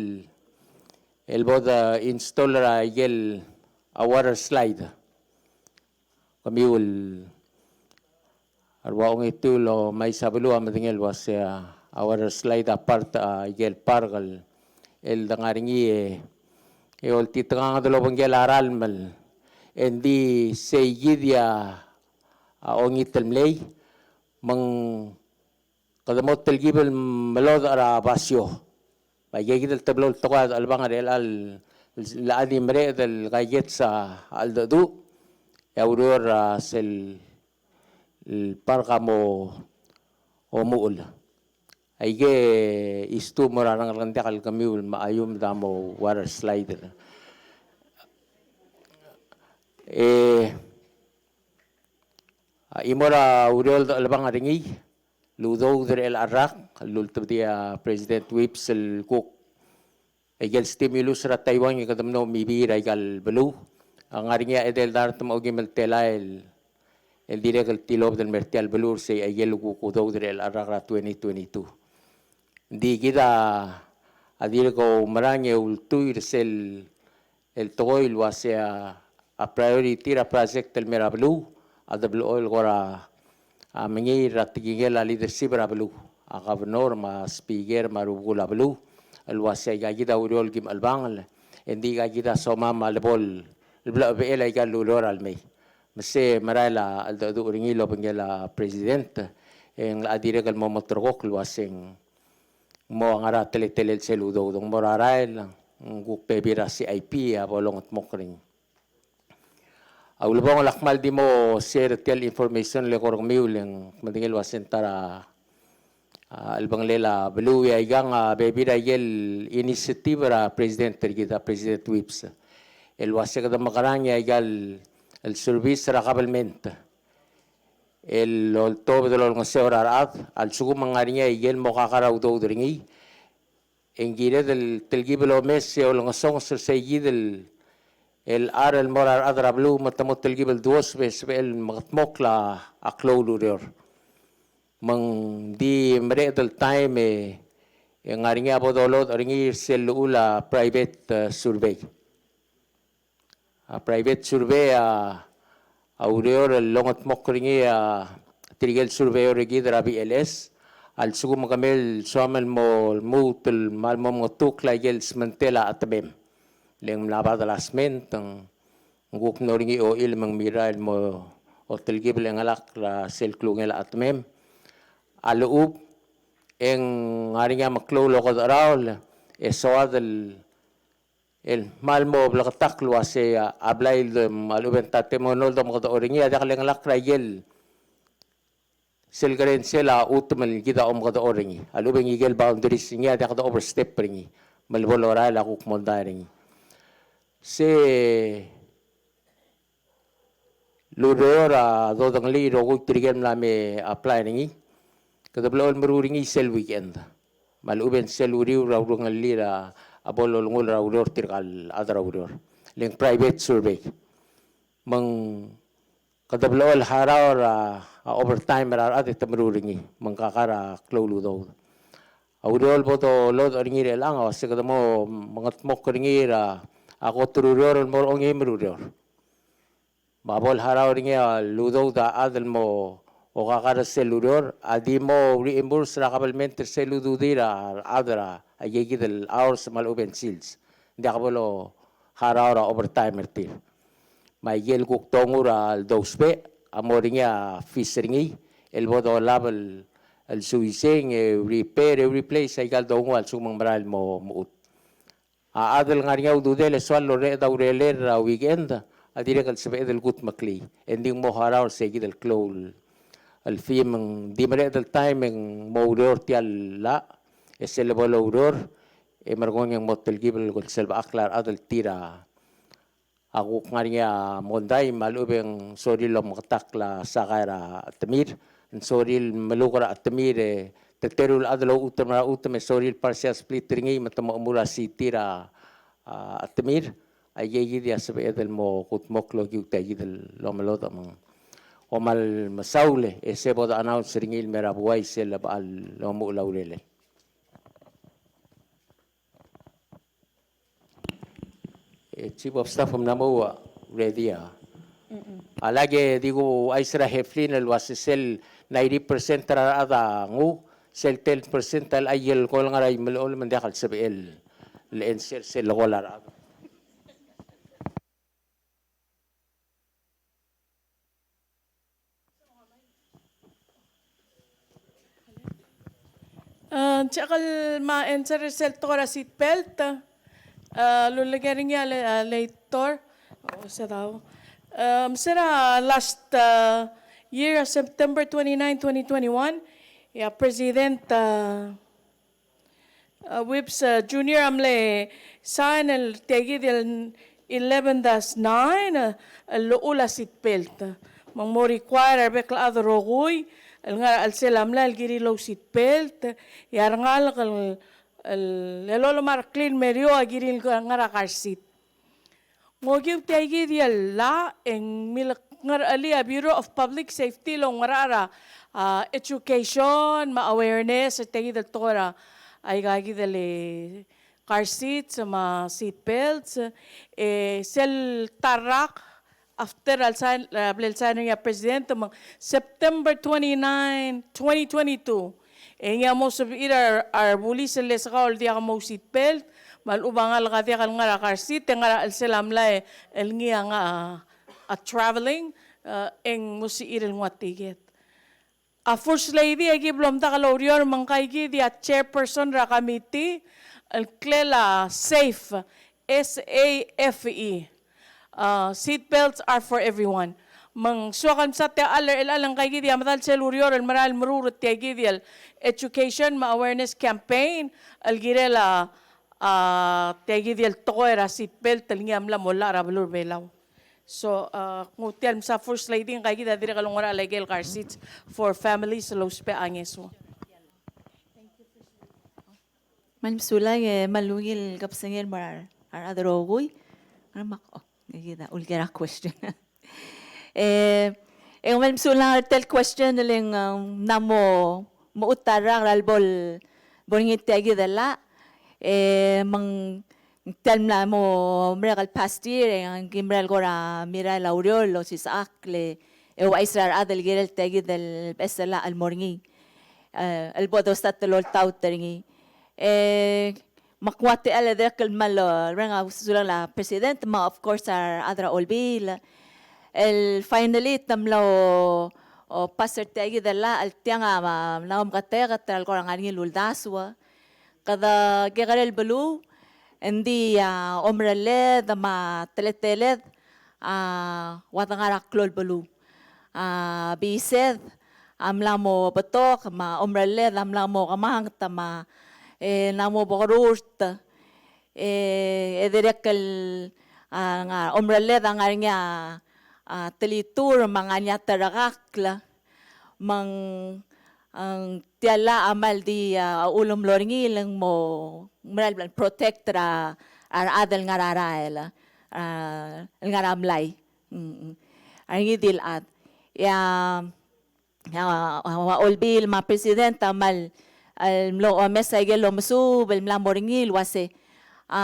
el bo de install er a ikel, a, water slide. Kemiu el rua ongetiu el omais a beluu a medengei el uase a water slide a part, a, ikel park el, el de ngar er ngii e, e oltitekanged el obengkel a ralm el, e ng di sei kid a, a ongit el mlei, me ng kede mo telkib el melodech er a basio. Me aika kid el teblo el tekoi a dechelebangel er chelecha el, el chad a di mereched el kaikets a cheldecheduch, e a ureor er a sel, el park a mo omuchel. Aike istu mo er a rengeleked, ng diak el kemiu el me a ium da mo water slide. E, a chimo er a ureor el dechelebangel er ngii, el udoud er chelecha el rak, el ultebedii a President Whipps el kuk aike el stimulus er a Taiwan e kede mlo mibii er aika el beluu. A ngar er ngii a edei el dart me a okeim el telael el, el dirrek el tilobed el mer tia el beluu er sei aike el kuk udoud er chelecha el rak er a twenty twenty-two. Ng di kid a dirrek oumerang e ultuil er sel el tekoi el uase a, a priority er a project el mer a beluu a de blechoel el kora, a, mengiil er a tekingel a leadership er a beluu, a governor me a speaker me a rubekul a beluu, el uase aika kid a ureor el kim chelebangel, e ng di aika kid a somam a lebo el blechebechel aika el ureor a lemei. Me se merael a cheldecheduch er ngii el obengkel a president, e ng locha dirrek el mo meterekokl el uase ng mo ngar er a teletelel sel udoud. Ng mo er a rael, ng kuk bebil er a C I P a bo longetmokl er ngii. A ulebongel a kmal di mo share er tia el information el eko er kemiu, le ng medengei el uase ng ta er a, a, chelebangelel a beluu e aikang a bebil er a ikel initiative er a president er kid, a President Whipps, el uase kede mekerang e aika el, el service er a kabelment el oltobed el olengeseu er a rechad, a lsekum ng ngar er ngii a ikel mo kakar a udoud er ngii, e ng kired el telkib el omes e olengesonges er sei kid el, el char el mo er a rechad er a beluu me te mo telkib el duoseb e sebechel el mekedmokl a klou el ureor. Me ng di mereched el taem e, e ng ngar er ngii a bo dolodech er ngii er sel llechul a private, e, survey. A private survey a, a ureor el longetmokl er ngii a tirke el surveyor er kid er a B L S, a lsekum kemam el soam el mo lmuut el kmal mo mengetukl a ikel smentel a chetemem. Le ng mla bad el sment, ng kuk mlo er ngii a ochil me ng mirrael el mo telkib el chengelakl er sel klungel a chetemem. A lechub e ng ngar er ngii a meklou el okedecheraol e soad el el kmal mo bleketakl el uase a, a blai el de, a lechub e ng tatemono el domekedechor er ngii a diak le chengelakl er a ikel sel kerensel a chutem el kid a omekedechor er ngii. A lechub e ng ikel boundaries er ngii a diak de overstep er ngii. Me le bo lorael a kuk mondai er ngii. Se el ureor a dodengelii el rokui tirke el mla me apply er ngii, kede blechoel el meruul er ngii sel weekend. Me a lechub e ng sel uriul er a urengelii er a bo lolengull er a ureor tirka el chad er a ureor. Le ng private survey. Me ng kede blechoel harau er a, a overtime er a rechad e te meruul er ngii. Me ng kakar a klou el udoud. A ureor el bo dolodech er ngii er chelechang a uase kede mo mengetmokl er ngii er a, a kot er a ureor el mo er a ongeim el ureor. Me a bo el harau er ngii a udoud a chad el mo okakar er sel ureor, a di mo reimburse er a kabelment er sel ududir a rechad er a, aikakid el hours me a lechub e ng sils. Ng diak bo loharau er a overtime er tir. Me aike el kuk dongu er a ledousbech a mo er ngii a fees er ngii el bo dolab el, el suiseng e repair e replace aika el dongu a lsekum ng merael el mo mechut. A chad el ngar er ngii a ududel e soal el orreched a urerel er a weekend a dirrek el sebeched el kudmeklii. E ng di ng mo harau er seikid el klou el fee me ng di mereched el taem e ng mo oureor tia el llach, e sel lebo loureor e merekong e ng mo telkib el kuk selbechakl a rechad el tir a a kuk ngar er ngii a mondai me a lechub e ng sorir el omeketakl a sakai er a chetemir, ng sorir el meluk er a chetemir e te teru el chad el ouchutem er a chutem e sorir el partial split er ngii me te mo chemur a city er a, a, chetemir, aikakid a sebeched el mo kudmokl el okiu tiakid el omelodech me ng. Kom kmal mesaul e se bo de announce er ngii el mei er a buai sel lebo el omuchel a urerel. E, Chief of Staff, mla mo ua ready a. A lak e di kuuchais er a Heflin el uase sel ninety percent er a rechad a nguu, sel ten percent a lechub e ng kol ngar er a imelechol me ng diak el sebechel el answer sel lekol a rechad. Ng diak el mo answer er sel tekoi er a seat belt. A, luleker er ngii a le-, a, Leitor. O, se dau. Em, se er a last, a, year, a September twenty-nine, twenty twenty-one, e a President, a, A, Whipps, a, Junior a mle sign el tiakid el eleven dash nine, a, el llechul a seat belt. Me ng mo require er a rebek el chad el rokui el ngar er a chelsel a mlai el kirir el ou seat belt, e a rengalek el, el, el elolem a reklir me er eou a kirir el ngar er a car seat. Ng okiu tiakid el llach e ng milekngerchelii a Bureau of Public Safety el oungerachel er a, a, education me a awareness er tiakid el tekoi er a, aikakid el, e, car seats me a seat belts, e sel ta el rak after a le sign, a, bla el sign er ngii a President, me ng September twenty-nine, twenty twenty-two. E ngii a mo sebechir a re-, a rebulis el lesekau el diak mo seat belt, me a lechub a ngalek a diak el ngar er a car seat, e ngar er a chelsel a mlai el ngii a ngar er a, a traveling, e, e ng mo sebechir el nguu a ticket. A First Lady a ki blo mdak el oureor me ngkaikid a chairperson er a committee el ngklel a SAFE, S A F E. A, seat belts are for everyone. Me ng soak el msa tia el, el, el ngkaikid a medal sel ureor el merael el meruul er tiakid el education me a awareness campaign el kirel a, a, tiakid el tekoi er a seat belt el ngii a mla mo llach er a beluu er a Belau. So, a, nguu tia el msa First Lady, ngkaikid a dirrek el oungerachel a ikel car seats for families el ousbech a ngeso. Kmal mesulang e kmal ungil el kebesengei el mo er a rechad el rokui. Ngera me ak, oh, ngii kid a uleker a question. E, e kmal mesulang er tia el question el ng, um, ng mla mo, mo mechut a rak er a lebo el, bo er ngii tiakid el llach. E, me ng tia el mla mo merek el past year, e ng ki mera el kora merael a ureor el osisechakl e ouchais er a rechad el kirel tiakid el beches el llach el mo er ngii. E, el bo dostart el oltaut er ngii. E, me ak ua tia el dirrek el kmal, e, mereng a sulang er a President, me of course a rechad er a Olbiil. El finally te mlo, o, pass er tiakid el llach el tiang a, a, mla omeketeket er a le kora ngar er ngii el uldasu. Kede kekerei el beluu, ng di, a, omerelled me a teleteled, a, ua de ngar er a klou el beluu. A, bised a mla mo betok, me a omerelled a mla mo kemanget, me a, e, ng mla mo bekerurt. E, e dirrek el, a, ngar, omerelled a ngar er ngii a, a, telitur, me a ngar er ngii a terrekakl. Me ng, ng tia el llach a kmal di, a, uchul me ng mlo er ngii el ng mo mera el protect er a, a rechad el ngar er a rael, a, el ngar er a mlai. Mm, mm. A re ngii di el chad. E a, a, a, a Olbiil me a President a kmal, el mlo omes a ikel omesuub el mla mo er ngii el uase, a,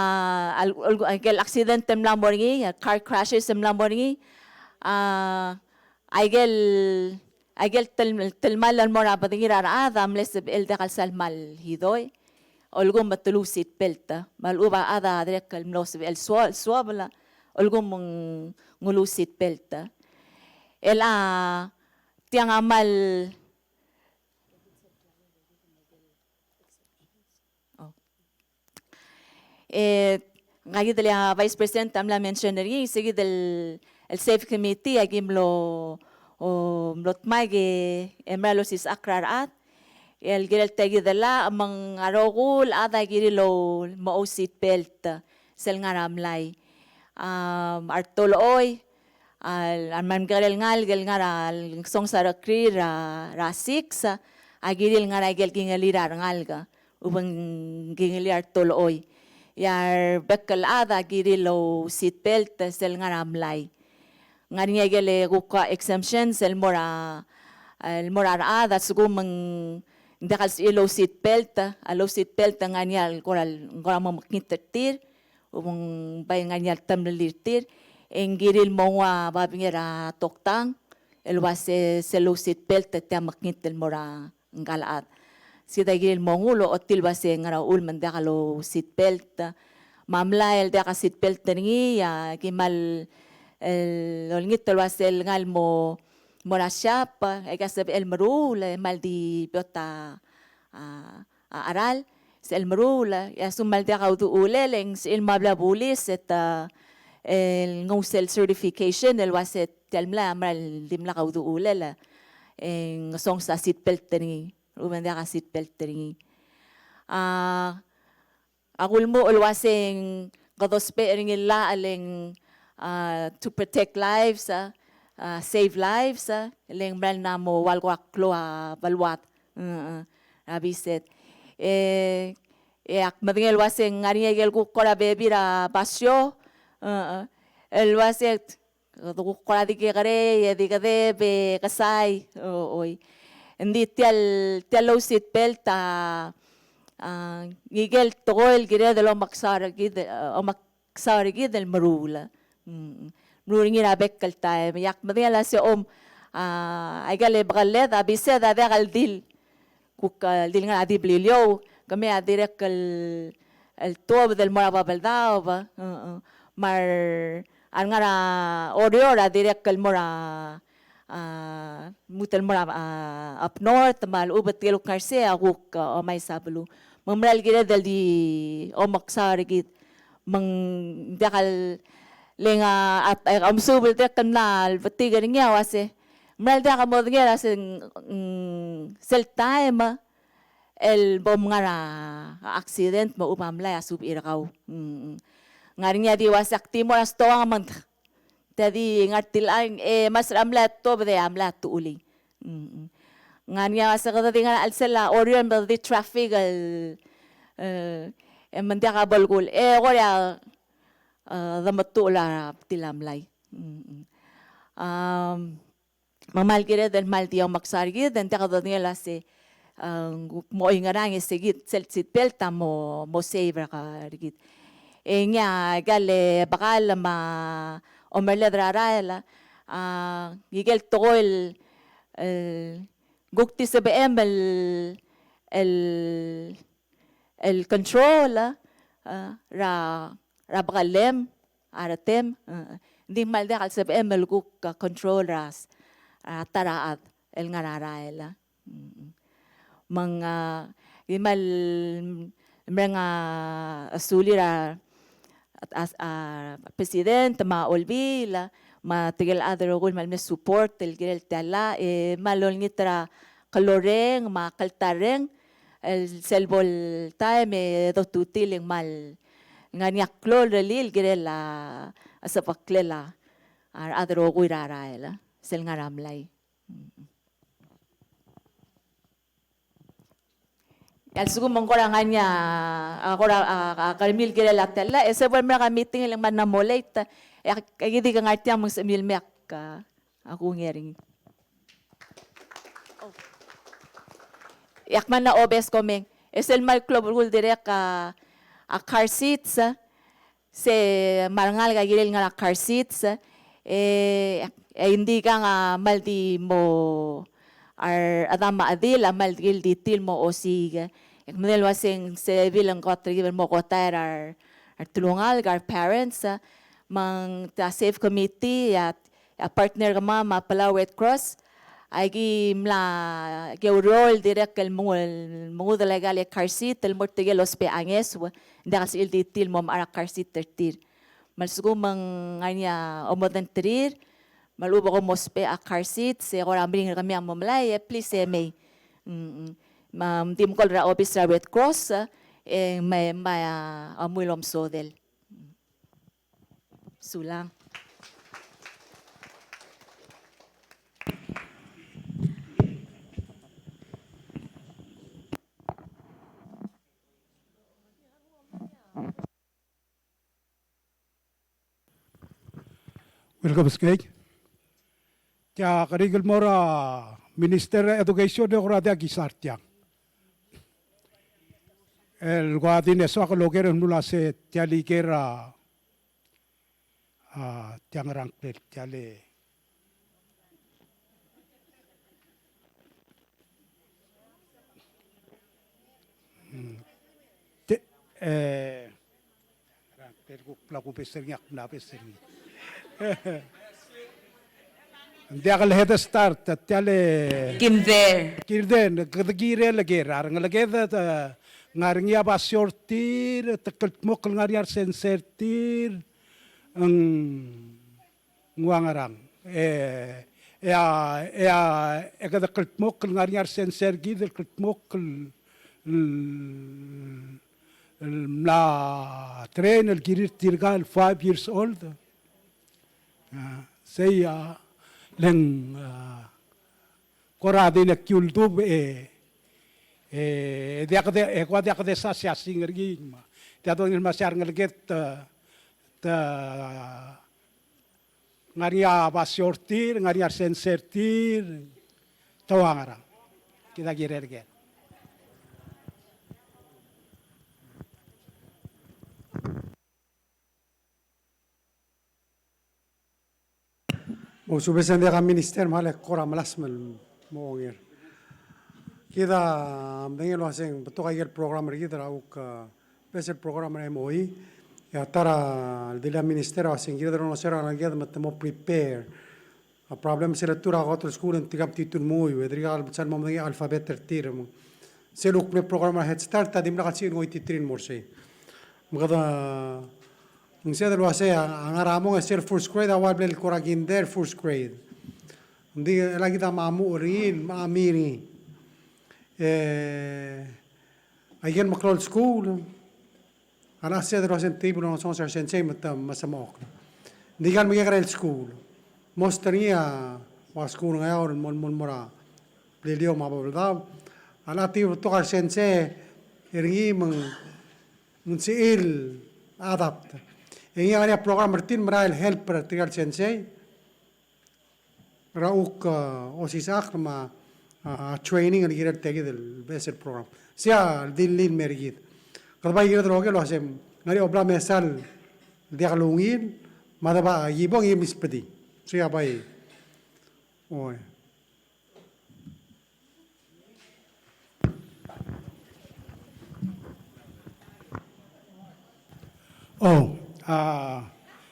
a, a ikel accident el mla mo er ngii, a, car crashes el mla mo er ngii, A, aikel, aikel tel-, telmall el mo er a bedengir a rechad a mle sebechel diak el sal kmal hidoi. Olkum me te lou seat belt, me a lechub a chad a dirrek el mlo sebechel suo-, suobel, olkum me ng lou seat belt. El a tiang a kmal Oh. E, ngka kid el Vice President a mla mention er ngii, se kid el, el Safety Committee a ki mlo, o, mlo dmak e, e mera el osisechakl er a rechad. El kirel tia kid el llach, me ng a rokui el chad a kirir el mo seat belt, sel ngar er a mlai. A, a retolechoi, a, a mla mekekerei el ngalek el ngar er a, ngesonges a rekrir er a, er a six, a kirir el ngar er a ikel kingellir a rengalek, ubeng kingellir a retolechoi. E a rebek el chad a kirir el ou seat belt sel ngar er a mlai. Ngar er ngii a ikel kuk exemption sel mo er a, el mo er a rechad a lsekum ng diak el sebechir el ou seat belt, a lou seat belt ngar er ngii a kora, kora mo mekngit er tir, ubeng bai ngar er ngii a temellel er tir, e ng kirir el mo nguu a babier er a toktang, el uase sel lou seat belt e tia mekngit el mo er ngka el chad. Sel kirir el mo nguu el ochotii el uase ngera uchul me ng diak lou seat belt. Me a mlai el diak a seat belt er ngii, a ki kmal, el olengit el uase el ngar el mo, mo er a shop, e ki sebechel meruul, e kmal di beot a, a, a cheral, sel meruul, e a lsekum kmal diak a uduchulel, e ng sebechir el mo er a blil a bulis, e te, el nguu sel certification, el uase tia el mlai a mera el dimlak a uduchulel, e ng ngesonges a seat belt er ngii, lechub e ng diak a seat belt er ngii. A, a kulmuchel el uase ng kede ousbech er ngii el llach el ng, a, to protect lives, a, a, save lives, a, le ng mera el ng mo ua el kora klou a beluad. A, a, a bised. E, e ak medengei el uase ng ngar er ngii a ikel kuk kora bebil er a basio, a, a, el uase kede kuk kora di kekerei, e di kedeb, e kesai, o, oi. Ng di tia el, tia el lou seat belt a, a, ngikel tekoi el kired el omeksau er kid, omeksau er kid el meruul. Mm. Meruul er ngii er a bek el taem. E ak medengei el uase om, a, aike el bekelled a bised a diak el dil kuk, a, di el ngar er a di Beliliou, kemiu a dirrek el, el tuobed el mo er a Babeldaob, a, a, me a re ngar er a Oreor a dirrek el mo er a, a, lmuut el mo er a, a, up north, me a lechub e tirke el kuk ngar er sei a kuk, a, omais a beluu. Me ng mera el kired el di omeksau er kid. Me ng diak el, le ng a, a, a, omesuub el dirrek el mla el betik er ngii a uase, ng mera el diak a modengei el uase, mm, sel taem el bo mngar er a accident me a lechub a mlai a subechir kau. Mm, mm. Ngar er ngii a di uase ak di mo er a stoang me ng, te di ngar er tiang, e, mas er a mlai a tuobed e a mlai a tuchulii. Mm, mm. Ngar er ngii a uase kede di ngar er a chelsel a Oreor me kede di traffic el, e, e me ng diak a belkul. E, kora, e, demetuchl a betil a mlai. Mm, mm. Am, Me ng kmal kired el kmal di omeksau er kid, e ng diak dodengei el uase, a, ng kuk mo oingerang e se kid, sel seat belt a mo, mo save er kid. E ngii a ikal bekall me a omerelled er a rael, a, ngikel tekoi el, el, kuk di sebechem el, el, el control, a, er a, er a bekellem, a retem, e, ng di kmal diak el sebechem el kuk, a, control er a, a ta er a chad el ngar er a rael. Mm. Me ng, a, di kmal mereng a sulir a, a, a president me a olbiil, me tirke el chad el rokui el kmal mle support el kirel tia el llach, e kmal olengit er a klou el reng me a kltarreng, el sel bo el taem e dotutii e ng kmal ngar er ngii a klou el rellii el kirel a, a sebeklel a rechad el rokui er a rael, sel ngar er a mlai. E a lsekum ng kora ngar er ngii a, a kora, a, a kermil kirel a tia el llach, e se bo el mera el meeting e le ng kmal mla mo late, e ak, ak di ke ngar tiang me ng sebechemiu el mei e ak, a, a kungei er ngii. E ak kmal mla obes komeng. E sel kmal klou a belkul dirrek a, a car seats, se me a rengalek a kirel ngar er a car seats, E, e ng di kang a kmal di mo, a rechedam me a chedil a kmal di, di tir el mo osiik. E ak medengei el uaseng se bebil e ng kot er kid el mo kotai er a re, a re telungalek, a re parents, me ng tia SAFE committee, a, a partner er kemam a Palau Red Cross, a ki mla, ki oureor el dirrek el mengu-, el mengudel aika el car seat el mo er tirke el ousbech a ngeso, ng diak el sebechir el di tir el mo mechar a car seat er tir. Me a lsekum e ng ngar er ngii a omodengelterir, me a lechub e kom ousbech a car seat, e kora meringel er kemiu a mo melai, e please e mei. Mm, mm. Me ng di mekol er a obis er a Red Cross, e mei, mei a, a mui el omesodel. Sulang. Welcome, Skate. Tia kerik el mo er a Minister er a Education e kora diak kisa er tiang. El kora di nesoak el oker el mla se tia el iker a, a, tiang er a ngklel, tia el Mm. Te-, e, er a ngklel kuk bla kubes er ngii, ak mla bes er ngii. Ng diak el Head Start, tia el Kinder. Kinder, kede kirel ker, a rengeleked a, ngar er ngii a basio er tir, te kldmokl el ngar er ngii a resensei er tir, ng ng ua ngerang. E, e a, e a, e kede kldmokl el ngar er ngii a resensei er kid el kldmokl el, el, el mla train el kirir tirka el five years old. A, sei a, le ng, a, kora di nekiu el dub e, e, diak de, e kua diak de sa siasing er ngii me. Tia dongil me a se a rengeleked te, te, ngar er ngii a basio er tir, ngar er ngii a resensei er tir, te ua ngerang. Kid a kirel ker. Mo subes e ng diak a Minister me a le kora melasem el mo onger. Kid a medengei el uaseng betok a ikel program er kid er a kuk, a, bes el program er a M O E. E a ta er a ledilii a Minister a uaseng kired el olengeseu er a rengeleked me te mo prepare. A problem sel letuu er a kot el skuul e ng tirka a mtitu el menguiu, e dirkak el sal mo medengei a alphabet er tir. Me sel kuk mle program er a Head Start a dimlak el sebechir el ngoititerir el mo er sei. Me kede ng sebeched el uasei a ngar er a mong e sel first grade a ua el bla el kora kinder, first grade. Ng di el kid a mamuchel er ngii, me a mei er ngii. E, a ikel meklou el skuul a locha sebeched el uasei ng tebel el ongesonges er a resensei me te mesemechokl. Ng di kal mekekerei el skuul. Most er ngii a ua skuul er a Ngeaur el mo, mo, mo er a Beliliou me a Babeldaob. A locha tebel el betok a resensei er ngii me ng ng sebechir el adapt. E ngii a ngar er ngii a program er tir el merael el help er tirka el sensei er a kuk, a, osisechakl me a, a, training el kirel tia kid el beches el program. Sei a di el mei er kid. Kede bai kired el oker el uasei ng ngar er ngii a obla mesa el diak lungil me a deba kibong e misbedii. Sei a bai. Oi. O, a,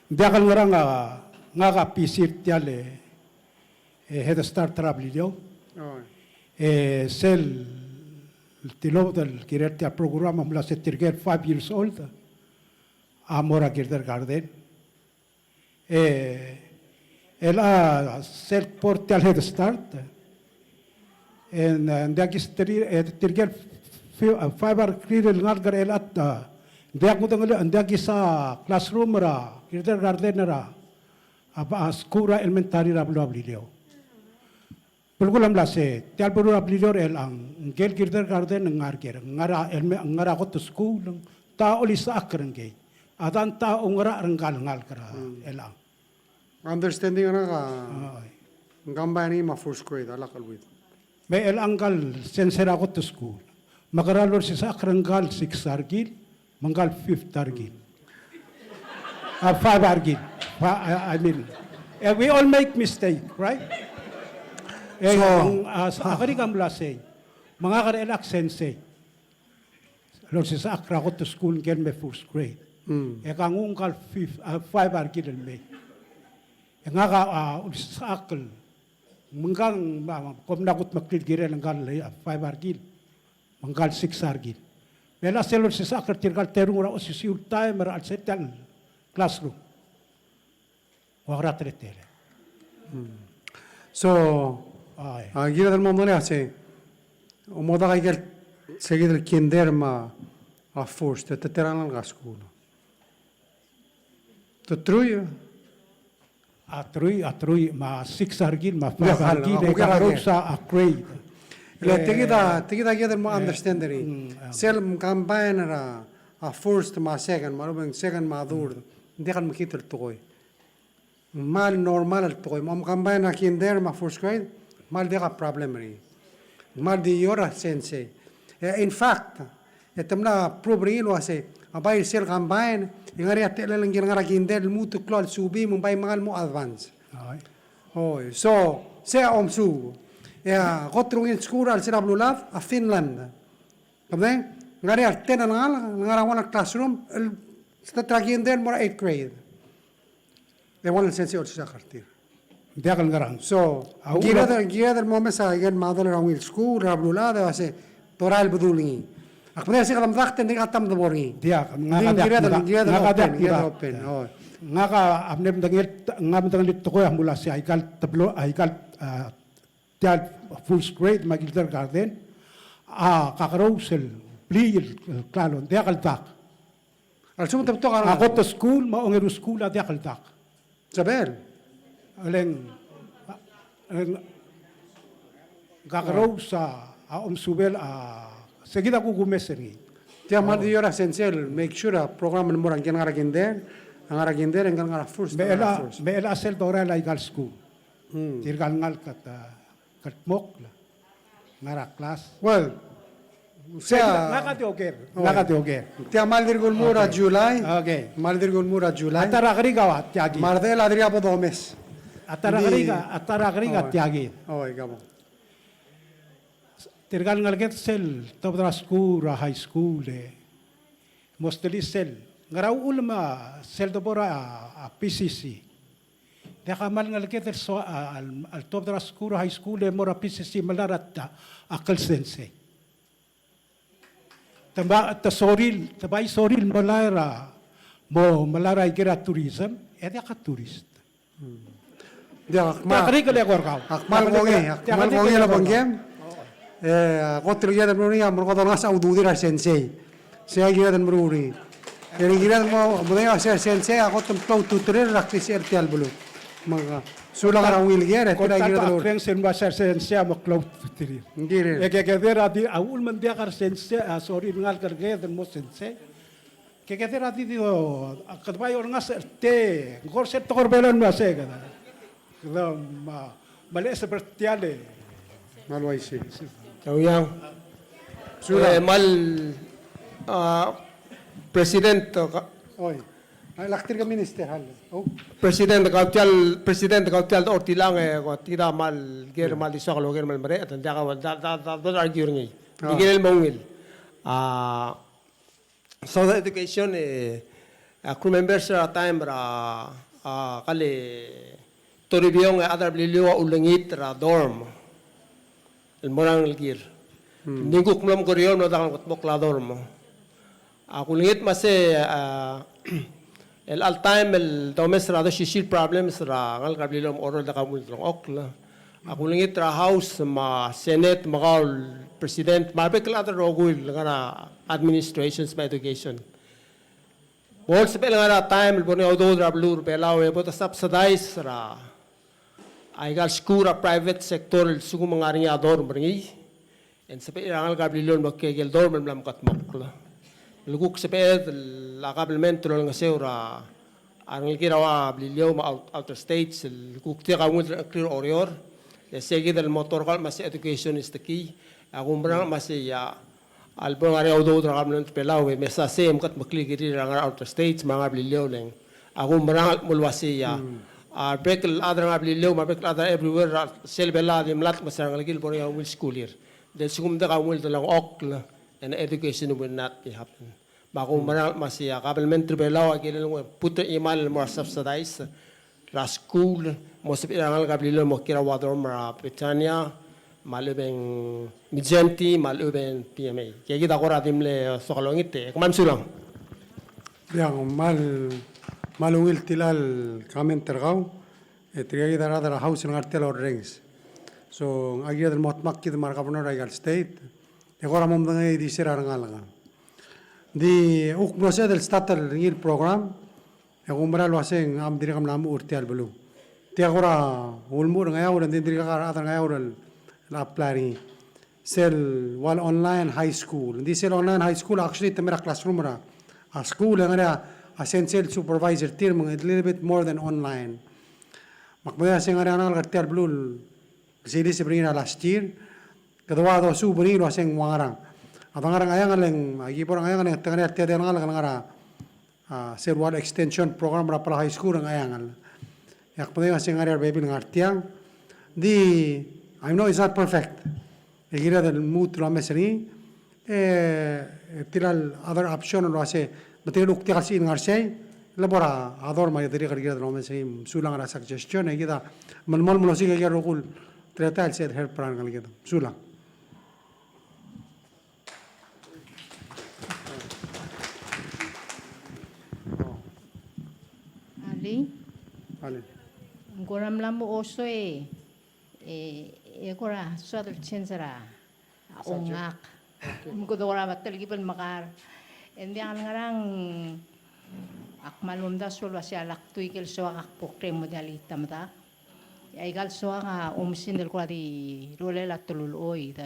ng diak el ngerang a ngak a P C er tia el, e, Head Start er a Beliliou. O. E sel tilobed el kirel tia el program a mla se tirke el five years old a mo er a kindergarten. E, el a sel bo er tia el Head Start, e ng, e, ng diak kis terir, e, tirke el fi-, a, five a rekrir el ngalek er chelechang, a, ng diak kudengelii, ng diak kisa classroom er a kindergarten er a, a, a skuul er a elementary er a beluu er a Beliliou. Belkul a mla se, tia el beluu er a Beliliou er chelechang, ngike el kindergarten ng ngar er ker, ng ngar er a, el me, ng ngar er a kot el skuul, ng ta olisechakl er ngkei. A dang ta oungerachel er ngka el ngalek er chelechang. Understanding er ngak a, ng combine er ngii me a first grade, a lak el with. Me chelechang ngka el sensei er a kot el skuul. Me kora lolisechakl er ngka el six a rekil, me ngka el fifth a rekil. A, five a rekil. Fa-, I, I mean, Eh, we all make mistake, right? Eh, so, ng, a, a kerik a mla sei. Me ngak er chelechang sensei el olsisechakl er a kot el skuul ngike el mei first grade. Mm. E ke nguu ngka el fif-, a, five a rekil el mei. E ngak a, a, olsisechakl. Me ngka ng, ma, ma, kom mla kudmeklii el kirel ngka el, a, five a rekil. Me ngka el six a rekil. Me a sel olsisechakl er tirka el terung er a osisiu el taem er a chelsel tia el classroom. Ua kera teletelel. Hmm. So, ai, a, kired el mo medengelii a sei, omodak a ikel, se kid el kinder me a, a first, te, te tera el ngalek er a skuul. Te truich? A truich, a truich, me a six a rekil, me a five a rekil, e kakerous a grade. Le, tia kid a, tia kid a kired el mo understand er ngii. Mm, mm. Sel combine er a, a first me a second, me a lechub e ng second me a third, ng diak el mekngit el tekoi. Ng kmal normal el tekoi. Me a combine a kinder me a first grade, ng kmal diak a problem er ngii. Ng kmal di eou er a sensei. E, in fact, e te mla prove er ngii el uasei, a bai sel combine, e ng ngar er ngii a techellel ngike el ngar er a kinder el lmuut el klou a lsuub me ng bai mengal mo advance. Ai. Oi, so, sei a omesuub. E a kot el ungil skuul er a chelsel a beluulechad, a Finland. Kede, ng ngar er ngii a ten el ngalek, ngar er a one el classroom, el start er a kinder el mo er a eighth grade. E one el sensei a olsisechakl er tir. Diak el ngerang. So, a kired, kired el mo omes a ikel model er a ungil skuul er a beluulechad, e uasei, dorael el bedul ngii. Ak medengei se kede medakt e ng dirkak a ta el debo er ngii. Diak, ngak a diak, kired, ngak, kired el ngak a diak open, kired el open. Oi. Ngak a mle medengei, ngak a medengei el tekoi a mle uasei, a ikal teblo, a ikal, a, tia el first grade me a kindergarten, a kakerous el blil el klalo, ng diak el dak. A lsekum te betok a kot el skuul me a ongeru el skuul a diak el dak. Sebechel. E le ng, e le ng kakerous a, a omesubel a, se kid a kuk omes er ngii. Tia kmal di eou er a sensei el make sure a program el mo er a ngike el ngar er a kinder, a ngar er a kinder, e ngike el ngar er a first, me a ngar er a chelecha, first. Me chelecha sel dorael a ikal skuul. Hmm. Tirka el ngalek a, a, kldmokl el ngar er a klas. Well, sei a, ngak a di oker, oi, ngak a di oker. Tia kmal dirk ulemuchel er a July. Okay. Kmal dirk ulemuchel er a July. A ta er a kerik a ua tia kid. Me a redechel a dirk bo domes. A ta er a kerik a, a ta er a kerik a tia kid. Oi, kabo. Tirka el ngeleked sel tobed er a skuul er a high school e, mostly sel, ngera uchul me sel debo er a, a P C C. Diak a kmal ngeleked el so-, a, a, a tobed er a skuul er a high school e mo er a P C C me a mla er a ta, a klsensei. Te ba, te sorir, te bai sorir el melai er a, mo melai er a ikel tourism, e diak a tourist. Hmm. Diak, ak kmal, ak kmal kongei, ak kmal kongei el obengkem. E, kot el kired el meruul er ngii a merekong dolengasech a ududir a resensei. Sei a kired el meruul er ngii. E le kired el mo, mo medengei a sei a resensei a kot el meklou a ultutelel er a klisichel er tia el beluu. Me a, sulang er a ungil ker, e tir a kired el meruul. Sel mo sei a resensei a meklou a ultutelel. Ng kired. E ke kede er a di, a uchul me ng diak a resensei, a sorir el ngalek er kid el mo sensei. Ke kede er a di di, o, a kede bai olengasech er tia, ng kora sel tekoi er a Belau el uasei kede. Kede ma, melecha sebechel tia el. Kmal uaisei. Tau iang. Sura. E, kmal, a, President, ka- Oi. A, lak tirka minister hal. Oh. President, kau tia el, President, kau tia el dechor tilang, e, kau tia kmal ker, kmal di soak el oker me a lemereched, e ng diak a, da, da, da, da, argue er ngii. A. Di kirel mo ungil. A, So the education, e, ak remember er a taem er a, a, kal Toribiong e a chad er a Beliliou a ulengit er a dorm el mo er a rengelekir. Hmm. Ng di kuk mlo mekerior el mlo diak el kutmokl a dorm. Ak ulengit me sei, a, el all time el domes er a dosisiu el problems er a ngalek er a Beliliou me a Oreor el diak a ultelengchokl. Ak ulengit er a House me a Senate me kau el President me a rebek el chad el rokui el ngar er a administrations me a education. Bo lsebechel ngar er a taem el bo er ngii a udoud er a beluu er a Belau e bo de subsidize er a, aika el skuul er a private sector el lsekum ng ngar er ngii a dorm er ngii. E ng sebechir a rengalek er a Beliliou el mo kiei el dorm el mla mekedmokl. El kuk sebeched el a government el olengeseu er a rengelekir a ua Beliliou me a out-, outer states, el kuk diak a ungil er a ngklel Oreor. E sei kid el mo torkal me sei education is the key. Ak oumerang me sei a, a lebo er ngii a udoud er a government er a Belau, e mesa sei e mekedmeklii kirir a ngar er a outer states me a ngar er a Beliliou le ng. Ak oumerang el mo uaisei a, hmm, A bek el chad er a Beliliou me a bek el chad er a everywhere er a sel Belau a di mlatk me se er a rengelekir el bo er ngii a ungil school year. Di lsekum ng diak a ungil delengchokl, e ng education will not be happen. Me a kumerang el kmo se a kabelment er a Belau a kirel el nguu e put a chimal el mo er a subsidize er a skuul, mo sebechir a rengalek er a Beliliou el mo kiei er a ua dorm er a Bethania, me a lechub e ng Mindszenty, me a lechub e ng P M A. Tia kid a kora di mle soak el olengit e kmal mesulang. Ia, kmal, kmal ungil tia el comment er kau, e tirka kid a rechad er a House el ngar tia el orrenges. So, a kired el mo dmak kid me a re governor er aika el state, e kora mo medengei di se er a rengalek. Di kuk mlo sebeched el start er ngii el program, e kumerang el uaseng a dirrek el mla muchel er tia el beluu. Tia kora ulemuchel er a Ngeaur, e ng di dirkak a rechad er a Ngeaur el apply er ngii. Sel ua online high school. Ng di sel online high school, actually, te mei er a classroom er a, a school, e ng ngar er ngii a sensei el supervise er tir, me ng a little bit more than online. Me ak medengei a se ng ngar er ngii a rengalek er tia el beluu el siliseb er ngii er a last year. Kede ua dosuub er ngii el uaseng ua ngerang. A de ngar er a Ngcheangel e ng, a ki bo er a Ngcheangel e ng te ngar er ngii a tia el rengalek el ngar er a, a, sel ua extension program er a Palau High School er a Ngcheangel. E ak medengei a se ng ngar er ngii a rebebil el ngar tiang. Di, I know it's not perfect. E kired el lmuut el omes er ngii. E, e tia el other option el uase, me tirka el kuk diak el sebechir el ngar er sei, le bo er a dorm a dirrek el kired el omes er ngii. Mesulang er a suggestion, e kid a melemolem el osiik e kired el rokui el teletael el sel help er a rengalek. Mesulang. Alii. Alii. Ng kora mla mo oso e, e, e kora soad el change er a, a subject. Ongak. Okay. Me kede kora me a telkib el mekar. E ng diak el ngerang, ak kmal omdasu el uase a lak tuik el soak a kbo kdeng mo diak el ta medakt. E aika el soak a oumesingd el kora di rolel a telulchoid.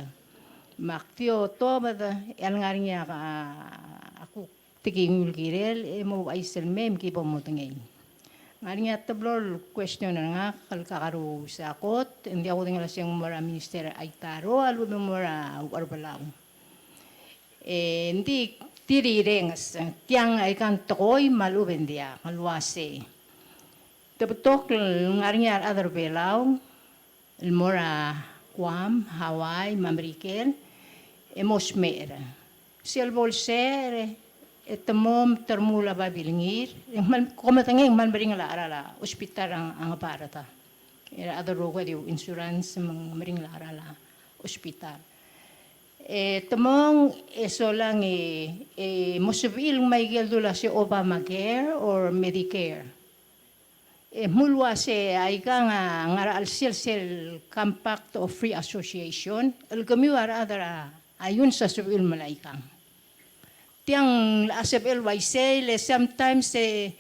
Me ak di otobed, e a lengar er ngii a, a kuk tekingel el kirel, e mo ouchais el mei me ki bo modengei. Ng ngar er ngii a teblo el question er ngak el kakerous a kot, e ng diak kudengei el uase ng mo er a Minister Aitaro, a lechub e ng mo er a Ucherbelau. E ng di tir a rirenges, tiang aika el tekoi me a lechub e ng diak, el uase te betok el ngar er ngii a rechad er a Belau el mo er a Guam, Hawaii, me a Merikel, e mo smecher. Sel bo lsecher, e te mo me te remuul a babilngir, e ng kmal, kom medengei, ng kmal meringel a cheral a hospital er a Ngebard. E a rechad el rokui a di insurance me ng meringel a cheral a hospital. E te mong, e solang e, e mo sebechir el ngmai ikel dula se Obamacare or Medicare. E mle uase aikang a ngar er a chelsel sel Compact of Free Association, el kemiu a rechad er a iungs a sebechir el melai aikang. Tiang a sebechel el uaisei, le sometimes e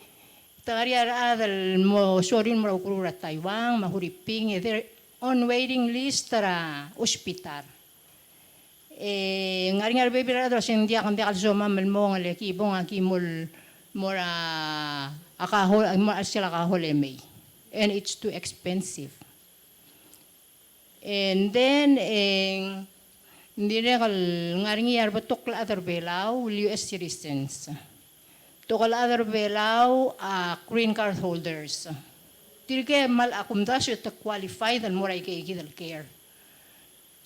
te ngar er ngii a rechad el mo sorir el mo er a ukeruul er a Taiwan, me a Huriping, e they're on waiting list er a hospital. E ng ngar er ngii a rebebil er a rechad el uase ng diak, ng diak el somam el mong, le ki bong a ki mo el mo er a, a kaho-, mo er a chelsel a kahol e mei. And it's too expensive. And then, e, ng dirrek el ngar er ngii a rebetok el chad er a Belau, el U S citizens. Betok el chad er a Belau a green card holders. Tirke a kmal, a kumdasu e te qualified el mo er aike, aike kid el care.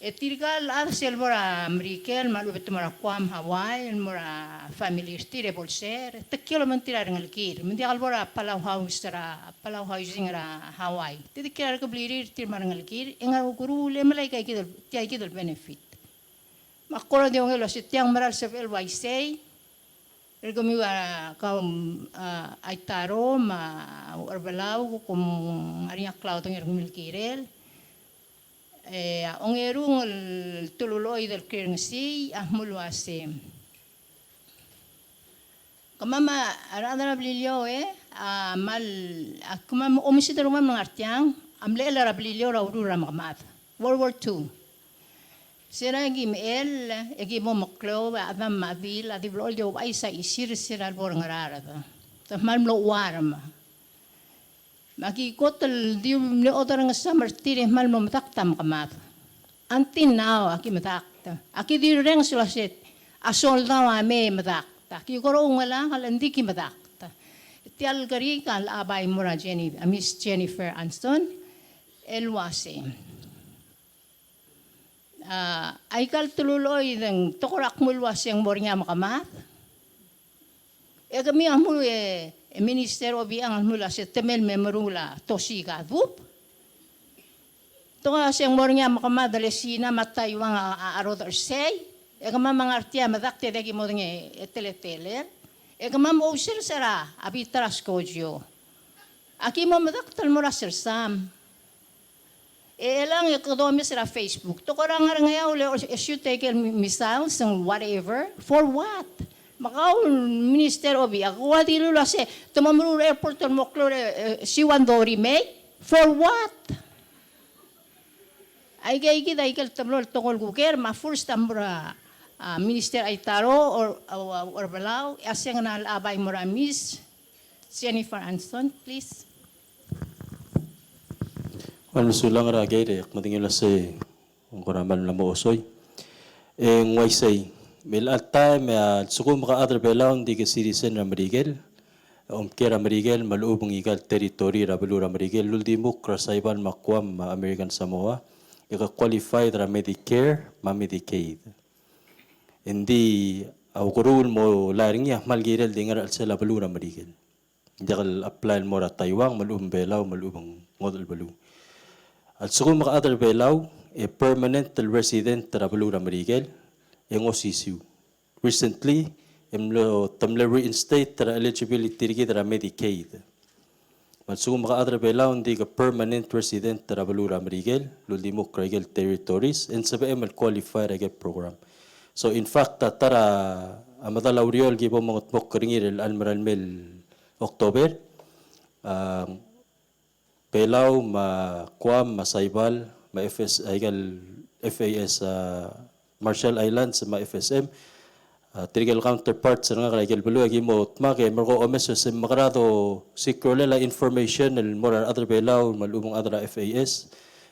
E tirka el chad sel bo er a Merikel, me a lechub e te mo er a Guam, Hawaii, el mo er a family er tir e bo lsecher, te kiei el obengterir a rengelekir. Me ng diak el bo er a Palau House er a, Palau Housing er a Hawaii. Te di kiei er a rekeblirir tir me a rengelekir, e ngar er a ukeruul e melai aika kid el, tia kid el benefit. Me ak kora di ongei el uase tiang a mera el sebechel el uaisei, er kemiu a kau, a, Aitaro me a Ucherbelau, kom ngar er ngii a klaodengei er kemiu el kirel. E, a ongerung el telulchoid el kirengesii a mle uase, kemam a rechad er a Beliliou, e, a kmal, a kemam a oumesingd er kemam el ngar tiang, a mlechell er a Beliliou er a ureor er a mekemad. World War Two. Se er a ki mechell, e ki bo meklou, e a chedam me a chedil a di blechoel di ouchais a chisir, se er a lebo er a Ngaraard. Te kmal mlo chuarm. Me a ki kot el di mle oderengesam er tir e kmal mo medakt a mekemad. Until now a ki medakt. A ki di rirenges el uase a soldau a mei e medakt. A ki kora oungelakl, ng di ki medakt. Tia el kerik a locha bai mo er a Jenny, a Miss Jennifer Anson, el uase, a, aika el telulechoi e ng tekoi er a kmo el uase ng mo er ngii a mekemad. E kemiu a mle, e, Minister Obichang a mle uase te mei el me meruul a tosiik a dub. Te ko uase ng mo er ngii a mekemad el Sina me a Taiwan a, a, a rodech er sei. E kemam a ngar tia medakt e diak ki modengei e teletelel. E kemam ousers er a bita er a skojo. Aki mo medakt el mo er a sersam. E chelechang e kede omes er a Facebook. Te ko er a Ngerchelong el shoot aike el mi-, missiles and whatever. For what? Me kau el Minister Obichang, ak ua dilu el uase te mo meruul er a airport el mo klou er a, e, siuan dori mei. For what? Aike, aike kid, aike el teblo el tekoi el kuker, me a first a mo er a, a, Minister Aitaro, or, or, or Belau, e a second a locha bai mo er a Miss Jennifer Anson, please. Ua, mesulang er a Keir, e ak medengei el uase ng kora mla mo osoi. E ng uaisei, me chelecha el taem e a lsekum ke chad er a Belau ng di ke citizen er a Merikel, omkiei er a Merikel me a lechub ng aika el territory er a beluu er a Merikel el uldimukl er a Saipan me a Guam me a American Samoa, e ke qualified er a Medicare me a Medicaid. Ng di a ukeruul el mo lai er ngii a kmal kirel di ngar er a chelsel a beluu er a Merikel. Ng diak el apply el mo er a Taiwan me a lechub ng Belau me a lechub ng ngodech el beluu. A lsekum ke chad er a Belau e permanent el resident er a beluu er a Merikel, e ng osisiu. Recently e mlo, te mle reinstate er a eligibility er kid er a Medicaid. Me a lsekum ke chad er a Belau ng di ke permanent resident er a beluu er a Merikel el uldimukl er aike el territories, e ng sebechem el qualify er aike el program. So in fact, a ta er a medal a ureor el ki bo mengedmokl er ngii er a chelecha el merael mei el October, a, Belau me a Guam me a Saipan me a F S, aika el F A S, a, Marshall Islands me a F S M, a, tirke el counterparts er ngak er aike el beluu a ki mo dmak e merek a omes el se ng mekera dosiik a rolel a information el mo er a rechad er a Belau me a lechub ng chad er a F A S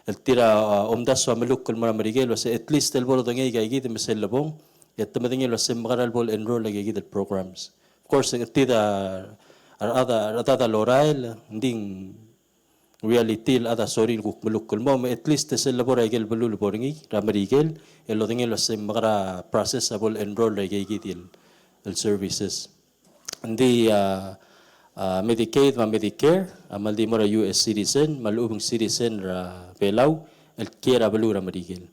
el tir a, a, omdasu a melukl el mo er a Merikel el uase at least el bo lodengei aika kid me sel lebong e te medengei el uase ng mekera el bo le enroll aika kid el programs. Of course, ng chetid a rechad, a rechad a lorael, ng di ng reality el chad a sorir el kuk melukl el mo, me at least e sel lebo er aike el beluu el bo er ngii er a Merikel, e lodengei el uase ng mekera process a bo le enroll er aike kid el, el services. Ng di a, a, Medicaid me a Medicare a kmal di mo er a U S citizen me a lechub ng citizen er a Belau el kiei er a beluu er a Merikel.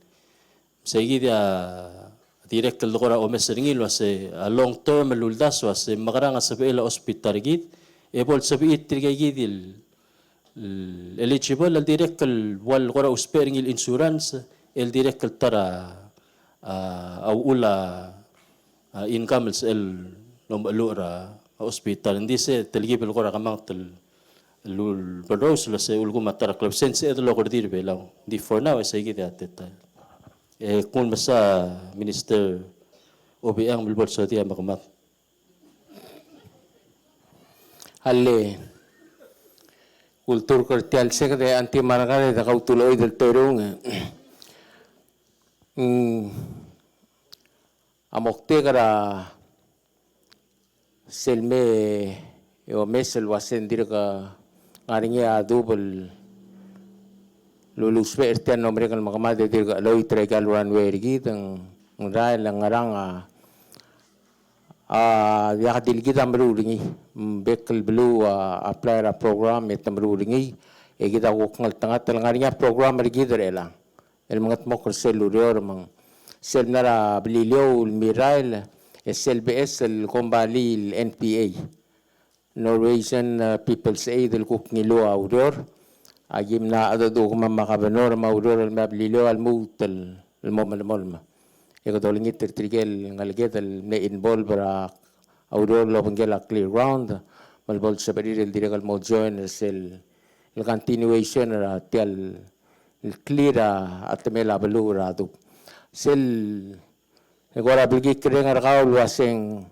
Sei kid a dirrek el de kora omes er ngii el uase a long term el uldasu el uase mekerang a sebechel a hospital er kid, e bo lsebechir tirka kid el, el eligible el dirrek el ua el kora ousbech er ngii el insurance, el dirrek el ta er a, a, a uchul a, a income el sebechel el omecheluch er a hospital. Ng di se telkib el kora kemanget el, el, el berrous el uase ulekum a ta er a klebesei e ng sebeched el oker er tir er a Belau. Ng di for now e sei kid a teta. E kuk mesa Minister Obichang me lebo lsodii a mekemad. Alii, kulturk er tia el seked e Auntie Margaret, e kau a ultuil er a teru, e, mm, a moktek er a sel mei e omes el uase ng dirk ngar er ngii a dub el lulusbech er tia el mlo merek el mekemad e dirk cheloit er aika el runway er kid, ng, ng rael e ngerang a, a diak di kid a meruul er ngii. Ng bek el beluu a apply er a program e te meruul er ngii, e kid a kuk ngeltengat el ngar er ngii a program er kid er chelechang el mengedmokl er sel ureor me ng sel mla er a Beliliou el mirrael, e sel beches el kombalii el N P A, Norwegian, uh, People's Aid, el kuk ngiluu a ureor. A ki mla chedecheduch me a governor me a ureor el mla er a Beliliou a lmuut el mo melemolem. E kede olengit er tirke el ngeleked el mle involve er a ureor el obengkel a Clear Ground me lebo lsebechir el dirrek el mo join er sel, el continuation er tia el el clear a, a temel a beluu er a dub. Sel, e kora blkikl er ngii er kau el uase ng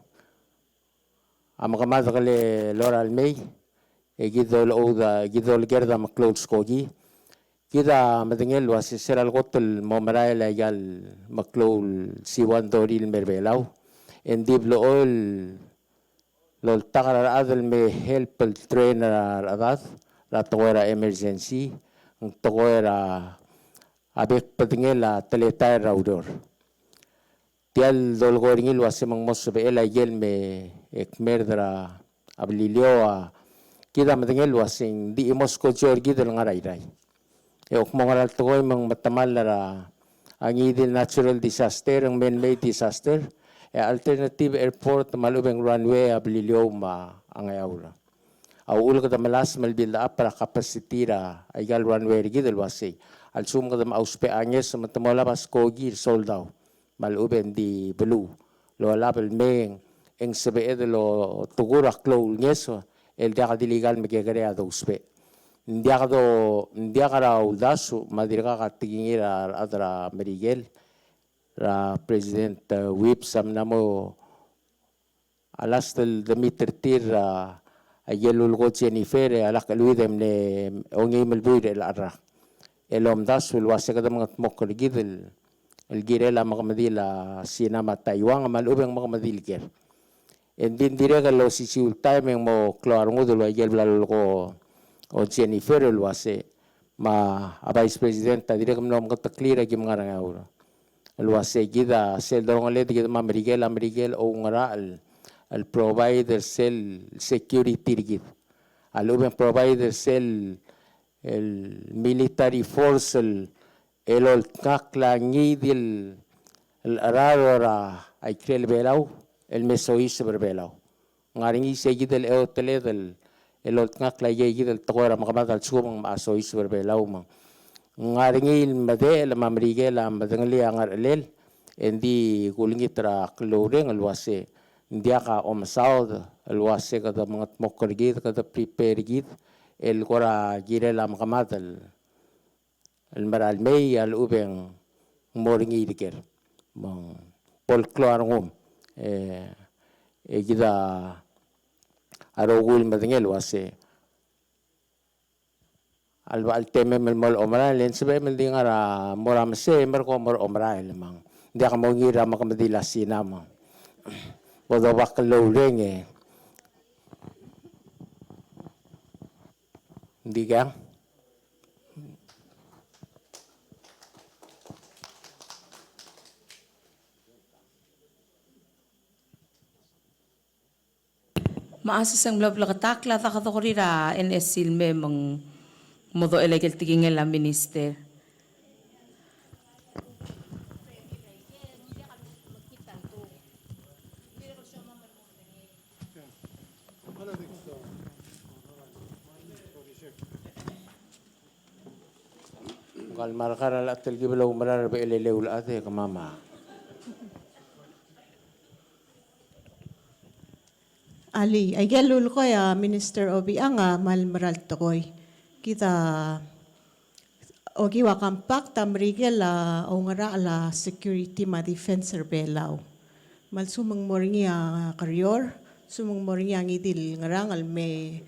a mekemad a kele lorael mei, e kid a olechoud a, kid a olekerd a meklou el skoki. Kid a medengei el uase se er a lekot el mo merael aika el meklou el siuan dori el mei er a Belau, e ng di blechoel loltak er a rechad el me help el train er a rechedad er a tekoi er a emergency, ng tekoi er a bek el bedengel a teletael er a ureor. Tia el dolekoi er ngii el uase me ng mo sebechel a ikel me e kmerd er a Beliliou a kid a medengei el uase ng di chimo skojo er kid el ngar er a Irrai. E ak mo ngera el tekoi me ng metemall er a ngii di el natural disaster, ng man-made disaster, e alternative airport me a lechub e ng runway a Beliliou me a Ngeaur. A uchul kede melasem el build up er a capacity er a ikal runway er kid el uasei, a lsekum kede mo ousbech a ngeso me te mo olab a skoki el soldau me a lechub e ng di beluu el olab el mei e ng sebeched el otekur a klou el ngeso el diak di le ikal mekekerei a dousbech. Ng diak do, ng diak er a uldasu me a dirkak a tekingir a rechad er a Merikel er a President, eh, Whipps a mla mo a last el de meet er tir, a, a ikel lulekoi Jennifer, e a lak cheleuid e mle ongeim el buil er chelecha el rak el omdasu el uase kede mengedmokl er kid el, el kirel a mekemedil a Sina me a Taiwan me a lechub e ng mekemedil ker. E ng di ng dirrek el osisiu el taem e ng mo klou a rengud el ua ikel bla lulekoi Jennifer el uase me a Vice President a dirrek el mlo meketeklii er a ki me ngar er a Ngeaur el uase kid a sel dorengeled kid me a Merikel, a Merikel a oungerachel el, el provide er sel security er kid. A lechub e ng provide er sel el military force el, el oltngakl a ngii di el, el cheraro er a ikrel Belau el me soiseb er Belau. Ng ngar er ngii sei kid el eoteled el, el oltngakl a ikei kid el tekoi er a mekemad a lsekum ng mocha soiseb er Belau me ng ngar er ngii el medechel me a Merikel a medengelii a ngerechelel, e ng di kulengit er a klou el reng el uase ng diak a omesaod el uase kede mengedmokl er kid, kede prepare er kid el kora kirel a mekemad el el mera el mei a lechub e ng mo er ngii er ker. Me ng bo el klou a rengum. E, e kid a rokui el medengei el uase a lebo el temem el mo er a omerael, e ng sebechem el di ngar er a mo er a mesei, e merek e mo er a omerael me ng diak mo ngii er a mekemedil a Sina me ng bo dobak el loureng e Ng di kang. Me a sesei ng mlo bleketakl a dak dokerir a N S C el me me ng mo dochel a ikel tekingel a minister. Ng kal markar a lecha telkib el oumera er a bechel el eou el chad e kemam a. Alii, aike el lulekoi a Minister Obichang a kmal mera el tekoi. Kid a okiu a compact a Merikel a oungerachel a security me a defense er Belau. Me a lsekum ng mo er ngii a kerior, lsekum ng mo er ngii a ngii di el ngerang el me,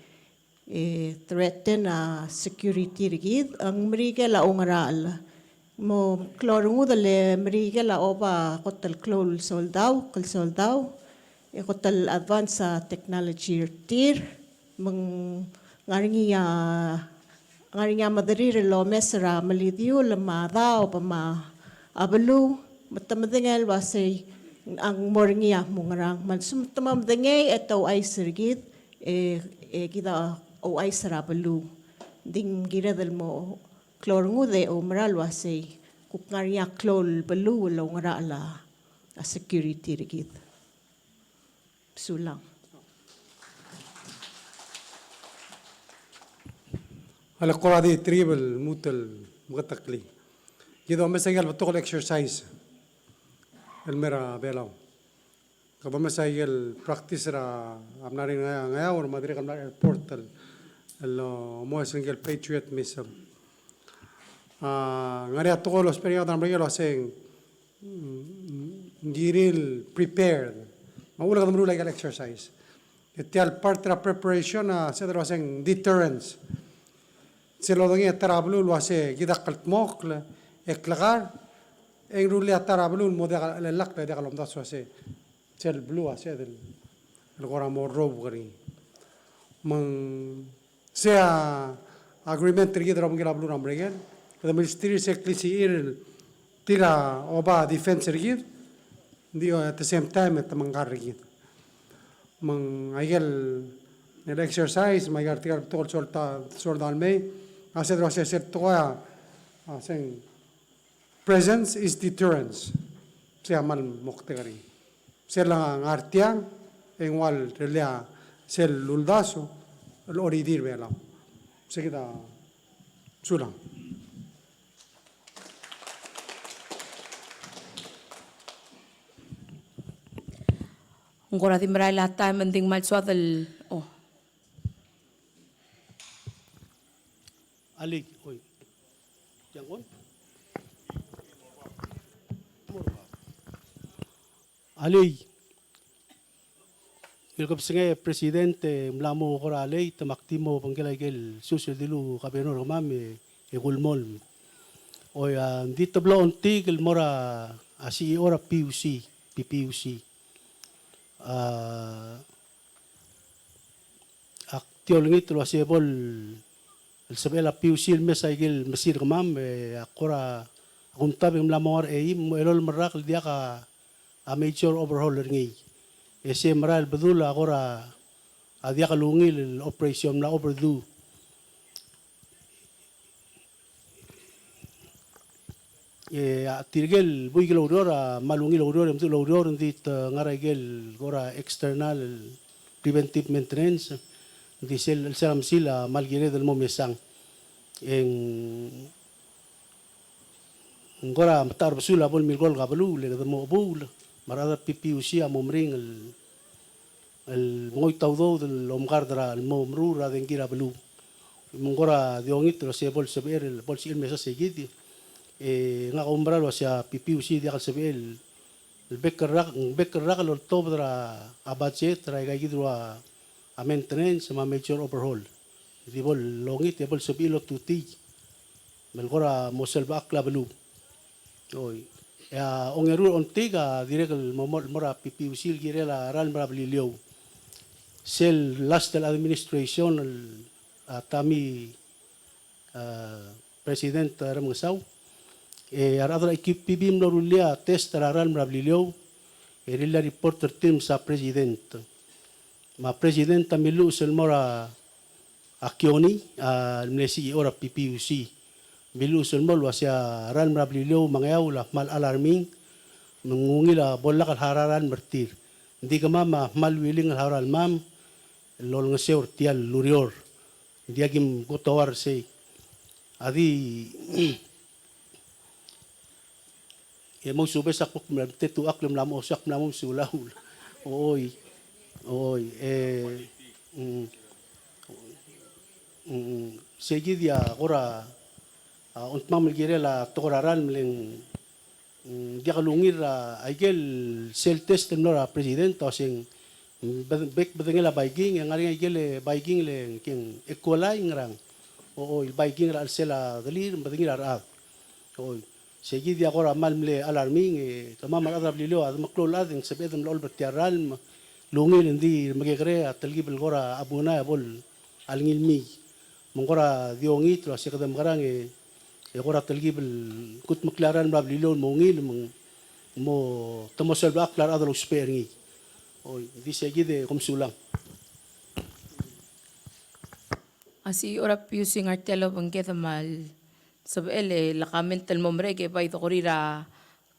e, threaten a security er kid, a Merikel a oungerachel. Mo klou a rengud el Merikel a oba kot el klou el soldau, klou el soldau, e kot el advance a technology er tir, me ng ngar er ngii a, ngar er ngii a mederir el omes er a melidiul me a daob me a beluu, me te medengei el uasei ng mo er ngii a mo ngerang. Me a lsekum te mo medengei e te ouchais er kid, e, e kid a ouchais er a beluu. Ng di ng kired el mo klou a rengud e oumera el uasei kuk ngar er ngii a klou el beluu el oungerachel a security er kid. Sulang. A le kora di tribal mutel meketeklii. Kid a omes a ikel betok el exercise el mer a Belau. Kede omes a ikel practice er a mla er ngii a Ngeaur me a dirrek el mla er a airport el, el, uh, omes a ikel Patriot missile. A, ngar er ngii a tekoi el ousbech er ngii a rechad er a Merikel el uasei ng kirir el prepared. Me a uchul e kede meruul a ikel exercise. E tia el part er a preparation a sel dua el uaseng deterrence. Sel lodengei a ta er a beluu el uase kid a kldmokl e klekar, e ng rullii a ta er a beluu el mo diak a chelellakl e diak lomdasu el uase sel beluu a sel el kora mo rubak er ngii. Me ng sei a agreement er kid er a obengkel a beluu er a Merikel, kede mesterir sel klisichir el tir a oba defense er kid, ng di at the same time e te mengkar er kid. Me ng aikel exercise, me aika tirka el betok el soldau, soldau el mei, a se, a se, se tekoi a, a se ng presence is deterrence. Sei a kmal moktek er ngii. Sel ngar tiang, e ng ua lerellii a sel uldasu el oridir Belau. Sei kid a, sulang. Ng kora di merael a taem, e ng di kmal soad el, oh. Alii, oi. Tiang on? Alii. El kebesengei a President, e mla mo kora late, me ak di mo obengkel aikel sus el dilu Governor er kemam, e, e kulemolem. Oi, a, ng di teblo ongtik el mo er a, a, C E O er a P U C, P P U C. A, ak di olengit el uase bo el sebechel a P U C el mes aikel mesil er kemam, e ak kora, a kumtab e ng mla mo ngar er a eim, mo elolem el rak el diak a, a major overhaul er ngii. E se merael el bedul a kora, a diak lungil el operation, mla overdue. E, a, tirkel buik el oureor, a, kmal ungil oureor, e meduch el oureor, ng di te ngar er aikel kora external preventive maintenance, ng di sel, sel mesil a kmal kired el mo mesang. E ng, ng kora metacherbesul a bo el milkolk a beluu, le kede mo chebuul, me a rechad er a P P U C a mo meringel el mengoit a udoud el omekard er a, el mo meruul er a dengki er a beluu. Me ng kora di ongit el uase bo el sebechel, bo el sebechel el mesa sei kid. E ngak a oumera el uase a P P U C a diak el sebechel el bek el rak, bek el rak el oltobed er a budget er aika kid el ua a maintenance me a major overhaul. Di bo el ongit e bo el sebechir el otutii me le kora mo selbechakl a beluu. Oi. E a ongeru el ongtik a dirrek el mo, mo, mo er a P P U C el kirel a ralm er a Beliliou. Sel last el administration el, a, Tommy, a, President, a, Remengesau, e a rechad er a E Q P B a mlo rullii a test er a ralm er a Beliliou, e rirellii a report er tir el mesa President. Me a President a milluches el mo er a, a Kione, a, el mle C E O er a P P U C. Milluches el mo el uase a ralm er a Beliliou me a Ngeaur a kmal alarming, me ng ungil a bo el lak el harau a ralm er tir. Ng di kemam a kmal willing el harau a ralmam el olengeseu er tia el ureor. Ng diak kim kot a uar sei. A di e mousubes a kuk mla, te tuchakl e mla mo, ak mla mo mesulang. Oi. Oi. E, mm, mm, sei kid a kora, a, ongtemam el kirel a tekoi er a ralm, le ng, mm, diak lungil er a, aikel sel test el mlo er a President, a uase ng, mm, bed-, bek bedengel a Viking, e ng ngar er ngii a ikel Viking le ng, ke ng E. coli ngerang. Oi, Viking er a chelsel a delir, bedengir a rechad. Oi. Sei kid a kora kmal mle alarming, e kemam a rechad er a Beliliou a de meklou el chad e ng sebeched el mla olb er tia el ralm, lungil e ng di remekekerei a telkib el kora abuna e bo el ngilmii. Me ng kora di ongit el uase kede mekerang e, e kora telkib el kudmeklii a ralm er a Beliliou el mo ungil, me ng mo, te mo selbechakl a rechad el ousbech er ngii. Oi, di sei kid e kom sulang. A C E O er a P P U C a ngar tia el obengked me a lsebechel e le comment el mo merek e bai dokerir a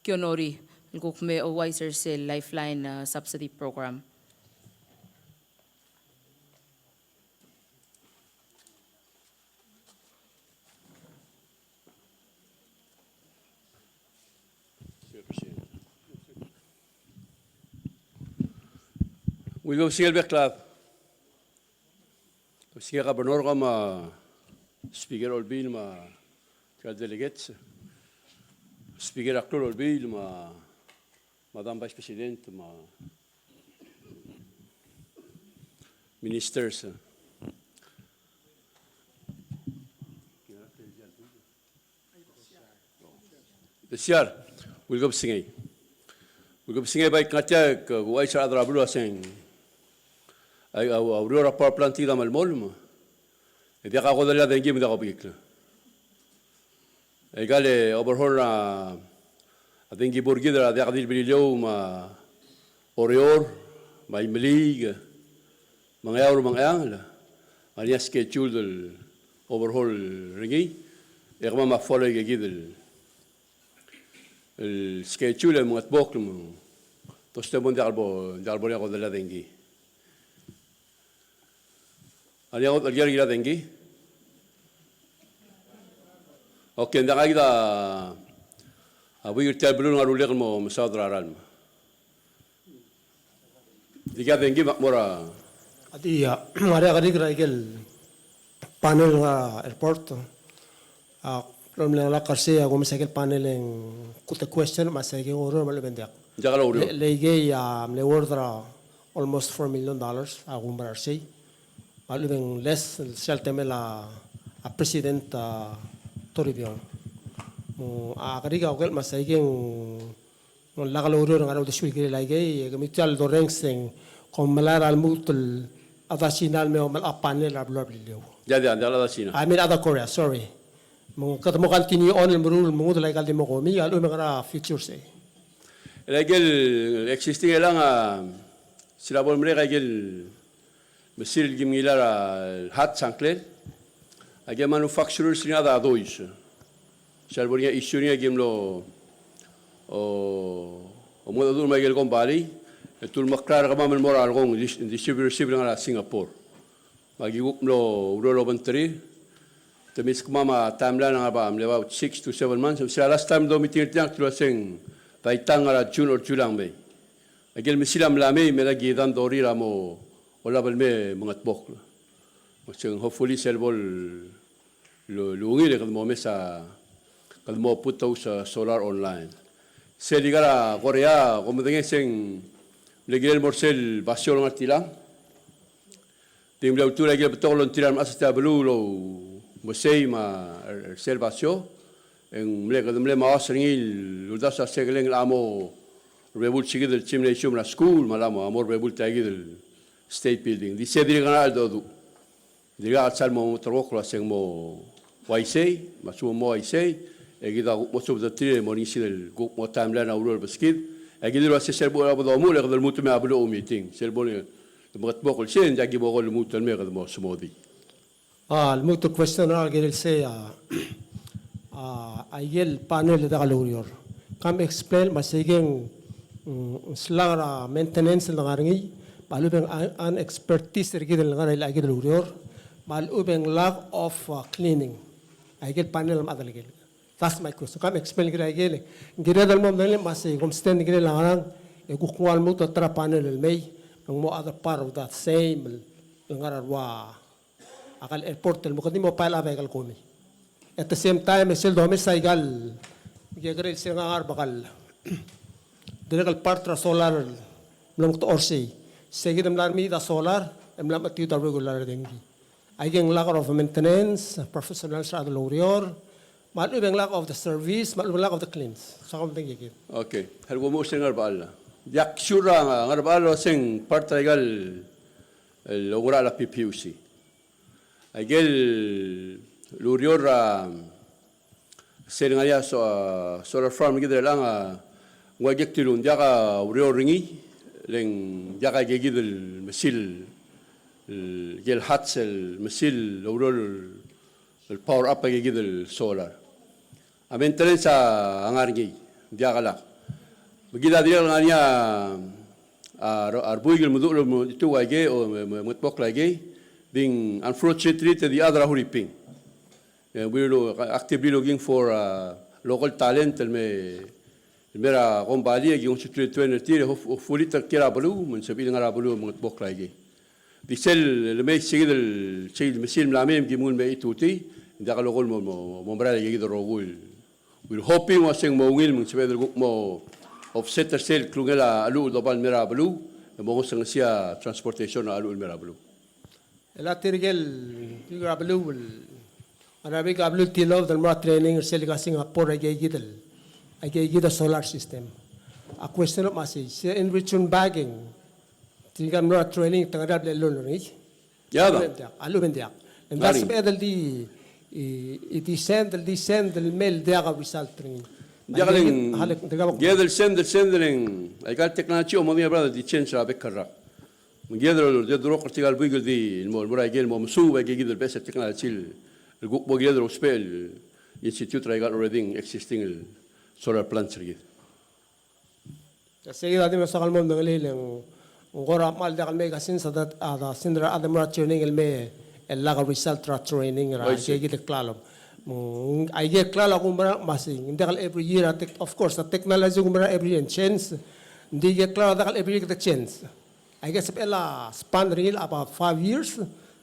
Kionori el kuk me ouchais er sel Lifeline, a, subsidy program. Ungil kebesengei el bek el chad. Kebesengei a Governor, kau me a Speaker Olbiil me a tirka el delegates. Speaker er a klou el Olbiil me a Madam Vice President me a Ministers. Desiar, ungil kebesengei. Ungil kebesengei, bai kngatia e kuuchais er a rechad er a beluu el uaseng A, a, a ureor er a power plant er kid a melemolem, e diak a kodellel a dengki me diak a obekikl. E aika el overhaul er a dengki bo er kid er a diak di el Beliliou me a Oreor me a Imeliik me a Ngeaur me a Ngcheangel, a ngar er ngii a schedule el overhaul er ngii, e kemam a follow aike kid el, el schedule e mengetmokl me te ousbech el mo diak el bo, diak el bo er ngii a kodellel a dengki. A ngar er ngii a ngodech el kiei er a dengki? Okay, ng diak a kid a buik er tia el beluu el ngar er a ulek el mo mesaod er a ralm. Di kid a dengki me ak mo er a. A di, a, ngar er ngii a kerik er a ikel panel er a airport. A, problem er a lak er sei a kumes a ikel panel e ng kuk question me a sei a ikel oureor me a lechub e ng diak. Diak el oureor. Le, le ikei a mle worth er a almost four million dollars a kumbara er sei. Me a lechub e ng less, sel temel a, a President, a, Toribiong. Mm, a kerik a oker me a sei a ikel ng lak el oureor el ngar er a uldesuel el kirel aikei, e kemiu tia el dorrenges e ng kom melai er a lmuut el chad er a Sina el me omelech a panel er a beluu er a Beliliou. Diak, diak, diak el chad er a Sina. I mean, chad er a Korea, sorry. Me ng kede mo continue on el meruul el mengudel aika el di mo komi, a lechub e ng ngar er a future sei. El aikel existing e ng, a, sel bo lemerek aikel mesil el kim ngilai er a hats a ngklel. Aike el manufacturers er ngii a Deutz. Sel bo er ngii a issue er ngii a kim mlo, o, omengedecheduch me aike el kombalii, e te ulemekrael er kemam el mo er a lekong dis-, distributorship el ngar er a Singapore. Me aki kuk mlo oureor el obengterir. Te meskemam a timeline a ngar er a mle about six to seven months. Me sel last time el domeeting er tiang te uaseng daitang ngar er a June or July a mei. Aike el mesil a mla mei, me aki dang dorir a mo olab el mei e mengetmokl. Me se ng hopefully sel bo el ungil e kede mo mesa, kede mo put those, uh, solar online. Sel ikal a Korea, kom medengei se ng mle kirel el mo er sel basio el ngar tiang. Di ng mle ultuil a ikel betok el longtir a remechas er tia el beluu el oumesei me a er, er sel basio. E ng mle, kede mle maos er ngii el uldasu a se keleng el mo er a bebul se kid el gymnasium er a skuul, me a mo, mo er a bebul tia kid el state building. Di se dirrek el ngar er a cheldecheduch. Dirkak el sal mo meterekokl el uaseng mo uaisei, me a lsekum mo uaisei, e kid a kuk mo subed er tir e mo er ngii sel kuk mo timeline a ureor el beskid, e kid el uasei sel bo er a bo domuchel e kede lmuut el mei a beluu e oumeeting, sel bo el mengetmokl el sei, e ng diak ki bo ko el lmuut el mei e kede mo smodii. A, lmuut el question er a kirel sei a, a, aikel panel el diak loureor. Kom explain me a se ikei ng, mm, slang er a maintenance el ngar er ngii, me a lechub e ng, a, an expertise er kid el ngar er a ikid el ureor, me a lechub e ng lack of, uh, cleaning. Aikel panel me a chad el kirel. That's my question. Kom explain el kirel aikel. Ng kired el mo medengei me a se kom stand el kirel a ngerang, e kuk nguu a lmuut el ta er a panel el mei, me ng mo other part of that same, el ngar er a rua a kal airport el mo kede mo pile up a ikal komi. At the same time, e sel domes a ikal, kekerei el sel ngar er a bek el, dirrek el part er a solar el mlo mekdechor sei. Se kid a mla er mei a solar, e mla mechetiut a regular dengki. Aike ng lack of maintenance, professionals er a chad el oureor, me a lechub e ng lack of the service, me a lechub e ng lack of the cleans. Sa kom dengki kid. Okay. Hel bo mo sel ngar er a bechall. Diak sure a ngar er a bechall el uaseng part er a ikal el oungerachel a P P U C. Aikel ureor er a sel ngar er ngii a so-, a solar farm er kid er chelechang a nguu a ikakid el ng diak a ureor er ngii, le ng diak a ikakid el mesil, el, ikel hats el mesil el oureor el power up a ikakid el solar. A maintenance a ngar er ngii, ng diak a lak. Me kid a dirrek el ngar er ngii a, a, a rebuik el meduch el mo, itiuk aikei, o me, me, mengetmokl aikei, di ng unfortunately te di chad er a Huriping. E, we are lo-, actively looking for, uh, local talent el me, el mei er a kombalii, e ki ngosukl el train er tir, e hof-, hopefully te kiei er a beluu, me ng sebechir el ngar er a beluu, mengetmokl aikei. Di sel, le mei se kid el, sel mesil mla mei, me ki mengu el mei e tutii, ng diak a lokol mo, mo, mo merael aikakid el rokui. We're hoping el uaseng mo ungil me ng sebeched el kuk mo offset er sel klungel a cheluch el doba el mei er a beluu, e mo ngesongesii a transportation er a cheluch el mei er a beluu. E le tirke el, tirke er a beluu el, a rebek a beluu el tilobed el mo er a training er sel ikasing a por aikakid el, aikakid el solar system. A question el uasei, se in return back e ng tirka el mo er a training, te ngar er a bla el loan er ngii. Ia, a lechub e ng diak, a lechub e ng diak. Ng diak sebeched el di, i, i di send, el di send el mei el diak a result er ngii. Ng diak le ng, ng diak el send, el send le ng, aika el technology a mo er ngii a brother, di change er a bek el rak. Me ng kired el, di durokl er tirka el buik el di, el mo, el mo er a ikel, el mo mesuub a ikakid el beches el technology el, el kuk bo kired el ousbech el institute er aika el already existing el solar plants er kid. Sei kid a di mle soak el mo medengelii e ng, ng kora kmal diak el mei a sense a, a, a sense er a rechad el mo er a training el mei el lak a result er a training er a, oh, I see, ikakid el klalo. Mm, aike el klalo a kumerang me sei, ng diak el every year, a tech-, of course, a technology a kumerang every year and change. Ng di aike el klalo a diak el every year kede change. Aike el sebechel a span er ngii el about five years.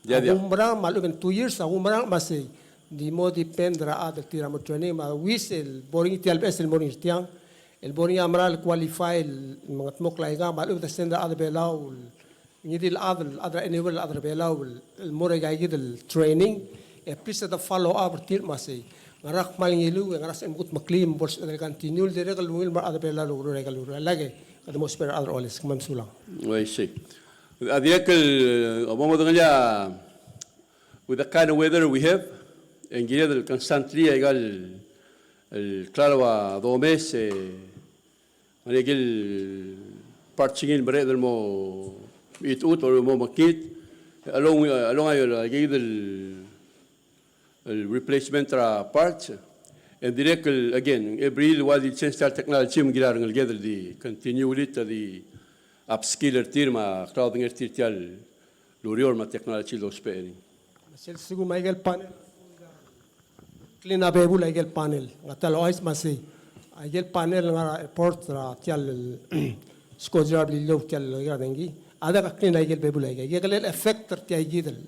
Ia, a kumerang, me a lechub e ng two years, a kumerang me sei. Ng di mo depend er a chad el tir a mo training, me a wish el bo er ngii tia el beches el mo er ngii er tiang. El bo er ngii a mera el qualify el mengetmokl aika, me a lechub e te send er a chad er a Belau, ngii di el chad, el chad er a anywhere, el chad er a Belau, el, el mo er aika ikakid el training, e please e de follow up er tir me sei. Ngera kmal ngiluu, e ngera sebechem el kudmeklii, me bo lsebeched el continue, el dirrek el ungil el mo er a chad er a Belau el oureor er aika el ureor. Lak e, kede mo ousbech er a rechad er a Oles, kmal mesulang. Uaisei. A dirrek el, a bo modengelii a, with the kind of weather we have, e ng kired el constantly aika el, el klalo a domes, e, me aike el parts er ngii el mereched el mo mechitechut, el mo mekngit, a long, a long aike el, el replacement er a parts. E ng dirrek el, again, every year el ua di change tia el technology me ng kired el ngeleked el di continue el di upskill er tir me a klaodengei er tir tia el ureor me a technology el dousbech er ngii. Me sel lsekum aike el panel, clean a bebul aike el panel, ng tia el ouchais me sei. Aike el panel el ngar er a airport er tia el skojo er a Beliliou tia el ngar er a dengki. A diak a clean aike el bebul aike. Aike el effect er tia ikid el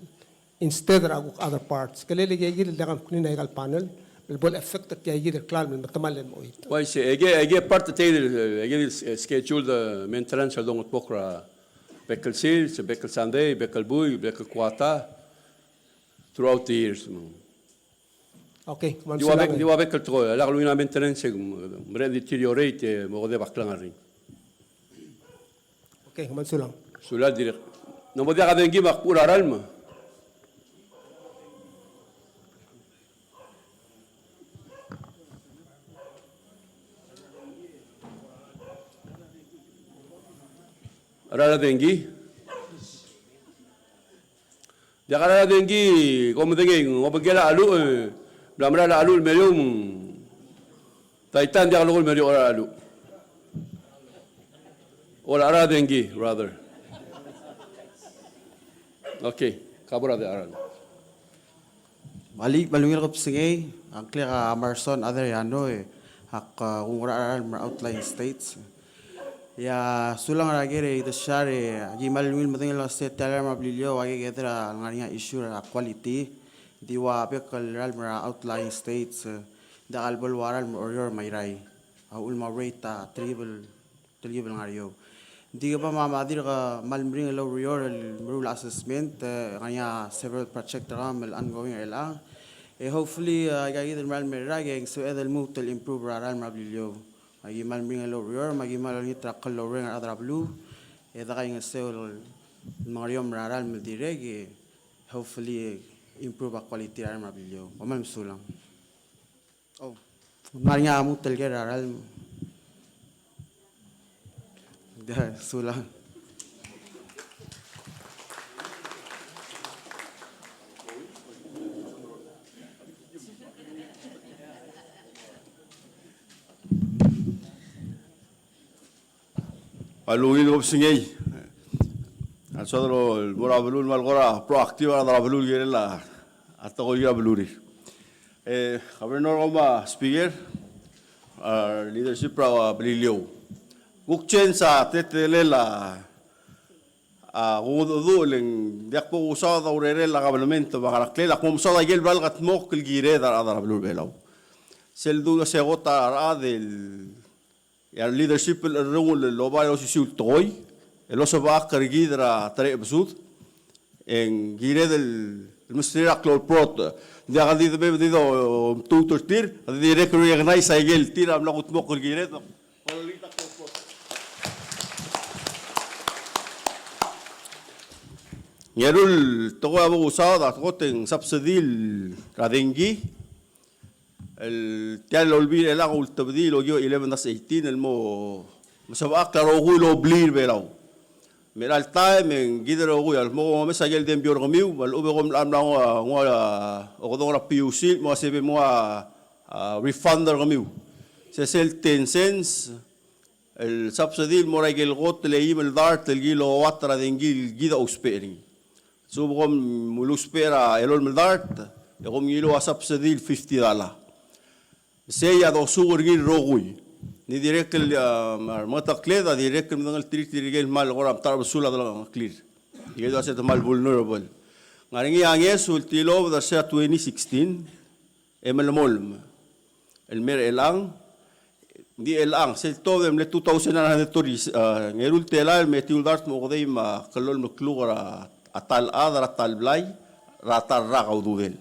instead er a kuk other parts. Kelel ikakid el diak a clean aika el panel, el bo el affect er tia ikid el klalo el metemall el mo oit. Uaisei, aike, aike part er tia ikid el, aike el schedule er a maintenance el dongetmokl er a bek el sils, bek el Sunday, bek el buil, bek el kuata, throughout the years. Okay, kmal mesulang. Di ua bek, di ua bek el tekoi, a lak lungil a maintenance e ng mereched el deteriorate e mo kedeb a klengar er ngii. Okay, kmal mesulang. Sulang dirrek. Ng mo diak a dengki me a kuk er a ralm. Ralm a dengki. Diak a ralm a dengki, kom medengei, ng obengkel a cheluch, e, bla mera el cheluch el meriou, Titan, diak leko el meriou er a cheluch. Ora, ralm a dengki, brother. Okay, ka brother, ralm. Malik, me a ungil kebesengei, a ngklek a Marson Adriano, e, ak, a, kuk ngar er a ralm er a outlying states. Ia, sulang er a ker e Ideshar, e, aki kmal ungil medengei el uasei tia el ralm er a Beliliou, a kede ngar er ngii a issue er a quality, di ua bek el ralm er a outlying states, e, diak el bo el ua ralm er a Oreor me a Irrai. A uchul me a rate a telkib el, telkib el ngar er eou. Ng di kemam a dirk kmal meringel el oureor el meruul a assessment, e, ngar er ngii a several project er kemam el ongoing er chelechang. E hopefully, e, aika kid el mera el mei el rak e ng sebeched el lmuut el improve er a ralm er a Beliliou. Aki kmal meringel el oureor, me aki kmal olengit er a klou el reng er a rechad er a beluu, e dekaingeseu el mengeriom er a ralm el dirrek, e hopefully improve a quality er a ralm er a Beliliou. Kom kmal mesulang. Oh, ng ngar er ngii a lmuut el ker er a ralm. Sulang. A ungil kebesengei. A soad el mo er a beluu el kmal kora proactive a rechad er a beluu el kirel a tekoi er a belurir. E, Governor, kom a speaker, a leadership er a Beliliou. Kuk change a teletelel a, a, kungedecheduch el ng diak bo kusaod a urerel a government me a kereklel, ak mo mesaod a ikel bla lekedmokl el kired a rechad er a beluu er a Belau. Sel dul ua se kot a rechad el Ia leadership el cherrungel el oba el osisiu el tekoi, el osebechakl er kid er a terebesud, e ng kired el mesterir a klou el brot. Ng diak di debe di domtuut er tir, a di dirrek el recognize a ikel tir a mla kudmokl el kired. Olengit a klou el brot. Ng eru el tekoi a bo kusaod a tekoi e ng subsidy er a dengki. El tia el olbiil er chelechang a ultebedii el okiu a eleven dash eighteen el mo mesebechakl a rokui el obliil er a Belau. Me er a chelecha el taem e ng kid el rokui a lmo kom omes a ikel dembio er kemiu, me a lechub e kom mla nguu a, nguu a okedong er a PUC el mo ua se bo mo ua, a, refund er kemiu. Se sel ten cents el subsidy el mo er a ikel kot el eim el dart el kilowatt er a dengki el kid a ousbech er ngii. Lsekum kom ulusbech er a elolem el dart, e kom ngiluu a subsidy el fifty dollar. Sei a dosuk er ngii el rokui. Ng di dirrek el, a, remengetekled a dirrek el medengelterir tirke el kmal kora mta er a besul a delengcheklir. Tirke el ua se te kmal vulnerable. Ng ngar er ngii a ngeso el tilobed er se er a twenty sixteen, e melemolem el mer chelechang, ng di chelechang, sel tobed e mle two thousand nine hundred thirty, a, ng eru el telael el me tiu el dart me a okedei me a kllolem el kluk er a ta el chad er a ta el blai er a ta el rak a ududel.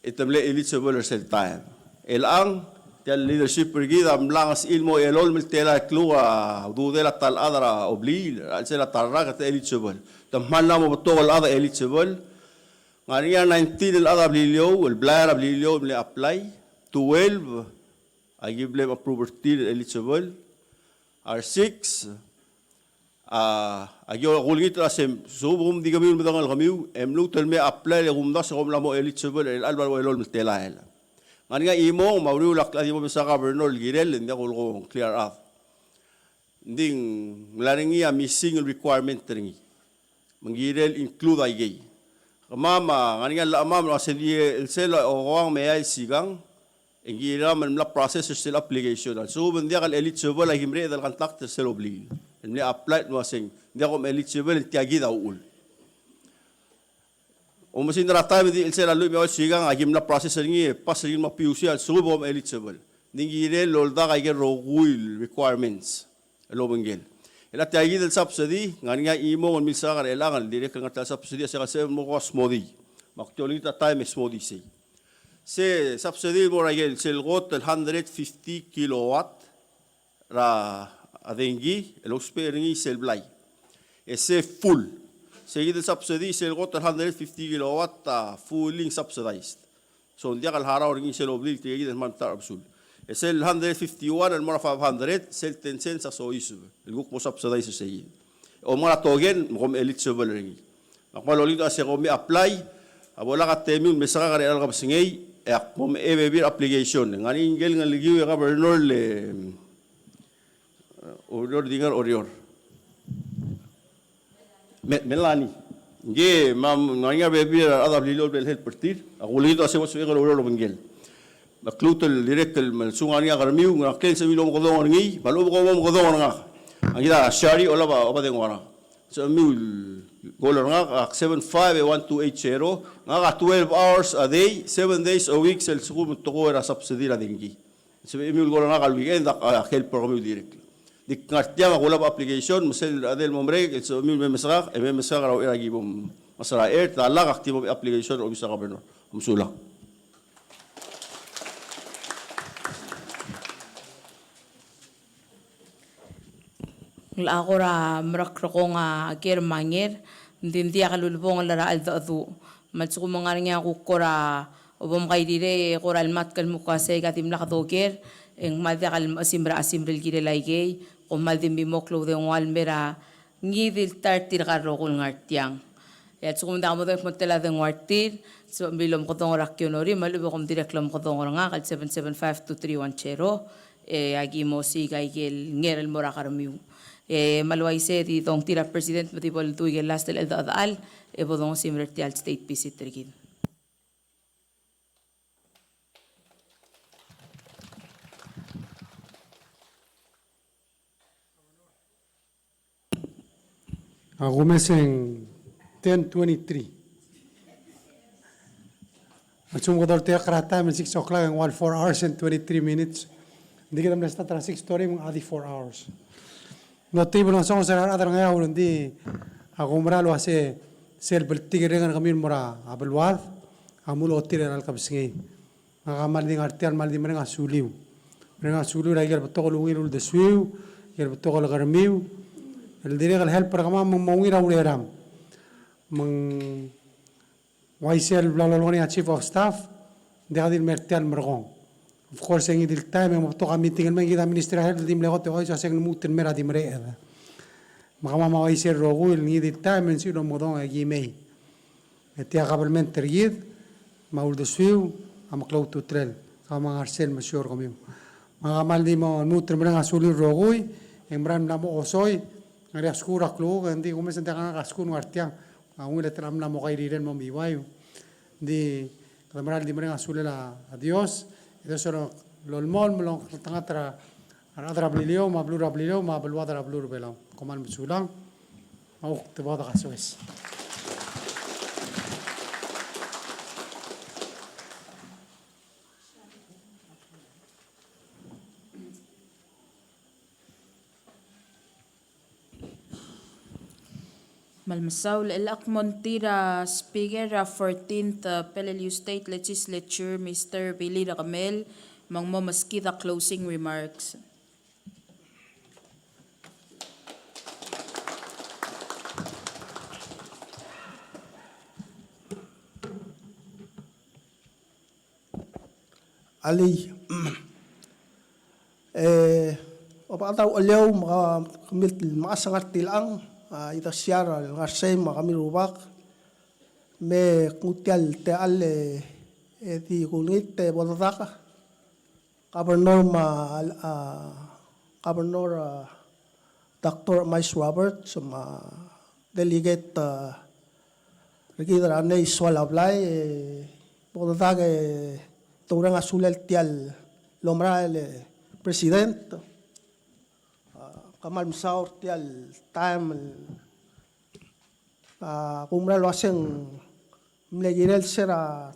E te mle eligible er sel taem. Chelechang, tia el leadership er kid a mla ngesechii el mo elolem el telael el kluk a ududel a ta el chad er a obliil er a chelsel a ta el rak e te eligible. Te kmal mla mo betok el chad a eligible. Ng ngar er ngii a nineteen el chad er a Beliliou, el blai er a Beliliou el mle apply, twelve a ki mle approve er tir el eligible, a re six a, a ki olengit er a se, lsekum kom di kemiu el medengelkemiu, e mluut el me apply e kumdasu e kom mla mo eligible er chelecha el bo el elolem el telael. Ng ngar er ngii a chimong me a uriul a di mo mesa governor el kirel, e ng diak kulekoi ng clear out. Ng di ng mla er ngii a missing el requirement er ngii. Me ng kirel include aikei. Kemam a ngar er ngii a llachemam el ua se di el sel okoang me eai el sikang, e ng kiram el mla process er sel application. A lsekum ng diak el eligible a ki mereched el contact er sel obliil el mle apply el ua se ng diak kom eligible e ng tia kid a uchul. Oumesingd er a taem e di el sel a lluich me a eua el sikang a ki mla process er ngii e pass er ngii el mo PUC a lsekum kom eligible. Ng di ng kirel el oldak aike el rokui el requirements el obengkel. El a tia kid el subsidy, ng ngar er ngii a chimong el milsaod er chelechang el dirrek el ngar tia el subsidy, a se el sebechem el mo ko a smodii. Me ak di olengit a taem e smodii sei. Se subsidy el mo er aike el sel kot el hundred fifty kilowatt er a dengki el ousbech er ngii sel blai. E se full. Se kid el subsidy sel kot el hundred fifty kilowatt a fully subsidized. So ng diak el harau er ngii sel obliil, tirke kid el kmal mta er a besul. E sel hundred fifty-one el mo er a five hundred, sel ten cents a soiseb el kuk mo subsidize er sei. Omngar a token me kom eligible er ngii. Me ak kmal olengit a se kom me apply, a bo lak a temiu el mesekak er chelecha el kebesengei, e ak mo me bebil er a application. Ng ngar er ngii a ngelekiu e governor el, e, Oreor, di ngar er a Oreor. Me, Melanie. Ngii, me ng ngar er ngii a bebil er a rechad er a Beliliou el bla lehelp er tir. Ak ulengit a se bo lsebechek el oureor el obengkel. Me ak lmuut el dirrek el me lsekum ng ngar er ngii a kermiu, ngera ngklel el sebechemiu el omekedong er ngii, me a lechub e kom omekedong er ngak. Ng kid a Shari, Olab a, Obadengua er ngak. Sebechemiu el call er ngak, ak seven five one two eight zero. Ngak a twelve hours a day, seven days a week, sel lsekum e ng tekoi er a subsidy er a dengki. Sebechemiu el call er ngak el weekend, ak, ak help er kemiu dirrek. Di ngar tiang a kulab application, me sel chad el mo merek, el sebechemiu el me mesekak, e me mesekak er a uchei er a ki bo mngeseu er a chert, e a lak ak di mo application er a obis er a governor. Mesulang. Ng locha kora merekrekong a ker me a nger, ng di ng diak lulebongel er a cheldecheduch. Me a lsekum ng ngar er ngii a kuk kora obomkairirei e kora lmatk el kmo ua sei a dimlak doker, e ng kmal diak el mechesim er a chesim er a kirel aikei, kom kmal di mimokl el oudengua el mei er a ngii di el ta er tirka el rokui el ngar tiang. E a lsekum ng diak modengei el kmo ng tela dengua er tir, sebechemiu el omekedong er a kionorim, me a lechub e kom dirrek el omekedong er ngak el seven seven five two three one zero, e aki mo osiik aike el nger el mo er a kermiu. E me a le uaisei e di dongtir a president me di bo ledu aike el last el cheldechedechal, e bo dongesimer er tia el state visit er kid. A kumes e ng ten twenty-three. A lsekum kede oltirakl er a taem el six o'clock e ng ua el four hours and twenty-three minutes. Ng di kede mle start er a six thirty me ng di four hours. Ng di bo lengesonges er a rechad er a Ngeaur, ng di ak oumera el uase sel bltikerreng er kemiu el mo er a beluad a mlo otir er a lekebesengei. Ngak a kmal di ngar tiang el kmal di mereng a suliu. Mereng a suliu er a ikel betok el ungil uldesuiu, ikel betok el kermiu el dirrek el help er kemam me ng mo ungil a ureram. Me ng uaisei el bla lolekoi a Chief of Staff, ng diak di le mer tia el merekong. Of course, e ngii di el taem e ng mo betok a meeting el mei, ngii di a Minister er a Health el di mle kot e uaisei, a se ng lmuut el mer a di mereched. Me kemam a uaisei el rokui el ngii di el taem e ng sebechir el omekedong e ki mei. E tia government er kid, me a uldesuiu a meklou a ultutelel. Kemam a ngar sel mesiou er kemiu. Me kmal di mo lmuut el mereng a sulir el rokui, e ng mera el mla mo osoi, ngar er ngii a skuul er a klukuk, e ng di kumes e ng diak a skuul el ngar tiang. A ungil e te mla mo kairirel el mo meiuaiu. Ng di kede mera el di mereng a sulel a Dios, e Dios a lolemolem el olengetengat er a rechad er a Beliliou, me a beluu er a Beliliou, me a beluad er a beluu er a Belau. Kom kmal mesulang. Me a kuk tebodech a soes. Me kmal mesaul. El ak mo tir a Speaker er a fourteenth, uh, Peleliu State Legislature, Mister Billy Rakemel, me ng mo meskid a closing remarks. Alii. E, Obechad er a Ucheliou me kemiu el mechas el ngar tilechang, a, Idasiar el ngar sei me kemiu el rubak, me knguu tia el techall e di kulengit e bo dedak, Governor me a, a, Governor, a, Doctor Emais Roberts, me a delegate, a, er kid er a Nei Soalablai, e, bo dedak e te oureng a sulel tia el omerael e President. A, kmal mesaul er tia el taem el, a, kumerang el uaseng mle kirel se er a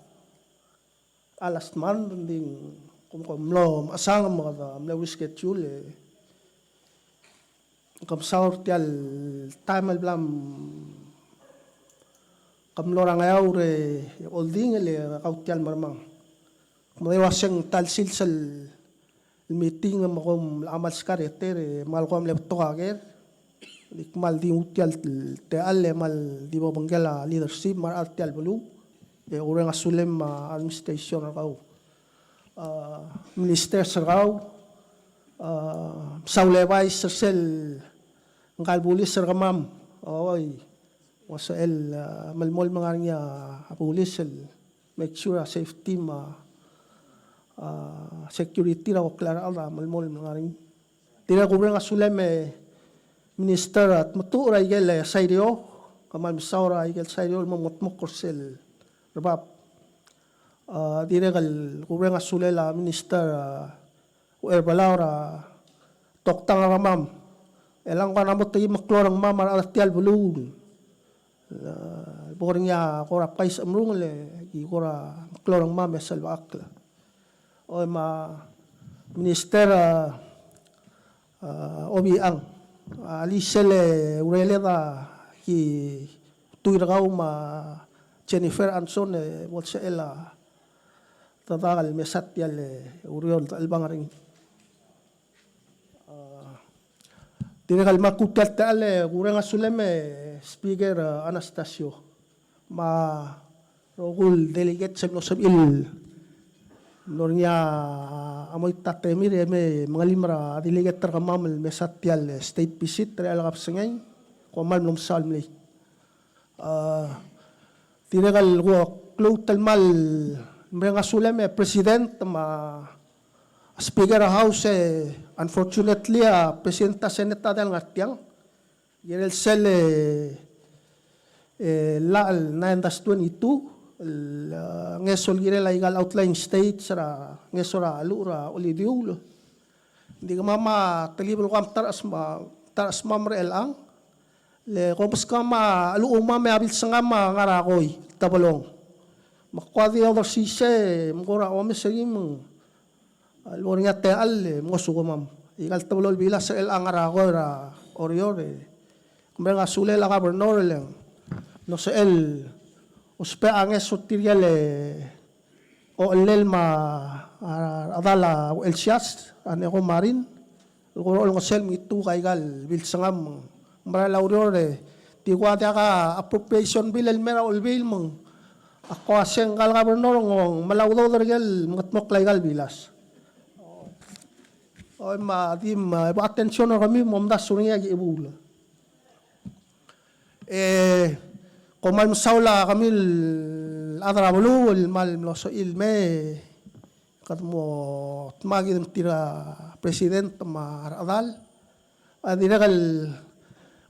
a last month, ng di kom, kom mlo mechesang me kede mle reschedule, e kom mesaul er tia el taem el bla, mm, kom mlo er a Ngeaur e oldingel e kau tia el mermang. Kom medengei el uaseng ta el sils el meeting me kom mla meskar e tir e kmal kom mle betok a ker. Di kmal di nguu tia el techall e kmal di bo obengkel a leadership me a rechad er tia el beluu. E oureng a sulem a administration er kau, a, ministers er kau, a, mesaul e bai er sel ngka el bulis er kemam. Oi, ng sebechel, a, melemolem el ngar er ngii a bulis el make sure a safety me a, a, security er a oklechad er a chad a melemolem el ngar er ngii. Dirrek el kubereng a sulem e Minister, a, Tmetuchl er a ikel, e, sairio, kmal mesaul er a ikel sairio el mo mengedmokl er sel rebab. A, dirrek el kubereng a sulel a Minister, a, Ucherbelau er a toktang er kemam. E le ng kora mo tekim el klou er kemam a rechad er tia el beluu. A, bo er ngii a kora bkais a mrungel e ki kora meklou er kemam e sel bechakl. Oi, me a Minister, a, a, Obichang, a, alii sel ureled a ki tuir kau me a Jennifer Anson e bo lsebechel a dedak el mesa tia el ureor el dechelebangel er ngii. A, dirrek el kmal kuk tia el techall e kubereng a sulem e Speaker, a, Anastacio, me a rokui el delegates el mlo sebechir el mlo er ngii a moit a temir e me mengelim er a delegate er kemam el mesa tia el state visit er a elecha el kebesengei, kom kmal mlo mesaul mlei. A, dirrek el kuk klou el kmal mereng a sulem e President me a Speaker er a House e, unfortunately, a President er a Senate a diak el ngar tiang. Kirel sel, e, e, llach el nine dash twenty-two, el, a, ngeso el kirel aika el outlying states er a, ngeso er a cheluch er a olidiuul. Ng di kemam a telkib el kuk mta er a chesma-, mta er a chesmam er chelechang. Le kom meskemam a cheluchemam e a bilsengam a ngar er a Koi, Tebelong. Me kuk di odersii se, me kora omes er ngii me ng, a, lebo er ngii a techall e mngosukemam. Aika el teblo el bilas er chelechang a ngar er a Koi er a Oreor e. Kmal mereng a sulel a Governor e le ng mlo sebechel ousbech a ngeso er tirke el, e, ochellel me a, a, a rechedal a Uchelsias, a Neko Marin, el kora olengeseu el mengituu aika el bilsengam, me ng merael a ureor e Di kuk diak a appropriation bill el mei er a Olbiil me ng, ak kuk uasei ngka el governor ng mla udoud er ker el mengedmokl aika el bilas. Oi, me a di me a bo attention er kemiu me omdasu er ngii a ki chebuul. E, kom kmal mesaul a kemiu el chad er a beluu el kmal mlo soal el mei, kede mo dmak kid me tir a president me a rechedal. A dirrek el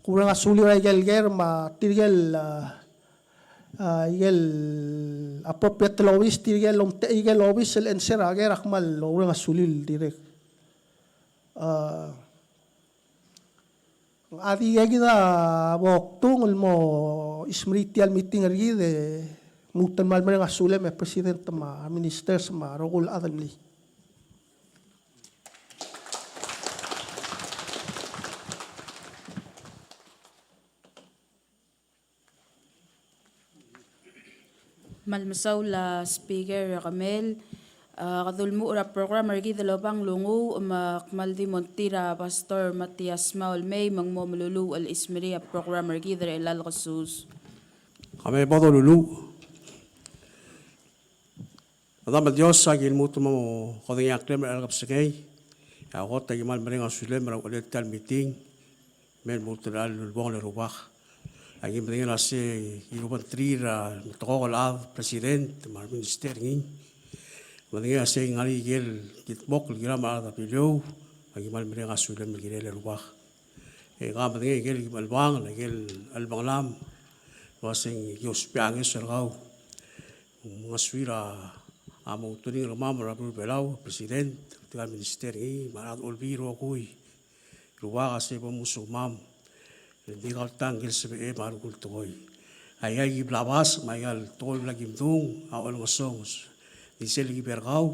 kureng a sulir a ikel ker me tirke el, a, a, ikel appropriate el obis, tirke el omtechei ikel obis el answer a ker, ak kmal kureng a sulir dirrek. A, a di kid a bo kdung el mo chimolem tia el meeting er kid e lmuut el kmal mereng a sulem e president me a ministers me a rokui el chad el mlei. Kmal mesaul a speaker er kemel, a, kede ulemuchel er a program er kid el oba nglunguuch, me ak kmal di mo er tir a Pastor Matias Mau el mei me ng mo meluluuch el chimolem a program er kid er chelecha el kesus. Kemam bo doluluuch. Chedam el Dios, aki lmuut el mo kodengei a ngklem er chelecha el kebesengei. A kot, aki kmal mereng a sulem er a uchelel tia el meeting. Me lmuut er a chelecha el ulebongel e Rubak. Aki medengei el uasei ki obengterir a remetekokl el chad, president me a reminister er ngii. Medengei el uasei ng ngar er ngii ikel kldmokl el kiram a rechad er a Beliliou. Aki kmal mereng a sulem el kirel e Rubak. E kau a medengei ikel kmal bang, ikel chelebangel el uasei ng ki ousbech a ngeso er kau. Me ng sorir a mo ultuil er kemam er a beluu er a Belau, president, tirka el minister er ngii, me a rechad er a Olbiil el rokui. Rubak, a sei bo mngesukemam. Ng di kau el tang el sebechem me a rokui el tekoi. Aika ki bla basech, me aika el tekoi el bla ki mdung, a olengesonges. Ng di sel ki ber kau,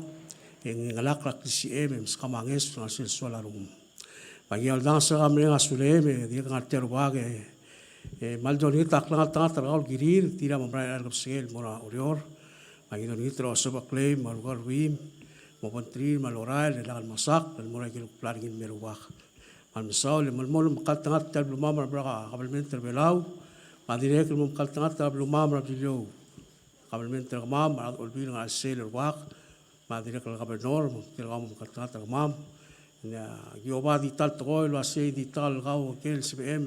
e ng ngelakl er a klisiichem, e meskemam a ngeso, ngar sel soal a rengum. Me aki oldanges er kau, mereng a sulem, e dirrek el ngar tia el Rubak, e, e kmal di olengit a klengeltengat er kau el kirir, tir a mo merael er a kebesengei el mo er a ureor. Me aki olengit er a Osobel Clay, me a Rukal Ruim, mo obengterir, me a lorael, e lak el mekesakl, el mo er a ikel kuk bla er ngii el mei e Rubak. Kmal mesaul, e melemolem omekngeltengat tia el belumam er a kabelment er a Belau, me a dirrek el mo omekngeltengat er a belumam er a Beliliou. Kabelment er kemam, a rechad er a Olbiil el ngar er a chelsel e Rubak, me a dirrek el governor, me tirka a mo omekngeltengat er kemam. Ng di oba di ta el tekoi el uasei di ta el kau ikel sebechem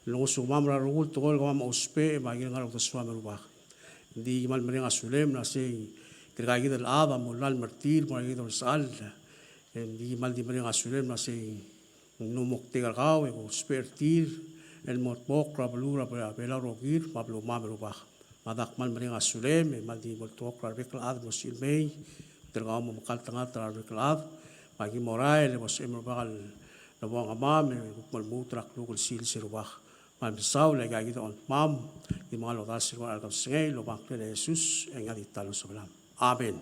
el ngosukemam er a rokui el tekoi el kemam a ousbech, me a ikel ngar er a uldesuam e Rubak. Ng di kmal mereng a sulem el uasei tirka kid el chad a mo lalem er tir, mo er a kid el olsechall. Ng di kmal di mereng a sulem el uasei ng mlo moktek er kau, e ko ousbech er tir, el mo ultmokl er a beluu er a Belau el rokir, me a belumam e Rubak. Me a dak kmal mereng a sulem, e kmal di mo ultmokl er a rebek el chad el mo sebechir el mei, tirka a mo omekngeltengat er a rebek el chad, me aki mo merael, e bo sebechem e Rubak el lebo er kemam, e kuk mo lmuut er a kluk el sils e Rubak. Kmal mesaul, e aika kid a ongtimam, di mengal odasu er kau er chelecha el kebesengei, el oba ngklel a Jesus, e ngii a di ta el osebelam. Amen.